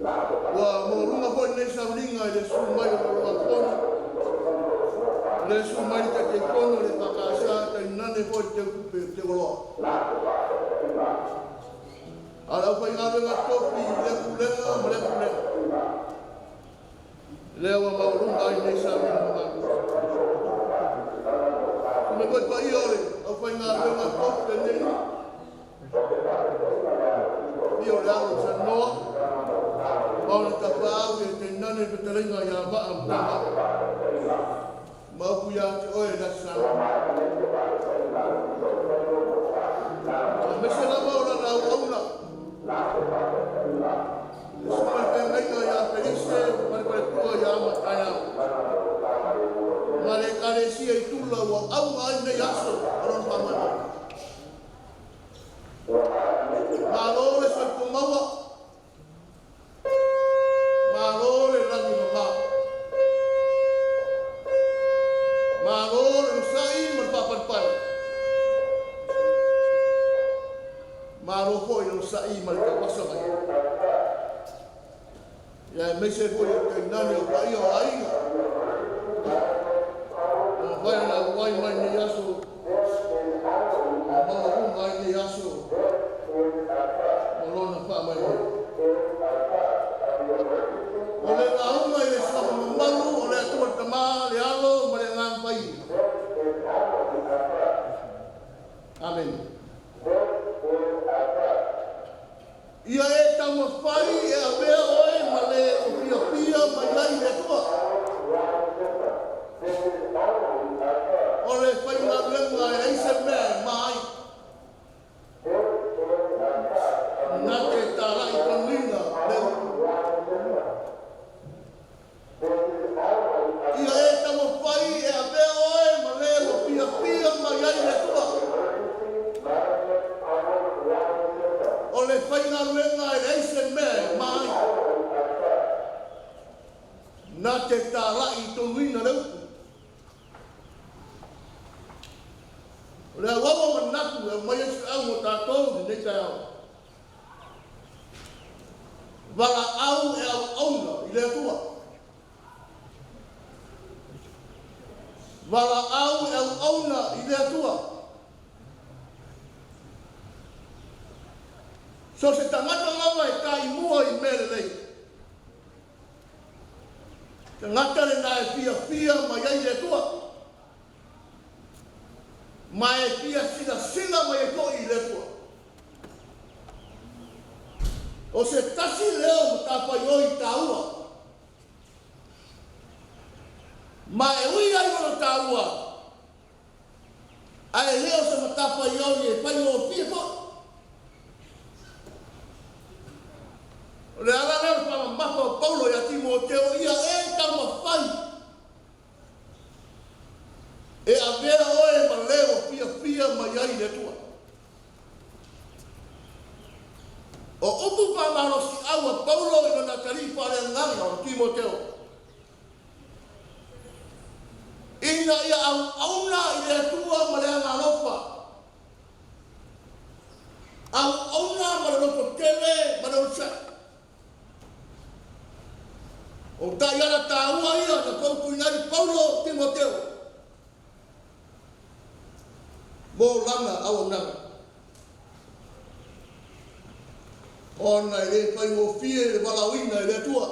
[SPEAKER 7] Ua maualuga foi lenei sauniga i le susu mai o le Ulugafono, le susu mai le Taitaifono o le EFKS, tainane foi le Teutupe o Teualoa. A o le aufaigaluega tofi i lea pulega ma lea pulega, lea ua maualuga ai lenei sauniga mamalu. Susu mai foi paia o le aufaigaluega tofi a lenei nuu, Afio le alo o Sanoa ma ona tapaau ia tainane le fetalaiga ia Vaa ma Tamau. Ma upu ia te oe le Aso Sa. Aemaise lava o lana auauna. Le susuga i le feagaiga ia Felise ma le faletua ia Amataeao. Ma le Ekalesia i Tula ua auga ai lenei aso ma lona faamoemoe. Malo le soifua maua, malo le lagi mama, malo le onosai ma le faapalepale, malo foi le onosai ma le tauasa mai. Ia aemaise foi o tainane o paia o aiga ua mafai ona auai mai lenei aso ma maualuga ai lenei aso ma lona faamoemoe. O le lauga i le suafa mamalu o le Atua le Tama, le Alo ma le Agaga Paia. Amene. Ia e taumafai e avea oe ma le ua fiafia mai ai le Atua. O le faigaluega e leai se mea e ma ai. Na te talai tonuina le upu. Ia e taumafai e avea oe ma le ua fiafia mai ai le Atua. O le faigaluega e leai se mea e ma ai. Na te talai tonuina le upu. O le auaua manatu e aumai ai se feau mo tatou i lenei taeao. Valaau e auauna i le Atua. Valaau e auauna i le Atua. So se tagata lava e taimua i mea lelei. Tagata lena e fiafia mai ai le Atua. Ma e fia silasila mai ai foi i le Atua. O se tasi lea o matafaioi taua, ma e ui ai lona taua, ae le o se matafaioi e faigofie foi. O le ala lea o le faamamafa o Paulo ia Timoteo ia e taumafai e avea oe ma le ua fiafia mai ai le Atua. O upu faamalosiau a Paulo i lona atalii faaleagaga o Timoteo, ina ia auauna i le Atua ma le agaalofa, auauna ma le lototele ma le onosai. O taiala taua ia na fautuina ai Paulo Timoteo mo lana auaunaga. Ona e le faigofie le valaauina e le Atua.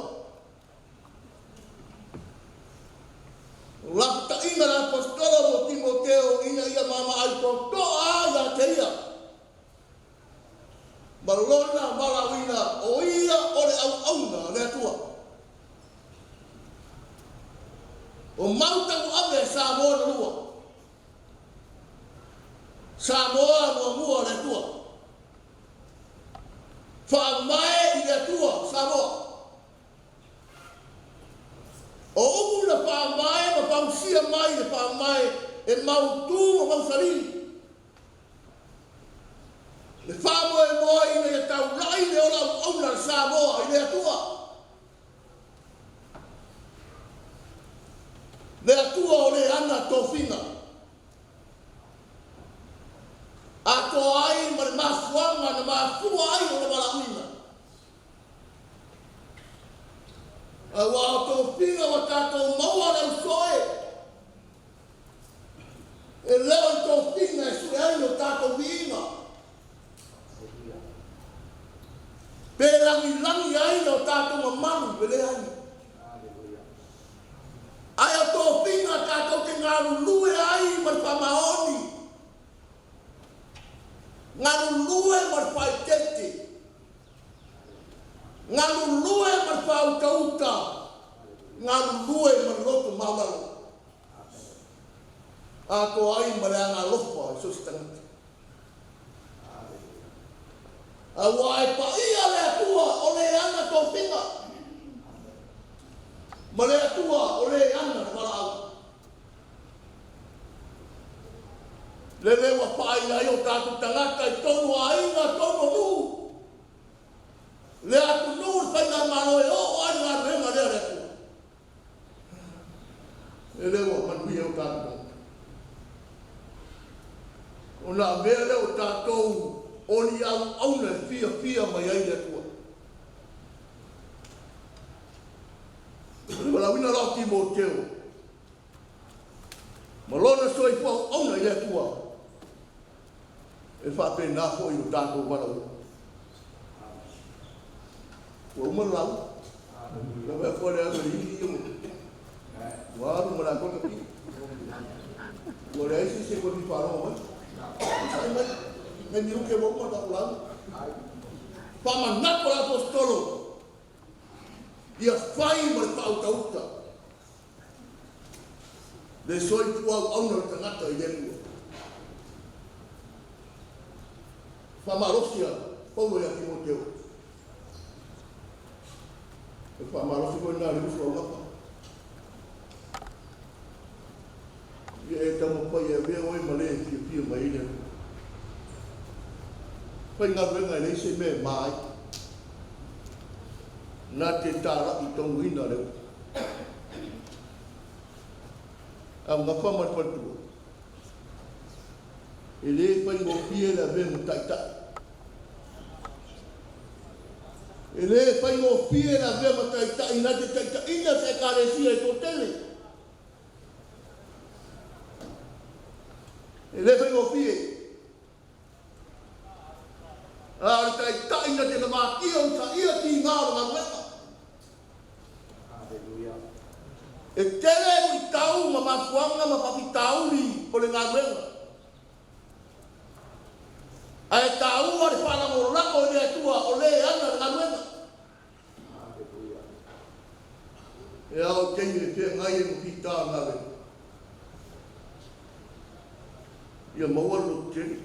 [SPEAKER 7] O lapataiga le Aposetolo mo Timoteo ina ia maamaai totoa ia te ia ma lona valaauina o ia o le auauna a le Atua. O mau tauave Samoa na lua. Samoa muamua le Atua. Faavae i le Atua Samoa. O upu na
[SPEAKER 19] Faavae ma fausia mai le Faavae e mautu ma mausali. Le faamoemoe ina ia taulai le ola auauna a le Samoa i le Atua. Le Atua o le ana tofiga. Atoa ai ma le mafuaga na mafua ai ona valaauina. Aua o tofiga ua tatou maua le uso e, e le o ni tofiga e sue ai lo tatou viiga, pe lagilagi ai lo tatou mamalu pe leai. Ae o tofiga tatou te galulue ai ma le faamaoni, galulue ma le faaeteete, galulue ma le faautauta, galulue ma le loto maualalo, atoa ai ma le agalofa i so o se tagata. Aua e paia le Atua o le ana tofiga, ma le Atua o le ana le valaau. Lele ua faaila ai o tatou tagata i totonu o aiga, totonu o nuu, le atunuu, le faigamalo e oo ai le galuega lea a le Atua. Lele ua manuia o tatou tagata. Ona avea lea o tatou o ni auauna e fiafia mai ai le Atua. O le valaauina la o Timoteo ma lona soifua auauna i le Atua, e faapena foi lo tatou valaauina. Ua uma le lauga. Ua mea foi le alu e ili ia ua alu ma le atoa tapia. Ua leai se isi e toe fia faalogo mai. Sai mai, nai minute ua uma le tatou lauga. Faamanatu a le Aposetolo, ia fai ma le faautauta le soifua auauna o le tagata i le Atua. Faamalosi a Paulo ia Timoteo. O le faamalosi foi lena a le uso au gafa. Ia e taumafai e avea oe ma le e fiafia mai ai le Atua. Faigaluega e leai se mea e ma ai. Na te talai tonuina le upu. Au gafa ma le faletua. E le faigofie le avea ma taitai. E le faigofie le avea ma taitai na te taitaiina se Ekalesia e toatele. E le faigofie. A o le taitai na te lavatia usaia tiga o le galuega. E tele luitau ma mafuaga ma faafitauli o le galuega. Ae taua le faalagolago i le Atua o le ana le galuega. E ao i taimi e feagai ai ma fita o le galuega. Ia maua le lototele.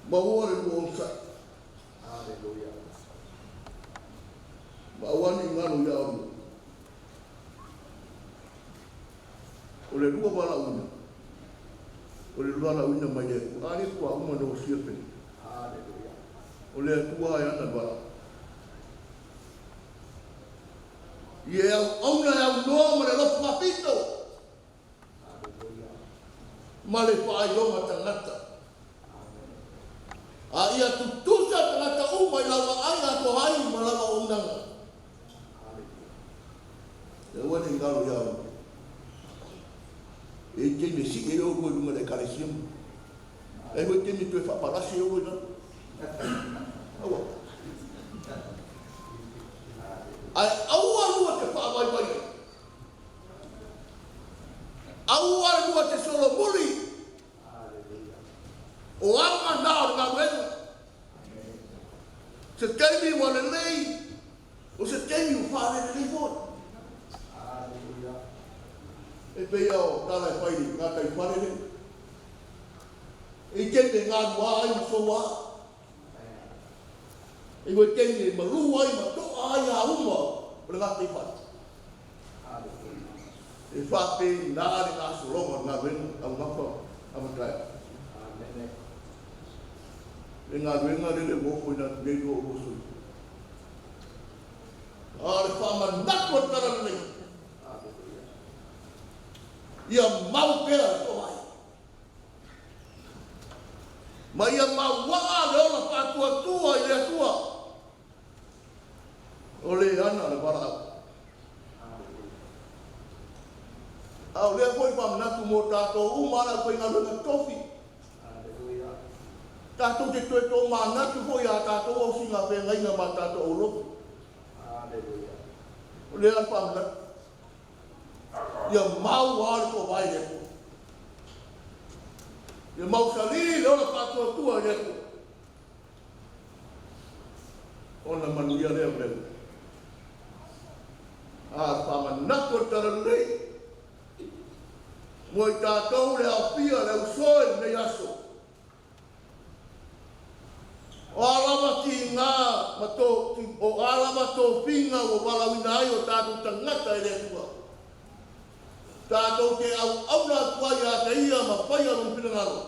[SPEAKER 19] Maua le lua onosai. Ma aua ne i galo ia oulua. O le lua valaauina, o le valaauina mai le Atua. A le Atua uma na osia pele. O le Atua e ana le valaau. Ia e auauna e aunoa ma le alofa faapito ma le faailoga tagata. A ia tutusa tagata uma i lau vaai atoa ai ma lau auaunaga. E aua ne i galo ia oe. E i ai taimi e sii ai oulua i luga i le Ekalesia ma e ai foi taimi e toe faapalasi ai oulua i lalo. Aua. Ae aua lua te faavaivai ai. Aua lua te solomuli. O aga na o le galuega. Se taimi ua lelei, o se taimi ua faalelelei foi. E pei lava o tala e fai i le gataifale lea. E i ai taimi e galua ai ma soua. E i ai taimi e malu ai ma toa ai auma o le gataifale. E faapena le gasologa o le galuega augafa a mataeao. Le galuega lele ua ofoina atu nei 22 sui. A o le faamanatu o le tala lelei, ia mau pea le toavai, ma ia mauaa le ola faatuatua i le Atua, o le ana le valaau. A o lea foi faamanatu mo tatou uma le aufaigaluega tofi. Tatou te toe tomanatu foi a tatou ausiga feagaiga ma tatou aulotu. O lea le faamanatu. Ia mau a le toavae i le Atua. Ia mausali le ola faatuatua i le Atua. Ona manuia lea o lea. A faamanatu o le talalelei mo i tatou le aofia le uso i lenei aso. O a lava tiga ma to, o a lava tofiga ua valaauina ai o tatou tagata e le Atua, tatou te auauna atu ai ia te Ia ma faia Lona finagalo.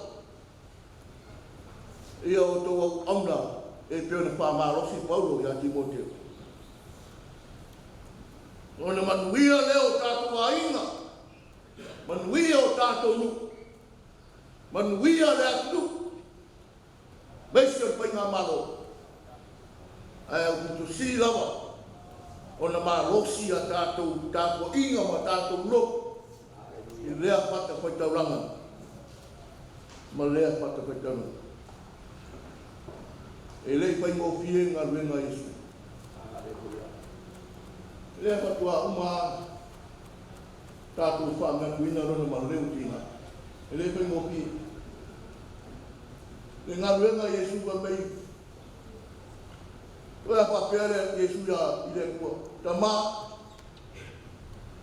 [SPEAKER 19] Ia outou auauna e pei ona faamalosi Paulo ia Timoteo. Ona manuia lea o tatou aiga, manuia o tatou nuu, manuia le atunuu, aemaise o le faigamalo. Ae aupito sili lava ona malosi a tatou tapuaiga ma tatou lotu i lea fatafaitaulaga ma lea fatafaitaulaga. E le i faigofie galuega a Iesu. Lea faatoa uma tatou faamanatuina lona maleu tiga. E le faigofie. Le galuega a Iesu fai mai, toe a faapea le Iesu ia i le Atua, Tama,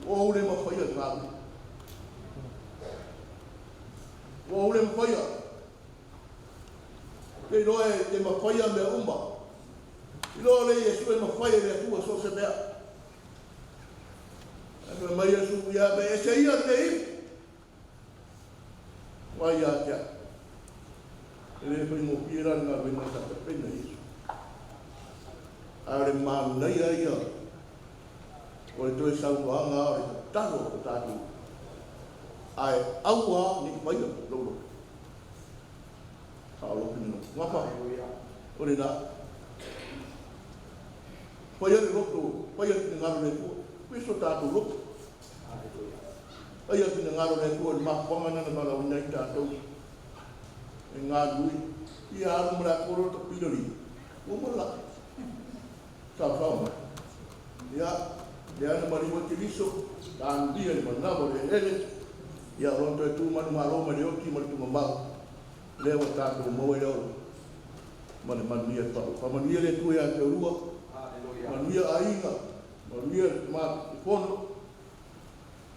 [SPEAKER 19] ua ou le mafaia le galuega. Ua ou le mafaia. Te iloa e te mafaia mea uma. Iloa le Iesu e mafaia e le Atua so o se mea. Ae fai mai Iesu ia me ese ia lenei ipu. Mai ia te au. E le faigofie la le galuega sa tapena Iesu. A o le manaia ia o le toe saunoaga o le tatalo o tatou. Ae aua ne i faia lou loto. A o lou finagalo. Gafa, o lena. Faia le loto, faia le finagalo o le Atua. Pei so tatou loto. Faia le finagalo o le Atua i le mafuaaga lena na valaauina ai tatou e galulue. Ia alu ma le atoa loto piloli. Ua uma le laa. Saosaoa mai. Ia, lea na maliu ai Keriso, tanulia i le manava o le eleele. Ia, o lona toe tu manumalo mai le oti ma le tuugamau. Lea ua tatou maua ai le ola ma le manuia e pau. Faamanuia le Atua ia te oulua. Manuia aiga, manuia le tama te fono.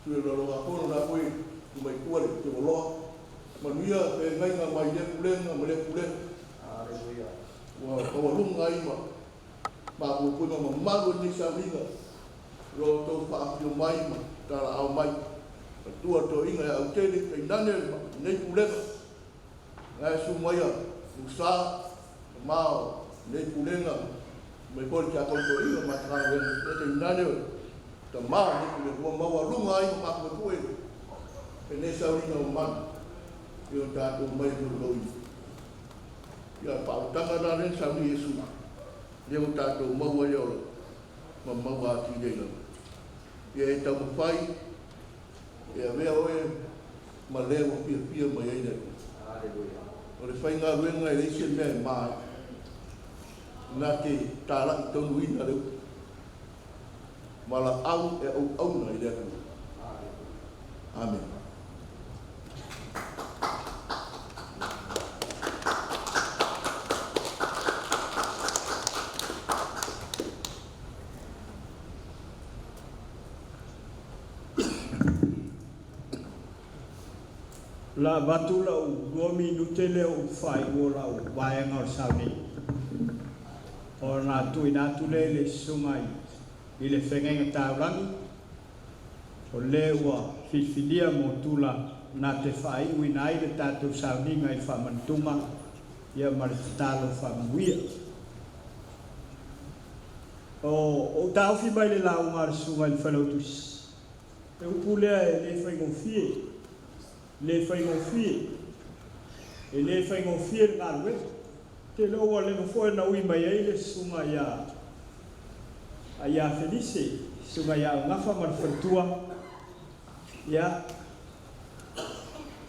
[SPEAKER 19] Sui o le Lalovafono la foi tu mai tua le Tevoloa. Manuia feagaiga mai lea pulega ma lea pulega. Ua taualuga ai ma mapuepue ma mamalu ai lenei sauniga. Lo outou faafio mai ma talaao mai. Matua toeaiina ia autele tainane lenei pulega. Na e su mai a Musa, ma o lenei pulega mai foi le tiakono toeaina ma Matagaluega e tainane o tama o lenei pulega ua maualuga ai ma mapuepue lenei sauniga mamalu i o tatou mai e. Ia faautaga la lea na sauni Iesu, lea ua tatou maua ai le ola ma maua atili ai lava. Ia e taumafai e avea oe ma lea ua fiafia mai ai le Atua. O le faigaluega e leai se mea e ma ai. Na te talai tonuina le upu ma laau e auauna i le Atua. Amen.
[SPEAKER 15] La avatu lau 2 minute lea o upu faaiu o lau vaega o le sauniga. Ona tuuina atu lea i le susuga i le feagaiga taulagi. O lea ua filifilia mo Tula na te faaiuina ai le tatou sauniga i le faamanatuga ia ma le tatalo faamanuia. O ou taofi mai le lauga a le Susuga i le Failautusi, le upu lea e le faigofie, le faigofie, e le faigofie le galuega. Te iloa ua leva foi ona ui mai ai le Susuga ia ia Felise, Susuga ia Augafa ma le faletua. Ia,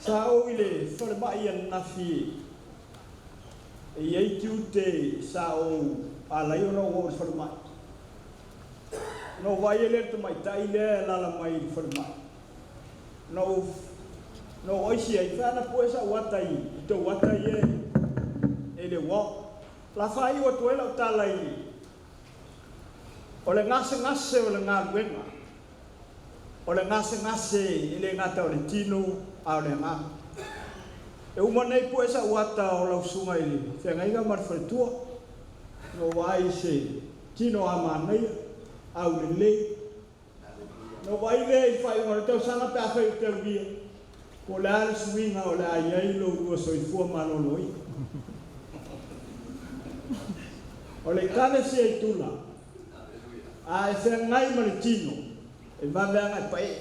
[SPEAKER 15] sa ou i le falemai ananafi e i ai tiute sa ou alai ona ou oo i le falemai. Na ou vaai ai lea i le tamaitai lea e alaala mai i le falemai. Na ou, na ou aisi ai, fai ana pue sau ata i, i tou ata ia e le uao. La faaiu atu ai lau tala i le, o le gasegase o le galuega, o le gasegase e le gata o le tino a o le agaga. E uma nei pue sau ata o lau susuga i le feagaiga ma le faletua, na ou vaai i se tino a manaia, aulelei. Na ou vaai lea i le faaiuga o le tausaga pe afai ou te aulia, po o le a le suiga o le a i ai lo oulua soifua maloloina. O le Ekalesia i Tula, a e feagai ma le tino, e vave aga e paee.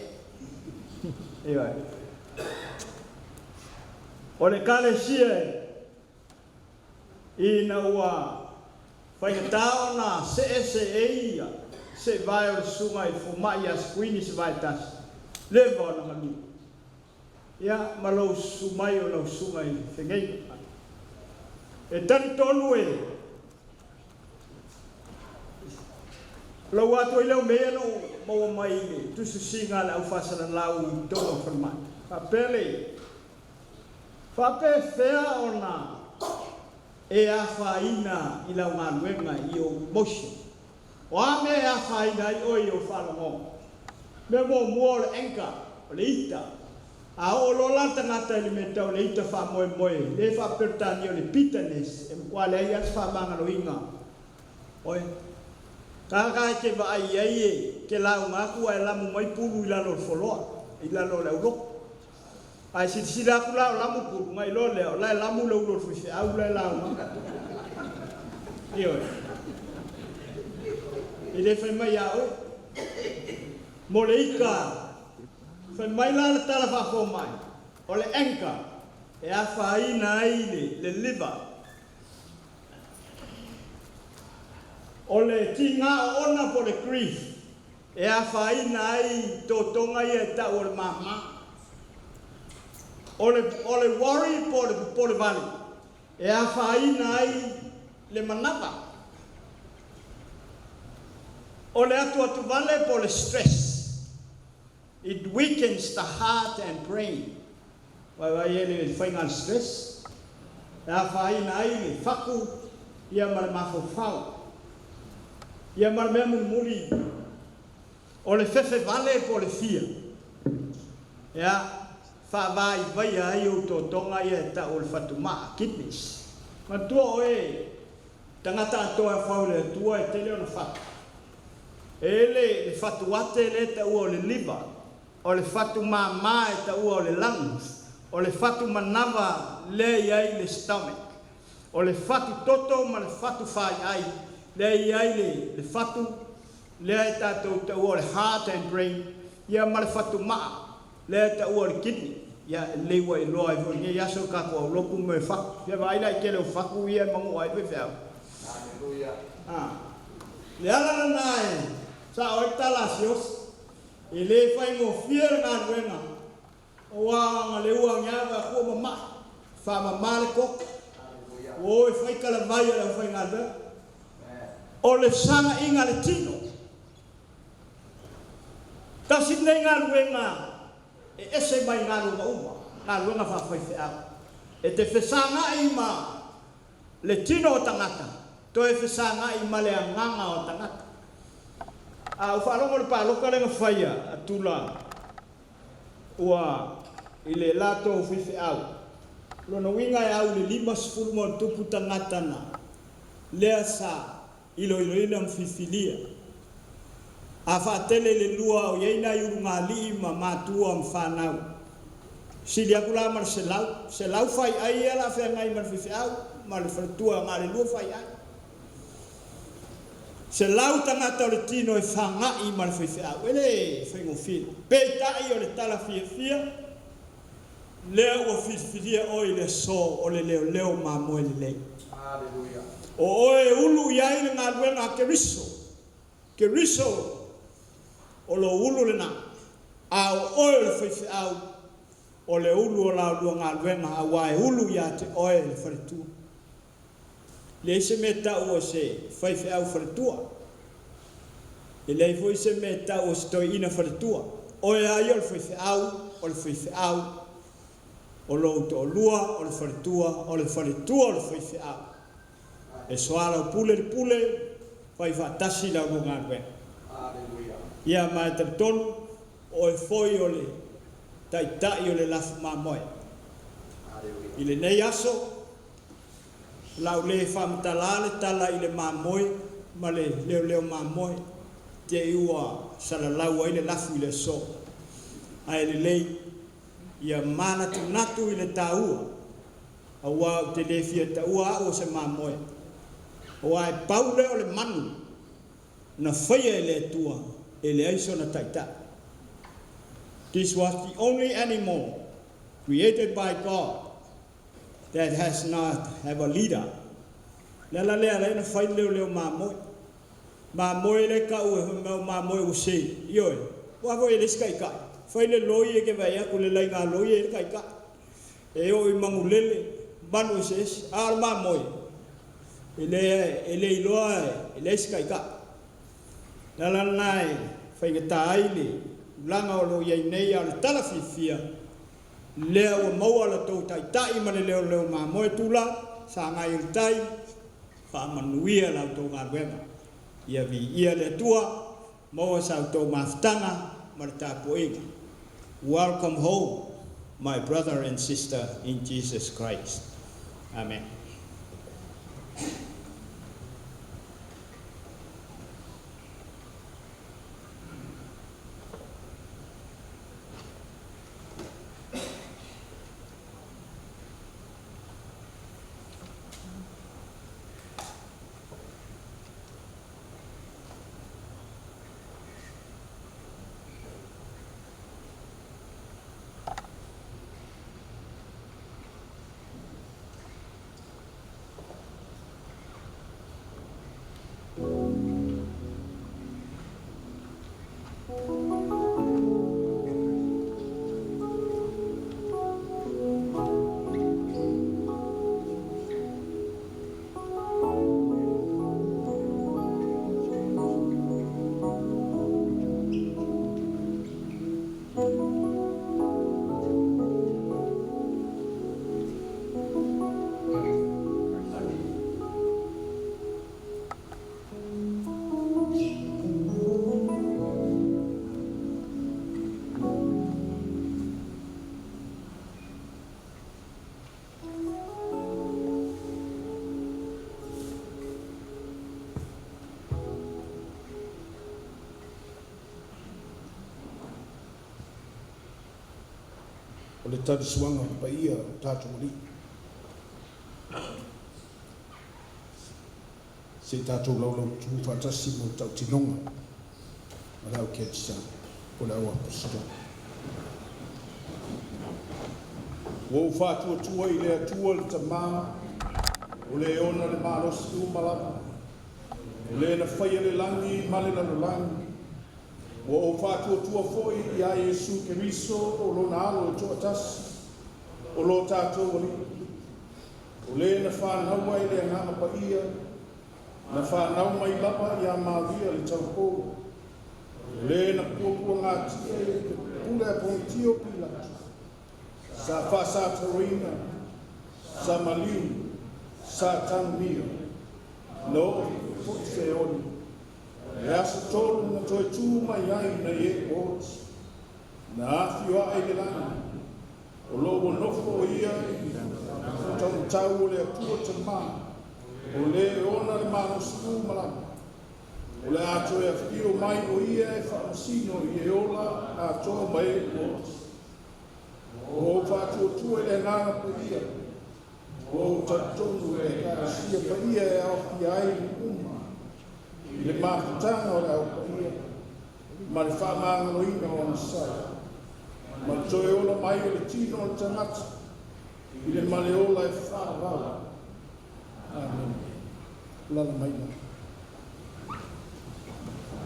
[SPEAKER 15] Ioe. O le Ekalesia ina ua faigata ona see seei ia seevae o le susuga i le fomai ia Sekuini se vae tasi, leva ona galue. Ia, ma lou susu mai o lau susuga i le fegeiga. E talitonu e lou atu ai lea o mea ia na ou maua mai i le tusitusiga a le aufaasalalau i totonu o le falemai. Faapea le Faapefea ona e afaina i lau galuega i ou emotion? O a mea e afaina ai oe i ou faalogo? Mea muamua o le anger, o le ita. A oo loa la le tagata i le mea tau le ita faamoemoe, lea e faa-Peretania o le bitterness, e matua leai lava se faamagaloina oe. Kaka e te vaai i ai e te lauga atu ae lamu mai pulu i lalo o le foloa, i lalo o le auloko. Ae silasila atu la o lamu pulu, ona iloa lea o la e lamu le ulu o le faifeau la e lauga atu. Ioe. E le fai mai ia oe. Mo le ika, fai mai la le tala faafomai, o le anchor e afaina ai le, le liver. O le tiga oona po o le grief e afaina ai totoga ia e tau o le mama. O le, o le worry po o le popole vale e afaina ai le manava. O le atuatu vale po o le stress, it weakens the heart and brain. Vaivai ai le faiga a le stress, e afaina ai le faku ia ma le mafaufau. Ia ma le mea mulimuli, o le fefe vale po o le fia, ia, faavaivaia ai ou totoga ia e tau o le fatumaa, kidneys. Manatua oe, tagata atoa e fau i le Atua e tele ona fatu. E le le fatu ate lea e taua o le liver, O le fatu mama e taua o le lungs, o le fatu manava lea e i ai le stomach, o le fatu toto ma le fatu faiai lea e i ai le le fatu lea e tatou taua o le heart and brain, ia ma le fatu maa lea e taua o le kidney. Ia, e lelei ua iloa ai foi i lenei aso le tatou aulotu ma fatu. Fia vaai la i tele o fatu ia e manua ai faifeau. Ah, le ala lena e sao ai le tala a Siose. E le faigofie le galuega aua na le ua age ava akua mama'i, faamama le toto, ua o e fai talavai a le aufaigaluega. O le fesaga-iga a le tino. Tasi lenei galuega e ese mai galuega uma, galuega faafaifeau. E te fesaga'i ma le tino o tagata, toe fesaga'i ma le agaga o tagata. A ou faalogo i le palota lea na faia a Tula ua i le latou faifeau, lona uiga e au i le 50 ma tupu tagata na lea sa iloiloina ma filifilia. A faatele i le lua o i ai nai ulugalii ma matua ma fanau. Sili aku la ma le 100, 100 faiai ia o le a feagai ma le faifeau ma le faletua na o le lua faiai. 100 tagata o le tino e fagai ma le faifeau, e le faigofie. Peitai o le tala fiafia, lea ua filifilia oe i le aso o le leoleo mamoe lelei. O oe e ulu i ai le galuega a Keriso. Keriso o lou ulu lena, a o oe o le faifeau, o le ulu o la oulua galuega, auā e ulu ia te oe le faletua. Leai se mea e tau o se faifeau faletua. E leai foi se mea e tau o se toeaina faletua. Oe lava ia o le faifeau, o le faifeau, o lou toalua, o le faletua, o le faletua o le faifeau. E soalaupule le pule, fai faatasi la oulua galuega. Ia ma e talitonu, o oe foi o le taitai o le lafu mamoe. I lenei aso, o le a ou le faamatala le tala i le mamoe ma le leoleo mamoe, te i ua salalau ai le lafu i le aso. Ae lelei, ia manatunatu i le taua, aua ou te le fia taua au o se mamoe, aua e pau lea o le manu na faia e le Atua e leai sona taitai. This was the only animal created by God that has not have a leader. Le ala lea ala ai ona fai le leoleo mamoe. Mamoe lea e tau e fai mai o mamoe ua se. Ioe. Aua foi e leai se taitai. Fai le loi e ke vaai atu le laiga loi e i ai le taitai. E oo i manulele, manu eseese. A o le mamoe, e le, e le iloa e leai se taitai. O le ala lena e faigata ai le tulaga o lo o i ai nei, a o le tala fiafia, lea ua maua la tou taitai ma le leoleo mamoe tula, sagai o le tai, faamanuia la outou galuega. Ia viia le Atua, maua sa outou mafutaga ma le tapuaiga. Welcome home, my brother and sister in Jesus Christ. Amen.
[SPEAKER 16] O le talisuaga o le paia o tatou alii. Se i tatou laulautu faatasi mo le tautinoga a le au Kerisiano po o le au Aposetolo. Ua ou faatuatua i le Atua le Tama, o le ona le malosi uma lava, o le na faia le lagi ma le lalolagi. Ua ou faatuatua foi iā Iesu Keriso o lona Alo e toatasi, o lo tatou Alii, o le na fanau ai le Agaga Paia, na fanau mai lava iā Maria le taupou, o le na puapuagatia i le pule a Ponitio Pilato, sa faasataroina, sa maliu, sa tanumia, na oo foi feoli. Le aso tolu na toe tū mai ai nai e ua oti, na afio ae i le lagi, o lo ua nofo o ia i le taumatau o le Atua Tamā, o le e ona le malosi uma lava.
[SPEAKER 3] O le a toe afio mai o ia e faamasino i e ola atoa ma e ua oti. Ua ou faatuatua i le Agaga Paia, ua ou talitonu i le Ekalesia paia e aofia ai nuu uma i le mafutaga o le Au Paia ma le faamagaloina o agasala, ma le toe ola mai o le tino o le tagata i le maleola e faavavau. Amene. Alaala mai la.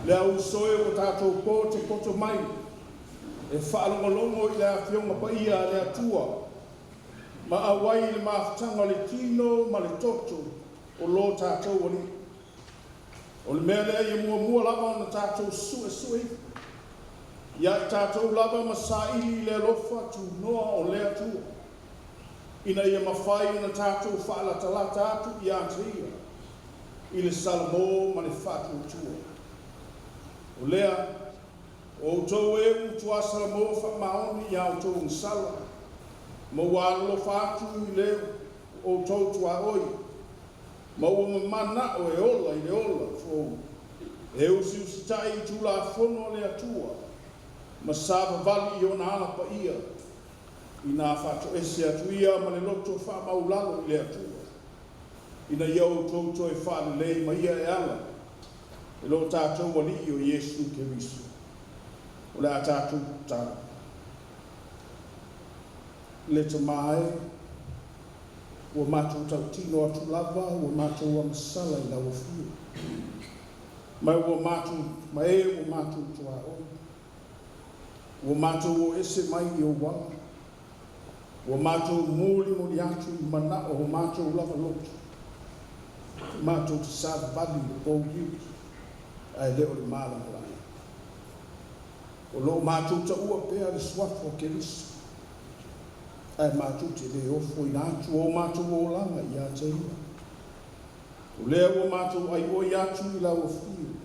[SPEAKER 3] Le au uso e ua tatou po te poto mai e faalogologo i le Afioga Paia a le Atua ma auai i le mafutaga o le tino ma le toto o lo tatou Alii. O le mea lea ia muamua lava ona tatou suesue ifo ia i tatou lava ma saili i le alofa tunoa o le Atua, ina ia mafai ona tatou faalatalata atu ia te Ia i le salamo ma le faatuatua. O lea, o outou e ua tuasalamo faamaoni i a outou agasala, ma ua alolofa atu i le outou tuaoi, ma ua mamana'o e ola i le ola fou, e usiusita'i i Tulafono a le Atua, ma savavali i ona ala paia, inā faatoese atu ia ma le loto faamaulalo i le Atua, ina ia outou toe faalelei ma ia e ala i lo tatou Alii o Iesu Keriso. O le a tatou tatalo. Le Tama e, ua matou tautino atu lava ua matou agasala i lau Afio, ma ua matou, ma e ua matou tuaoi. Ua matou o ese mai i ou ala, ua matou mulimuli atu i manao o matou lava loto, matou te savavali i le pouliuli, ae le o le malamalama. O lo o matou taua pea le suafa o Keriso, ae matou te le ofoina atu o matou olaga ia te ia. O lea ua matou aioi atu i lau Afio,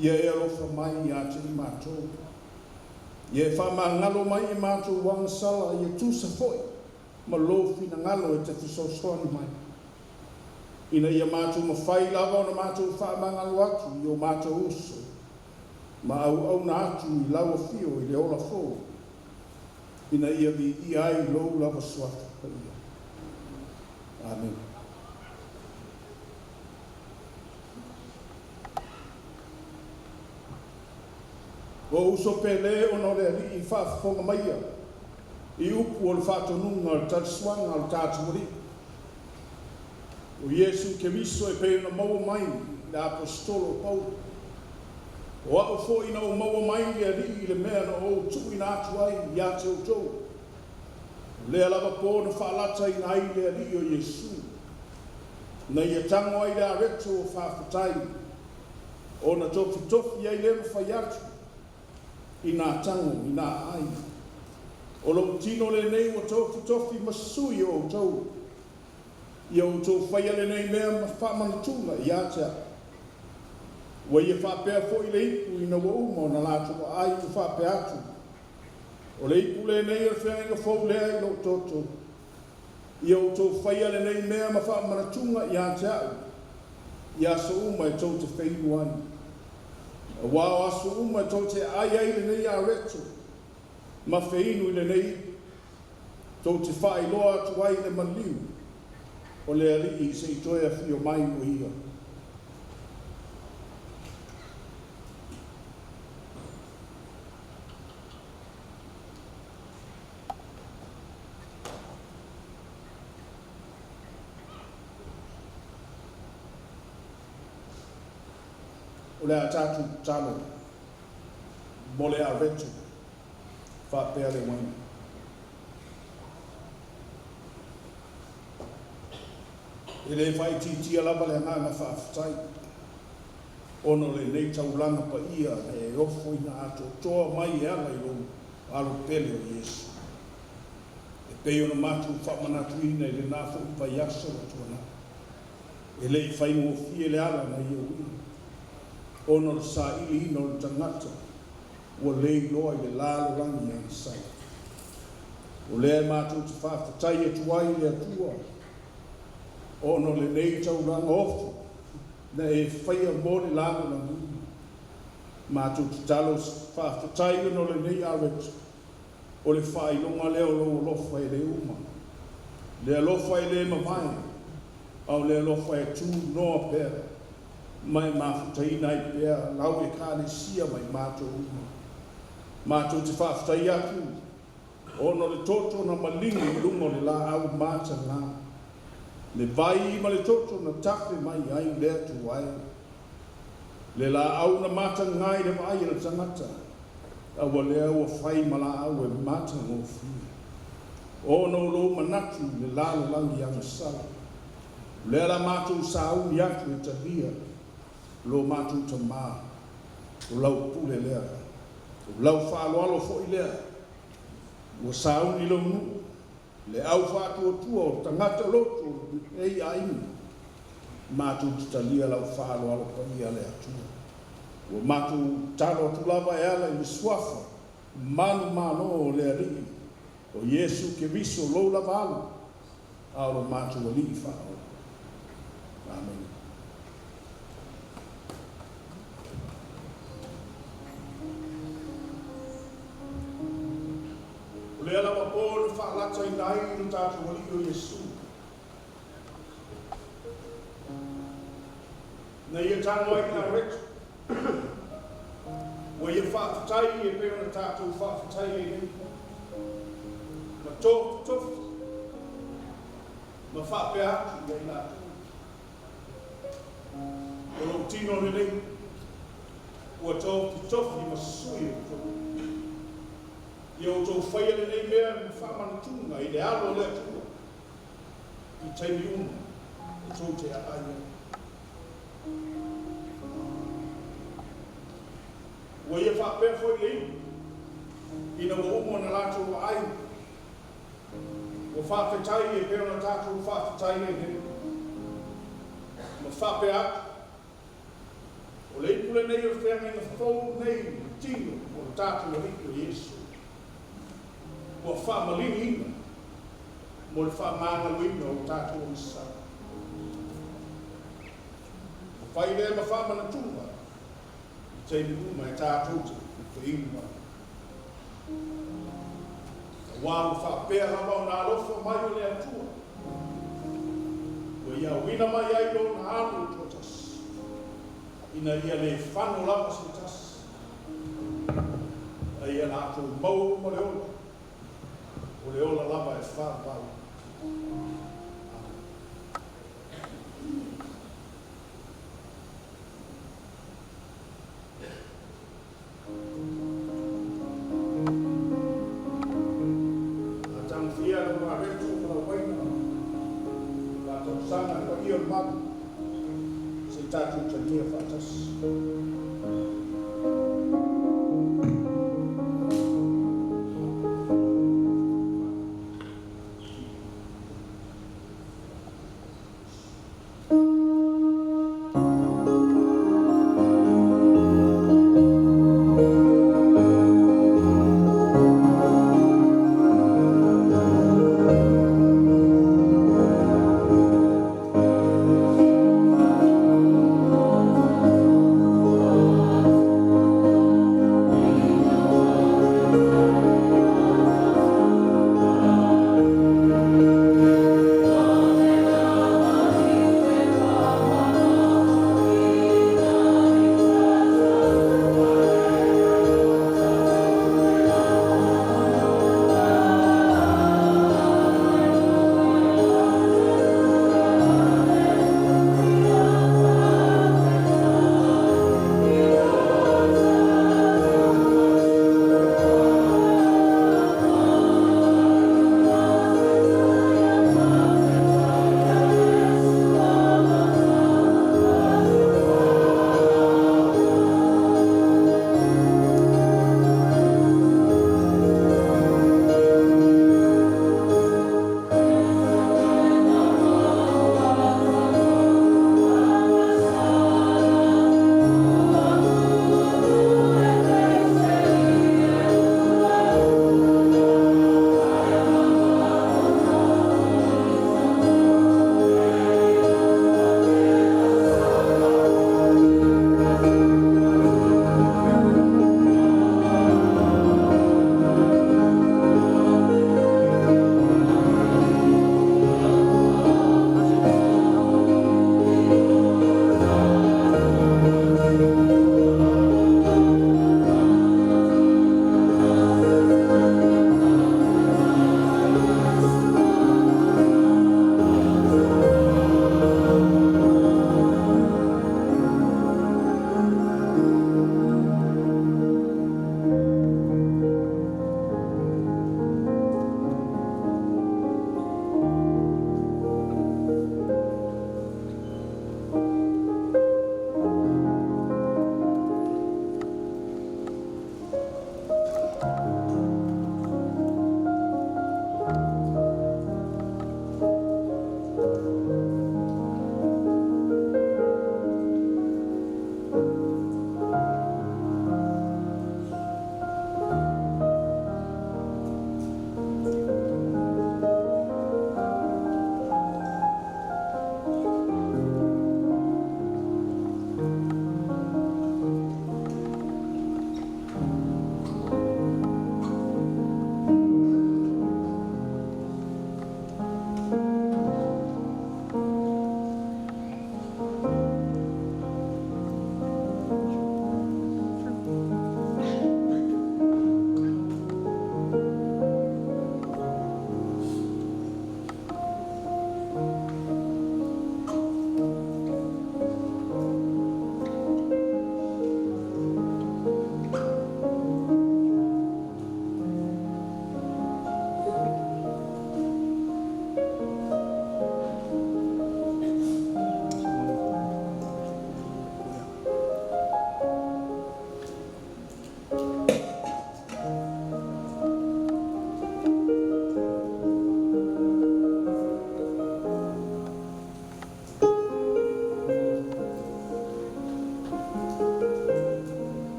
[SPEAKER 3] ia e alofa mai ia te i matou. Ia e faamagalo mai i matou agasala, ia tusa foi ma lou finagalo e te fesoasoani mai, ina ia matou mafai lava ona matou faamagalo atu i o matou uso ma auauna atu i lau Afio i le ola fou, ina ia viia ai lou lava suafa paia. Amene. Ua ou uso pele ona o le Alii i faafofoga maia i upu o le faatonuga o le talisuaga o le tatou Alii, o Iesu Keriso e pei ona maua mai i le Aposetolo o Paulo. O a'u foi na ou maua mai i le Alii i le mea na ou tuuina atu ai ia te outou, o lea lava pō na faalataina ai le Alii o Iesu, na ia tago ai le areto o faafetai, ona tofitofi ai lea ma fai atu i nā tago i nā ai. O lou tino lenei ua tofitofi ma sui o outou, ia outou faia lenei mea ma faamanatuga ia te a'u. Ua ia faapea foi le ipu ina ua uma ona latou aai ua faapea atu, O le ipu lenei o le feagaiga fou lea i lou toto. Ia outou faia lenei mea ma faamanatuga ia te a'u i aso uma e tou te feinu ai. Auā o aso uma e tou te aai ai lenei areto ma feinu i lenei ipu, tou te faailoa atu ai le maliu o le Alii se i toe afio mai o ia. O le a tatou tatalo mo le areto faapea le uaina. E le faaitiitia lava le agaga faafetai ona o lenei taulaga paia e ofoina atoatoa mai e ala i lou alo pele o Iesu, e pei ona matou faamanatuina i lena foi vaiaso ua tuanai. E le i faigofie le ala na ia uia, ona o le sailiina o le tagata ua le iloa i le lalolagi agasala. O lea e matou te faafetai atu ai i le Atua ona o lenei taulaga ofo
[SPEAKER 16] na e faia mo le lagolagoina. Matou tatalo faafetai ona o lenei areto, o le faailoga lea o lou alofa e le uma, le alofa e le mavae, a o le alofa e tunoa pea, ma e mafutaina ai pea lau Ekalesia ma i matou uma. Matou te faafetai atu ona o le toto na maligi i luga o le laau mataga, le vai ma le toto na tafe mai ai lea tuai, le laau na mataga i le vaai a le tagata, a ua lea ua fai ma laau e matagofie, ona o lou manatu i le lalolagi agasala. O lea la matou sauni atu e talia lo matou tamā, o lau pule lea, o lau faaaloalo foi lea, ua sauni lou nuu, le au faatuatua o tagata lotu o lenei aiga, matou te talia lau faaaloalo paia le Atua. Ua matou talo atu lava e ala i le suafa manumalo o le Alii o Iesu Keriso lou lava alo, a o lo matou Alii faaola. Amene. O lea lava po na faalataina ai lo tatou Alii o Iesu, na ia tago ai le areto, ua ia faafetai e pei ona tatou faafetai ai nei, ma tofitofi ma faapea atu ia i latou, o lou tino lenei ua tofitofi ma sui o outou. Ia outou faia lenei mea ma faamanatuga i le alo o le Atua i taimi uma e tou te aai ai. Ua ia faapea foi le inu, ina ua uma ona latou aai, ua faafetai e pei ona tatou faafetai ai nei, ma faapea atu, o le ipu lenei o le feagaiga fou nei i le tino o le tatou Alii o Iesu, ua faamaliliina mo le faamagaloina o tatou agasala. Ua fai lea ma faamanatuga i taimi uma e tatou te feinu ai. Aua ua faapea lava ona alofa mai o le Atua, ua ia auina mai ai lona alo i toatasi, ina ia le fano lava se tasi, a ia latou maua uma le ola, o le ola lava e faavavau. Amene. A tagofia lau areto ma lau vaina, la tausaga le paia o le malu, se i tatou talia faatasi.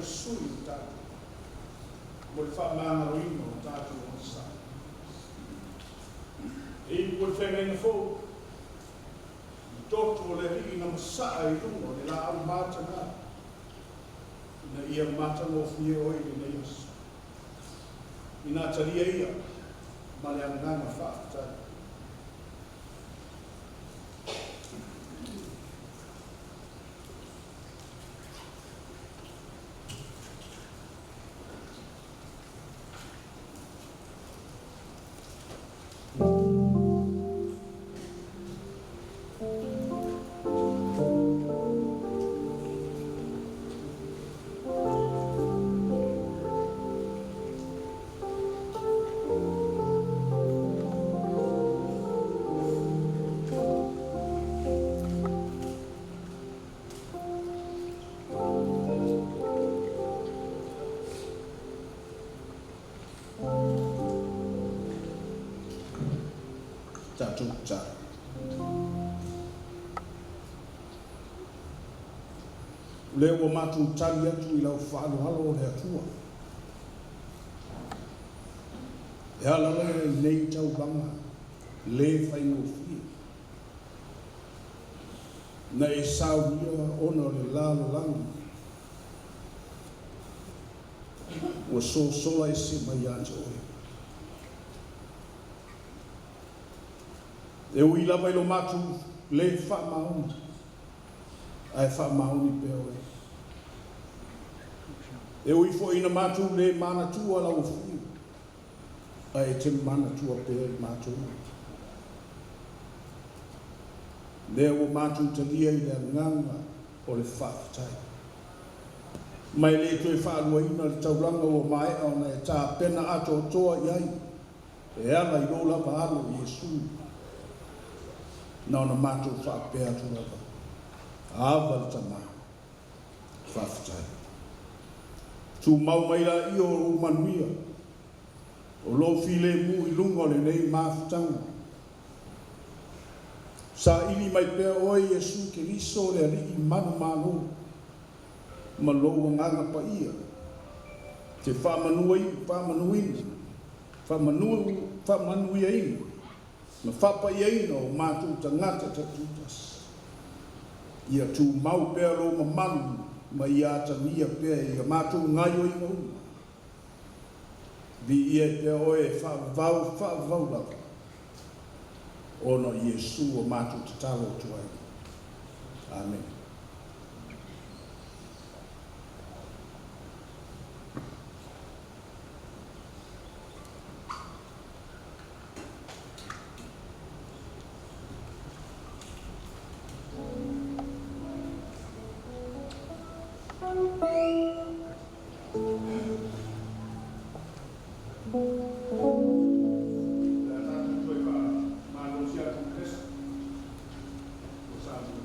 [SPEAKER 16] sui o tatou mo le faamagaloina o tatou agasala. E ipu o le feagaiga fou, le toto o le Alii na masaa i luga o le laau mataga, ina ia matagofie oe i lenei aso. Ina talia ia ma le agaga faafetai. Tatou tatalo. O lea ua matou tali atu i lau faaaloalo o le Atua. E ala lea i nei taulaga le faigofie. Na e saunia ona o le lalolagi ua sosola ese mai ia te oe. E ui lava i lo matou le faamaoni, ae faamaoni pea oe. E ui foi ina matou le manatua lau afio, ae e te manatua pea i matou. Lea ua matou talia i le agaga o le faafetai. Ma e le toe faaluaina le taulaga ua maea ona e tapena atoatoa i ai e ala i lou lava Alo Iesu. Na ona matou faapea atu lava, Ava le Tama, faafetai. Tumau mai laia o lou manuia, o lou filemu i luga o lenei mafutaga. Saili mai pea oe Iesu Keriso le Alii manumalo ma lou Agaga Paia, te faamanuiina, faamanuiaina ma faapaiaina o matou tagata taitutasi. Ia tumau pea lou mamalu ma ia atagia pea i a matou gaoioiga uma. Viia ai pea oe e faavavau faavavau lava, ona o Iesu ua matou tatalo atu ai. Amene. Le a tatou toe faamalosi atu i le pesa o Samoa.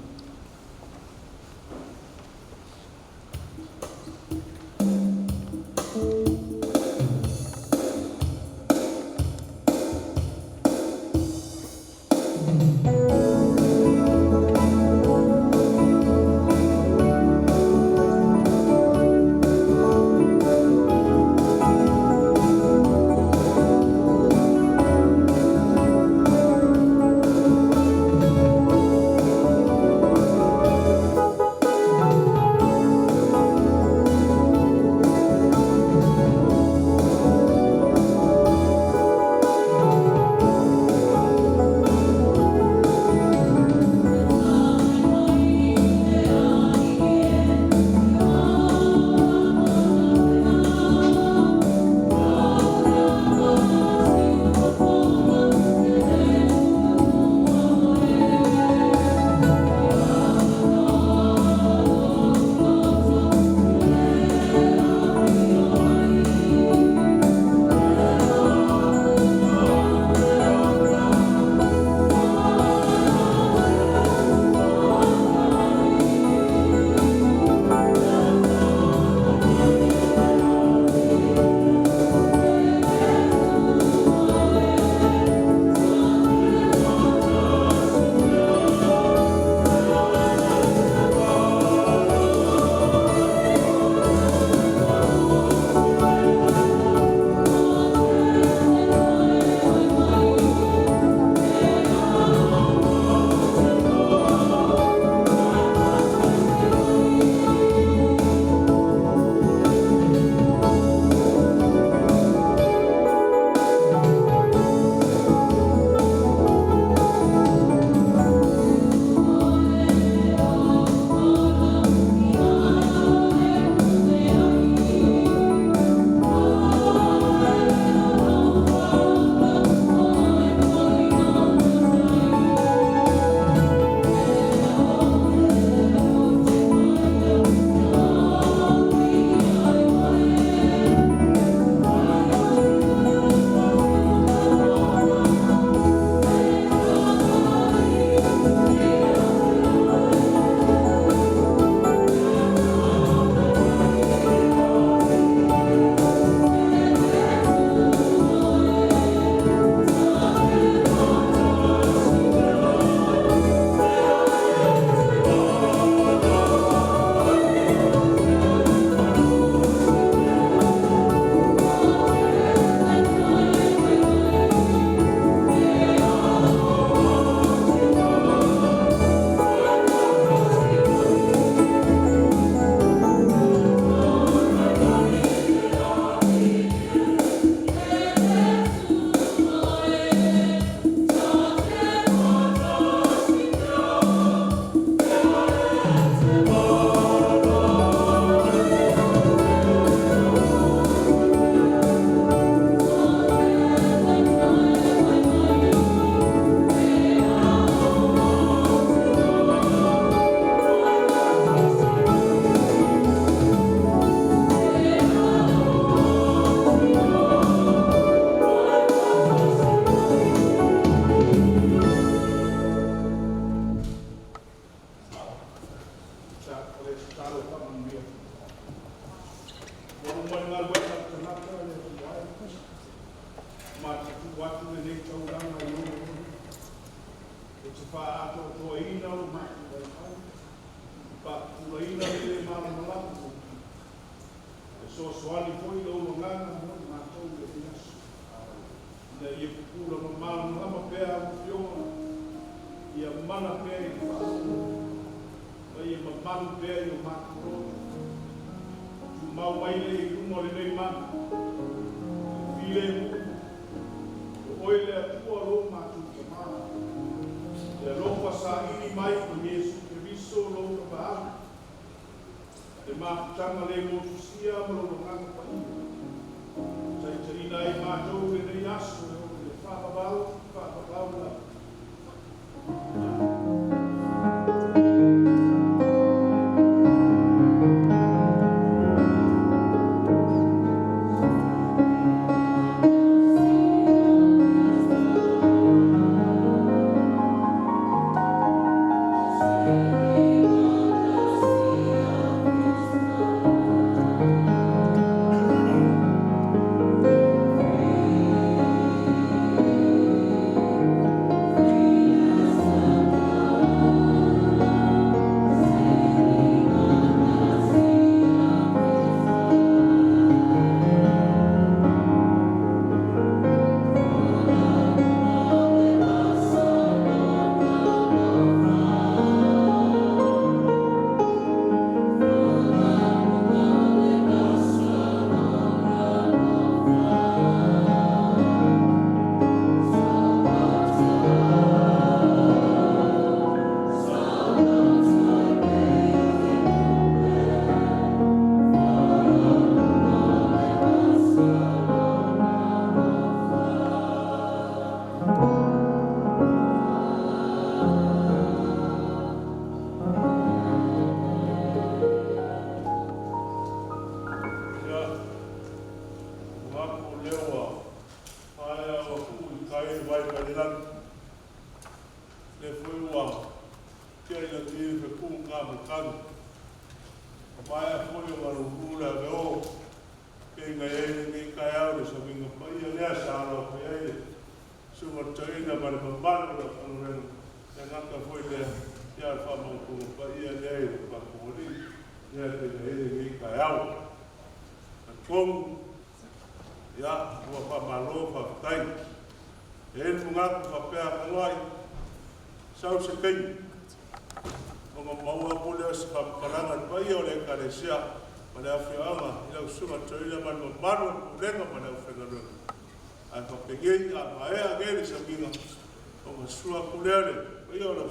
[SPEAKER 3] O le tatalo faamanuia. Ua uma le galuega a le tagata le Atua e, ma te tuu atu lenei taulaga i ou loto e te faaatoatoaina lo matou vaivai, faapupulaina le lē malamalama o e fesoasoani foi lou agaga mo i matou i lenei aso, ina ia pupula ma malamalama pea au afioga, ia mana pea i le faalogo, ma ia mamalu pea i o matou loto. Tumau ai le i luma o lenei mana, le filemu, o oe le Atua lo matou Tamā. Le alofa saili mai o Iesu Keriso lou Tapaau, le mafutaga le motusia ma lou Agaga Paia, taitaiina ai matou lenei aso e oo i le faavavau, faavavau lava. Ia, ua aku o lea ua paea ua tuu i tai le vai mai le lagi. Lea foi ua tea i lagi le fepu ka makani. Ua maea foi ona lulu le aveo pei na i ai lenei taeao le sauniga paia lea sa alo atu ai le susuga toeaina ma le mamalu o le aufaigaluega. E gata foi lea ia o le faamautuga paia lea i le tatou Alii lea pei na i ai lenei taeao. Talitonu, ia, ua faamalo faafetai. E i ai le manatu faapea Anoa'i, sau se taimi ona maua atu lea o se faamatalaga i le paia o le Ekalesia ma le afioaga i lau susuga toeaina ma le mamalu o le pulega ma le aufaigaluega. Ae faapenei a maea nei le sauniga ona susua atu lea le paia o lau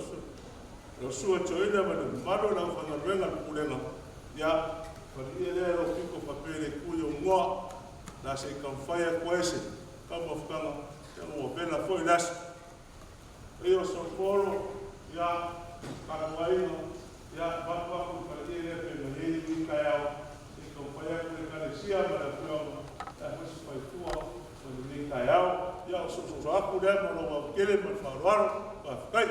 [SPEAKER 3] susuga toeaina ma le mamalu o le aufaigaluega le pulega, ia, faaliia lea e lou pito faapea i le itu i ou moa, la se i taumafai atu ai se taumafataga, ia ua vela foi le aso. Paia o Sopolo, ia, tatou aiga, ia, avatu atu le faaliia lea pe na i ai lenei taeao, se i taumafai atu le Ekalesia ma le afioaga, le a foi se faitua mo lenei taeao. Ia, o se soso atu lea ma lou autele ma le faaaloalo. Faafetai.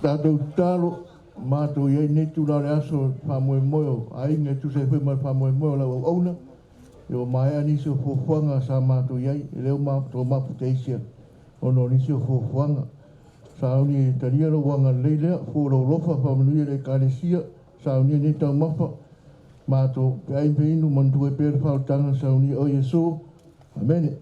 [SPEAKER 6] Tatou tatalo matou i ai lenei itula o le aso i le faamoemoe o aiga e tusa ai foi ma le faamoemoe o lau auauna. Ia ua maea nisi o fuafuaga sa matou i ai, e le o matou mafutaisia ona o nisi o fuafuaga. Sauni e talia lou agalelei lea, fua lou alofa, faamanuia i le Ekalesia, saunia nei taumafa, matou feai ma feinu, manatua ai pea le faaolataga, saunia oe Iesu. Amene.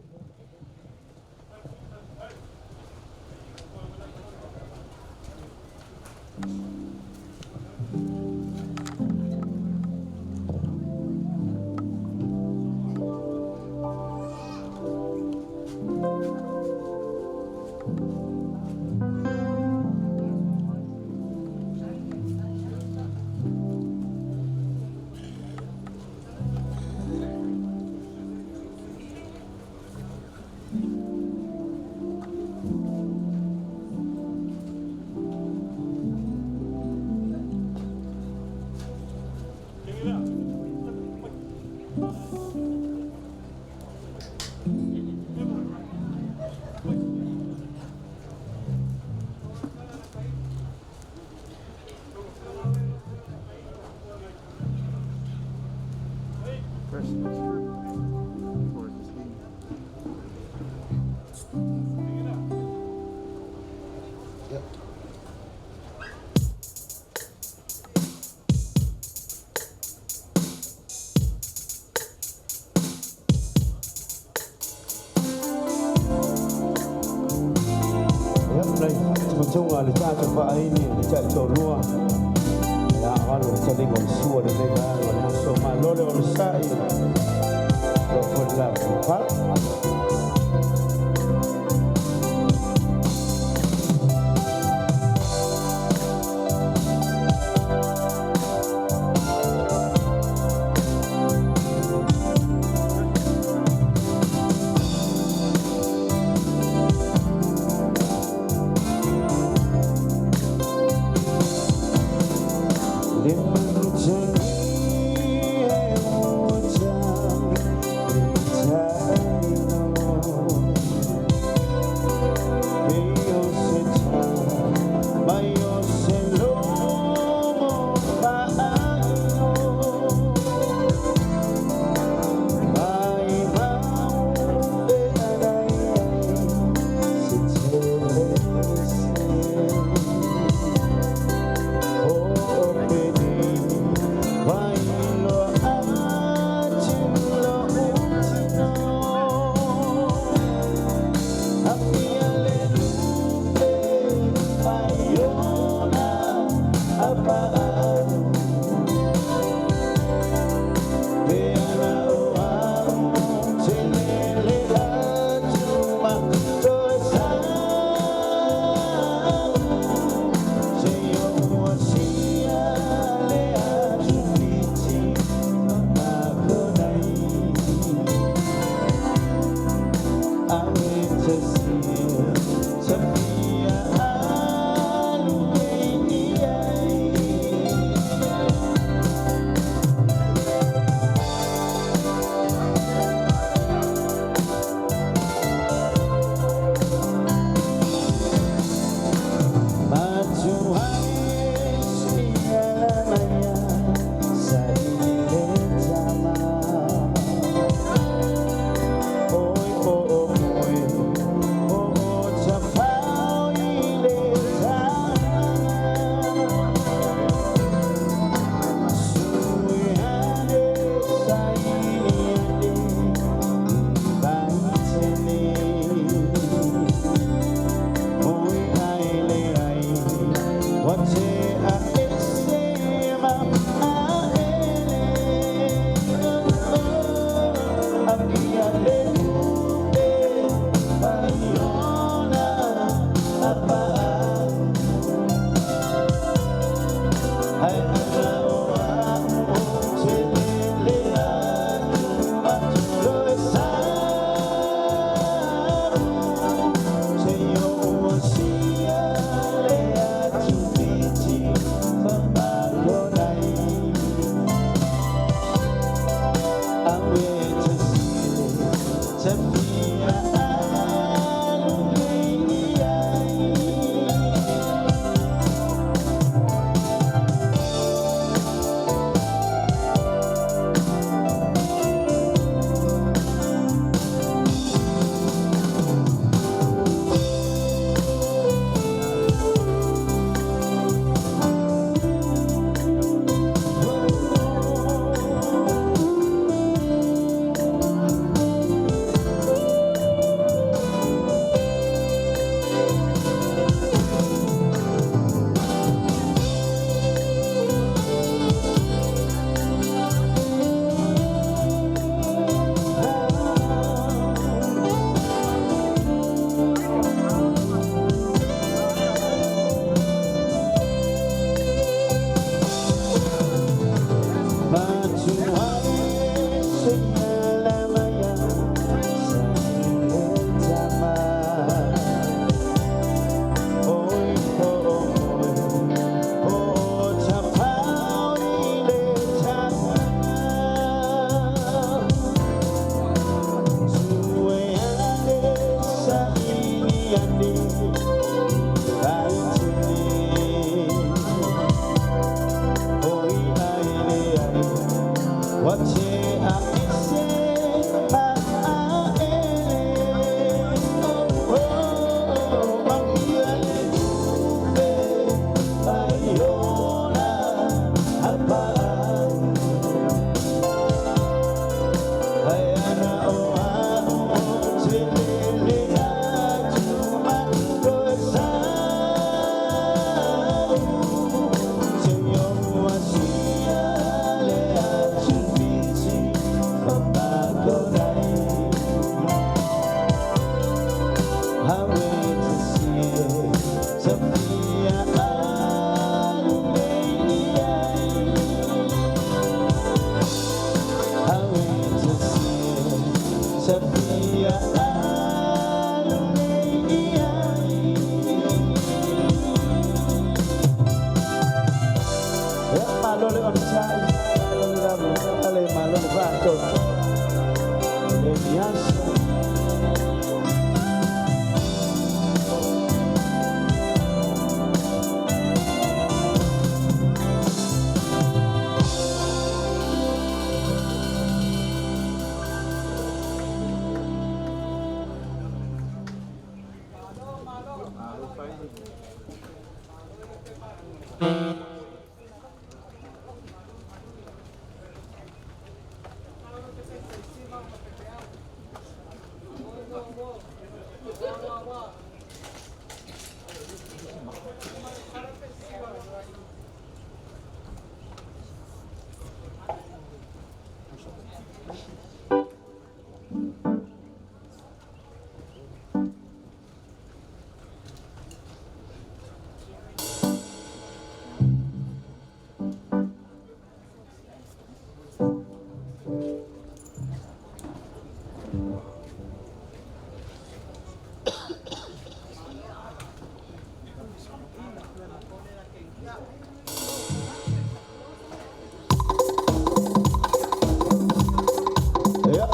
[SPEAKER 11] Ia, nai faatuga le tatou faaini le taitoalua ia alo le taliga o le sua lenei vaega o le aso. Malo le onosai, lo foi le la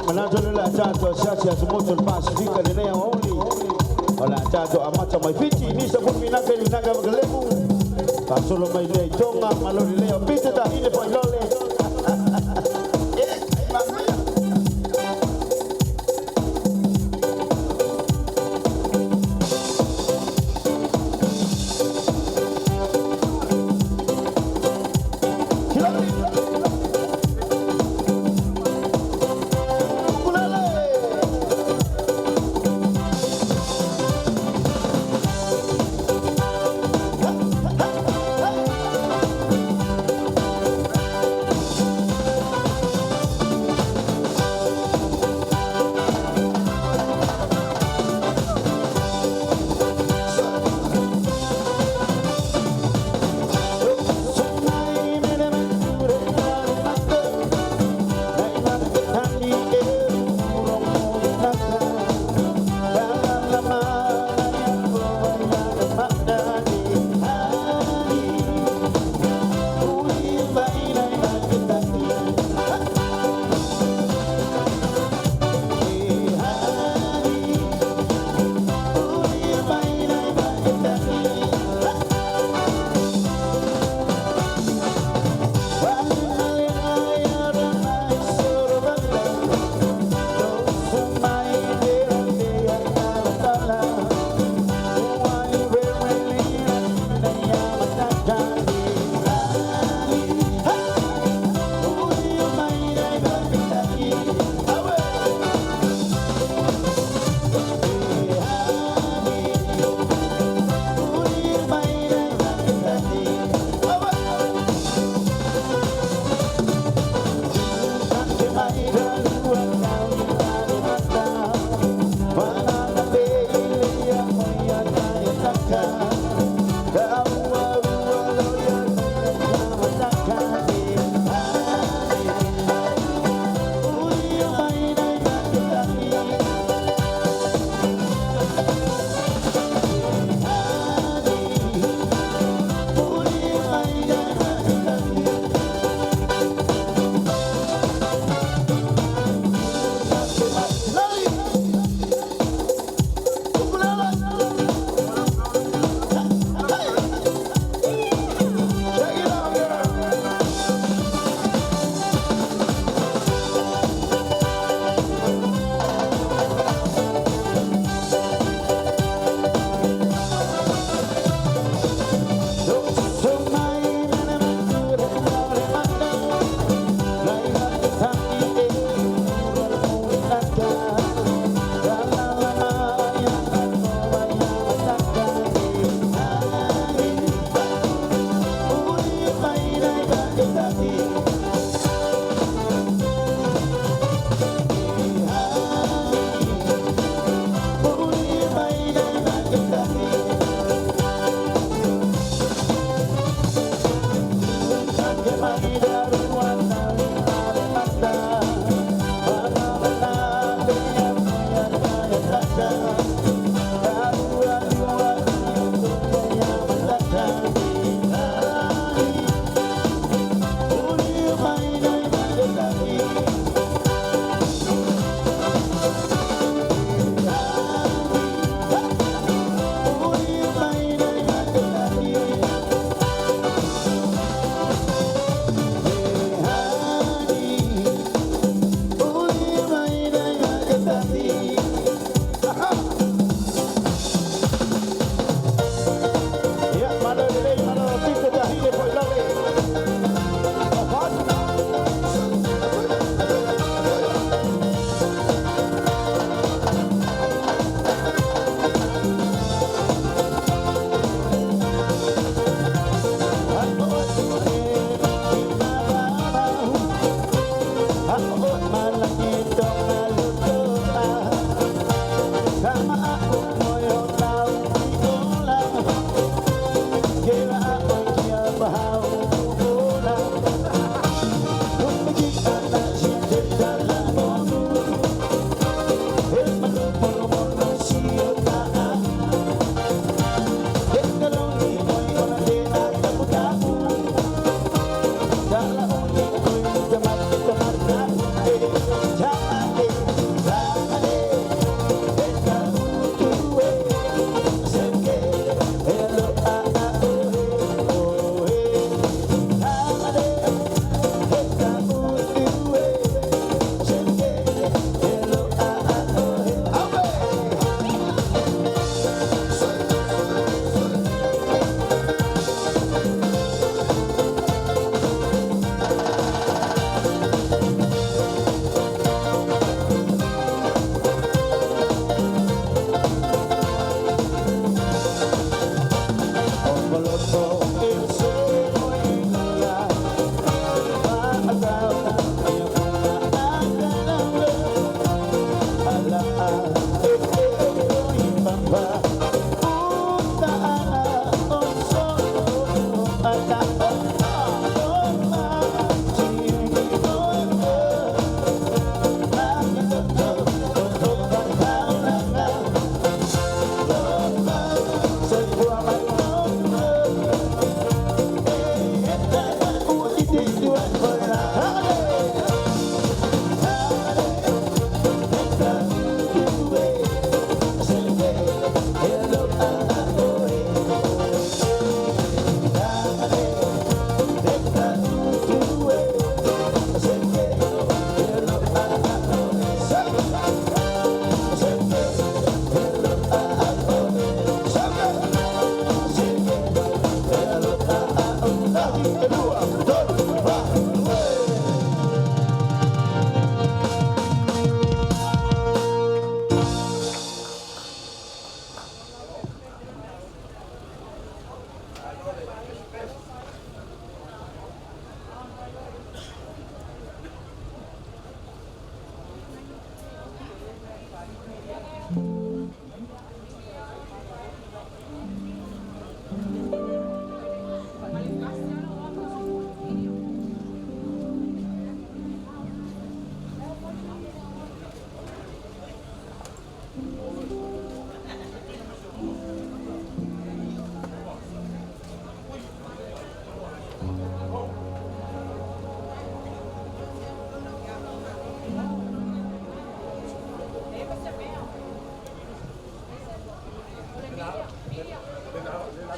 [SPEAKER 11] Manatu le la tato asiasi aso motu le Pasifika lenei aoauli. O le a tatou amata mai Fiti nisi o fuminaka i lunaga makalemu. Faasolo mai lea i Toga malo lelei o Pita Tahine Failole.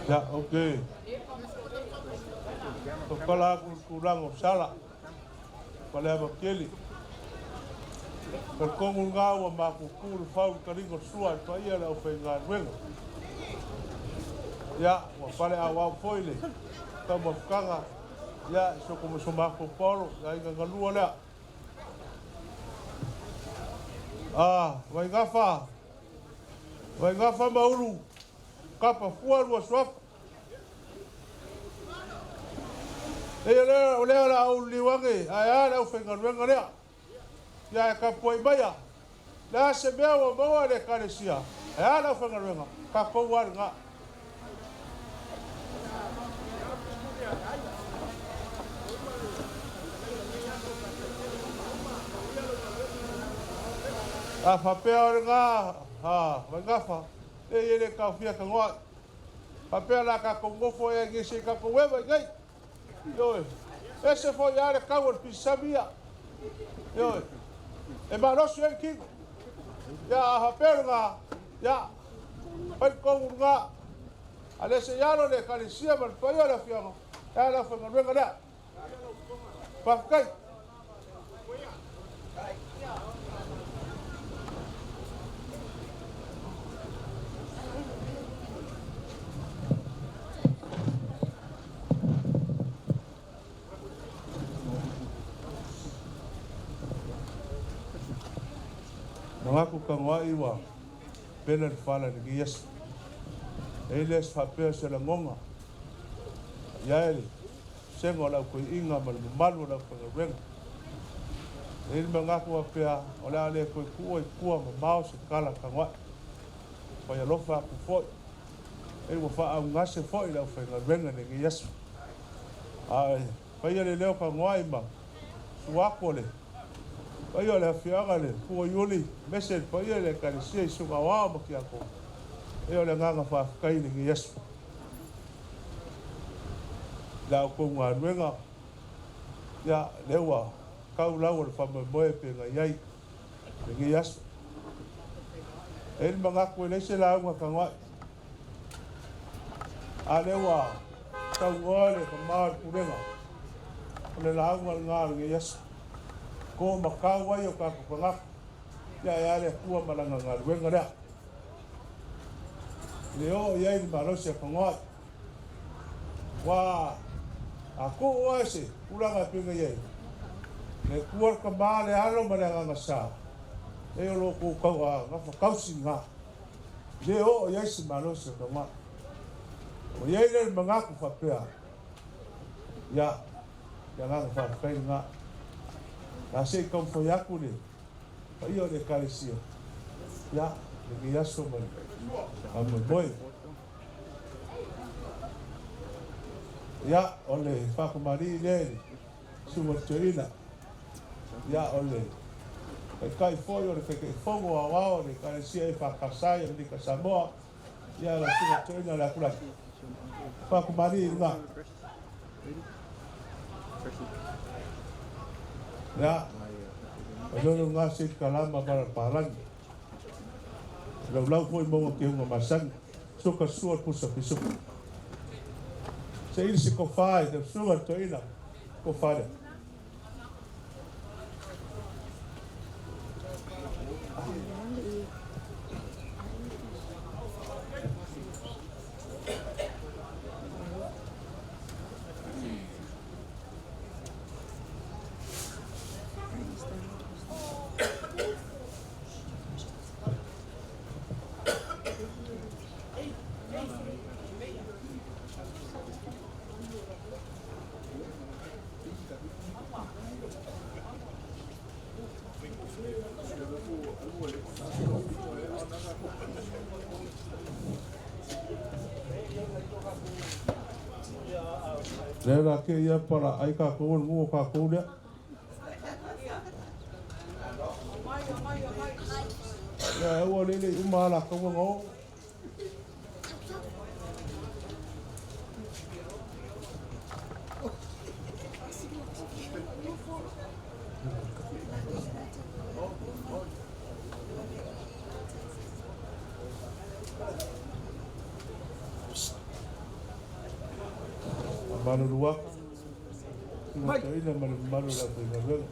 [SPEAKER 3] Ia, ou te tautala atu i le tulaga o sala ma le ava tele. Talitonu lena ua matutu le fau i le taliga o le sua i le paia o le aufaigaluega. Ia, ua paleauau foi le taumafataga, ia, i so matou paolo, le aiga galua lea. A, Vaigafa, Vaigafa ma Ulu, kapa fua lua suafa. Eia lea, o lea o le a ou liliu ane, ae a le aufaigaluega lea? Ia e tapuai maia, le a se mea ua maua e le Ekalesia, ae a le aufaigaluega, tatou lava lena. A faapea o lena, a Vaigafa, e i le taofia tagoai. Faapea la tatou nofo ea i se i tatou eva i nei. Ioe, ese foi lava le tau o le pisami ia. Ioe, e malosi ai le tino. Ia, a faapea lena, ia, fai le tonu lena. A le se i alo le Ekalesia ma le paia o le afioaga, e a le aufaigaluega lea. Faafetai. Manatu tagoai ua pele le fala i lenei aso. E i ai le aso faapea o se lagoga ia e le sega o le autoiiga ma le mamalu o le aufaigaluega. E i ai le manatu faapea o le a le toe tuua i tua mamao se tala tagoai. Fai alofa atu foi. E ua faaaugase foi le aufaigaluega i lenei aso. Ae faia le leo tagoai ma suaku o le paia o le afioaga le Pua Iuli, aemaise le paia i le Ekalesia i susuga aoao ma tiakono. E o le agaga faafetai i lenei aso. I la outou galuega, ia, lea ua tau lau o le faamoemoe pe na i ai lenei aso. E i ai le manatu e leai se lauga tagoai. A lea ua tauoa le tama o le pulega o le lauga lena o lenei aso. Ko makau ai o tatou tagata, ia e a le Atua ma lana galuega lea. E le oo i ai le malosi a Tagoai. Ua a tuu oe se tulaga e pei ona i ai, le Atua le Tama, le Alo ma le Agaga Sa, e o lo outou tau a gafa tausi lena. E le oo i ai se malosi o Tagoai. Ua i ai lea le manatu faapea, ia, le agaga faafetai lena. A se i taumafai atu le paia o le Ekalesia, ia, lenei aso ma le faamoemoe. Ia, o le faafamalii lea i le susuga i le toeaina. Ia, o le taitai foi o le Taitaifono Aoao o le Ekalesia EFKS i Amerika Samoa, ia, lau susuga i le toeaina Leakulaki. Faafamalii i lena. Ia, o lolo ngā se kalama mara palagi. Laulau foi maua ke hunga masani. Suka sua pusa pisuka. Se ili se kofai, te suga toina, kofai lea. Lea la ke ia pala ai kākou o le nuu o kākou lea. Ia e ua lele i uma ala kaua ngao. Faamalulu atu, susuga toeaina ma le mamalu o le aufaigaluega.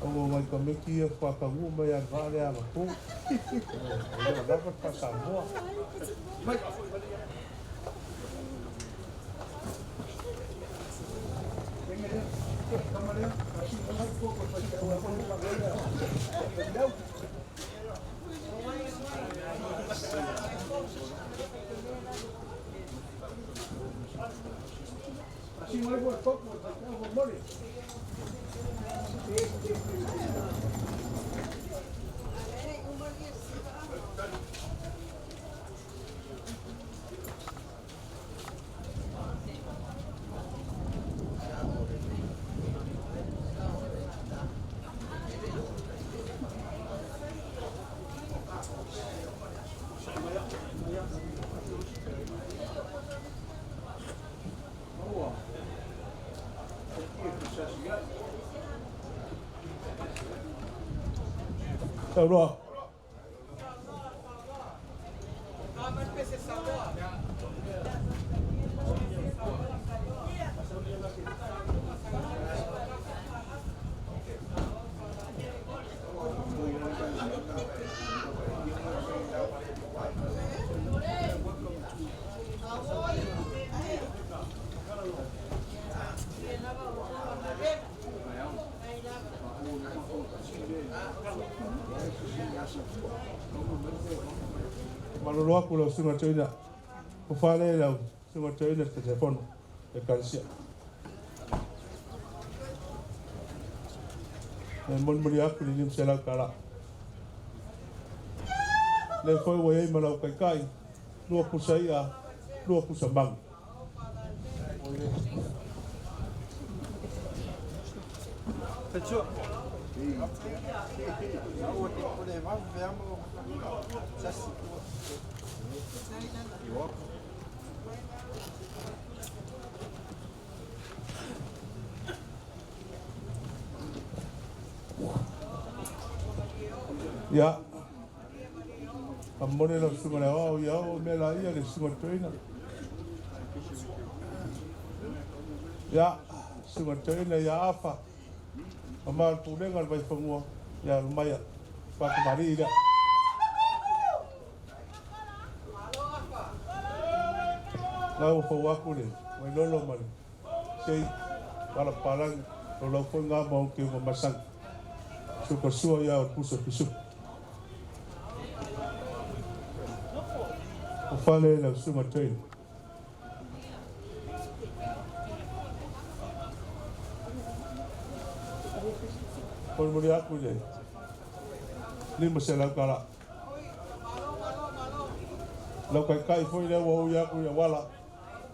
[SPEAKER 3] Ona o nai tamaiti ia faatoa taunuu mai lava i le vaa lea anapo. E le o lava le faa-Samoa. Saunoa. Malolo atu lau susuga toeaina, ua fale lau susuga toeaina le Taitaifono o Ekalesia. E molimoli atu le $500. Lea foi ua i ai ma lau taitai, 2 pusa i'a, 2 pusa manu. Ia, faamolemole lau susuga i le aoao ia oo mea laia le susuga i le toeaina. Ia, susuga i le toeaina ia Afa, ma le pulega o le Vaifanua ia Alumaia, faatamalii lea. La ua fau atu le Vailolo ma le sei palapalagi o lau foi ngā mau ke unga masani. Suka sua ia o le pusa pisupu. O fale lau susuga toeaina. Molimoli atu i le $500. Lau taitai foi lea ua ui atu i auala,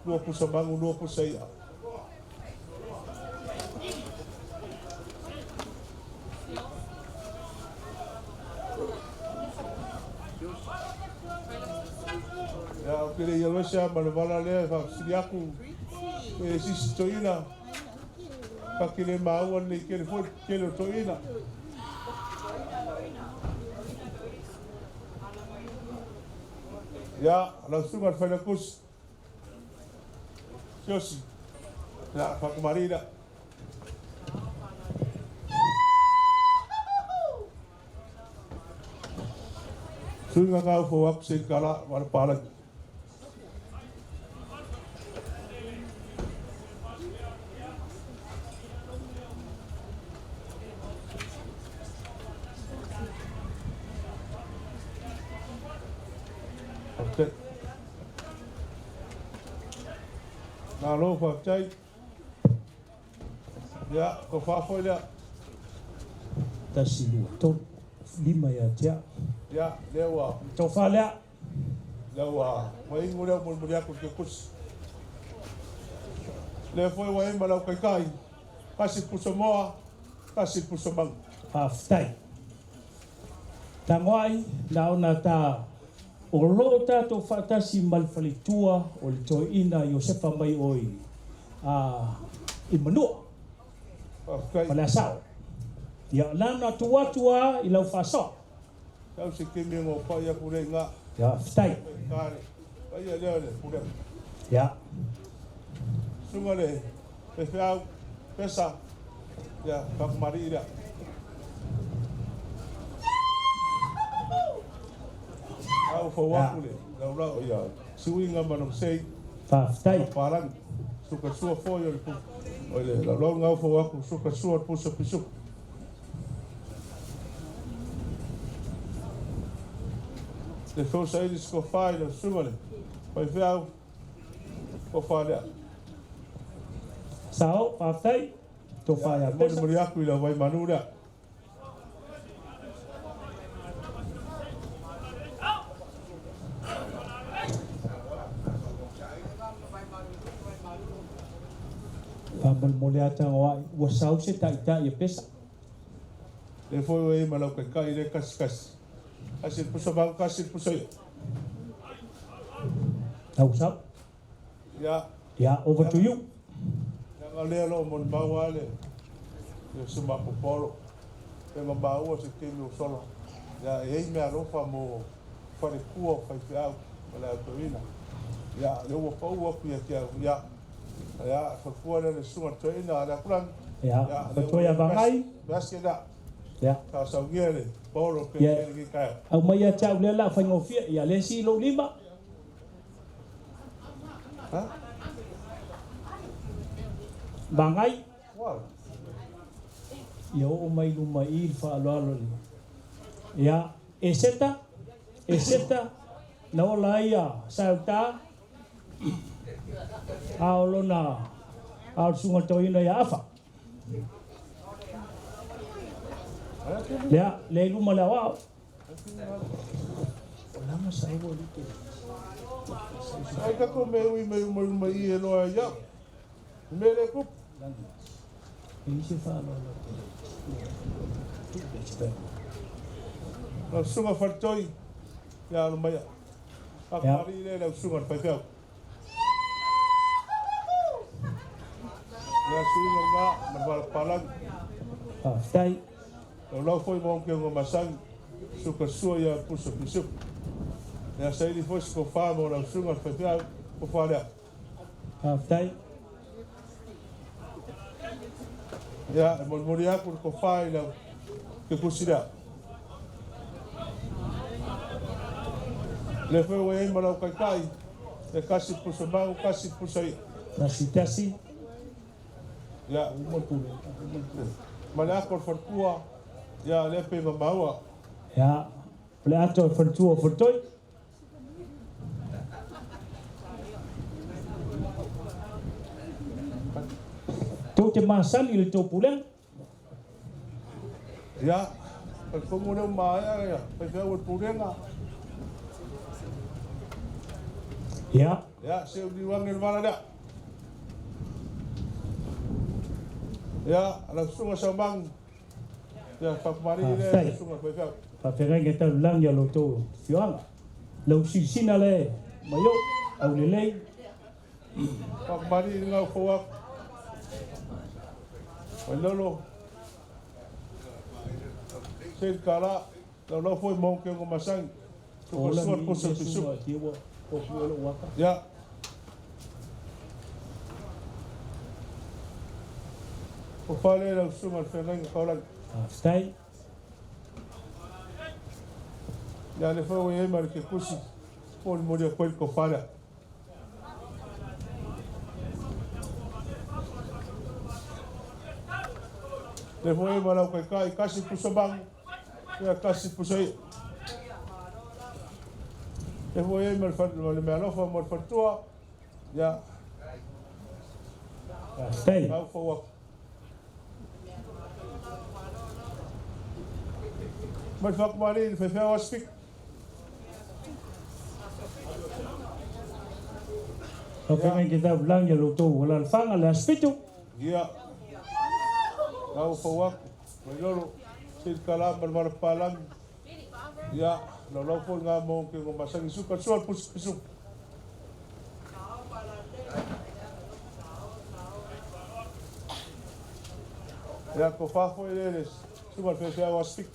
[SPEAKER 3] 2 pusa manu, 2 pusa i'a. Ia, ou te le i alu ese lava ma le vala lea e faafesili atu pe sisi toeaina, ta te le maua lelei tele foi le tele o toeaina. Ia, lau susuga i le Failautusi, Siaosi, ia, faatamalii lea. Suiga ngā ufo atu se kala ma le palagi. Faafetai. Malo faafetai. Ia, tofa foi lea.
[SPEAKER 12] 1, 2, 3, 5 ia te au.
[SPEAKER 3] Ia, lea ua.
[SPEAKER 12] Tofa lea.
[SPEAKER 3] Lea ua mainu lea molimoli atu i le kekusi. Lea foi ua i ai ma lau taitai, 1 pusa moa, 1 pusa manu.
[SPEAKER 12] Faafetai. Tagoai na ona ta o loo tatou faatasi ma le faletua o le toeaina Iosefa mai oi a i Manua.
[SPEAKER 3] Faafetai.
[SPEAKER 12] Faleasao. Ia na ona tuu atu a i lau faasoa.
[SPEAKER 3] Tau se kemi e ngo pai aku le inga.
[SPEAKER 12] Ia, faafetai.
[SPEAKER 3] Kare. Paia lea o le pulega.
[SPEAKER 12] Ia.
[SPEAKER 3] Susuga le faifeau Pesa, ia, faafamalii lea. A ua fou atu le laulau ia Suiga ma lona sei.
[SPEAKER 12] Faafetai.
[SPEAKER 3] Papalagi. Suka sua foi o le o le laulau nga ua fou atu suka sua le pusa pisuku. Le fou saili sikofa i lau susuga le faifeau tofa lea.
[SPEAKER 12] Sao, faafetai. Tofa ia Pesa.
[SPEAKER 3] Molimoli atu i lau vaimanu lea.
[SPEAKER 12] Faamolemole ata oai ua sau se taitai e Pesa.
[SPEAKER 3] Le foi ua i ai ma lau kaikai le kasi kasi. Kasi le pusa mau kasi le pusa ia.
[SPEAKER 12] Tau sau.
[SPEAKER 3] Ia.
[SPEAKER 12] Ia, over to you.
[SPEAKER 3] Leaga lea o lo o molimau lava le le Sumapo pe ma maua se taimi o sola. Ia, e i ai meaalofa mo falekua o faifeau ma le autoina. Ia, lea ua pau atu ia te au. Ia, ia, falekua lea le susuga i le toeaina a le Akulagi.
[SPEAKER 12] Ia, faletua ia Vagai.
[SPEAKER 3] Vesi lea.
[SPEAKER 12] Ia.
[SPEAKER 3] Sa saunia le paolo pe
[SPEAKER 12] Ia,
[SPEAKER 3] lenei taeao.
[SPEAKER 12] aumai ia te au lea o le a faigofie. Ia, le isi i lou lima.
[SPEAKER 3] Ha?
[SPEAKER 12] Vagai.
[SPEAKER 3] Ua.
[SPEAKER 12] Ia oo mai luma i i le faaaloalo le. Ia, e seta, e seta, na ola ai ia Saeutā, a o lona, a o le susuga toeaina ia Afa. Lea, lea i luma le aoao. O lama sa ua lute.
[SPEAKER 3] Ai kako me ui me uma uma i e loa ia. Me le kup.
[SPEAKER 12] E isi whaaloalo te.
[SPEAKER 3] Lau susuga faletoi ia alo mai. Fakamali'i lea i lau susuga i le faifeau. Ia suiga lena ma le valapalagi.
[SPEAKER 12] Faafetai.
[SPEAKER 3] Laulau foi ma onke masagi. Suka sua ia pusa pisuku. Ia saili foi se tofa mo lau susuga i le faifeau. Tofa lea.
[SPEAKER 12] Faafetai.
[SPEAKER 3] Ia, e molimoli atu le tofa i lau kefusi lea. Le foi ua i ai ma lau taitai, e kasi pusa mau, kasi pusa i'a.
[SPEAKER 12] Tasi tasi.
[SPEAKER 3] Ia, ma le ato o le faletua, ia, lea pei ma maua.
[SPEAKER 12] Ia, o le ato o le faletua o Faletoi. Tou te masani i le tou pulega.
[SPEAKER 3] Ia, talitonu lea ua maea ia faifeau o le pulega.
[SPEAKER 12] Ia.
[SPEAKER 3] Ia, se u liu ane le vala lea. Ia, lau susuga Saumagu. Ia, faafamalii lea lau susuga le faifeau.
[SPEAKER 12] Faafeagaiga tau le lagi a lo outou afioaga. Lau silasina le mai ou, aulelei.
[SPEAKER 3] Faafamalii le gau fou atu. Vailolo. Se le tala, laulau foi ma ke ngo masagi. Suka sua le posa pisuku. Ia. O fale lau susuga le feagaiga taulagi.
[SPEAKER 12] Faafetai.
[SPEAKER 3] Ia le foi ua i ai ma le kekusi, molimoli atu ai le tofa lea. Le foi ma lau taitai, tasi pusa magu, ia tasi pusa i'a. Le foi ai ma le meaalofa mo le faletua, ia.
[SPEAKER 12] Faafetai.
[SPEAKER 3] Au fou atu. Mai le faakumali'i i le faifeau Aso Fika.
[SPEAKER 12] Faafegai ke tau lagi a lo outou alalafaga le aso 7.
[SPEAKER 3] Ia. Au fou atu. Vailolo. Se le tala ma le valapalagi. Ia, laulau foi ngā mo ke ngo masangi suka sua pusi pisu. Ia, ko whāwhoi le le suka le whewhea wa speak.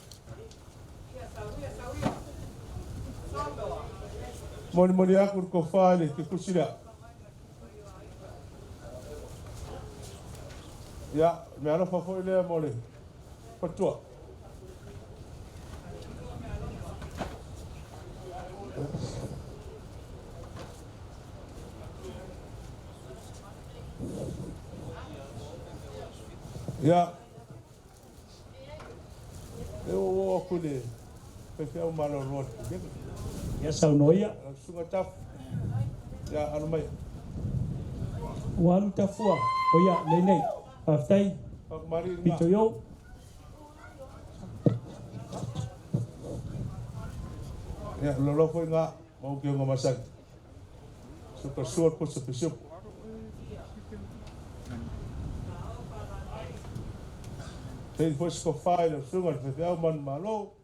[SPEAKER 3] Molimoli aku le tofa i le fetusi lea. Ia, mea alofa foi lea mo le faletua. Ia, e o o aku le faifeau malolo a le Pulega.
[SPEAKER 20] Ia saunoa ia.
[SPEAKER 3] Lau Susuga Tafu. Ia, alo mai.
[SPEAKER 20] Ua alu Tafua. O ia, lenei. Faafetai. Pito i ou.
[SPEAKER 3] Ia, lolo foi ngā, mau ki ngā masaki. Suka sua pusa pisupu. Tei foi se kofai le susuga le faifeau manumalo.